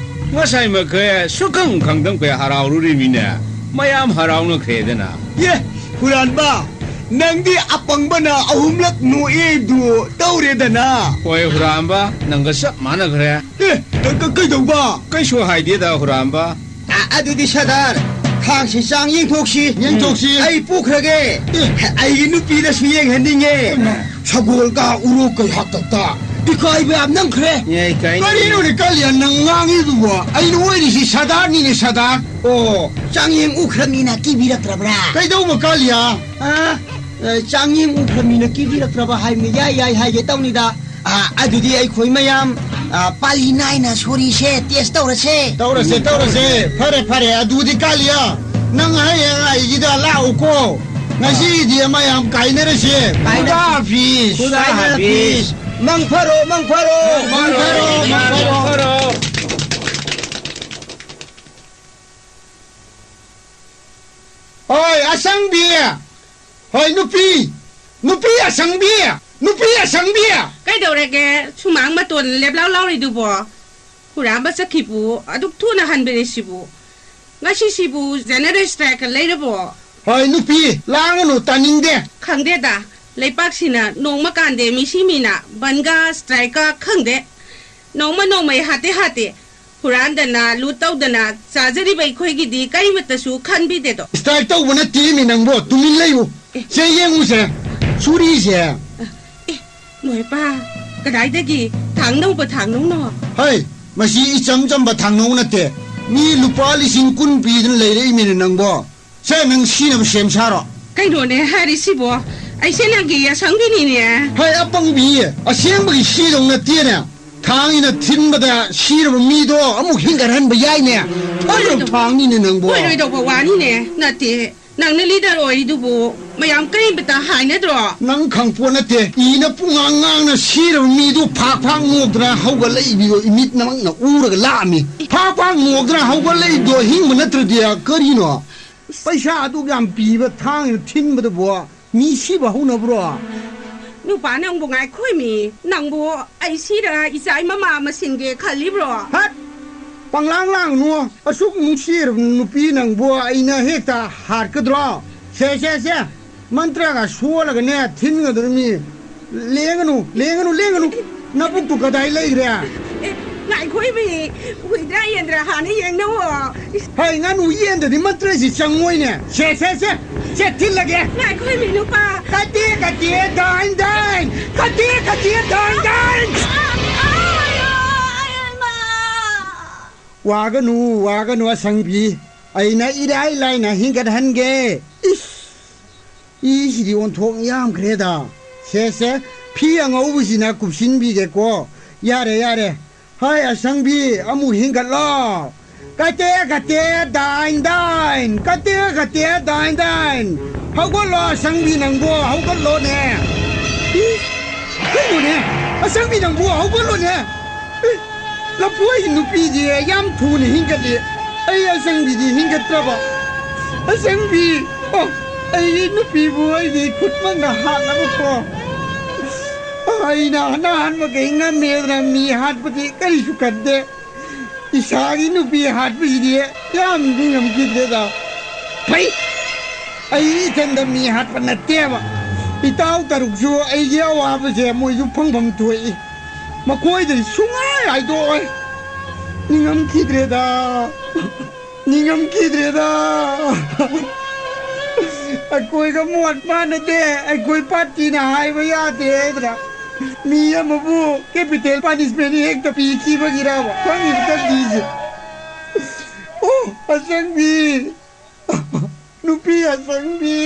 ꯉꯁꯥꯏ ꯃꯈꯩ ꯁꯨꯈꯪ ꯈꯪꯗꯝꯈꯩ ꯍꯔꯥꯎꯔꯨꯔꯤꯃꯤꯅꯦ꯫ ꯃꯌꯥꯝ ꯍꯔꯥꯎꯅꯈ꯭ꯔꯦꯗꯅ꯫ ꯑꯦ, ꯍꯨꯔꯥꯟꯕ, ꯅꯪꯗꯤ ꯑꯄꯪꯕꯅ ꯑꯍꯨꯝꯂꯛ ꯅꯣꯛꯑꯦꯗꯨ ꯇꯧꯔꯦꯗꯅ꯫ ꯍꯣꯏ, ꯍꯨꯔꯥꯟꯕ, ꯅꯪꯒ ꯆꯞ ꯃꯥꯟꯅꯈ꯭ꯔꯦ꯫ ꯑꯦ, ꯀ-, ꯀ-, ꯀꯩꯗꯧꯕ? ꯀꯩꯁꯨ ꯍꯥꯏꯗꯦꯗ, ꯍꯨꯔꯥꯟꯕ꯫ ꯑ-, ꯑꯗꯨꯗꯤ ꯁꯗꯥꯔ, ꯊꯥꯡꯁꯤ ꯆꯥꯡ ꯌꯦꯡꯊꯣꯛꯁꯤ꯫ ꯌꯦꯡꯊꯣꯛꯁꯤ꯫ ꯑꯩ ꯄꯨꯈ꯭ꯔꯒꯦ꯫ ꯑꯦ꯫ ꯑꯩꯒꯤ ꯅꯨꯄꯤꯗꯁꯨ ꯌꯦꯡꯍꯟꯅꯤꯡꯉꯦ꯫ ꯏꯃꯥ꯫ ꯁꯒꯣꯜꯒ ꯎꯔꯣꯛꯀ ꯍꯥꯛꯇꯛꯇ꯫ ꯏꯀꯥꯏꯕ ꯌꯥꯝ ꯅꯪꯈ꯭ꯔꯦ꯫ ꯑꯦ, ꯏꯀꯥꯏꯅꯤ꯫ ꯀꯔꯤꯅꯣꯅꯦ ꯀꯥꯂꯤꯌꯥ ꯅꯪ ꯉꯥꯡꯉꯤꯗꯨꯕꯣ? ꯑꯩꯅ ꯑꯣꯏꯔꯤꯁꯤ ꯁꯗꯥꯔꯅꯤꯅꯦ, ꯁꯗꯥꯔ꯫ ꯑꯣ, ꯆꯥꯡꯌꯦꯡ ꯎꯈ꯭ꯔ ꯃꯤꯅ ꯀꯤꯕꯤꯔꯛꯇ꯭ꯔꯕ꯭ꯔꯥ? ꯀꯩꯗꯧꯕ ꯀꯥꯂꯤꯌꯥ? ꯑ, ꯑ, ꯆꯥꯡꯌꯦꯡ ꯎꯈ꯭ꯔ ꯃꯤꯅ ꯀꯤꯕꯤꯔꯛꯇ꯭ꯔꯕ ꯍꯥꯏꯕꯅꯤ, ꯌꯥꯏ, ꯌꯥꯏ ꯍꯥꯏꯒꯦ ꯇꯧꯅꯤꯗ꯫ ꯑ, ꯑꯗꯨꯗꯤ ꯑꯩꯈꯣꯏ ꯃꯌꯥꯝ, ꯑ, ꯄꯥꯂꯤ ꯅꯥꯏꯅ ꯁꯣꯔꯤꯁꯦ test ꯇꯧꯔꯁꯦ꯫ ꯇꯧꯔꯁꯦ, ꯇꯧꯔꯁꯦ꯫ ꯐꯔꯦ, ꯐꯔꯦ꯫ ꯑꯗꯨꯗꯤ ꯀꯥꯂꯤꯌꯥ, ꯅꯪ ꯍꯌꯦꯡ ꯑꯩꯒꯤꯗ ꯂꯥꯛꯎꯀꯣ꯫ ꯉꯁꯤꯗꯤ ꯃꯌꯥꯝ ꯀꯥꯏꯅꯔꯁꯦ꯫ ꯀꯥꯏꯅ-, ꯈꯨꯗꯥ ꯍꯥꯐꯤꯁ꯫ ꯈꯨꯗꯥ ꯍꯥꯐꯤꯁ꯫ ꯃꯪ ꯐꯔꯣ, ꯃꯪ ꯐꯔꯣ꯫ ꯃꯪ ꯐꯔꯣ, ꯃꯪ ꯐꯔꯣ꯫ ꯍꯣꯏ, ꯑꯁꯪꯕꯤ꯫ ꯍꯣꯏ, ꯅꯨꯄꯤ꯫ ꯅꯨꯄꯤ ꯑꯁꯪꯕꯤ꯫ ꯅꯨꯄꯤ ꯑꯁꯪꯕꯤ꯫ ꯀꯩꯗꯧꯔꯒꯦ? ꯁꯨꯃꯥꯡ ꯃꯇꯣꯟ ꯂꯦꯞꯂꯥꯎ ꯂꯥꯎꯔꯤꯗꯨꯕꯣ? ꯍꯨꯔꯥꯟꯕ ꯆꯠꯈꯤꯕꯨ ꯑꯗꯨꯛ ꯊꯨꯅ ꯍꯟꯕꯅꯤ ꯁꯤꯕꯨ꯫ ꯉꯁꯤꯁꯤꯕꯨ general strike ꯂꯩꯔꯕꯣ? ꯍꯣꯏ, ꯅꯨꯄꯤ, ꯂꯥꯡꯒꯅꯨ, ꯇꯥꯅꯤꯡꯗꯦ꯫ ꯈꯪꯗꯦꯗ, ꯂꯩꯄꯥꯛꯁꯤꯅ ꯅꯣꯡꯃ ꯀꯥꯟꯗꯦ, ꯃꯤꯁꯤ ꯃꯤꯅ ꯕꯟꯒ strike ꯈꯪꯗꯦ꯫ ꯅꯣꯡꯃ ꯅꯣꯡꯃꯩ ꯍꯥꯠꯇꯦ ꯍꯥꯠꯇꯦ꯫ ꯍꯨꯔꯥꯟꯗꯅ, ꯂꯨꯠ ꯇꯧꯗꯅ ꯆꯥꯖꯔꯤꯕ ꯑꯩꯈꯣꯏꯒꯤꯗꯤ ꯀꯔꯤꯃꯠꯇꯁꯨ ꯈꯟꯕꯤꯗꯦꯗꯣ꯫ Strike ꯇꯧꯕ ꯅꯠꯇꯦꯃꯤ ꯅꯪꯕꯣ, ꯇꯨꯃꯤꯟ ꯂꯩꯌꯨ꯫ ꯑꯦ꯫ ꯁꯦ ꯌꯦꯡꯉꯨꯁꯦ, ꯁꯨꯔꯤꯁꯦ꯫ ꯑꯦ, ꯃꯣꯏꯄꯥ, ꯀꯗꯥꯏꯗꯒꯤ ꯊꯥꯡꯅꯧꯕ ꯊꯥꯡꯅꯧꯅꯣ? ꯍꯩ, ꯃꯁꯤ ꯏꯆꯝ ꯆꯝꯕ ꯊꯥꯡꯅꯧ ꯅꯠꯇꯦ꯫ ꯃꯤ ꯂꯨꯄꯥ ꯂꯤꯁꯤꯡ ꯀꯨꯟ ꯄꯤꯗꯨꯅ ꯂꯩꯔꯛꯏꯃꯤꯅꯦ ꯅꯪꯕꯣ꯫ ꯁꯦ, ꯅꯪ ꯁꯤꯅꯕ ꯁꯦꯝ ꯁꯥꯔꯣ꯫ ꯀꯩꯅꯣꯅꯦ ꯍꯥꯏꯔꯤꯁꯤꯕꯣ? ꯑꯩꯁꯦ ꯅꯪꯒꯤ ꯌꯥꯁꯪꯒꯤꯅꯤꯅꯦ꯫ ꯍꯩ, ꯑꯄꯪꯕꯤ, ꯑꯁꯦꯡꯕꯒꯤ ꯁꯤꯗꯧ ꯅꯠꯇꯦꯅꯦ꯫ ꯊꯥꯡꯁꯤꯅ ꯊꯤꯟꯕꯗ ꯁꯤꯔꯕ ꯃꯤꯗꯣ ꯑꯃꯨꯛ ꯍꯤꯡꯒꯠꯍꯟꯕ ꯌꯥꯏꯅꯦ꯫ ꯐꯖꯕ ꯑꯣꯏꯔꯣꯏꯗꯧ-, ꯊꯥꯡꯅꯤꯅꯦ ꯅꯪꯕꯣ꯫ ꯑꯣꯏꯔꯣꯏꯗꯧꯕ ꯋꯥꯅꯤꯅꯦ꯫ ꯅꯠꯇꯦ, ꯅꯪꯅ leader ꯑꯣꯏꯔꯤꯗꯨꯕꯨ ꯃꯌꯥꯝ ꯀꯔꯤꯝꯇ ꯍꯥꯏꯅꯗ꯭ꯔꯣ? ꯅꯪ ꯈꯪꯄꯣꯠ ꯅꯠꯇꯦ꯫ ꯏꯅ ꯄꯨꯡꯉꯥꯡ ꯉꯥꯡꯅ ꯁꯤꯔꯕ ꯃꯤꯗꯨ ꯐꯥꯛ ꯐꯥꯛ ꯅꯣꯛꯇꯅ ꯍꯧꯒꯠꯂꯛꯏꯕꯤꯗꯣ ꯏꯃꯤꯠ ꯅꯃꯛꯅ ꯎꯔꯒ ꯂꯥꯛꯑꯝꯃꯤ꯫ ꯐꯥꯛ ꯐꯥꯛ ꯅꯣꯛꯇꯅ ꯍꯧꯒꯠꯂꯛꯏꯕꯗꯣ ꯍꯤꯡꯕ ꯅꯠꯇ꯭ꯔꯗꯤ ꯀꯔꯤꯅꯣ? ꯄꯩꯁꯥ ꯑꯗꯨꯛ ꯌꯥꯝ ꯄꯤꯕ ꯊꯥꯡꯅ ꯊꯤꯟꯕꯗꯨꯕꯨ ꯃꯤ ꯁꯤꯕ ꯍꯧꯅꯕ꯭ꯔꯣ? ꯅꯨꯄꯥ ꯅꯪꯕꯨ ꯉꯥꯏꯈꯣꯃꯤ, ꯅꯪꯕꯨ ꯑꯩ ꯁꯤꯔ ꯏꯆꯥ ꯃꯃꯥ ꯑꯃ ꯁꯤꯟꯒꯦ ꯈꯜꯂꯤꯕ꯭ꯔꯣ? ꯍꯠ! ꯄꯪꯂꯥꯡ ꯂꯥꯡꯅꯨ꯫ ꯑꯁꯨꯛ ꯅꯨꯡꯁꯤꯔꯕ ꯅꯨꯄꯤ ꯅꯪꯕꯨ ꯑꯩꯅ ꯍꯦꯛꯇ ꯍꯥꯠꯀꯗ꯭ꯔꯣ? ꯁꯦ, ꯁꯦ, ꯁꯦ, ꯃꯟꯇ꯭ꯔꯒ ꯁꯣꯜꯂꯒꯅꯦ ꯊꯤꯟꯒꯗꯧꯔꯤꯃꯤ꯫ ꯂꯦꯡꯒꯅꯨ, ꯂꯦꯡꯒꯅꯨ, ꯂꯦꯡꯒꯅꯨ꯫ ꯅꯕꯨꯛꯇꯨ ꯀꯗꯥꯏ ꯂꯩꯈ꯭ꯔꯦ? ꯑꯦ, ꯉꯥꯏꯈꯣ ꯏꯕꯤ, ꯍꯨꯏꯗ꯭ꯔꯥ ꯌꯦꯟꯗ꯭ꯔꯥ ꯍꯥꯟꯅ ꯌꯦꯡꯅꯧꯑꯣ꯫ ꯍꯩ, ꯉꯥꯅꯨ ꯌꯦꯟꯗꯗꯤ ꯃꯟꯇ꯭ꯔꯁꯤ ꯆꯪꯉꯣꯏꯅꯦ꯫ ꯁꯦ, ꯁꯦ, ꯁꯦ, ꯁꯦ, ꯊꯤꯜꯂꯒꯦ꯫ ꯉꯥꯏꯈꯣ ꯏꯕꯤ ꯅꯨꯄꯥ꯫ ꯀꯇꯦ, ꯀꯇꯦ, ꯗꯥꯏꯟ, ꯗꯥꯏꯟ꯫ ꯀꯇꯦ, ꯀꯇꯦ, ꯗꯥꯏꯟ, ꯗꯥꯏꯟ꯫ ꯑꯥ, ꯑꯥ, ꯑꯥ, ꯑꯥ, ꯑꯥ, ꯏꯃꯥ꯫ ꯋꯥꯒꯅꯨ, ꯋꯥꯒꯅꯨ ꯑꯁꯪꯕꯤ꯫ ꯑꯩꯅ ꯏꯔꯥꯏ ꯂꯥꯏꯅ ꯍꯤꯡꯒꯠꯍꯟꯒꯦ꯫ ꯏꯁ! ꯏꯁꯤꯗꯤ ꯑꯣꯟꯊꯣꯛ ꯌꯥꯝꯈ꯭ꯔꯦꯗ꯫ ꯁꯦ, ꯁꯦ, ꯐꯤ ꯑꯉꯧꯕꯁꯤꯅ ꯀꯨꯞꯁꯤꯟꯕꯤꯒꯦꯀꯣ꯫ ꯌꯥꯔꯦ, ꯌꯥꯔꯦ꯫ ꯍꯥꯏ, ꯑꯁꯪꯕꯤ, ꯑꯃꯨꯛ ꯍꯤꯡꯒꯠꯂꯣ꯫ ꯀꯇꯦ, ꯀꯇꯦ, ꯗꯥꯏꯟ, ꯗꯥꯏꯟ꯫ ꯀꯇꯦ, ꯀꯇꯦ, ꯗꯥꯏꯟ, ꯗꯥꯏꯟ꯫ ꯍꯧꯒꯠꯂꯣ, ꯑꯁꯪꯕꯤ ꯅꯪꯕꯨ, ꯍꯧꯒꯠꯂꯣꯅꯦ꯫ ꯏ, ꯀꯩꯅꯣꯅꯦ? ꯑꯁꯪꯕꯤ ꯅꯪꯕꯨ, ꯍꯧꯒꯠꯂꯣꯅꯦ꯫ ꯏ, ꯂꯐꯣꯏ ꯅꯨꯄꯤꯗꯤ ꯌꯥꯝ ꯊꯨꯅ ꯍꯤꯡꯒꯠꯂꯤ꯫ ꯑꯩ ꯑꯁꯪꯕꯤꯗꯤ ꯍꯤꯡꯒꯠꯇ꯭ꯔꯕ? ꯑꯁꯪꯕꯤ, ꯑꯣ, ꯑꯩꯒꯤ ꯅꯨꯄꯤꯕꯨ ꯑꯩꯒꯤ ꯈꯨꯠꯃꯛꯅ ꯍꯥꯠꯂꯕꯀꯣ꯫ ꯑꯩꯅ ꯑꯍꯥꯟ ꯑꯍꯥꯟꯕ ꯀꯩ ꯉꯝꯃꯦꯗꯅ ꯃꯤ ꯍꯥꯠꯄꯗꯤ ꯀꯔꯤꯁꯨ ꯈꯟꯗꯦ꯫ ꯏꯁꯥꯒꯤ ꯅꯨꯄꯤ ꯍꯥꯠꯄꯁꯤꯗꯤ ꯌꯥꯝ ꯅꯤꯡꯉꯝꯈꯤꯗ꯭ꯔꯦꯗ꯫ ꯐꯩ! ꯑꯩ ꯏꯊꯟꯗ ꯃꯤ ꯍꯥꯠꯄ ꯅꯠꯇꯦꯕ꯫ ꯏꯇꯥꯎ ꯇꯔꯨꯛꯁꯨ ꯑꯩꯒꯤ ꯑꯋꯥꯕꯁꯦ ꯃꯣꯏꯁꯨ ꯐꯪꯐꯝ ꯊꯣꯛꯏ꯫ ꯃꯈꯣꯏꯗꯗꯤ ꯁꯨꯡꯍꯥꯏ ꯍꯥꯏꯗꯣꯛꯑꯣꯏ꯫ ꯅꯤꯡꯉꯝꯈꯤꯗ꯭ꯔꯦꯗ꯫ ꯅꯤꯡꯉꯝꯈꯤꯗ꯭ꯔꯦꯗ꯫ ꯑꯩꯈꯣꯏꯒ ꯃꯣꯠ ꯃꯥꯟꯅꯗꯦ, ꯑꯩꯈꯣꯏ ꯄꯥꯔꯇꯤꯅ ꯍꯥꯏꯕ ꯌꯥꯗꯦ ꯍꯥꯏꯗ꯭ꯔꯥ? ꯃꯤ ꯑꯃꯕꯨ capital punishment ꯍꯦꯛꯇ ꯄꯤꯈꯤꯕꯒꯤꯔꯕ ꯐꯪꯉꯤꯕ ꯇꯟꯖꯥꯁꯦ? ꯑꯣ, ꯑꯁꯪꯕꯤ! ꯅꯨꯄꯤ ꯑꯁꯪꯕꯤ!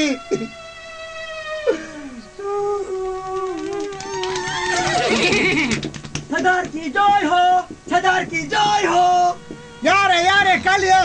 ꯁꯔꯗꯥꯔ ꯀꯤ ꯖꯣꯏ ꯍꯣ! ꯁꯔꯗꯥꯔ ꯀꯤ ꯖꯣꯏ ꯍꯣ! ꯌꯥꯔꯦ, ꯌꯥꯔꯦ, ꯀꯥꯂꯤꯌꯥ!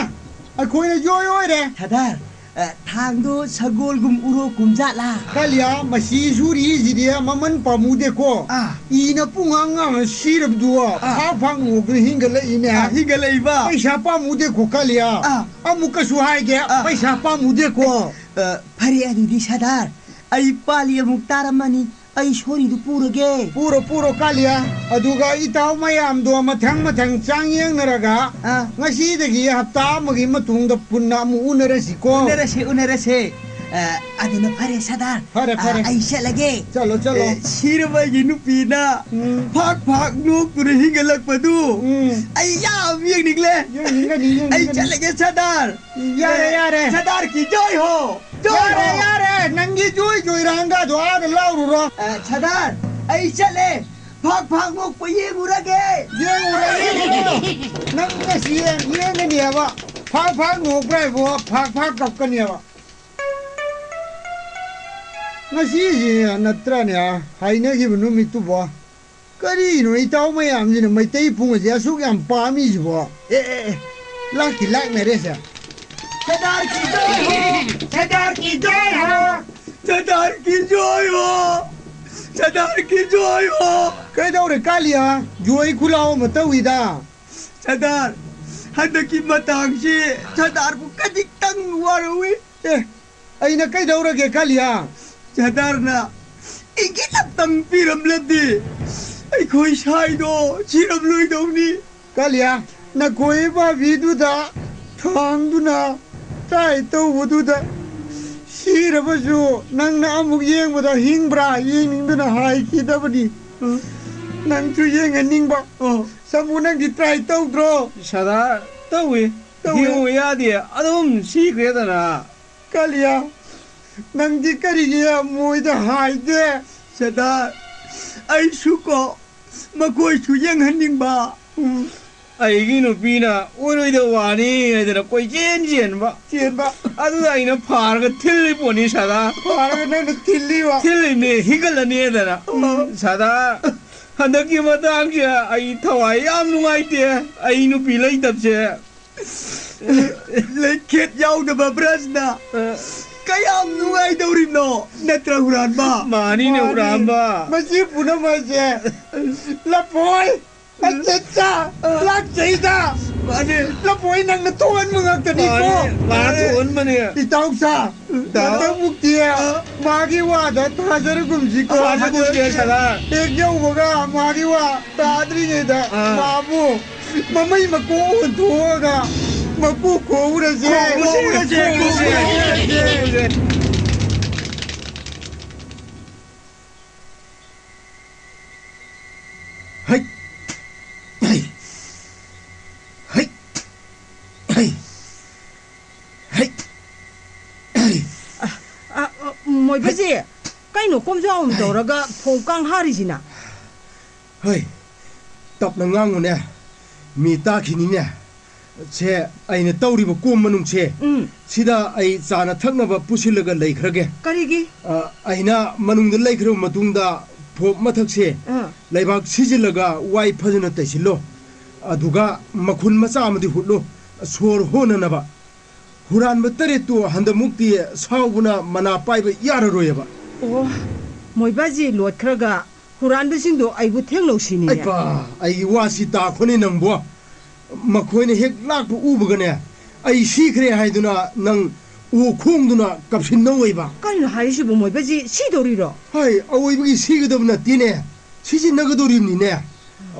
ꯑꯩꯈꯣꯏꯅ ꯖꯣꯏ ꯑꯣꯏꯔꯦ꯫ ꯁꯔꯗꯥꯔ, ꯑ, ꯊꯥꯡꯗꯣ ꯁꯒꯣꯜꯒꯨꯝ ꯎꯔꯣꯛꯀꯨꯝ ꯖꯥꯠꯂꯥ? ꯀꯥꯂꯤꯌꯥ, ꯃꯁꯤ ꯁꯨꯔꯤꯁꯤꯗꯤ ꯃꯃꯜ ꯄꯥꯝꯃꯨꯗꯦꯀꯣ꯫ ꯑꯥ꯫ ꯏꯅ ꯄꯨꯡꯉꯥꯡ ꯉꯥꯡꯉ ꯁꯤꯔꯕꯗꯨ ꯑꯥ꯫ ꯐꯥꯛ ꯐꯥꯛ ꯅꯣꯛꯇꯅ ꯍꯤꯡꯒꯠꯂꯛꯏꯅꯦ꯫ ꯑꯥ, ꯍꯤꯡꯒꯠꯂꯛꯏꯕ꯫ ꯄꯩꯁꯥ ꯄꯥꯝꯃꯨꯗꯦꯀꯣ, ꯀꯥꯂꯤꯌꯥ꯫ ꯑꯥ꯫ ꯑꯃꯨꯛꯀꯁꯨ ꯍꯥꯏꯒꯦ, ꯑꯥ꯫ ꯄꯩꯁꯥ ꯄꯥꯝꯃꯨꯗꯦꯀꯣ꯫ ꯑ, ꯐꯔꯦ ꯑꯗꯨꯗꯤ ꯁꯔꯗꯥꯔ, ꯑꯩ ꯄꯥꯂꯤ ꯑꯃꯨꯛ ꯇꯥꯔꯝꯃꯅꯤ꯫ ꯑꯩ ꯁꯣꯔꯤꯗꯨ ꯄꯨꯔꯒꯦ꯫ ꯄꯨꯔꯣ, ꯄꯨꯔꯣ, ꯀꯥꯂꯤꯌꯥ꯫ ꯑꯗꯨꯒ ꯏꯇꯥꯎ ꯃꯌꯥꯝꯗꯣ ꯃꯊꯪ ꯃꯊꯪ ꯆꯥꯡ ꯌꯦꯡꯅꯔꯒ, ꯑꯥ꯫ ꯉꯁꯤꯗꯒꯤ ꯍꯞꯇꯥ ꯑꯃꯒꯤ ꯃꯇꯨꯡꯗ ꯄꯨꯟꯅ ꯑꯃꯨꯛ ꯎꯅꯔꯁꯤꯀꯣ꯫ ꯎꯅꯔꯁꯦ, ꯎꯅꯔꯁꯦ꯫ ꯑ, ꯑꯗꯨꯅ ꯐꯔꯦ, ꯁꯔꯗꯥꯔ꯫ ꯐꯔꯦ, ꯑ, ꯐꯔꯦ꯫ ꯑꯩ ꯆꯠꯂꯒꯦ꯫ ꯆꯠꯂꯣ, ꯆꯠꯂꯣ꯫ ꯑ, ꯁꯤꯔꯕ ꯑꯩꯒꯤ ꯅꯨꯄꯤꯅ ꯎꯝ꯫ ꯐꯥꯛ ꯐꯥꯛ ꯅꯣꯛꯇꯨꯅ ꯍꯤꯡꯒꯠꯂꯛꯄꯗꯨ ꯎꯝ꯫ ꯑꯩ ꯌꯥꯝ ꯌꯦꯡꯅꯤꯡꯂꯦ꯫ ꯌꯦꯡꯅꯤꯡꯒꯅꯤ, ꯌꯦꯡꯅꯤꯡꯒꯅꯤ꯫ ꯑꯩ ꯆꯠꯂꯒꯦ, ꯁꯔꯗꯥꯔ꯫ ꯌꯥꯔꯦ, ꯑꯦ, ꯌꯥꯔꯦ꯫ ꯁꯔꯗꯥꯔ ꯀꯤ ꯖꯣꯏ ꯍꯣ꯫ ꯖꯣꯏ ꯌꯥꯔꯦ, ꯍꯣ꯫ ꯌꯥꯔꯦ꯫ ꯅꯪꯒꯤ ꯖꯣꯏ ꯖꯣꯏ ꯔꯥꯡꯒꯥꯗꯣ ꯑꯥꯗ ꯂꯥꯎꯔꯨꯔꯣ꯫ ꯑ, ꯁꯔꯗꯥꯔ, ꯑꯩ ꯆꯠꯂꯦ꯫ ꯐꯥꯛ ꯐꯥꯛ ꯅꯣꯛꯄ ꯌꯦꯡꯉꯨꯔꯒꯦ꯫ ꯌꯦꯡꯉꯨꯔꯒꯦ꯫ ꯅꯪ ꯉꯁꯤ ꯌꯦꯡ-, ꯌꯦꯡꯒꯅꯤ ꯍꯥꯏꯕ꯫ ꯐꯥꯛ ꯐꯥꯛ ꯅꯣꯛꯄ꯭ꯔꯥ ꯍꯥꯏꯕꯣ? ꯐꯥꯛ ꯐꯥꯛ ꯀꯞꯀꯅꯤ ꯍꯥꯏꯕ꯫ ꯉꯁꯤꯁꯤ ꯅꯠꯇ꯭ꯔꯅꯦ ꯍꯥꯏꯅꯈꯤꯕ ꯅꯨꯃꯤꯠꯇꯨꯕꯣ? ꯀꯔꯤꯅꯣ ꯏꯇꯥꯎ ꯃꯌꯥꯝꯁꯤꯅ ꯃꯩꯇꯩ ꯄꯨꯡ ꯑꯁꯤ ꯑꯁꯨꯛ ꯌꯥꯝ ꯄꯥꯝꯃꯤꯁꯤꯕꯣ? ꯑꯦ, ꯑꯦ, ꯑꯦ, ꯂꯥꯛꯇꯤ ꯂꯥꯛꯅꯔꯦꯁꯦ꯫ ꯁꯔꯗꯥꯔ ꯀꯤ ꯖꯣꯏ ꯍꯣ! ꯁꯔꯗꯥꯔ ꯀꯤ ꯖꯣꯏ ꯍꯣ! ꯁꯔꯗꯥꯔ ꯀꯤ ꯖꯣꯏ ꯍꯣ! ꯁꯔꯗꯥꯔ ꯀꯤ ꯖꯣꯏ ꯍꯣ! ꯀꯩꯗꯧꯔꯦ ꯀꯥꯂꯤꯌꯥ? ꯖꯣꯏ ꯈꯨꯂꯥꯎ ꯑꯃ ꯇꯧꯏꯗ꯫ ꯁꯔꯗꯥꯔ, ꯍꯟꯗꯛꯀꯤ ꯃꯇꯥꯡꯁꯤ ꯁꯔꯗꯥꯔꯕꯨ ꯈꯖꯤꯛꯇꯪ ꯋꯥꯔꯧꯏ꯫ ꯑꯦ, ꯑꯩꯅ ꯀꯩꯗꯧꯔꯒꯦ ꯀꯥꯂꯤꯌꯥ? ꯁꯔꯗꯥꯔꯅ ꯏꯪꯒꯤꯠ ꯑꯝꯇꯪ ꯄꯤꯔꯝꯂꯗꯤ ꯑꯩꯈꯣꯏ ꯁꯥꯏꯗꯣ ꯁꯤꯔꯝꯂꯣꯏꯗꯧꯅꯤ꯫ ꯀꯥꯂꯤꯌꯥ, ꯅꯈꯣꯏ ꯚꯥꯕꯤꯗꯨꯗ ꯊꯥꯡꯗꯨꯅ ꯇ꯭ꯔꯥꯏ ꯇꯧꯕꯗꯨꯗ ꯁꯤꯔꯕꯁꯨ ꯅꯪꯅ ꯑꯃꯨꯛ ꯌꯦꯡꯕꯗ ꯍꯤꯡꯕ꯭ꯔꯥ ꯌꯦꯡꯅꯤꯡꯗꯨꯅ ꯍꯥꯏꯈꯤꯗꯕꯅꯤ꯫ ꯎꯝ꯫ ꯅꯪꯁꯨ ꯌꯦꯡꯍꯟꯅꯤꯡꯕ꯫ ꯑꯣ꯫ ꯁꯥꯃꯨ, ꯅꯪꯗꯤ ꯇ꯭ꯔꯥꯏ ꯇꯧꯗ꯭ꯔꯣ? ꯁꯔꯗꯥꯔ, ꯇꯧꯏ꯫ ꯇꯧꯏ꯫ ꯍꯤꯡꯉꯨ ꯌꯥꯗꯦ, ꯑꯗꯨꯝ ꯁꯤꯈ꯭ꯔꯦꯗꯅ꯫ ꯀꯥꯂꯤꯌꯥ, ꯅꯪꯗꯤ ꯀꯔꯤꯒꯤ ꯃꯣꯏꯗ ꯍꯥꯏꯗꯦ? ꯁꯔꯗꯥꯔ, ꯑꯩꯁꯨ ꯀꯣ ꯃꯈꯣꯏꯁꯨ ꯌꯦꯡꯍꯟꯅꯤꯡꯕ꯫ ꯎꯝ꯫ ꯑꯩꯒꯤ ꯅꯨꯄꯤꯅ ꯑꯣꯏꯔꯣꯏꯗꯕ ꯋꯥꯅꯤ ꯍꯥꯏꯗꯅ ꯀꯣꯏꯆꯦꯟ ꯆꯦꯟꯕ꯫ ꯆꯦꯟꯕ꯫ ꯑꯗꯨꯗ ꯑꯩꯅ ꯐꯥꯔꯒ ꯊꯤꯜꯂꯤ ꯄꯣꯠꯅꯤ ꯁꯔꯗꯥꯔ꯫ ꯐꯥꯔꯒ ꯅꯪꯅ ꯊꯤꯜꯂꯤꯕ? ꯊꯤꯜꯂꯤꯅꯦ, ꯍꯤꯡꯒꯠꯂꯅꯤ ꯍꯥꯏꯗꯅ꯫ ꯎꯝ꯫ ꯁꯔꯗꯥꯔ, ꯍꯟꯗꯛꯀꯤ ꯃꯇꯥꯡꯁꯦ ꯑꯩ ꯊꯋꯥꯏ ꯌꯥꯝ ꯅꯨꯡꯉꯥꯏꯇꯦ, ꯑꯩ ꯅꯨꯄꯤ ꯂꯩꯇꯕꯁꯦ꯫ ꯂꯩꯈꯦꯠ ꯌꯥꯎꯗꯕ ꯕ꯭ꯔꯖꯅ ꯑ꯫ ꯀꯌꯥꯝ ꯅꯨꯡꯉꯥꯏꯗꯧꯔꯤꯕꯅꯣ? ꯅꯠꯇ꯭ꯔ, ꯍꯨꯔꯥꯟꯕ? ꯃꯥꯅꯤꯅꯦ, ꯃꯥꯅꯤ꯫ ꯍꯨꯔꯥꯟꯕ꯫ ꯃꯁꯤ ꯄꯨꯝꯅꯃꯛꯁꯦ ꯂꯐꯣꯏ, ꯑꯆꯠꯆꯥ, ꯂꯥꯛꯆꯩꯗ꯫ ꯃꯥꯅꯦ꯫ ꯂꯐꯣꯏ ꯅꯪꯅ ꯊꯣꯛꯍꯟꯕ ꯉꯥꯛꯇꯅꯤꯀꯣ꯫ ꯃꯥꯅꯦ, ꯃꯥꯅ ꯊꯣꯛꯍꯟꯕꯅꯦ꯫ ꯏꯇꯥꯎꯁꯥ, ꯏꯇꯥꯎ꯫ ꯍꯟꯗꯛꯃꯨꯛꯇꯤ ꯑꯥ꯫ ꯃꯥꯒꯤ ꯋꯥꯗ ꯊꯥꯖꯔꯒꯨꯝꯁꯤꯀꯣ꯫ ꯊꯥꯖꯒꯨꯝꯁꯦ, ꯁꯅꯥ꯫ ꯍꯦꯛ ꯌꯧꯕꯒ ꯃꯥꯒꯤ ꯋꯥ ꯇꯥꯗ꯭ꯔꯤꯉꯩꯗ ꯑꯥ꯫ ꯃꯥꯕꯨ ꯃꯃꯩ ꯃꯀꯣꯛ ꯑꯣꯟꯊꯣꯛꯑꯒ ꯃꯀꯨ ꯈꯣꯛꯎꯔꯁꯦ꯫ ꯈꯣꯛꯎꯔꯁꯦ, ꯈꯣꯛꯎꯔꯁꯦ, ꯈꯣꯛꯎꯔꯁꯦ꯫ ꯍꯩ! ꯍꯩ! ꯍꯩ! ꯍꯩ! ꯍꯩ! ꯑ, ꯑ, ꯑ, ꯃꯣꯏꯕꯁꯤ, ꯀꯩꯅꯣ ꯀꯣꯝꯖꯥꯎ ꯑꯃ ꯇꯧꯔꯒ ꯐꯧ ꯀꯥꯡ ꯍꯥꯔꯤꯁꯤꯅ? ꯍꯩ! ꯇꯞꯅ ꯉꯥꯡꯉꯨꯅꯦ, ꯃꯤ ꯇꯥꯈꯤꯅꯤꯅꯦ꯫ ꯁꯦ, ꯑꯩꯅ ꯇꯧꯔꯤꯕ ꯀꯣꯝ ꯃꯅꯨꯡꯁꯦ, ꯎꯝ꯫ ꯁꯤꯗ ꯑꯩ ꯆꯥꯅ ꯊꯛꯅꯕ ꯄꯨꯁꯤꯜꯂꯒ ꯂꯩꯈ꯭ꯔꯒꯦ꯫ ꯀꯔꯤꯒꯤ? ꯑ, ꯑꯩꯅ ꯃꯅꯨꯡꯗ ꯂꯩꯈ꯭ꯔꯕ ꯃꯇꯨꯡꯗ ꯐꯣꯞ ꯃꯊꯛꯁꯦ ꯑꯥ꯫ ꯂꯩꯕꯥꯛ ꯁꯤꯖꯤꯜꯂꯒ ꯋꯥꯏ ꯐꯖꯅ ꯇꯩꯁꯤꯜꯂꯣ꯫ ꯑꯗꯨꯒ ꯃꯈꯨꯟ ꯃꯆꯥ ꯑꯃꯗꯤ ꯍꯨꯠꯂꯨ, ꯁꯣꯔ ꯍꯣꯅꯅꯕ꯫ ꯍꯨꯔꯥꯟꯕ ꯇꯔꯦꯠꯇꯨ ꯍꯟꯗꯛꯃꯨꯛꯇꯤ ꯁꯥꯎꯕꯅ ꯃꯅꯥ ꯄꯥꯏꯕ ꯌꯥꯔꯔꯣꯏꯑꯕ꯫ ꯑꯣ, ꯃꯣꯏꯕꯥꯖꯤ ꯂꯣꯠꯈ꯭ꯔꯒ ꯍꯨꯔꯥꯟꯕꯁꯤꯡꯗꯣ ꯑꯩꯕꯨ ꯊꯦꯡꯅꯧ ꯁꯤꯅꯤꯅꯦ꯫ ꯑꯩꯄꯥ, ꯑꯩꯒꯤ ꯋꯥꯁꯤ ꯇꯥꯈꯣꯅꯦ ꯅꯪꯕꯣ꯫ ꯃꯈꯣꯏꯅ ꯍꯦꯛ ꯂꯥꯛꯄ ꯎꯕꯒꯅꯦ, ꯑꯩ ꯁꯤꯈ꯭ꯔꯦ ꯍꯥꯏꯗꯨꯅ ꯅꯪ ꯑꯣꯛ ꯈꯣꯡꯗꯨꯅ ꯀꯥꯞꯁꯤꯟꯅꯧ ꯍꯥꯏꯕ꯫ ꯀꯩꯅꯣ ꯍꯥꯏꯔꯤꯁꯤꯕꯨ, ꯃꯣꯏꯕꯁꯤ ꯁꯤꯗꯧꯔꯤꯔꯣ? ꯍꯥꯏ, ꯑꯑꯣꯏꯕꯒꯤ ꯁꯤꯒꯗꯕ ꯅꯠꯇꯦꯅꯦ, ꯁꯤꯖꯤꯟꯅꯒꯗꯧꯔꯤꯕꯅꯤꯅꯦ꯫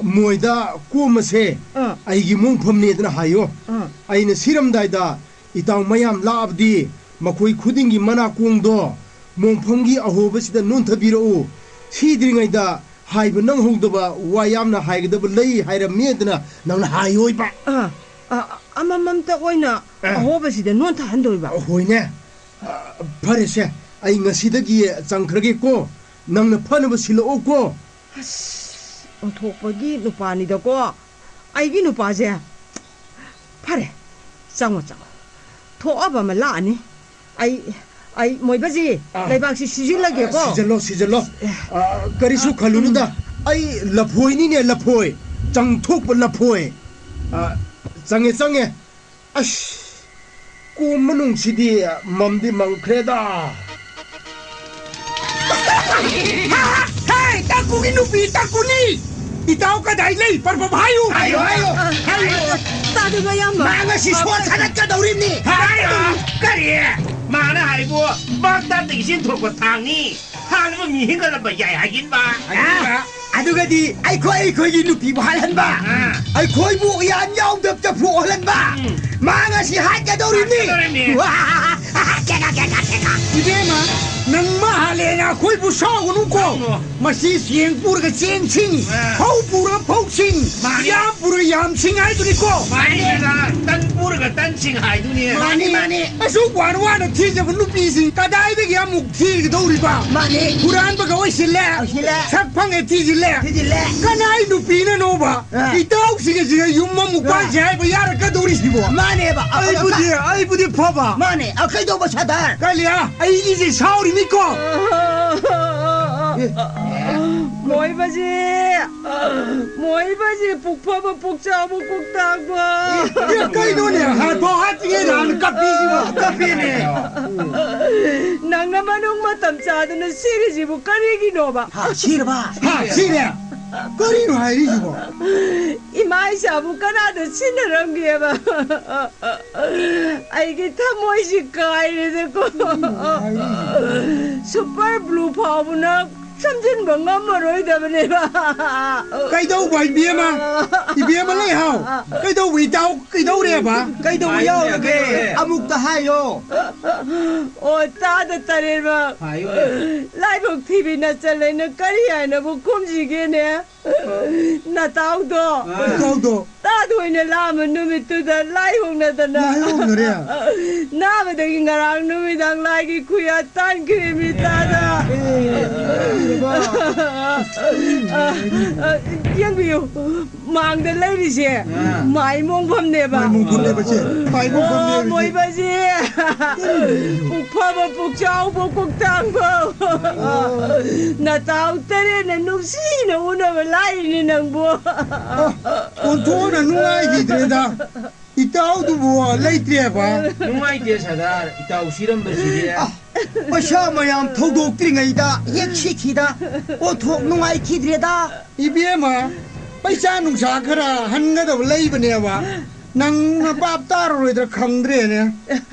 ꯃꯣꯏꯗ ꯀꯣꯝ ꯑꯁꯦ ꯑꯥ꯫ ꯑꯩꯒꯤ ꯃꯣꯡꯐꯝꯅꯦꯗꯅ ꯍꯥꯏꯌꯣ꯫ ꯑꯥ꯫ ꯑꯩꯅ ꯁꯤꯔꯝꯗꯥꯏꯗ ꯏꯇꯥꯎ ꯃꯌꯥꯝ ꯂꯥꯛꯑꯕꯗꯤ ꯃꯈꯣꯏ ꯈꯨꯗꯤꯡꯒꯤ ꯃꯅꯥꯀꯣꯡꯗꯣ ꯃꯣꯡꯐꯝꯒꯤ ꯑꯍꯣꯕꯁꯤꯗ ꯅꯣꯟꯊꯕꯤꯔꯛꯎ꯫ ꯁꯤꯗ꯭ꯔꯤꯉꯩꯗ ꯍꯥꯏꯕ ꯅꯪꯍꯧꯗꯕ ꯋꯥ ꯌꯥꯝꯅ ꯍꯥꯏꯒꯗꯕ ꯂꯩ ꯍꯥꯏꯔꯝꯃꯦꯗꯅ ꯅꯪꯅ ꯍꯥꯏꯌꯣꯏꯕ꯫ ꯑꯥ, ꯑꯥ, ꯑꯃꯃꯝꯇ ꯑꯣꯏꯅ ꯑꯥ꯫ ꯑꯍꯣꯕꯁꯤꯗ ꯅꯣꯟꯊꯍꯟꯗꯣꯏꯕ? ꯍꯣꯏꯅꯦ꯫ ꯑꯥ, ꯐꯔꯦꯁꯦ, ꯑꯩ ꯉꯁꯤꯗꯒꯤ ꯆꯪꯈ꯭ꯔꯒꯦꯀꯣ꯫ ꯅꯪꯅ ꯐꯅꯕ ꯁꯤꯜꯂꯛꯑꯣꯀꯣ꯫ ꯑꯁ, ꯑꯣꯟꯊꯣꯛꯄꯒꯤ ꯅꯨꯄꯥꯅꯤꯗꯀꯣ꯫ ꯑꯩꯒꯤ ꯅꯨꯄꯥꯁꯦ꯫ ꯐꯔꯦ, ꯆꯪꯉꯣ, ꯆꯪꯉꯣ꯫ ꯊꯣꯛꯑꯕ ꯑꯃ ꯂꯥꯛꯑꯅꯤ꯫ ꯑꯩ, ꯑꯩ ꯃꯣꯏꯕꯁꯤ ꯑꯥ꯫ ꯂꯩꯕꯥꯛꯁꯤ ꯁꯤꯖꯤꯜꯂꯒꯦꯀꯣ꯫ ꯁꯤꯖꯜꯂꯣ, ꯁꯤꯖꯜꯂꯣ꯫ ꯑꯥ, ꯀꯔꯤꯁꯨ ꯈꯜꯂꯨꯅꯨꯗ꯫ ꯑꯩ ꯂꯐꯣꯏꯅꯤꯅꯦ, ꯂꯐꯣꯏ꯫ ꯆꯪꯊꯣꯛꯄ ꯂꯐꯣꯏ꯫ ꯑꯥ, ꯆꯪꯉꯦ, ꯆꯪꯉꯦ꯫ ꯑꯁ, ꯀꯣꯝ ꯃꯅꯨꯡꯁꯤꯗꯤ ꯃꯝꯗꯤ ꯃꯝꯈ꯭ꯔꯦꯗ꯫ ꯍꯦ, ꯇꯥꯡꯀꯨꯒꯤ ꯅꯨꯄꯤ, ꯇꯥꯡꯀꯨꯅꯤ! ꯏꯇꯥꯎ ꯀꯗꯥꯏ ꯂꯩ? ꯄꯔꯕꯝ ꯍꯥꯏꯌꯨ! ꯍꯥꯏꯌꯨ, ꯍꯥꯏꯌꯨ! ꯍꯥꯏꯌꯨ! ꯇꯥ, ꯑꯗꯨꯒ ꯌꯥꯝ ꯃꯥ ꯉꯁꯤ ꯁꯣ ꯊꯥꯒꯠꯀꯗꯧꯔꯤꯕꯅꯤ꯫ ꯍꯥꯏꯔꯤꯕ ꯀꯔꯤ? ꯃꯥꯅ ꯍꯥꯏꯕꯨ ꯕꯥꯞ ꯇꯥꯗ ꯏꯆꯦꯟ ꯊꯣꯛꯄ ꯊꯥꯡꯅꯤ꯫ ꯍꯥꯟꯅꯕ ꯃꯤ ꯍꯦꯟꯒꯠꯂꯝꯕ ꯌꯥꯏ ꯍꯥꯏꯒꯤꯟꯕ꯫ ꯑꯗꯨꯒ? ꯑꯗꯨꯒꯗꯤ ꯑꯩꯈꯣꯏ, ꯑꯩꯈꯣꯏꯒꯤ ꯅꯨꯄꯤꯕꯨ ꯍꯥꯠꯍꯟꯕ꯫ ꯑꯥ꯫ ꯑꯩꯈꯣꯏꯕꯨ ꯌꯥꯝ ꯌꯥꯎꯗꯕ ꯆꯐꯨ ꯑꯣꯜꯍꯟꯕ꯫ ꯎꯝ꯫ ꯃꯥ ꯉꯁꯤ ꯍꯥꯠꯀꯗꯧꯔꯤꯕꯅꯤ꯫ ꯍꯥꯠꯀꯗꯧꯔꯤꯕꯅꯤ꯫ ꯋꯥ! ꯏꯕꯦꯝꯃ, ꯅꯪ ꯃꯥ ꯍꯥꯠꯂꯦꯅ ꯑꯩꯈꯣꯏꯕꯨ ꯁꯥꯎꯒꯅꯨꯀꯣ꯫ ꯁꯥꯎꯒꯅꯨ꯫ ꯃꯁꯤ ꯆꯦꯡ ꯄꯨꯔꯒ ꯆꯦꯡꯁꯤꯡ, ꯑꯥ꯫ ꯐꯧ ꯄꯨꯔꯒ ꯐꯧꯁꯤꯡ, ꯃꯥꯅꯤ꯫ ꯌꯥꯝ ꯄꯨꯔꯒ ꯌꯥꯝꯁꯤꯡ ꯍꯥꯏꯗꯨꯅꯤꯀꯣ꯫ ꯃꯥꯅꯤ, ꯃꯥꯅꯤ꯫ ꯇꯟ ꯄꯨꯔꯒ ꯇꯟꯁꯤꯡ ꯍꯥꯏꯗꯨꯅꯤ꯫ ꯃꯥꯅꯤ, ꯃꯥꯅꯤ꯫ ꯑꯁꯨꯛ ꯋꯥꯅ ꯋꯥꯅ ꯊꯤꯖꯕ ꯅꯨꯄꯤꯁꯤꯡ ꯀꯗꯥꯏꯗꯒꯤ ꯑꯃꯨꯛ ꯊꯤꯒꯗꯧꯔꯤꯕ? ꯃꯥꯅꯤ꯫ ꯍꯨꯔꯥꯟꯕꯒ ꯑꯣꯏꯁꯤꯜꯂꯦ꯫ ꯑꯣꯏꯁꯤꯜꯂꯦ꯫ ꯁꯛ ꯐꯪꯉꯦ ꯊꯤꯖꯤꯜꯂꯦ꯫ ꯊꯤꯖꯤꯜꯂꯦ꯫ ꯀꯅꯥꯏ ꯅꯨꯄꯤꯅꯅꯣꯕ? ꯑꯥ꯫ ꯏꯇꯥꯎꯁꯤꯡ ꯑꯁꯤꯒ ꯌꯨꯝ ꯑꯃꯨꯛ ꯑꯥ꯫ ꯄꯥꯟꯁꯦ ꯍꯥꯏꯕ ꯌꯥꯔꯛꯀꯗꯧꯔꯤꯁꯤꯕꯣ? ꯃꯥꯅꯦꯕ꯫ ꯑꯩꯕꯨꯗꯤ, ꯑꯩꯕꯨꯗꯤ ꯐꯕ꯫ ꯃꯥꯅꯦ꯫ ꯑ, ꯀꯩꯗꯧꯕ ꯁꯥꯗꯥꯔ? ꯀꯂꯤꯌꯥ, ꯑꯩꯒꯤꯁꯦ ꯁꯥꯎꯔꯤꯅꯤꯀꯣ꯫ ꯃꯣꯏꯕꯁꯤ, ꯃꯣꯏꯕꯁꯤ ꯄꯨꯛ ꯐꯕ, ꯄꯨꯛ ꯆꯥꯎꯕ, ꯄꯨꯛ ꯇꯥꯡꯕ꯫ ꯑꯦ, ꯀꯩꯅꯣꯅꯦ? ꯍꯥꯠꯐꯥꯎ ꯍꯥꯠꯇ꯭ꯔꯤꯉꯩꯗ ꯍꯥꯟꯅ ꯀꯞꯄꯤꯁꯤꯕꯣ? ꯀꯞꯄꯤꯅꯦ꯫ ꯅꯪꯅ ꯃꯅꯨꯡ ꯃꯇꯝ ꯆꯥꯗꯅ ꯁꯤꯔꯤꯁꯤꯕꯨ ꯀꯔꯤꯒꯤꯅꯣꯕ? ꯍꯥ, ꯁꯤꯔꯕ? ꯍꯥ, ꯁꯤꯔꯦ? ꯀꯔꯤꯅꯣ ꯍꯥꯏꯔꯤꯁꯤꯕꯣ? ꯏꯃꯥ ꯏꯆꯥꯕꯨ ꯀꯅꯥꯗ ꯁꯤꯟꯅꯔꯝꯒꯦꯕ? ꯑꯩꯒꯤ ꯊꯃꯣꯏꯁꯤ ꯀꯥꯏꯔꯦꯗꯀꯣ꯫ Super glue ꯐꯥꯎꯕꯅ ꯁꯝꯖꯤꯟꯕ ꯉꯝꯃꯔꯣꯏꯗꯕꯅꯦꯕ꯫ ꯀꯩꯗꯧꯕ, ꯏꯕꯦꯝꯃ? ꯏꯕꯦꯝꯃ ꯂꯩꯍꯥꯎ, ꯀꯩꯗꯧꯕ ꯏꯇꯥꯎ, ꯀꯩꯗꯧꯔꯦꯕ? ꯀꯩꯗꯧꯕ ꯌꯥꯎꯔꯒꯦ? ꯑꯃꯨꯛꯇ ꯍꯥꯏꯌꯣ꯫ ꯑꯣ, ꯇꯥꯗ ꯇꯔꯦꯠꯃꯛ꯫ ꯍꯥꯏꯌꯨꯅꯦ꯫ ꯂꯥꯏꯕꯛ ꯊꯤꯕꯤ ꯅꯆꯜ ꯑꯩꯅ ꯀꯔꯤ ꯍꯥꯏꯅꯕꯨ ꯈꯨꯝꯁꯤꯒꯦꯅꯦ? ꯅꯇꯥꯎꯗꯣ꯫ ꯑꯥ꯫ ꯅꯇꯥꯎꯗꯣ꯫ ꯇꯥꯗ ꯑꯣꯏꯅ ꯂꯥꯛꯑꯝꯕ ꯅꯨꯃꯤꯠꯇꯨꯗ ꯂꯥꯏ ꯍꯣꯡꯅꯗꯅ꯫ ꯂꯥꯏ ꯍꯣꯡꯅꯔꯦ꯫ ꯅꯥꯕꯗꯒꯤ ꯉꯔꯥꯡ ꯅꯨꯃꯤꯗꯥꯡ ꯂꯥꯏꯒꯤ ꯈꯨꯌꯥ ꯇꯥꯟꯈ꯭ꯔꯦꯃꯤ ꯇꯥꯗ꯫ ꯑꯦ, ꯑ, ꯑ, ꯌꯦꯡꯕꯤꯌꯨ, ꯃꯥꯡꯗ ꯂꯩꯔꯤꯁꯦ ꯑꯥ꯫ ꯃꯥꯏ ꯃꯣꯡꯐꯝꯅꯦꯕ꯫ ꯃꯥꯏ ꯃꯣꯡꯐꯝꯅꯦꯕ ꯁꯦ꯫ ꯃꯥꯏ ꯃꯣꯡꯐꯝꯅꯦꯕ ꯑꯣ, ꯁꯦ꯫ ꯃꯣꯏꯕꯁꯦ꯫ ꯄꯨꯛ ꯐꯕ, ꯄꯨꯛ ꯆꯥꯎꯕ, ꯄꯨꯛ ꯇꯥꯡꯕ꯫ ꯑꯣ꯫ ꯅꯇꯥꯎ ꯇꯔꯦꯠꯅ ꯅꯨꯡꯁꯤꯅ ꯎꯅꯕ ꯂꯥꯛꯏꯅꯤ ꯅꯪꯕꯨ꯫ ꯑ, ꯑꯣꯟꯊꯣꯛꯅ ꯅꯨꯡꯉꯥꯏꯈꯤꯗ꯭ꯔꯦꯗ꯫ ꯏꯇꯥꯎꯗꯨꯕꯨ ꯂꯩꯇ꯭ꯔꯦꯕ꯫ ꯅꯨꯡꯉꯥꯏꯇꯦ ꯁꯗꯥꯔ, ꯏꯇꯥꯎ ꯁꯤꯔꯝꯕꯁꯤꯗꯤ꯫ ꯑ, ꯄꯩꯁꯥ ꯃꯌꯥꯝ ꯊꯧꯗꯣꯛꯇ꯭ꯔꯤꯉꯩꯗ ꯍꯦꯛ ꯁꯤꯈꯤꯗ ꯑꯣꯟꯊꯣꯛ ꯅꯨꯡꯉꯥꯏꯈꯤꯗ꯭ꯔꯦꯗ꯫ ꯏꯕꯦꯝꯃ, ꯄꯩꯁꯥ ꯅꯨꯡꯁꯥ ꯈꯔ ꯍꯟꯒꯗꯕ ꯂꯩꯕꯅꯦꯕ꯫ ꯅꯪꯅ ꯚꯥꯞ ꯇꯥꯔꯔꯣꯏꯗ꯭ꯔꯥ ꯈꯪꯗ꯭ꯔꯦꯅꯦ꯫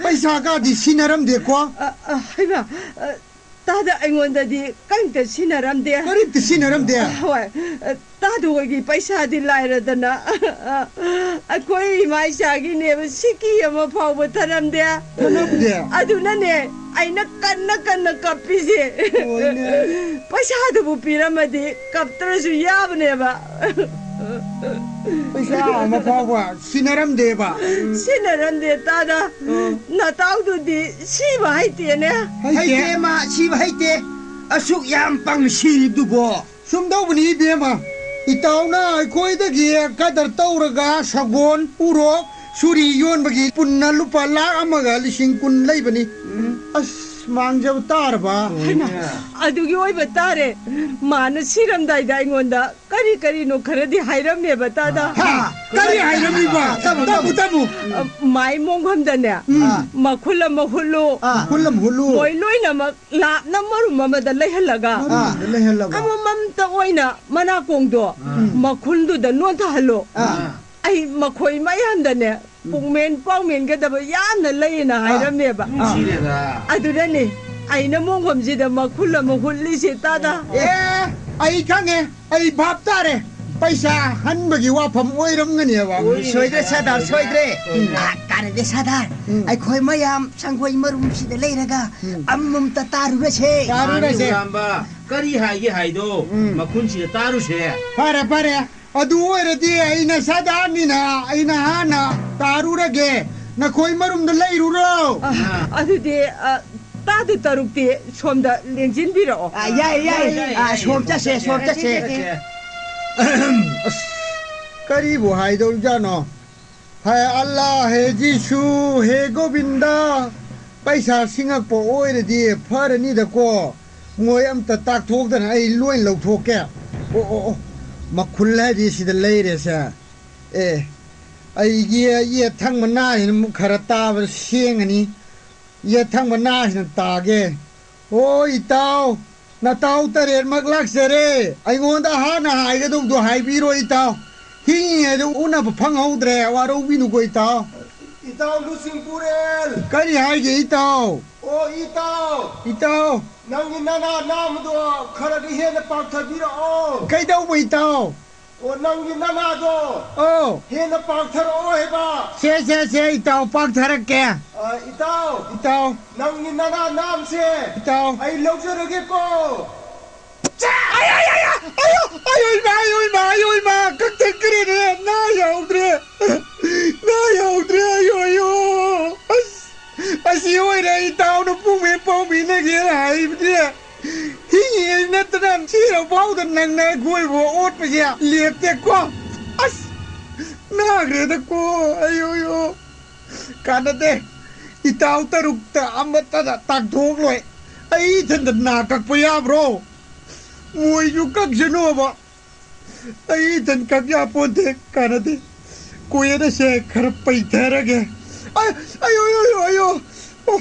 ꯄꯩꯁꯥꯒꯗꯤ ꯁꯤꯟꯅꯔꯝꯗꯦꯀꯣ? ꯑ, ꯑ, ꯍꯩꯃꯥ, ꯑ, ꯇꯥꯗ ꯑꯩꯉꯣꯟꯗꯗꯤ ꯀꯔꯤꯝꯇ ꯁꯤꯟꯅꯔꯝꯗꯦ꯫ ꯀꯔꯤꯝꯇ ꯁꯤꯟꯅꯔꯝꯗꯦ? ꯍꯣꯏ, ꯑ, ꯇꯥꯗ ꯍꯣꯏꯒꯤ ꯄꯩꯁꯥꯗꯤ ꯂꯥꯏꯔꯗꯅ, ꯑ, ꯑ, ꯑꯩꯈꯣꯏ ꯏꯃꯥ ꯏꯆꯥꯒꯤꯅꯦꯕ ꯁꯤꯀꯤ ꯑꯃ ꯐꯥꯎꯕ ꯊꯅꯝꯗꯦ꯫ ꯊꯅꯝꯗꯦ? ꯑꯗꯨꯅꯅꯦ ꯑꯩꯅ ꯀꯟꯅ ꯀꯟꯅ ꯀꯞꯄꯤꯁꯦ꯫ ꯍꯣꯏꯅꯦ꯫ ꯄꯩꯁꯥꯗꯨꯕꯨ ꯄꯤꯔꯝꯃꯗꯤ ꯀꯞꯇ꯭ꯔꯁꯨ ꯌꯥꯕꯅꯦꯕ꯫ ꯄꯩꯁꯥ ꯑꯃ ꯐꯥꯎꯕ ꯁꯤꯟꯅꯔꯝꯗꯦꯕ? ꯁꯤꯟꯅꯔꯝꯗꯦ, ꯇꯥꯗ꯫ ꯑꯣ꯫ ꯅꯇꯥꯎꯗꯨꯗꯤ ꯁꯤꯕ ꯍꯩꯇꯦꯅꯦ꯫ ꯍꯩꯇꯦ? ꯍꯩꯇꯦ, ꯃꯥ ꯁꯤꯕ ꯍꯩꯇꯦ꯫ ꯑꯁꯨꯛ ꯌꯥꯝ ꯄꯪ ꯁꯤꯔꯤꯗꯨꯕꯣ꯫ ꯁꯨꯝ ꯇꯧꯕꯅꯤ, ꯏꯕꯦꯝꯃ꯫ ꯏꯇꯥꯎꯅ ꯑꯩꯈꯣꯏꯗꯒꯤ ꯀꯗꯔ ꯇꯧꯔꯒ ꯁꯒꯣꯜ, ꯎꯔꯣꯛ, ꯁꯨꯔꯤ ꯌꯣꯟꯕꯒꯤ ꯄꯨꯟꯅ ꯂꯨꯄꯥ ꯂꯥꯈ ꯑꯃꯒ ꯂꯤꯁꯤꯡ ꯀꯨꯟ ꯂꯩꯕꯅꯤ꯫ ꯎꯝ꯫ ꯑꯁ, ꯃꯥꯡꯖꯕ ꯇꯥꯔꯕ꯫ ꯍꯩꯃꯥ, ꯑꯗꯨꯒꯤ ꯑꯣꯏꯕ ꯇꯥꯔꯦ꯫ ꯃꯥꯅ ꯁꯤꯔꯝꯗꯥꯏꯗ ꯑꯩꯉꯣꯟꯗ ꯀꯔꯤ ꯀꯔꯤꯅꯣ ꯈꯔꯗꯤ ꯍꯥꯏꯔꯝꯃꯦꯕ, ꯇꯥꯗ꯫ ꯍꯥ? ꯀꯔꯤ ꯍꯥꯏꯔꯝꯃꯤꯕ? ꯇꯝꯃꯨ, ꯇꯝꯃꯨ, ꯇꯝꯃꯨ꯫ ꯑ, ꯃꯥꯏ ꯃꯣꯡꯐꯝꯗꯅꯦ, ꯎꯝ꯫ ꯃꯈꯨꯜ ꯑꯃ ꯍꯨꯠꯂꯨ꯫ ꯑꯥ꯫ ꯃꯈꯨꯜ ꯑꯃ ꯍꯨꯠꯂꯨ꯫ ꯃꯣꯏ ꯂꯣꯏꯅꯃꯛ ꯂꯥꯞꯅ ꯃꯔꯨꯝ ꯑꯃꯗ ꯂꯩꯍꯜꯂꯒ, ꯃꯔꯨꯝ ꯑꯃꯗ ꯂꯩꯍꯜꯂꯒ꯫ ꯑꯃꯃꯝꯇ ꯑꯣꯏꯅ ꯃꯅꯥꯀꯣꯡꯗꯣ ꯎꯝ꯫ ꯃꯈꯨꯜꯗꯨꯗ ꯅꯣꯟꯊꯍꯜꯂꯣ꯫ ꯑꯥ꯫ ꯑꯩ ꯃꯈꯣꯏ ꯃꯌꯥꯝꯗꯅꯦ ꯎꯝ꯫ ꯄꯨꯛꯃꯦꯟ ꯄꯥꯎꯃꯦꯟꯒꯗꯕ ꯌꯥꯝꯅ ꯂꯩꯌꯦꯅ ꯑꯥ꯫ ꯍꯥꯏꯔꯝꯃꯦꯕ꯫ ꯅꯨꯡꯁꯤꯔꯦꯗ꯫ ꯑꯗꯨꯅꯅꯦ ꯑꯩꯅ ꯃꯣꯡꯐꯝꯁꯤꯗ ꯃꯈꯨꯜ ꯑꯃ ꯍꯨꯠꯂꯤꯁꯦ, ꯇꯥꯗ꯫ ꯑꯦ, ꯑꯩ ꯈꯪꯉꯦ, ꯑꯩ ꯚꯥꯞ ꯇꯥꯔꯦ꯫ ꯄꯩꯁꯥ ꯍꯟꯕꯒꯤ ꯋꯥꯐꯝ ꯑꯣꯏꯔꯝꯒꯅꯦꯕ꯫ ꯑꯣꯏꯔꯦ꯫ ꯁꯣꯏꯗ꯭ꯔꯦ ꯁꯔꯗꯥꯔ, ꯁꯣꯏꯗ꯭ꯔꯦ꯫ ꯁꯣꯏꯗ꯭ꯔꯦ꯫ ꯑꯥ, ꯀꯥꯟꯅꯗꯦ ꯁꯔꯗꯥꯔ꯫ ꯎꯝ꯫ ꯑꯩꯈꯣꯏ ꯃꯌꯥꯝ ꯁꯪꯒꯣꯏ ꯃꯔꯨꯝꯁꯤꯗ ꯂꯩꯔꯒ ꯎꯝ꯫ ꯑꯃꯃꯝꯇ ꯇꯥꯔꯨꯔꯁꯦ꯫ ꯇꯥꯔꯨꯔꯁꯦ꯫ ꯃꯥꯅꯤ, ꯍꯨꯔꯥꯟꯕ꯫ ꯀꯔꯤ ꯍꯥꯏꯒꯦ ꯍꯥꯏꯗꯣ ꯎꯝ꯫ ꯃꯈꯨꯟꯁꯤꯗ ꯇꯥꯔꯨꯁꯦ꯫ ꯐꯔꯦ, ꯐꯔꯦ꯫ ꯑꯗꯨ ꯑꯣꯏꯔꯗꯤ ꯑꯩꯅ ꯁꯔꯗꯥꯔꯅꯤꯅ ꯑꯩꯅ ꯍꯥꯟꯅ ꯇꯥꯔꯨꯔꯒꯦ꯫ ꯅꯈꯣꯏ ꯃꯔꯨꯝꯗ ꯂꯩꯔꯨꯔꯣ꯫ ꯑ, ꯑꯥ꯫ ꯑꯗꯨꯗꯤ, ꯑ, ꯇꯥꯗ ꯇꯔꯨꯛꯇꯤ ꯁꯣꯝꯗ ꯂꯦꯡꯁꯤꯟꯕꯤꯔꯛꯑꯣ꯫ ꯑ, ꯌꯥꯏ, ꯌꯥꯏ꯫ ꯌꯥꯏ, ꯌꯥꯏ, ꯑ, ꯌꯥꯏ, ꯁꯣꯝ ꯌꯥꯏ, ꯆꯠꯁꯦ, ꯌꯥꯏ, ꯁꯣꯝ ꯌꯥꯏ, ꯆꯠꯁꯦ꯫ ꯌꯥꯏ, ꯌꯥꯏ꯫ ꯑꯁ, ꯀꯔꯤꯕꯨ ꯍꯥꯏꯗꯧꯔꯤꯖꯥꯠꯅꯣ? ꯍꯥꯏ ꯑꯜꯂꯥ, ꯍꯦ ꯖꯤꯁꯨ, ꯍꯦ ꯒꯣꯕꯤꯟꯗ, ꯄꯩꯁꯥ ꯁꯤꯡꯉꯛꯄ ꯑꯣꯏꯔꯗꯤ ꯐꯔꯅꯤꯗꯀꯣ꯫ ꯃꯣꯏ ꯑꯝꯇ ꯇꯥꯛꯊꯣꯛꯇꯅ ꯑꯩ ꯂꯣꯏ ꯂꯧꯊꯣꯛꯀꯦ꯫ ꯑꯣ, ꯑꯣ, ꯑꯣ, ꯃꯈꯨꯜ ꯍꯥꯏꯗꯤ ꯁꯤꯗ ꯂꯩꯔꯦꯁꯦ꯫ ꯑꯦ, ꯑꯩꯒꯤ ꯌꯦꯠ ꯊꯪꯕ ꯅꯥꯁꯤꯅ ꯑꯃꯨꯛ ꯈꯔ ꯇꯥꯕ ꯁꯦꯡꯉꯅꯤ꯫ ꯌꯦꯠ ꯊꯪꯕ ꯅꯥꯁꯤꯅ ꯇꯥꯒꯦ꯫ ꯑꯣ, ꯏꯇꯥꯎ, ꯅꯇꯥꯎ ꯇꯔꯦꯠꯃꯛ ꯂꯥꯛꯆꯔꯦ꯫ ꯑꯩꯉꯣꯟꯗ ꯍꯥꯟꯅ ꯍꯥꯏꯒꯗꯧꯗꯣ ꯍꯥꯏꯕꯤꯔꯣ, ꯏꯇꯥꯎ꯫ ꯍꯤꯡꯉꯤꯉꯩꯗ ꯎꯅꯕ ꯐꯪꯍꯧꯗ꯭ꯔꯦ, ꯋꯥꯔꯧꯕꯤꯅꯨꯀꯣ ꯏꯇꯥꯎ꯫ ꯏꯇꯥꯎ ꯂꯨꯆꯤꯡꯄꯨꯔꯦꯜ꯫ ꯀꯔꯤ ꯍꯥꯏꯒꯦ ꯏꯇꯥꯎ? ꯑꯣ ꯏꯇꯥꯎ꯫ ꯏꯇꯥꯎ꯫ ꯅꯪꯒꯤ ꯅꯅꯥ ꯅꯥꯝꯃꯗꯣ ꯈꯔꯒ ꯍꯦꯟꯅ ꯄꯥꯛꯊꯕꯤꯔꯛꯑꯣ꯫ ꯀꯩꯗꯧꯕ ꯏꯇꯥꯎ? ꯑꯣ, ꯅꯪꯒꯤ ꯅꯅꯥꯗꯣ ꯑꯧ꯫ ꯍꯦꯟꯅ ꯄꯥꯛꯊꯔꯛꯑꯣ ꯍꯥꯏꯕ꯫ ꯁꯦ, ꯁꯦ, ꯁꯦ, ꯏꯇꯥꯎ, ꯄꯥꯛꯊꯔꯛꯀꯦ꯫ ꯑ, ꯏꯇꯥꯎ꯫ ꯏꯇꯥꯎ꯫ ꯅꯪꯒꯤ ꯅꯅꯥ ꯅꯥꯝꯁꯦ ꯏꯇꯥꯎ꯫ ꯑꯩ ꯂꯧꯖꯔꯒꯦꯀꯣ꯫ ꯆꯥ! ꯑꯌꯣ, ꯑꯌꯣ, ꯑꯌꯣ! ꯑꯌꯣ, ꯏꯃꯥ, ꯑꯌꯣ, ꯏꯃꯥ, ꯑꯌꯣ, ꯏꯃꯥ! ꯀꯛꯊꯠꯈ꯭ꯔꯦꯅꯦ! ꯅꯥ ꯌꯥꯎꯗ꯭ꯔꯦ! ꯅꯥ ꯌꯥꯎꯗ꯭ꯔꯦ! ꯑꯌꯣ, ꯑꯌꯣ! ꯑꯁ! ꯑꯁꯤ ꯑꯣꯏꯔꯦ ꯏꯇꯥꯎꯅ ꯄꯨꯡꯃꯦ ꯄꯥꯎꯃꯤꯅꯒꯦꯅ ꯍꯥꯏꯕꯗꯤ꯫ ꯍꯤꯡꯉꯤꯉꯩ ꯅꯠꯇꯅ ꯁꯤꯔꯐꯥꯎꯗ ꯅꯪꯅ ꯑꯩꯈꯣꯏꯕꯨ ꯑꯣꯠꯄꯁꯦ ꯂꯦꯞꯇꯦꯀꯣ꯫ ꯑꯁ! ꯅꯥꯈ꯭ꯔꯦꯗꯀꯣ꯫ ꯑꯌꯣ, ꯑꯌꯣ! ꯀꯥꯟꯅꯗꯦ꯫ ꯏꯇꯥꯎ ꯇꯔꯨꯛꯇ ꯑꯃꯠꯇꯗ ꯇꯥꯛꯊꯣꯛꯂꯣꯏ꯫ ꯑꯩ ꯏꯊꯟꯗ ꯅꯥ ꯀꯛꯄ ꯌꯥꯕ꯭ꯔꯣ? ꯃꯣꯏꯁꯨ ꯀꯛꯁꯅꯨꯕ꯫ ꯑꯩ ꯏꯊꯟ ꯀꯛ ꯌꯥꯄꯣꯟꯇꯦ, ꯀꯥꯟꯅꯗꯦ꯫ ꯀꯣꯌꯦꯠ ꯑꯁꯦ ꯈꯔ ꯄꯩꯊꯔꯒꯦ꯫ ꯑ-, ꯑꯌꯣ, ꯑꯌꯣ, ꯑꯌꯣ, ꯑꯌꯣ꯫ ꯑꯣ,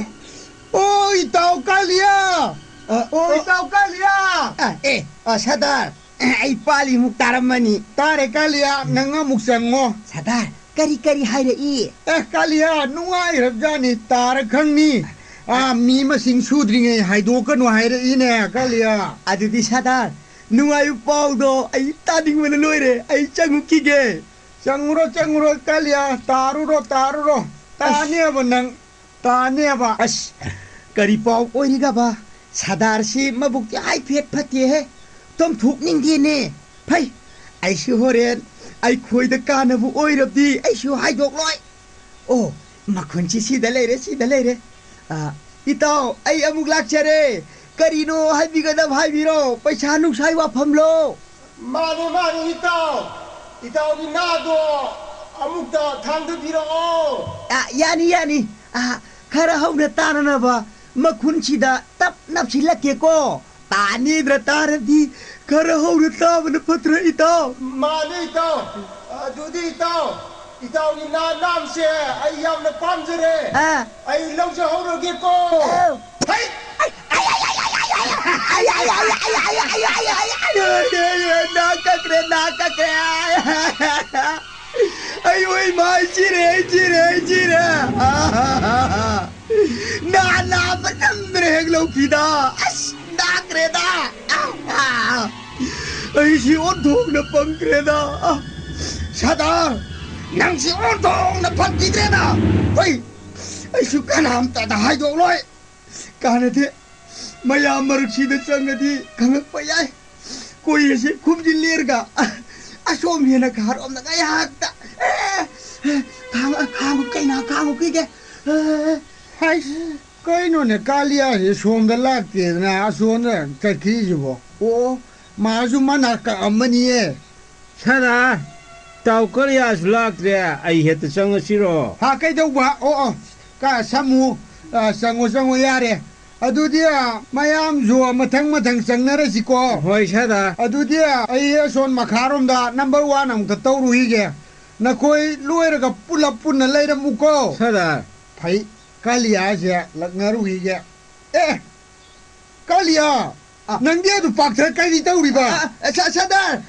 ꯑꯣ, ꯏꯇꯥꯎ ꯀꯥꯂꯤꯌꯥ꯫ ꯑ, ꯑꯣ, ꯑ, ꯏꯇꯥꯎ ꯀꯥꯂꯤꯌꯥ꯫ ꯑ, ꯑꯦ, ꯑ, ꯁꯔꯗꯥꯔ, ꯑꯩ ꯄꯥꯜꯂꯤꯃꯨꯛ ꯇꯥꯔꯝꯃꯅꯤ꯫ ꯇꯥꯔꯦ ꯀꯥꯂꯤꯌꯥ, ꯅꯪ ꯑꯃꯨꯛ ꯆꯪꯉꯣ꯫ ꯁꯔꯗꯥꯔ, ꯀꯔꯤ ꯀꯔꯤ ꯍꯥꯏꯔꯛꯏ? ꯑꯦ, ꯀꯥꯂꯤꯌꯥ, ꯅꯨꯡꯉꯥꯏꯈ꯭ꯔꯕꯖꯥꯠꯅꯤ, ꯇꯥꯔ ꯈꯪꯅꯤ꯫ ꯑꯥ, ꯃꯤ ꯃꯁꯤꯡ ꯁꯨꯗ꯭ꯔꯤꯉꯩ ꯍꯥꯏꯗꯣꯛꯀꯅꯨ ꯍꯥꯏꯔꯛꯏꯅꯦ, ꯀꯥꯂꯤꯌꯥ꯫ ꯑꯗꯨꯗꯤ ꯁꯔꯗꯥꯔ, ꯅꯨꯡꯉꯥꯏꯕ ꯄꯥꯎꯗꯣ ꯑꯩ ꯇꯥꯅꯤꯡꯕꯅ ꯂꯣꯏꯔꯦ, ꯑꯩ ꯆꯪꯉꯨꯈꯤꯒꯦ꯫ ꯆꯪꯉꯨꯔꯣ, ꯆꯪꯉꯨꯔꯣ, ꯀꯥꯂꯤꯌꯥ, ꯇꯥꯔꯨꯔꯣ, ꯇꯥꯔꯨꯔꯣ, ꯑꯁ꯫ ꯇꯥꯅꯦꯕ ꯅꯪ꯫ ꯇꯥꯅꯦꯕ꯫ ꯑꯁ, ꯀꯔꯤ ꯄꯥꯎ ꯑꯣꯏꯔꯤꯒꯕ? ꯁꯔꯗꯥꯔꯁꯤ ꯃꯕꯨꯛꯇꯤ ꯍꯥꯏꯐꯦꯠ ꯐꯠꯇꯦꯍꯦ꯫ ꯇꯣꯝꯊꯣꯛꯅꯤꯡꯗꯦꯅꯦ꯫ ꯐꯩ, ꯑꯩꯁꯨ ꯍꯣꯔꯦꯟ ꯑꯩꯈꯣꯏꯗ ꯀꯥꯟꯅꯕ ꯑꯣꯏꯔꯕꯗꯤ ꯑꯩꯁꯨ ꯍꯥꯏꯗꯣꯛꯂꯣꯏ꯫ ꯑꯣ, ꯃꯈꯨꯟꯁꯤ ꯁꯤꯗ ꯂꯩꯔꯦ, ꯁꯤꯗ ꯂꯩꯔꯦ꯫ ꯑ, ꯏꯇꯥꯎ, ꯑꯩ ꯑꯃꯨꯛ ꯂꯥꯛꯆꯔꯦ꯫ ꯀꯔꯤꯅꯣ ꯍꯥꯏꯕꯤꯒꯗꯕ ꯍꯥꯏꯕꯤꯔꯣ, ꯄꯩꯁꯥ ꯅꯨꯡꯁꯥꯒꯤ ꯋꯥꯐꯝꯂꯣ? ꯃꯥꯅꯤ, ꯃꯥꯅꯤ, ꯏꯇꯥꯎ꯫ ꯏꯇꯥꯎꯒꯤ ꯅꯥꯗꯣ ꯑꯃꯨꯛꯇ ꯊꯥꯡꯗꯕꯤꯔꯛꯑꯣ꯫ ꯑ, ꯌꯥꯅꯤ, ꯌꯥꯅꯤ꯫ ꯑ, ꯈꯔ ꯍꯧꯅ ꯇꯥꯅꯅꯕ ꯃꯈꯨꯟꯁꯤꯗ ꯇꯞ ꯅꯞꯁꯤꯜꯂꯛꯀꯦꯀꯣ꯫ ꯇꯥꯅꯤꯗ꯭ꯔ ꯇꯥꯔꯗꯤ ꯈꯔ ꯍꯧꯅ ꯇꯥꯕꯅ ꯐꯠꯇ꯭ꯔ, ꯏꯇꯥꯎ? ꯃꯥꯅꯤ, ꯏꯇꯥꯎ꯫ ꯑꯗꯨꯗꯤ, ꯏꯇꯥꯎ, ꯏꯇꯥꯎꯒꯤ ꯅꯥ ꯅꯥꯝꯁꯦ ꯑꯩ ꯌꯥꯝꯅ ꯄꯥꯝꯖꯔꯦ꯫ ꯑ꯫ ꯑꯩ ꯂꯧꯖꯍꯧꯔꯒꯦꯀꯣ꯫ ꯑꯧ꯫ ꯍꯩ! ꯑꯩ, ꯑꯩ, ꯑꯩ, ꯑꯩ, ꯑꯩ, ꯑꯩ, ꯑꯩ, ꯑꯩ, ꯅꯥ ꯀꯛꯈ꯭ꯔꯦ, ꯅꯥ ꯀꯛꯈ꯭ꯔꯦ꯫ ꯑꯩ, ꯑꯣꯏ ꯃꯥ, ꯑꯩ ꯁꯤꯔꯦ, ꯑꯩ ꯁꯤꯔꯦ, ꯑꯩ ꯁꯤꯔꯦ꯫ ꯅꯥ ꯅꯥꯕ ꯅꯝꯗ꯭ꯔꯦ ꯍꯦꯛ ꯂꯧꯈꯤꯗ꯫ ꯑꯁ, ꯅꯥꯈ꯭ꯔꯦꯗ꯫ ꯑꯩꯁꯤ ꯑꯣꯟꯊꯣꯛꯅ ꯄꯪꯈ꯭ꯔꯦꯗ꯫ ꯁꯗꯥ, ꯅꯪꯁꯤ ꯑꯣꯟꯊꯣꯛꯅ ꯐꯠꯈꯤꯗ꯭ꯔꯦꯗ꯫ ꯍꯣꯏ, ꯑꯩꯁꯨ ꯀꯅꯥꯝꯇꯗ ꯍꯥꯏꯗꯣꯛꯂꯣꯏ꯫ ꯀꯥꯟꯅꯗꯦ꯫ ꯃꯌꯥꯝ ꯃꯔꯛꯁꯤꯗ ꯆꯪꯉꯗꯤ ꯈꯪꯉꯛꯄ ꯌꯥꯏ꯫ ꯀꯣꯏ ꯑꯁꯤ ꯈꯨꯝꯖꯤꯜꯂꯦꯔꯒ ꯑꯁꯣꯝ ꯍꯦꯟꯅ ꯈꯥꯔꯣꯝꯗ ꯉꯥꯏꯍꯥꯛꯇ꯫ ꯑꯦ, ꯈꯥꯡ-, ꯈꯥꯡꯉꯨ ꯀꯩꯅꯣ, ꯈꯥꯡꯉꯨ ꯀꯤꯒꯦ꯫ ꯑꯦ꯫ ꯍꯥꯏꯁ, ꯀꯩꯅꯣꯅꯦ, ꯀꯥꯂꯤꯌꯥꯁꯦ ꯁꯣꯝꯗ ꯂꯥꯛꯇꯦꯗꯅ ꯑꯁꯣꯝꯗ ꯆꯠꯈꯤꯁꯤꯕꯣ? ꯑꯣ, ꯃꯥꯁꯨ ꯃꯅꯥ ꯀꯛꯑꯝꯃꯅꯤꯌꯦ꯫ ꯁꯥꯔ, ꯇꯥꯎ ꯀꯔꯤꯌꯥꯁꯨ ꯂꯥꯛꯇ꯭ꯔꯦ, ꯑꯩ ꯍꯦꯛꯇ ꯆꯪꯉꯁꯤꯔꯣ? ꯍꯥ, ꯀꯩꯗꯧꯕ? ꯑꯣ, ꯑꯣ, ꯀ-, ꯁꯥꯃꯨ, ꯑ, ꯆꯪꯉꯣ, ꯆꯪꯉꯣ, ꯌꯥꯔꯦ꯫ ꯑꯗꯨꯗꯤ, ꯑ, ꯃꯌꯥꯝꯁꯨ ꯃꯊꯪ ꯃꯊꯪ ꯆꯪꯅꯔꯁꯤꯀꯣ꯫ ꯍꯣꯏ, ꯁꯥꯔ꯫ ꯑꯗꯨꯗꯤ, ꯑ, ꯑꯩ ꯑꯁꯣꯟ ꯃꯈꯥꯔꯣꯝꯗ ꯅꯝꯕꯔ ꯋꯥꯟ ꯑꯃꯨꯛꯇ ꯇꯧꯔꯨꯈꯤꯒꯦ꯫ ꯅꯈꯣꯏ ꯂꯣꯏꯔꯒ ꯄꯨꯂꯞ ꯄꯨꯟꯅ ꯂꯩꯔꯝꯃꯨꯀꯣ꯫ ꯁꯥꯔ꯫ ꯐꯩ, ꯀꯥꯂꯤꯌꯥꯁꯦ ꯂꯛꯅꯔꯨꯈꯤꯒꯦ꯫ ꯑꯦ, ꯀꯥꯂꯤꯌꯥ! ꯑ꯫ ꯅꯪꯗꯤ ꯑꯗꯨ ꯄꯥꯛꯊ ꯀꯔꯤ ꯇꯧꯔꯤꯕ? ꯑ, ꯑ, ꯁ-, ꯁꯗꯥꯔ!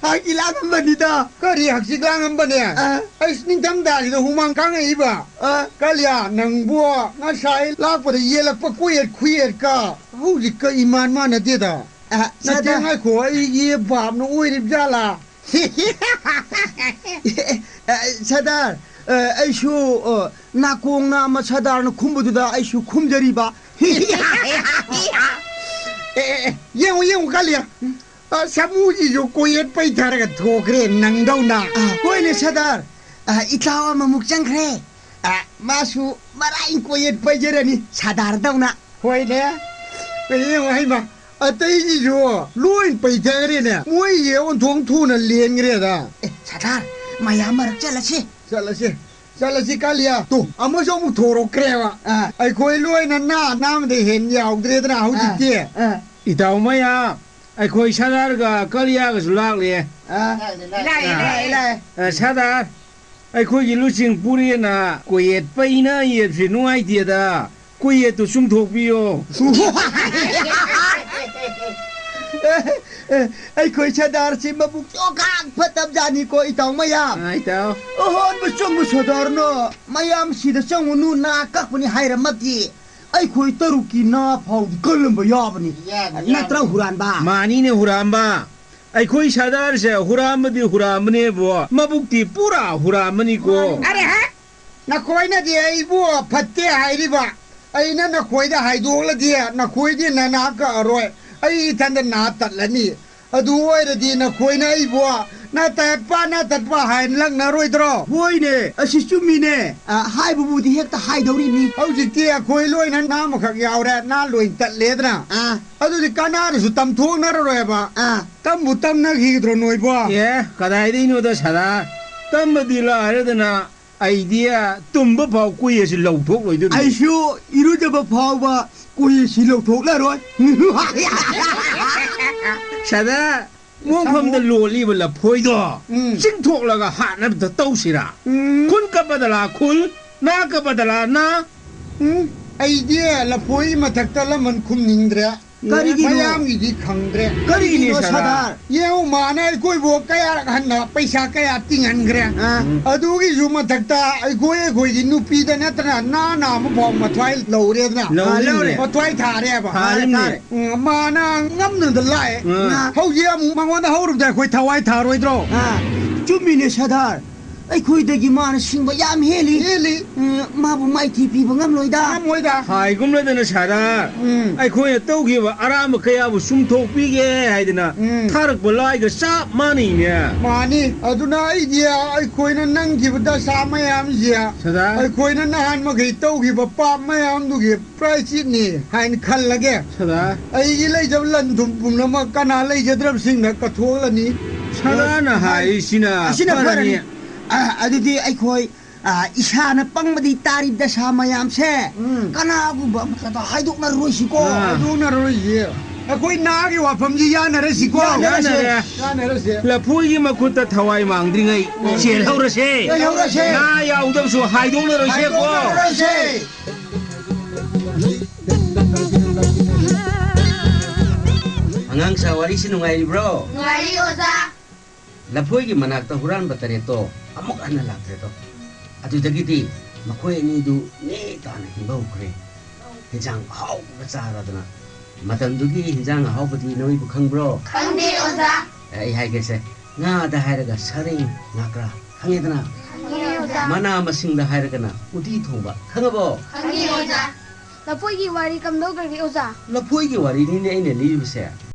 ꯍꯛꯆꯤ ꯂꯥꯡꯉꯝꯕꯅꯤꯗ꯫ ꯀꯔꯤ ꯍꯛꯆꯤ ꯂꯥꯡꯉꯝꯕꯅꯦ? ꯑ꯫ ꯑꯩꯁ, ꯅꯤꯡꯊꯝꯊꯥꯁꯤꯗ ꯍꯨꯃꯥꯡ ꯀꯥꯡꯉꯛꯏꯕ? ꯑ꯫ ꯀꯥꯂꯤꯌꯥ, ꯅꯪꯕꯨ ꯉꯁꯥꯏ ꯂꯥꯛꯄꯗ ꯌꯦꯜꯂꯛꯄ ꯀꯣꯌꯦꯠ ꯈꯨꯌꯦꯠꯀ ꯍꯧꯖꯤꯛꯀ ꯏꯃꯥꯟ ꯃꯥꯟꯅꯗꯦꯗ꯫ ꯑ, ꯅꯠꯇꯦ, ꯁꯗꯥꯔ꯫ ꯉꯥꯏꯈꯣ, ꯑꯩꯒꯤ ꯚꯥꯞꯅ ꯑꯣꯏꯔꯤꯕ ꯖꯥꯠꯂꯥ? ꯑ, ꯁꯗꯥꯔ, ꯑ, ꯑꯩꯁꯨ, ꯑ, ꯅꯥꯀꯣꯡ ꯅꯥꯝꯃ ꯁꯗꯥꯔꯅ ꯈꯨꯝꯕꯗꯨꯗ ꯑꯩꯁꯨ ꯈꯨꯝꯖꯔꯤꯕ꯫ ꯑꯦ, ꯑꯦ, ꯑꯦ, ꯌꯦꯡꯉꯨ, ꯌꯦꯡꯉꯨ, ꯀꯥꯂꯤꯌꯥ꯫ ꯑ, ꯁꯥꯃꯨꯁꯤꯁꯨ ꯀꯣꯌꯦꯠ ꯄꯩꯊꯔꯒ ꯊꯣꯛꯈ꯭ꯔꯦ, ꯅꯪꯗꯧꯅ꯫ ꯑ, ꯍꯣꯏꯅꯦ, ꯁꯗꯥꯔ꯫ ꯑ, ꯏꯇꯥꯎ ꯑꯃꯃꯨꯛ ꯆꯪꯈ꯭ꯔꯦ꯫ ꯑ, ꯃꯥꯁꯨ ꯃꯔꯥꯏ ꯀꯣꯌꯦꯠ ꯄꯩꯖꯔꯅꯤ, ꯁꯗꯥꯔꯗꯧꯅ꯫ ꯍꯣꯏꯅꯦ꯫ ꯌꯦꯡꯉꯣ, ꯍꯩꯃꯥ, ꯑꯇꯩꯁꯤꯁꯨ ꯂꯣꯏ ꯄꯩꯊꯈ꯭ꯔꯦꯅꯦ꯫ ꯃꯣꯏꯁꯦ ꯑꯣꯟꯊꯣꯛ ꯊꯨꯅ ꯂꯦꯟꯈ꯭ꯔꯦꯗ꯫ ꯑꯦ, ꯁꯗꯥꯔ, ꯃꯌꯥꯝ ꯃꯔꯛ ꯆꯠꯂꯁꯤ꯫ ꯆꯠꯂꯁꯤ꯫ ꯆꯠꯂꯁꯤ, ꯀꯥꯂꯤꯌꯥ꯫ ꯇꯨ, ꯑꯃꯁꯨ ꯑꯃꯨꯛ ꯊꯣꯔꯛꯈ꯭ꯔꯦꯕ꯫ ꯑꯥ꯫ ꯑꯩꯈꯣꯏ ꯂꯣꯏꯅ ꯅꯥ ꯅꯥꯝꯗ ꯍꯦꯟ ꯌꯥꯎꯗ꯭ꯔꯦꯗꯅ ꯍꯧꯖꯤꯛꯇꯤ꯫ ꯑꯥ, ꯑꯥ꯫ ꯏꯇꯥꯎ ꯃꯌꯥꯝ, ꯑꯩꯈꯣꯏ ꯁꯔꯗꯥꯔꯒ ꯀꯥꯂꯤꯌꯥꯒꯁꯨ ꯂꯥꯛꯂꯦ꯫ ꯑꯥ꯫ ꯂꯥꯛꯑꯦ, ꯑꯥ꯫ ꯂꯥꯛꯑꯦ, ꯂꯥꯛꯑꯦ꯫ ꯑ, ꯁꯔꯗꯥꯔ, ꯑꯩꯈꯣꯏꯒꯤ ꯂꯨꯆꯤꯡ ꯄꯨꯔꯦꯅ ꯀꯣꯌꯦꯠ ꯄꯩꯅ ꯌꯦꯠꯄꯁꯤ ꯅꯨꯡꯉꯥꯏꯇꯦꯗ꯫ ꯀꯨꯏ ꯑꯗꯨ ꯆꯨꯝꯊꯣꯛꯄꯤꯌꯣ꯫ ꯑꯦ, ꯑꯦ, ꯑꯩꯈꯣꯏ ꯁꯔꯗꯥꯔꯁꯤ ꯃꯕꯨꯛ ꯆꯣꯈꯥꯛ ꯐꯠꯇꯕꯖꯥꯠꯅꯤꯀꯣ, ꯏꯇꯥꯎ ꯃꯌꯥꯝ꯫ ꯑꯥ, ꯏꯇꯥꯎ꯫ ꯑꯍꯣꯟꯕ ꯆꯪꯕ ꯁꯔꯗꯥꯔꯅ ꯃꯌꯥꯝ ꯁꯤꯗ ꯆꯪꯉꯨꯅꯨ, ꯅꯥ ꯀꯛꯄꯅꯤ ꯍꯥꯏꯔꯝꯃꯗꯤ ꯑꯩꯈꯣꯏ ꯇꯔꯨꯛꯀꯤ ꯅꯥ ꯐꯥꯎꯗꯤ ꯀꯜꯂꯝꯕ ꯌꯥꯕꯅꯤ꯫ ꯌꯥꯅꯤ, ꯅꯠꯇ꯭ꯔꯥ, ꯌꯥꯅꯤ꯫ ꯍꯨꯔꯥꯟꯕ? ꯃꯥꯅꯤꯅꯦ, ꯍꯨꯔꯥꯟꯕ꯫ ꯑꯩꯈꯣꯏ ꯁꯔꯗꯥꯔꯁꯦ ꯍꯨꯔꯥꯟꯕꯗꯤ ꯍꯨꯔꯥꯟꯕꯅꯦꯕꯣ, ꯃꯕꯨꯛꯇꯤ ꯄꯨꯔꯥ ꯍꯨꯔꯥꯟꯕꯅꯤꯀꯣ꯫ ꯑꯔꯦ ꯍꯦ! ꯅꯈꯣꯏꯅꯗꯤ ꯑꯩꯕꯨ ꯐꯠꯇꯦ ꯍꯥꯏꯔꯤꯕ, ꯑꯩꯅ ꯅꯈꯣꯏꯗ ꯍꯥꯏꯗꯣꯛꯂꯗꯤ ꯅꯈꯣꯏꯗꯤ ꯅꯅꯥ ꯀꯛꯑꯔꯣꯏ, ꯑꯩ ꯏꯊꯟꯗ ꯅꯥ ꯇꯠꯂꯅꯤ꯫ ꯑꯗꯨ ꯑꯣꯏꯔꯗꯤ ꯅꯈꯣꯏꯅ ꯑꯩꯕꯨ ꯅꯥ ꯇꯠꯄ, ꯅꯥ ꯇꯠꯄ ꯍꯥꯏꯅ ꯂꯛꯅꯔꯣꯏꯗ꯭ꯔꯣ? ꯍꯣꯏꯅꯦ, ꯑꯁꯤ ꯆꯨꯝꯃꯤꯅꯦ꯫ ꯑ, ꯍꯥꯏꯕꯕꯨꯗꯤ ꯍꯦꯛꯇ ꯍꯥꯏꯗꯧꯔꯤꯅꯤ꯫ ꯍꯧꯖꯤꯛꯇꯤ ꯑꯩꯈꯣꯏ ꯂꯣꯏꯅ ꯅꯥ ꯑꯃꯈꯛ ꯌꯥꯎꯔꯦ, ꯅꯥ ꯂꯣꯏ ꯇꯠꯂꯦꯗꯅ꯫ ꯑꯥ꯫ ꯑꯗꯨꯗꯤ ꯀꯅꯥꯗꯁꯨ ꯇꯝꯊꯣꯛꯅꯔꯔꯣꯏꯕ꯫ ꯑꯥ꯫ ꯇꯝꯕꯨ ꯇꯝꯅꯈꯤꯗ꯭ꯔꯣ ꯅꯣꯏꯕꯣ? ꯑꯦ, ꯀꯗꯥꯏꯗꯩꯅꯣꯗ ꯁꯔꯗꯥꯔ? ꯇꯝꯕꯗꯤ ꯂꯥꯏꯔꯗꯅ ꯑꯩꯗꯤ ꯇꯨꯝꯕ ꯐꯥꯎ ꯀꯨꯏ ꯑꯁꯤ ꯂꯧꯊꯣꯛꯂꯣꯏꯗꯣꯔꯤꯅꯤ꯫ ꯑꯩꯁꯨ ꯏꯔꯨꯖꯕ ꯐꯥꯎꯕ ꯀꯨꯏ ꯑꯁꯤ ꯂꯧꯊꯣꯛꯂꯔꯣꯏ꯫ ꯁꯔꯗꯥꯔ, ꯃꯣꯡꯐꯝꯗ ꯁꯥꯃꯨ꯫ ꯂꯣꯜꯂꯤꯕ ꯂꯐꯣꯏꯗꯣ ꯎꯝ꯫ ꯆꯤꯡꯊꯣꯛꯂꯒ ꯍꯥꯠꯅꯕꯗ ꯇꯧꯁꯤꯔꯥ? ꯎꯝ꯫ ꯈꯨꯟ ꯀ ꯕꯗꯂꯥ ꯈꯨꯜ, ꯅꯥ ꯀ ꯕꯗꯂꯥ ꯅꯥ꯫ ꯎꯝ, ꯑꯩꯗꯤ ꯂꯐꯣꯏ ꯃꯊꯛꯇ ꯂꯃꯟ ꯈꯨꯝꯅꯤꯡꯗ꯭ꯔꯦ꯫ ꯀꯔꯤꯒꯤꯅꯣ? ꯃꯌꯥꯝꯒꯤꯗꯤ ꯈꯪꯗ꯭ꯔꯦ꯫ ꯀꯔꯤꯒꯤꯅꯣ, ꯀꯔꯤꯒꯤꯅꯣ, ꯁꯔꯗꯥꯔ? ꯁꯔꯗꯥꯔ? ꯌꯦꯡꯉꯨ, ꯃꯥꯅ ꯑꯩꯈꯣꯏꯕꯨ ꯀꯌꯥꯔꯛ ꯍꯟꯅ ꯄꯩꯁꯥ ꯀꯌꯥ ꯇꯤꯡꯍꯟꯈ꯭ꯔꯦ꯫ ꯑꯥ꯫ ꯎꯝ꯫ ꯑꯗꯨꯒꯤꯁꯨ ꯃꯊꯛꯇ ꯑꯩꯈꯣꯏ, ꯑꯩꯈꯣꯏꯗꯤ ꯅꯨꯄꯤꯗ ꯅꯠꯇꯅ ꯅꯥ ꯅꯥ ꯑꯃ ꯐꯥꯎ ꯃꯊ꯭ꯋꯥꯏ ꯂꯧꯔꯦꯗꯅ꯫ ꯂꯧꯔꯤꯅꯦ꯫ ꯑꯥ, ꯂꯧꯔꯦ꯫ ꯃꯊ꯭ꯋꯥꯏ ꯊꯥꯔꯦꯕ꯫ ꯊꯥꯔꯤꯕꯅꯦ꯫ ꯊꯥꯔꯦ꯫ ꯎꯝ, ꯃꯥꯅ ꯉꯝꯅꯗ ꯂꯥꯛꯑꯦ꯫ ꯑꯥ꯫ ꯍꯧꯖꯤꯛ ꯑꯃꯨꯛ ꯃꯉꯣꯟꯗ ꯍꯧꯔꯨꯕꯗ ꯑꯩꯈꯣꯏ ꯊꯋꯥꯏ ꯊꯥꯔꯣꯏꯗ꯭ꯔꯣ? ꯑꯥ, ꯆꯨꯝꯃꯤꯅꯦ ꯁꯔꯗꯥꯔ꯫ ꯑꯩꯈꯣꯏꯗꯒꯤ ꯃꯥꯅ ꯁꯤꯡꯕ ꯌꯥꯝ ꯍꯦꯜꯂꯤ꯫ ꯍꯦꯜꯂꯤ꯫ ꯎꯝ, ꯃꯥꯕꯨ ꯃꯥꯏꯊꯤ ꯄꯤꯕ ꯉꯝꯂꯣꯏꯗ꯫ ꯉꯝꯃꯣꯏꯗ꯫ ꯍꯥꯏꯒꯨꯝꯂꯗꯅ ꯁꯔꯗꯥꯔ, ꯎꯝ꯫ ꯑꯩꯈꯣꯏꯅ ꯇꯧꯈꯤꯕ ꯑꯔꯥꯟꯕ ꯀꯌꯥꯕꯨ ꯆꯨꯝꯊꯣꯛꯄꯤꯒꯦ ꯍꯥꯏꯗꯅ ꯎꯝ꯫ ꯊꯥꯔꯛꯄ ꯂꯥꯏꯒ ꯆꯞ ꯃꯥꯟꯅꯩꯅꯦ꯫ ꯃꯥꯅꯤ꯫ ꯑꯗꯨꯅ ꯑꯩꯗꯤ ꯑꯩꯈꯣꯏꯅ ꯅꯪꯈꯤꯕ ꯗꯁꯥ ꯃꯌꯥꯝꯁꯦ, ꯁꯔꯗꯥꯔ꯫ ꯑꯩꯈꯣꯏꯅ ꯅꯍꯥꯟ ꯃꯈꯩ ꯇꯧꯈꯤꯕ ꯄꯥꯞ ꯃꯌꯥꯝꯗꯨꯒꯤ ꯄ꯭ꯔꯥꯏꯆꯤꯠꯅꯤ ꯍꯥꯏꯅ ꯈꯜꯂꯒꯦ꯫ ꯁꯔꯗꯥꯔ꯫ ꯑꯩꯒꯤ ꯂꯩꯖꯕ ꯂꯟ ꯊꯨꯝ ꯄꯨꯝꯅꯃꯛ ꯀꯅꯥ ꯂꯩꯖꯗ꯭ꯔꯕꯁꯤꯡꯗ ꯀꯠꯊꯣꯛꯂꯅꯤ꯫ ꯁꯔꯗꯥꯔꯅ ꯍꯥꯏꯔꯤꯁꯤꯅ ꯑꯁꯤꯅ ꯐꯔꯅꯤ꯫ ꯐꯔꯅꯤ꯫ ꯑ, ꯑꯗꯨꯗꯤ ꯑꯩꯈꯣꯏ, ꯑ, ꯏꯁꯥꯅ ꯄꯪꯕꯗꯤ ꯇꯥꯔꯤ ꯗꯁꯥ ꯃꯌꯥꯝꯁꯦ ꯎꯝ꯫ ꯀꯅꯥꯒꯨꯝꯕ ꯑꯃꯠꯇꯗ ꯍꯥꯏꯗꯣꯛꯅꯔꯔꯣꯏꯁꯤꯀꯣ꯫ ꯑ꯫ ꯍꯥꯏꯗꯣꯛꯅꯔꯔꯣꯏꯁꯤ꯫ ꯑꯩꯈꯣꯏ ꯅꯥꯒꯤ ꯋꯥꯐꯝꯁꯤ ꯌꯥꯅꯔꯁꯤꯀꯣ꯫ ꯌꯥꯅꯔꯁꯦ꯫ ꯌꯥꯅꯔꯦ꯫ ꯌꯥꯅꯔꯁꯦ꯫ ꯂꯐꯣꯏꯒꯤ ꯃꯈꯨꯠꯇ ꯊꯋꯥꯏ ꯃꯥꯡꯗ꯭ꯔꯤꯉꯩ ꯎꯝ꯫ ꯆꯦꯜꯍꯧꯔꯁꯦ꯫ ꯆꯦꯜꯍꯧꯔꯁꯦ꯫ ꯅꯥ ꯌꯥꯎꯗꯕꯁꯨ ꯍꯥꯏꯗꯣꯛꯅꯔꯣꯏꯁꯦꯀꯣ꯫ ꯍꯥꯏꯗꯣꯛꯅꯔꯔꯣꯏꯁꯦ꯫ ꯑꯉꯥꯡꯁꯥ, ꯋꯥꯔꯤꯁꯤ ꯅꯨꯡꯉꯥꯏꯔꯤꯕ꯭ꯔꯣ? ꯅꯨꯡꯉꯥꯏꯔꯤ ꯑꯣꯖꯥ꯫ ꯂꯐꯣꯏꯒꯤ ꯃꯅꯥꯛꯇ ꯍꯨꯔꯥꯟꯕ ꯇꯔꯦꯠꯇꯣ ꯑꯃꯨꯛ ꯍꯟꯅ ꯂꯥꯛꯇ꯭ꯔꯦꯗꯣ꯫ ꯑꯗꯨꯗꯒꯤꯗꯤ ꯃꯈꯣꯏ ꯑꯅꯤꯗꯨ ꯅꯦ ꯇꯥꯅ ꯍꯤꯡꯕ ꯍꯧꯈ꯭ꯔꯦ꯫ ꯍꯤꯟꯖꯥꯡ ꯑꯍꯥꯎꯕꯒ ꯆꯥꯔꯗꯅ꯫ ꯃꯇꯝꯗꯨꯒꯤ ꯍꯤꯟꯖꯥꯡ ꯑꯍꯥꯎꯕꯗꯤ ꯅꯣꯏꯕꯨ ꯈꯪꯕ꯭ꯔꯣ? ꯈꯪꯗꯦ ꯑꯣꯖꯥ꯫ ꯑꯦ, ꯑꯩ ꯍꯥꯏꯒꯦꯁꯦ, ꯉꯥꯗ ꯍꯥꯏꯔꯒ ꯁꯔꯦꯡ, ꯉꯥꯀ꯭ꯔꯥ, ꯈꯪꯉꯦꯗꯅ? ꯈꯪꯉꯦ ꯑꯣꯖꯥ꯫ ꯃꯅꯥ ꯃꯁꯤꯡꯗ ꯍꯥꯏꯔꯒꯅ ꯎꯇꯤ ꯊꯣꯡꯕ, ꯈꯪꯉꯕꯣ? ꯈꯪꯉꯦ ꯑꯣꯖꯥ꯫ ꯂꯐꯣꯏꯒꯤ ꯋꯥꯔꯤ ꯀꯝꯗꯧꯈ꯭ꯔꯒꯦ ꯑꯣꯖꯥ? ꯂꯐꯣꯏꯒꯤ ꯋꯥꯔꯤꯅꯤꯅꯦ ꯑꯩꯅ ꯂꯤꯔꯤꯕꯁꯦ꯫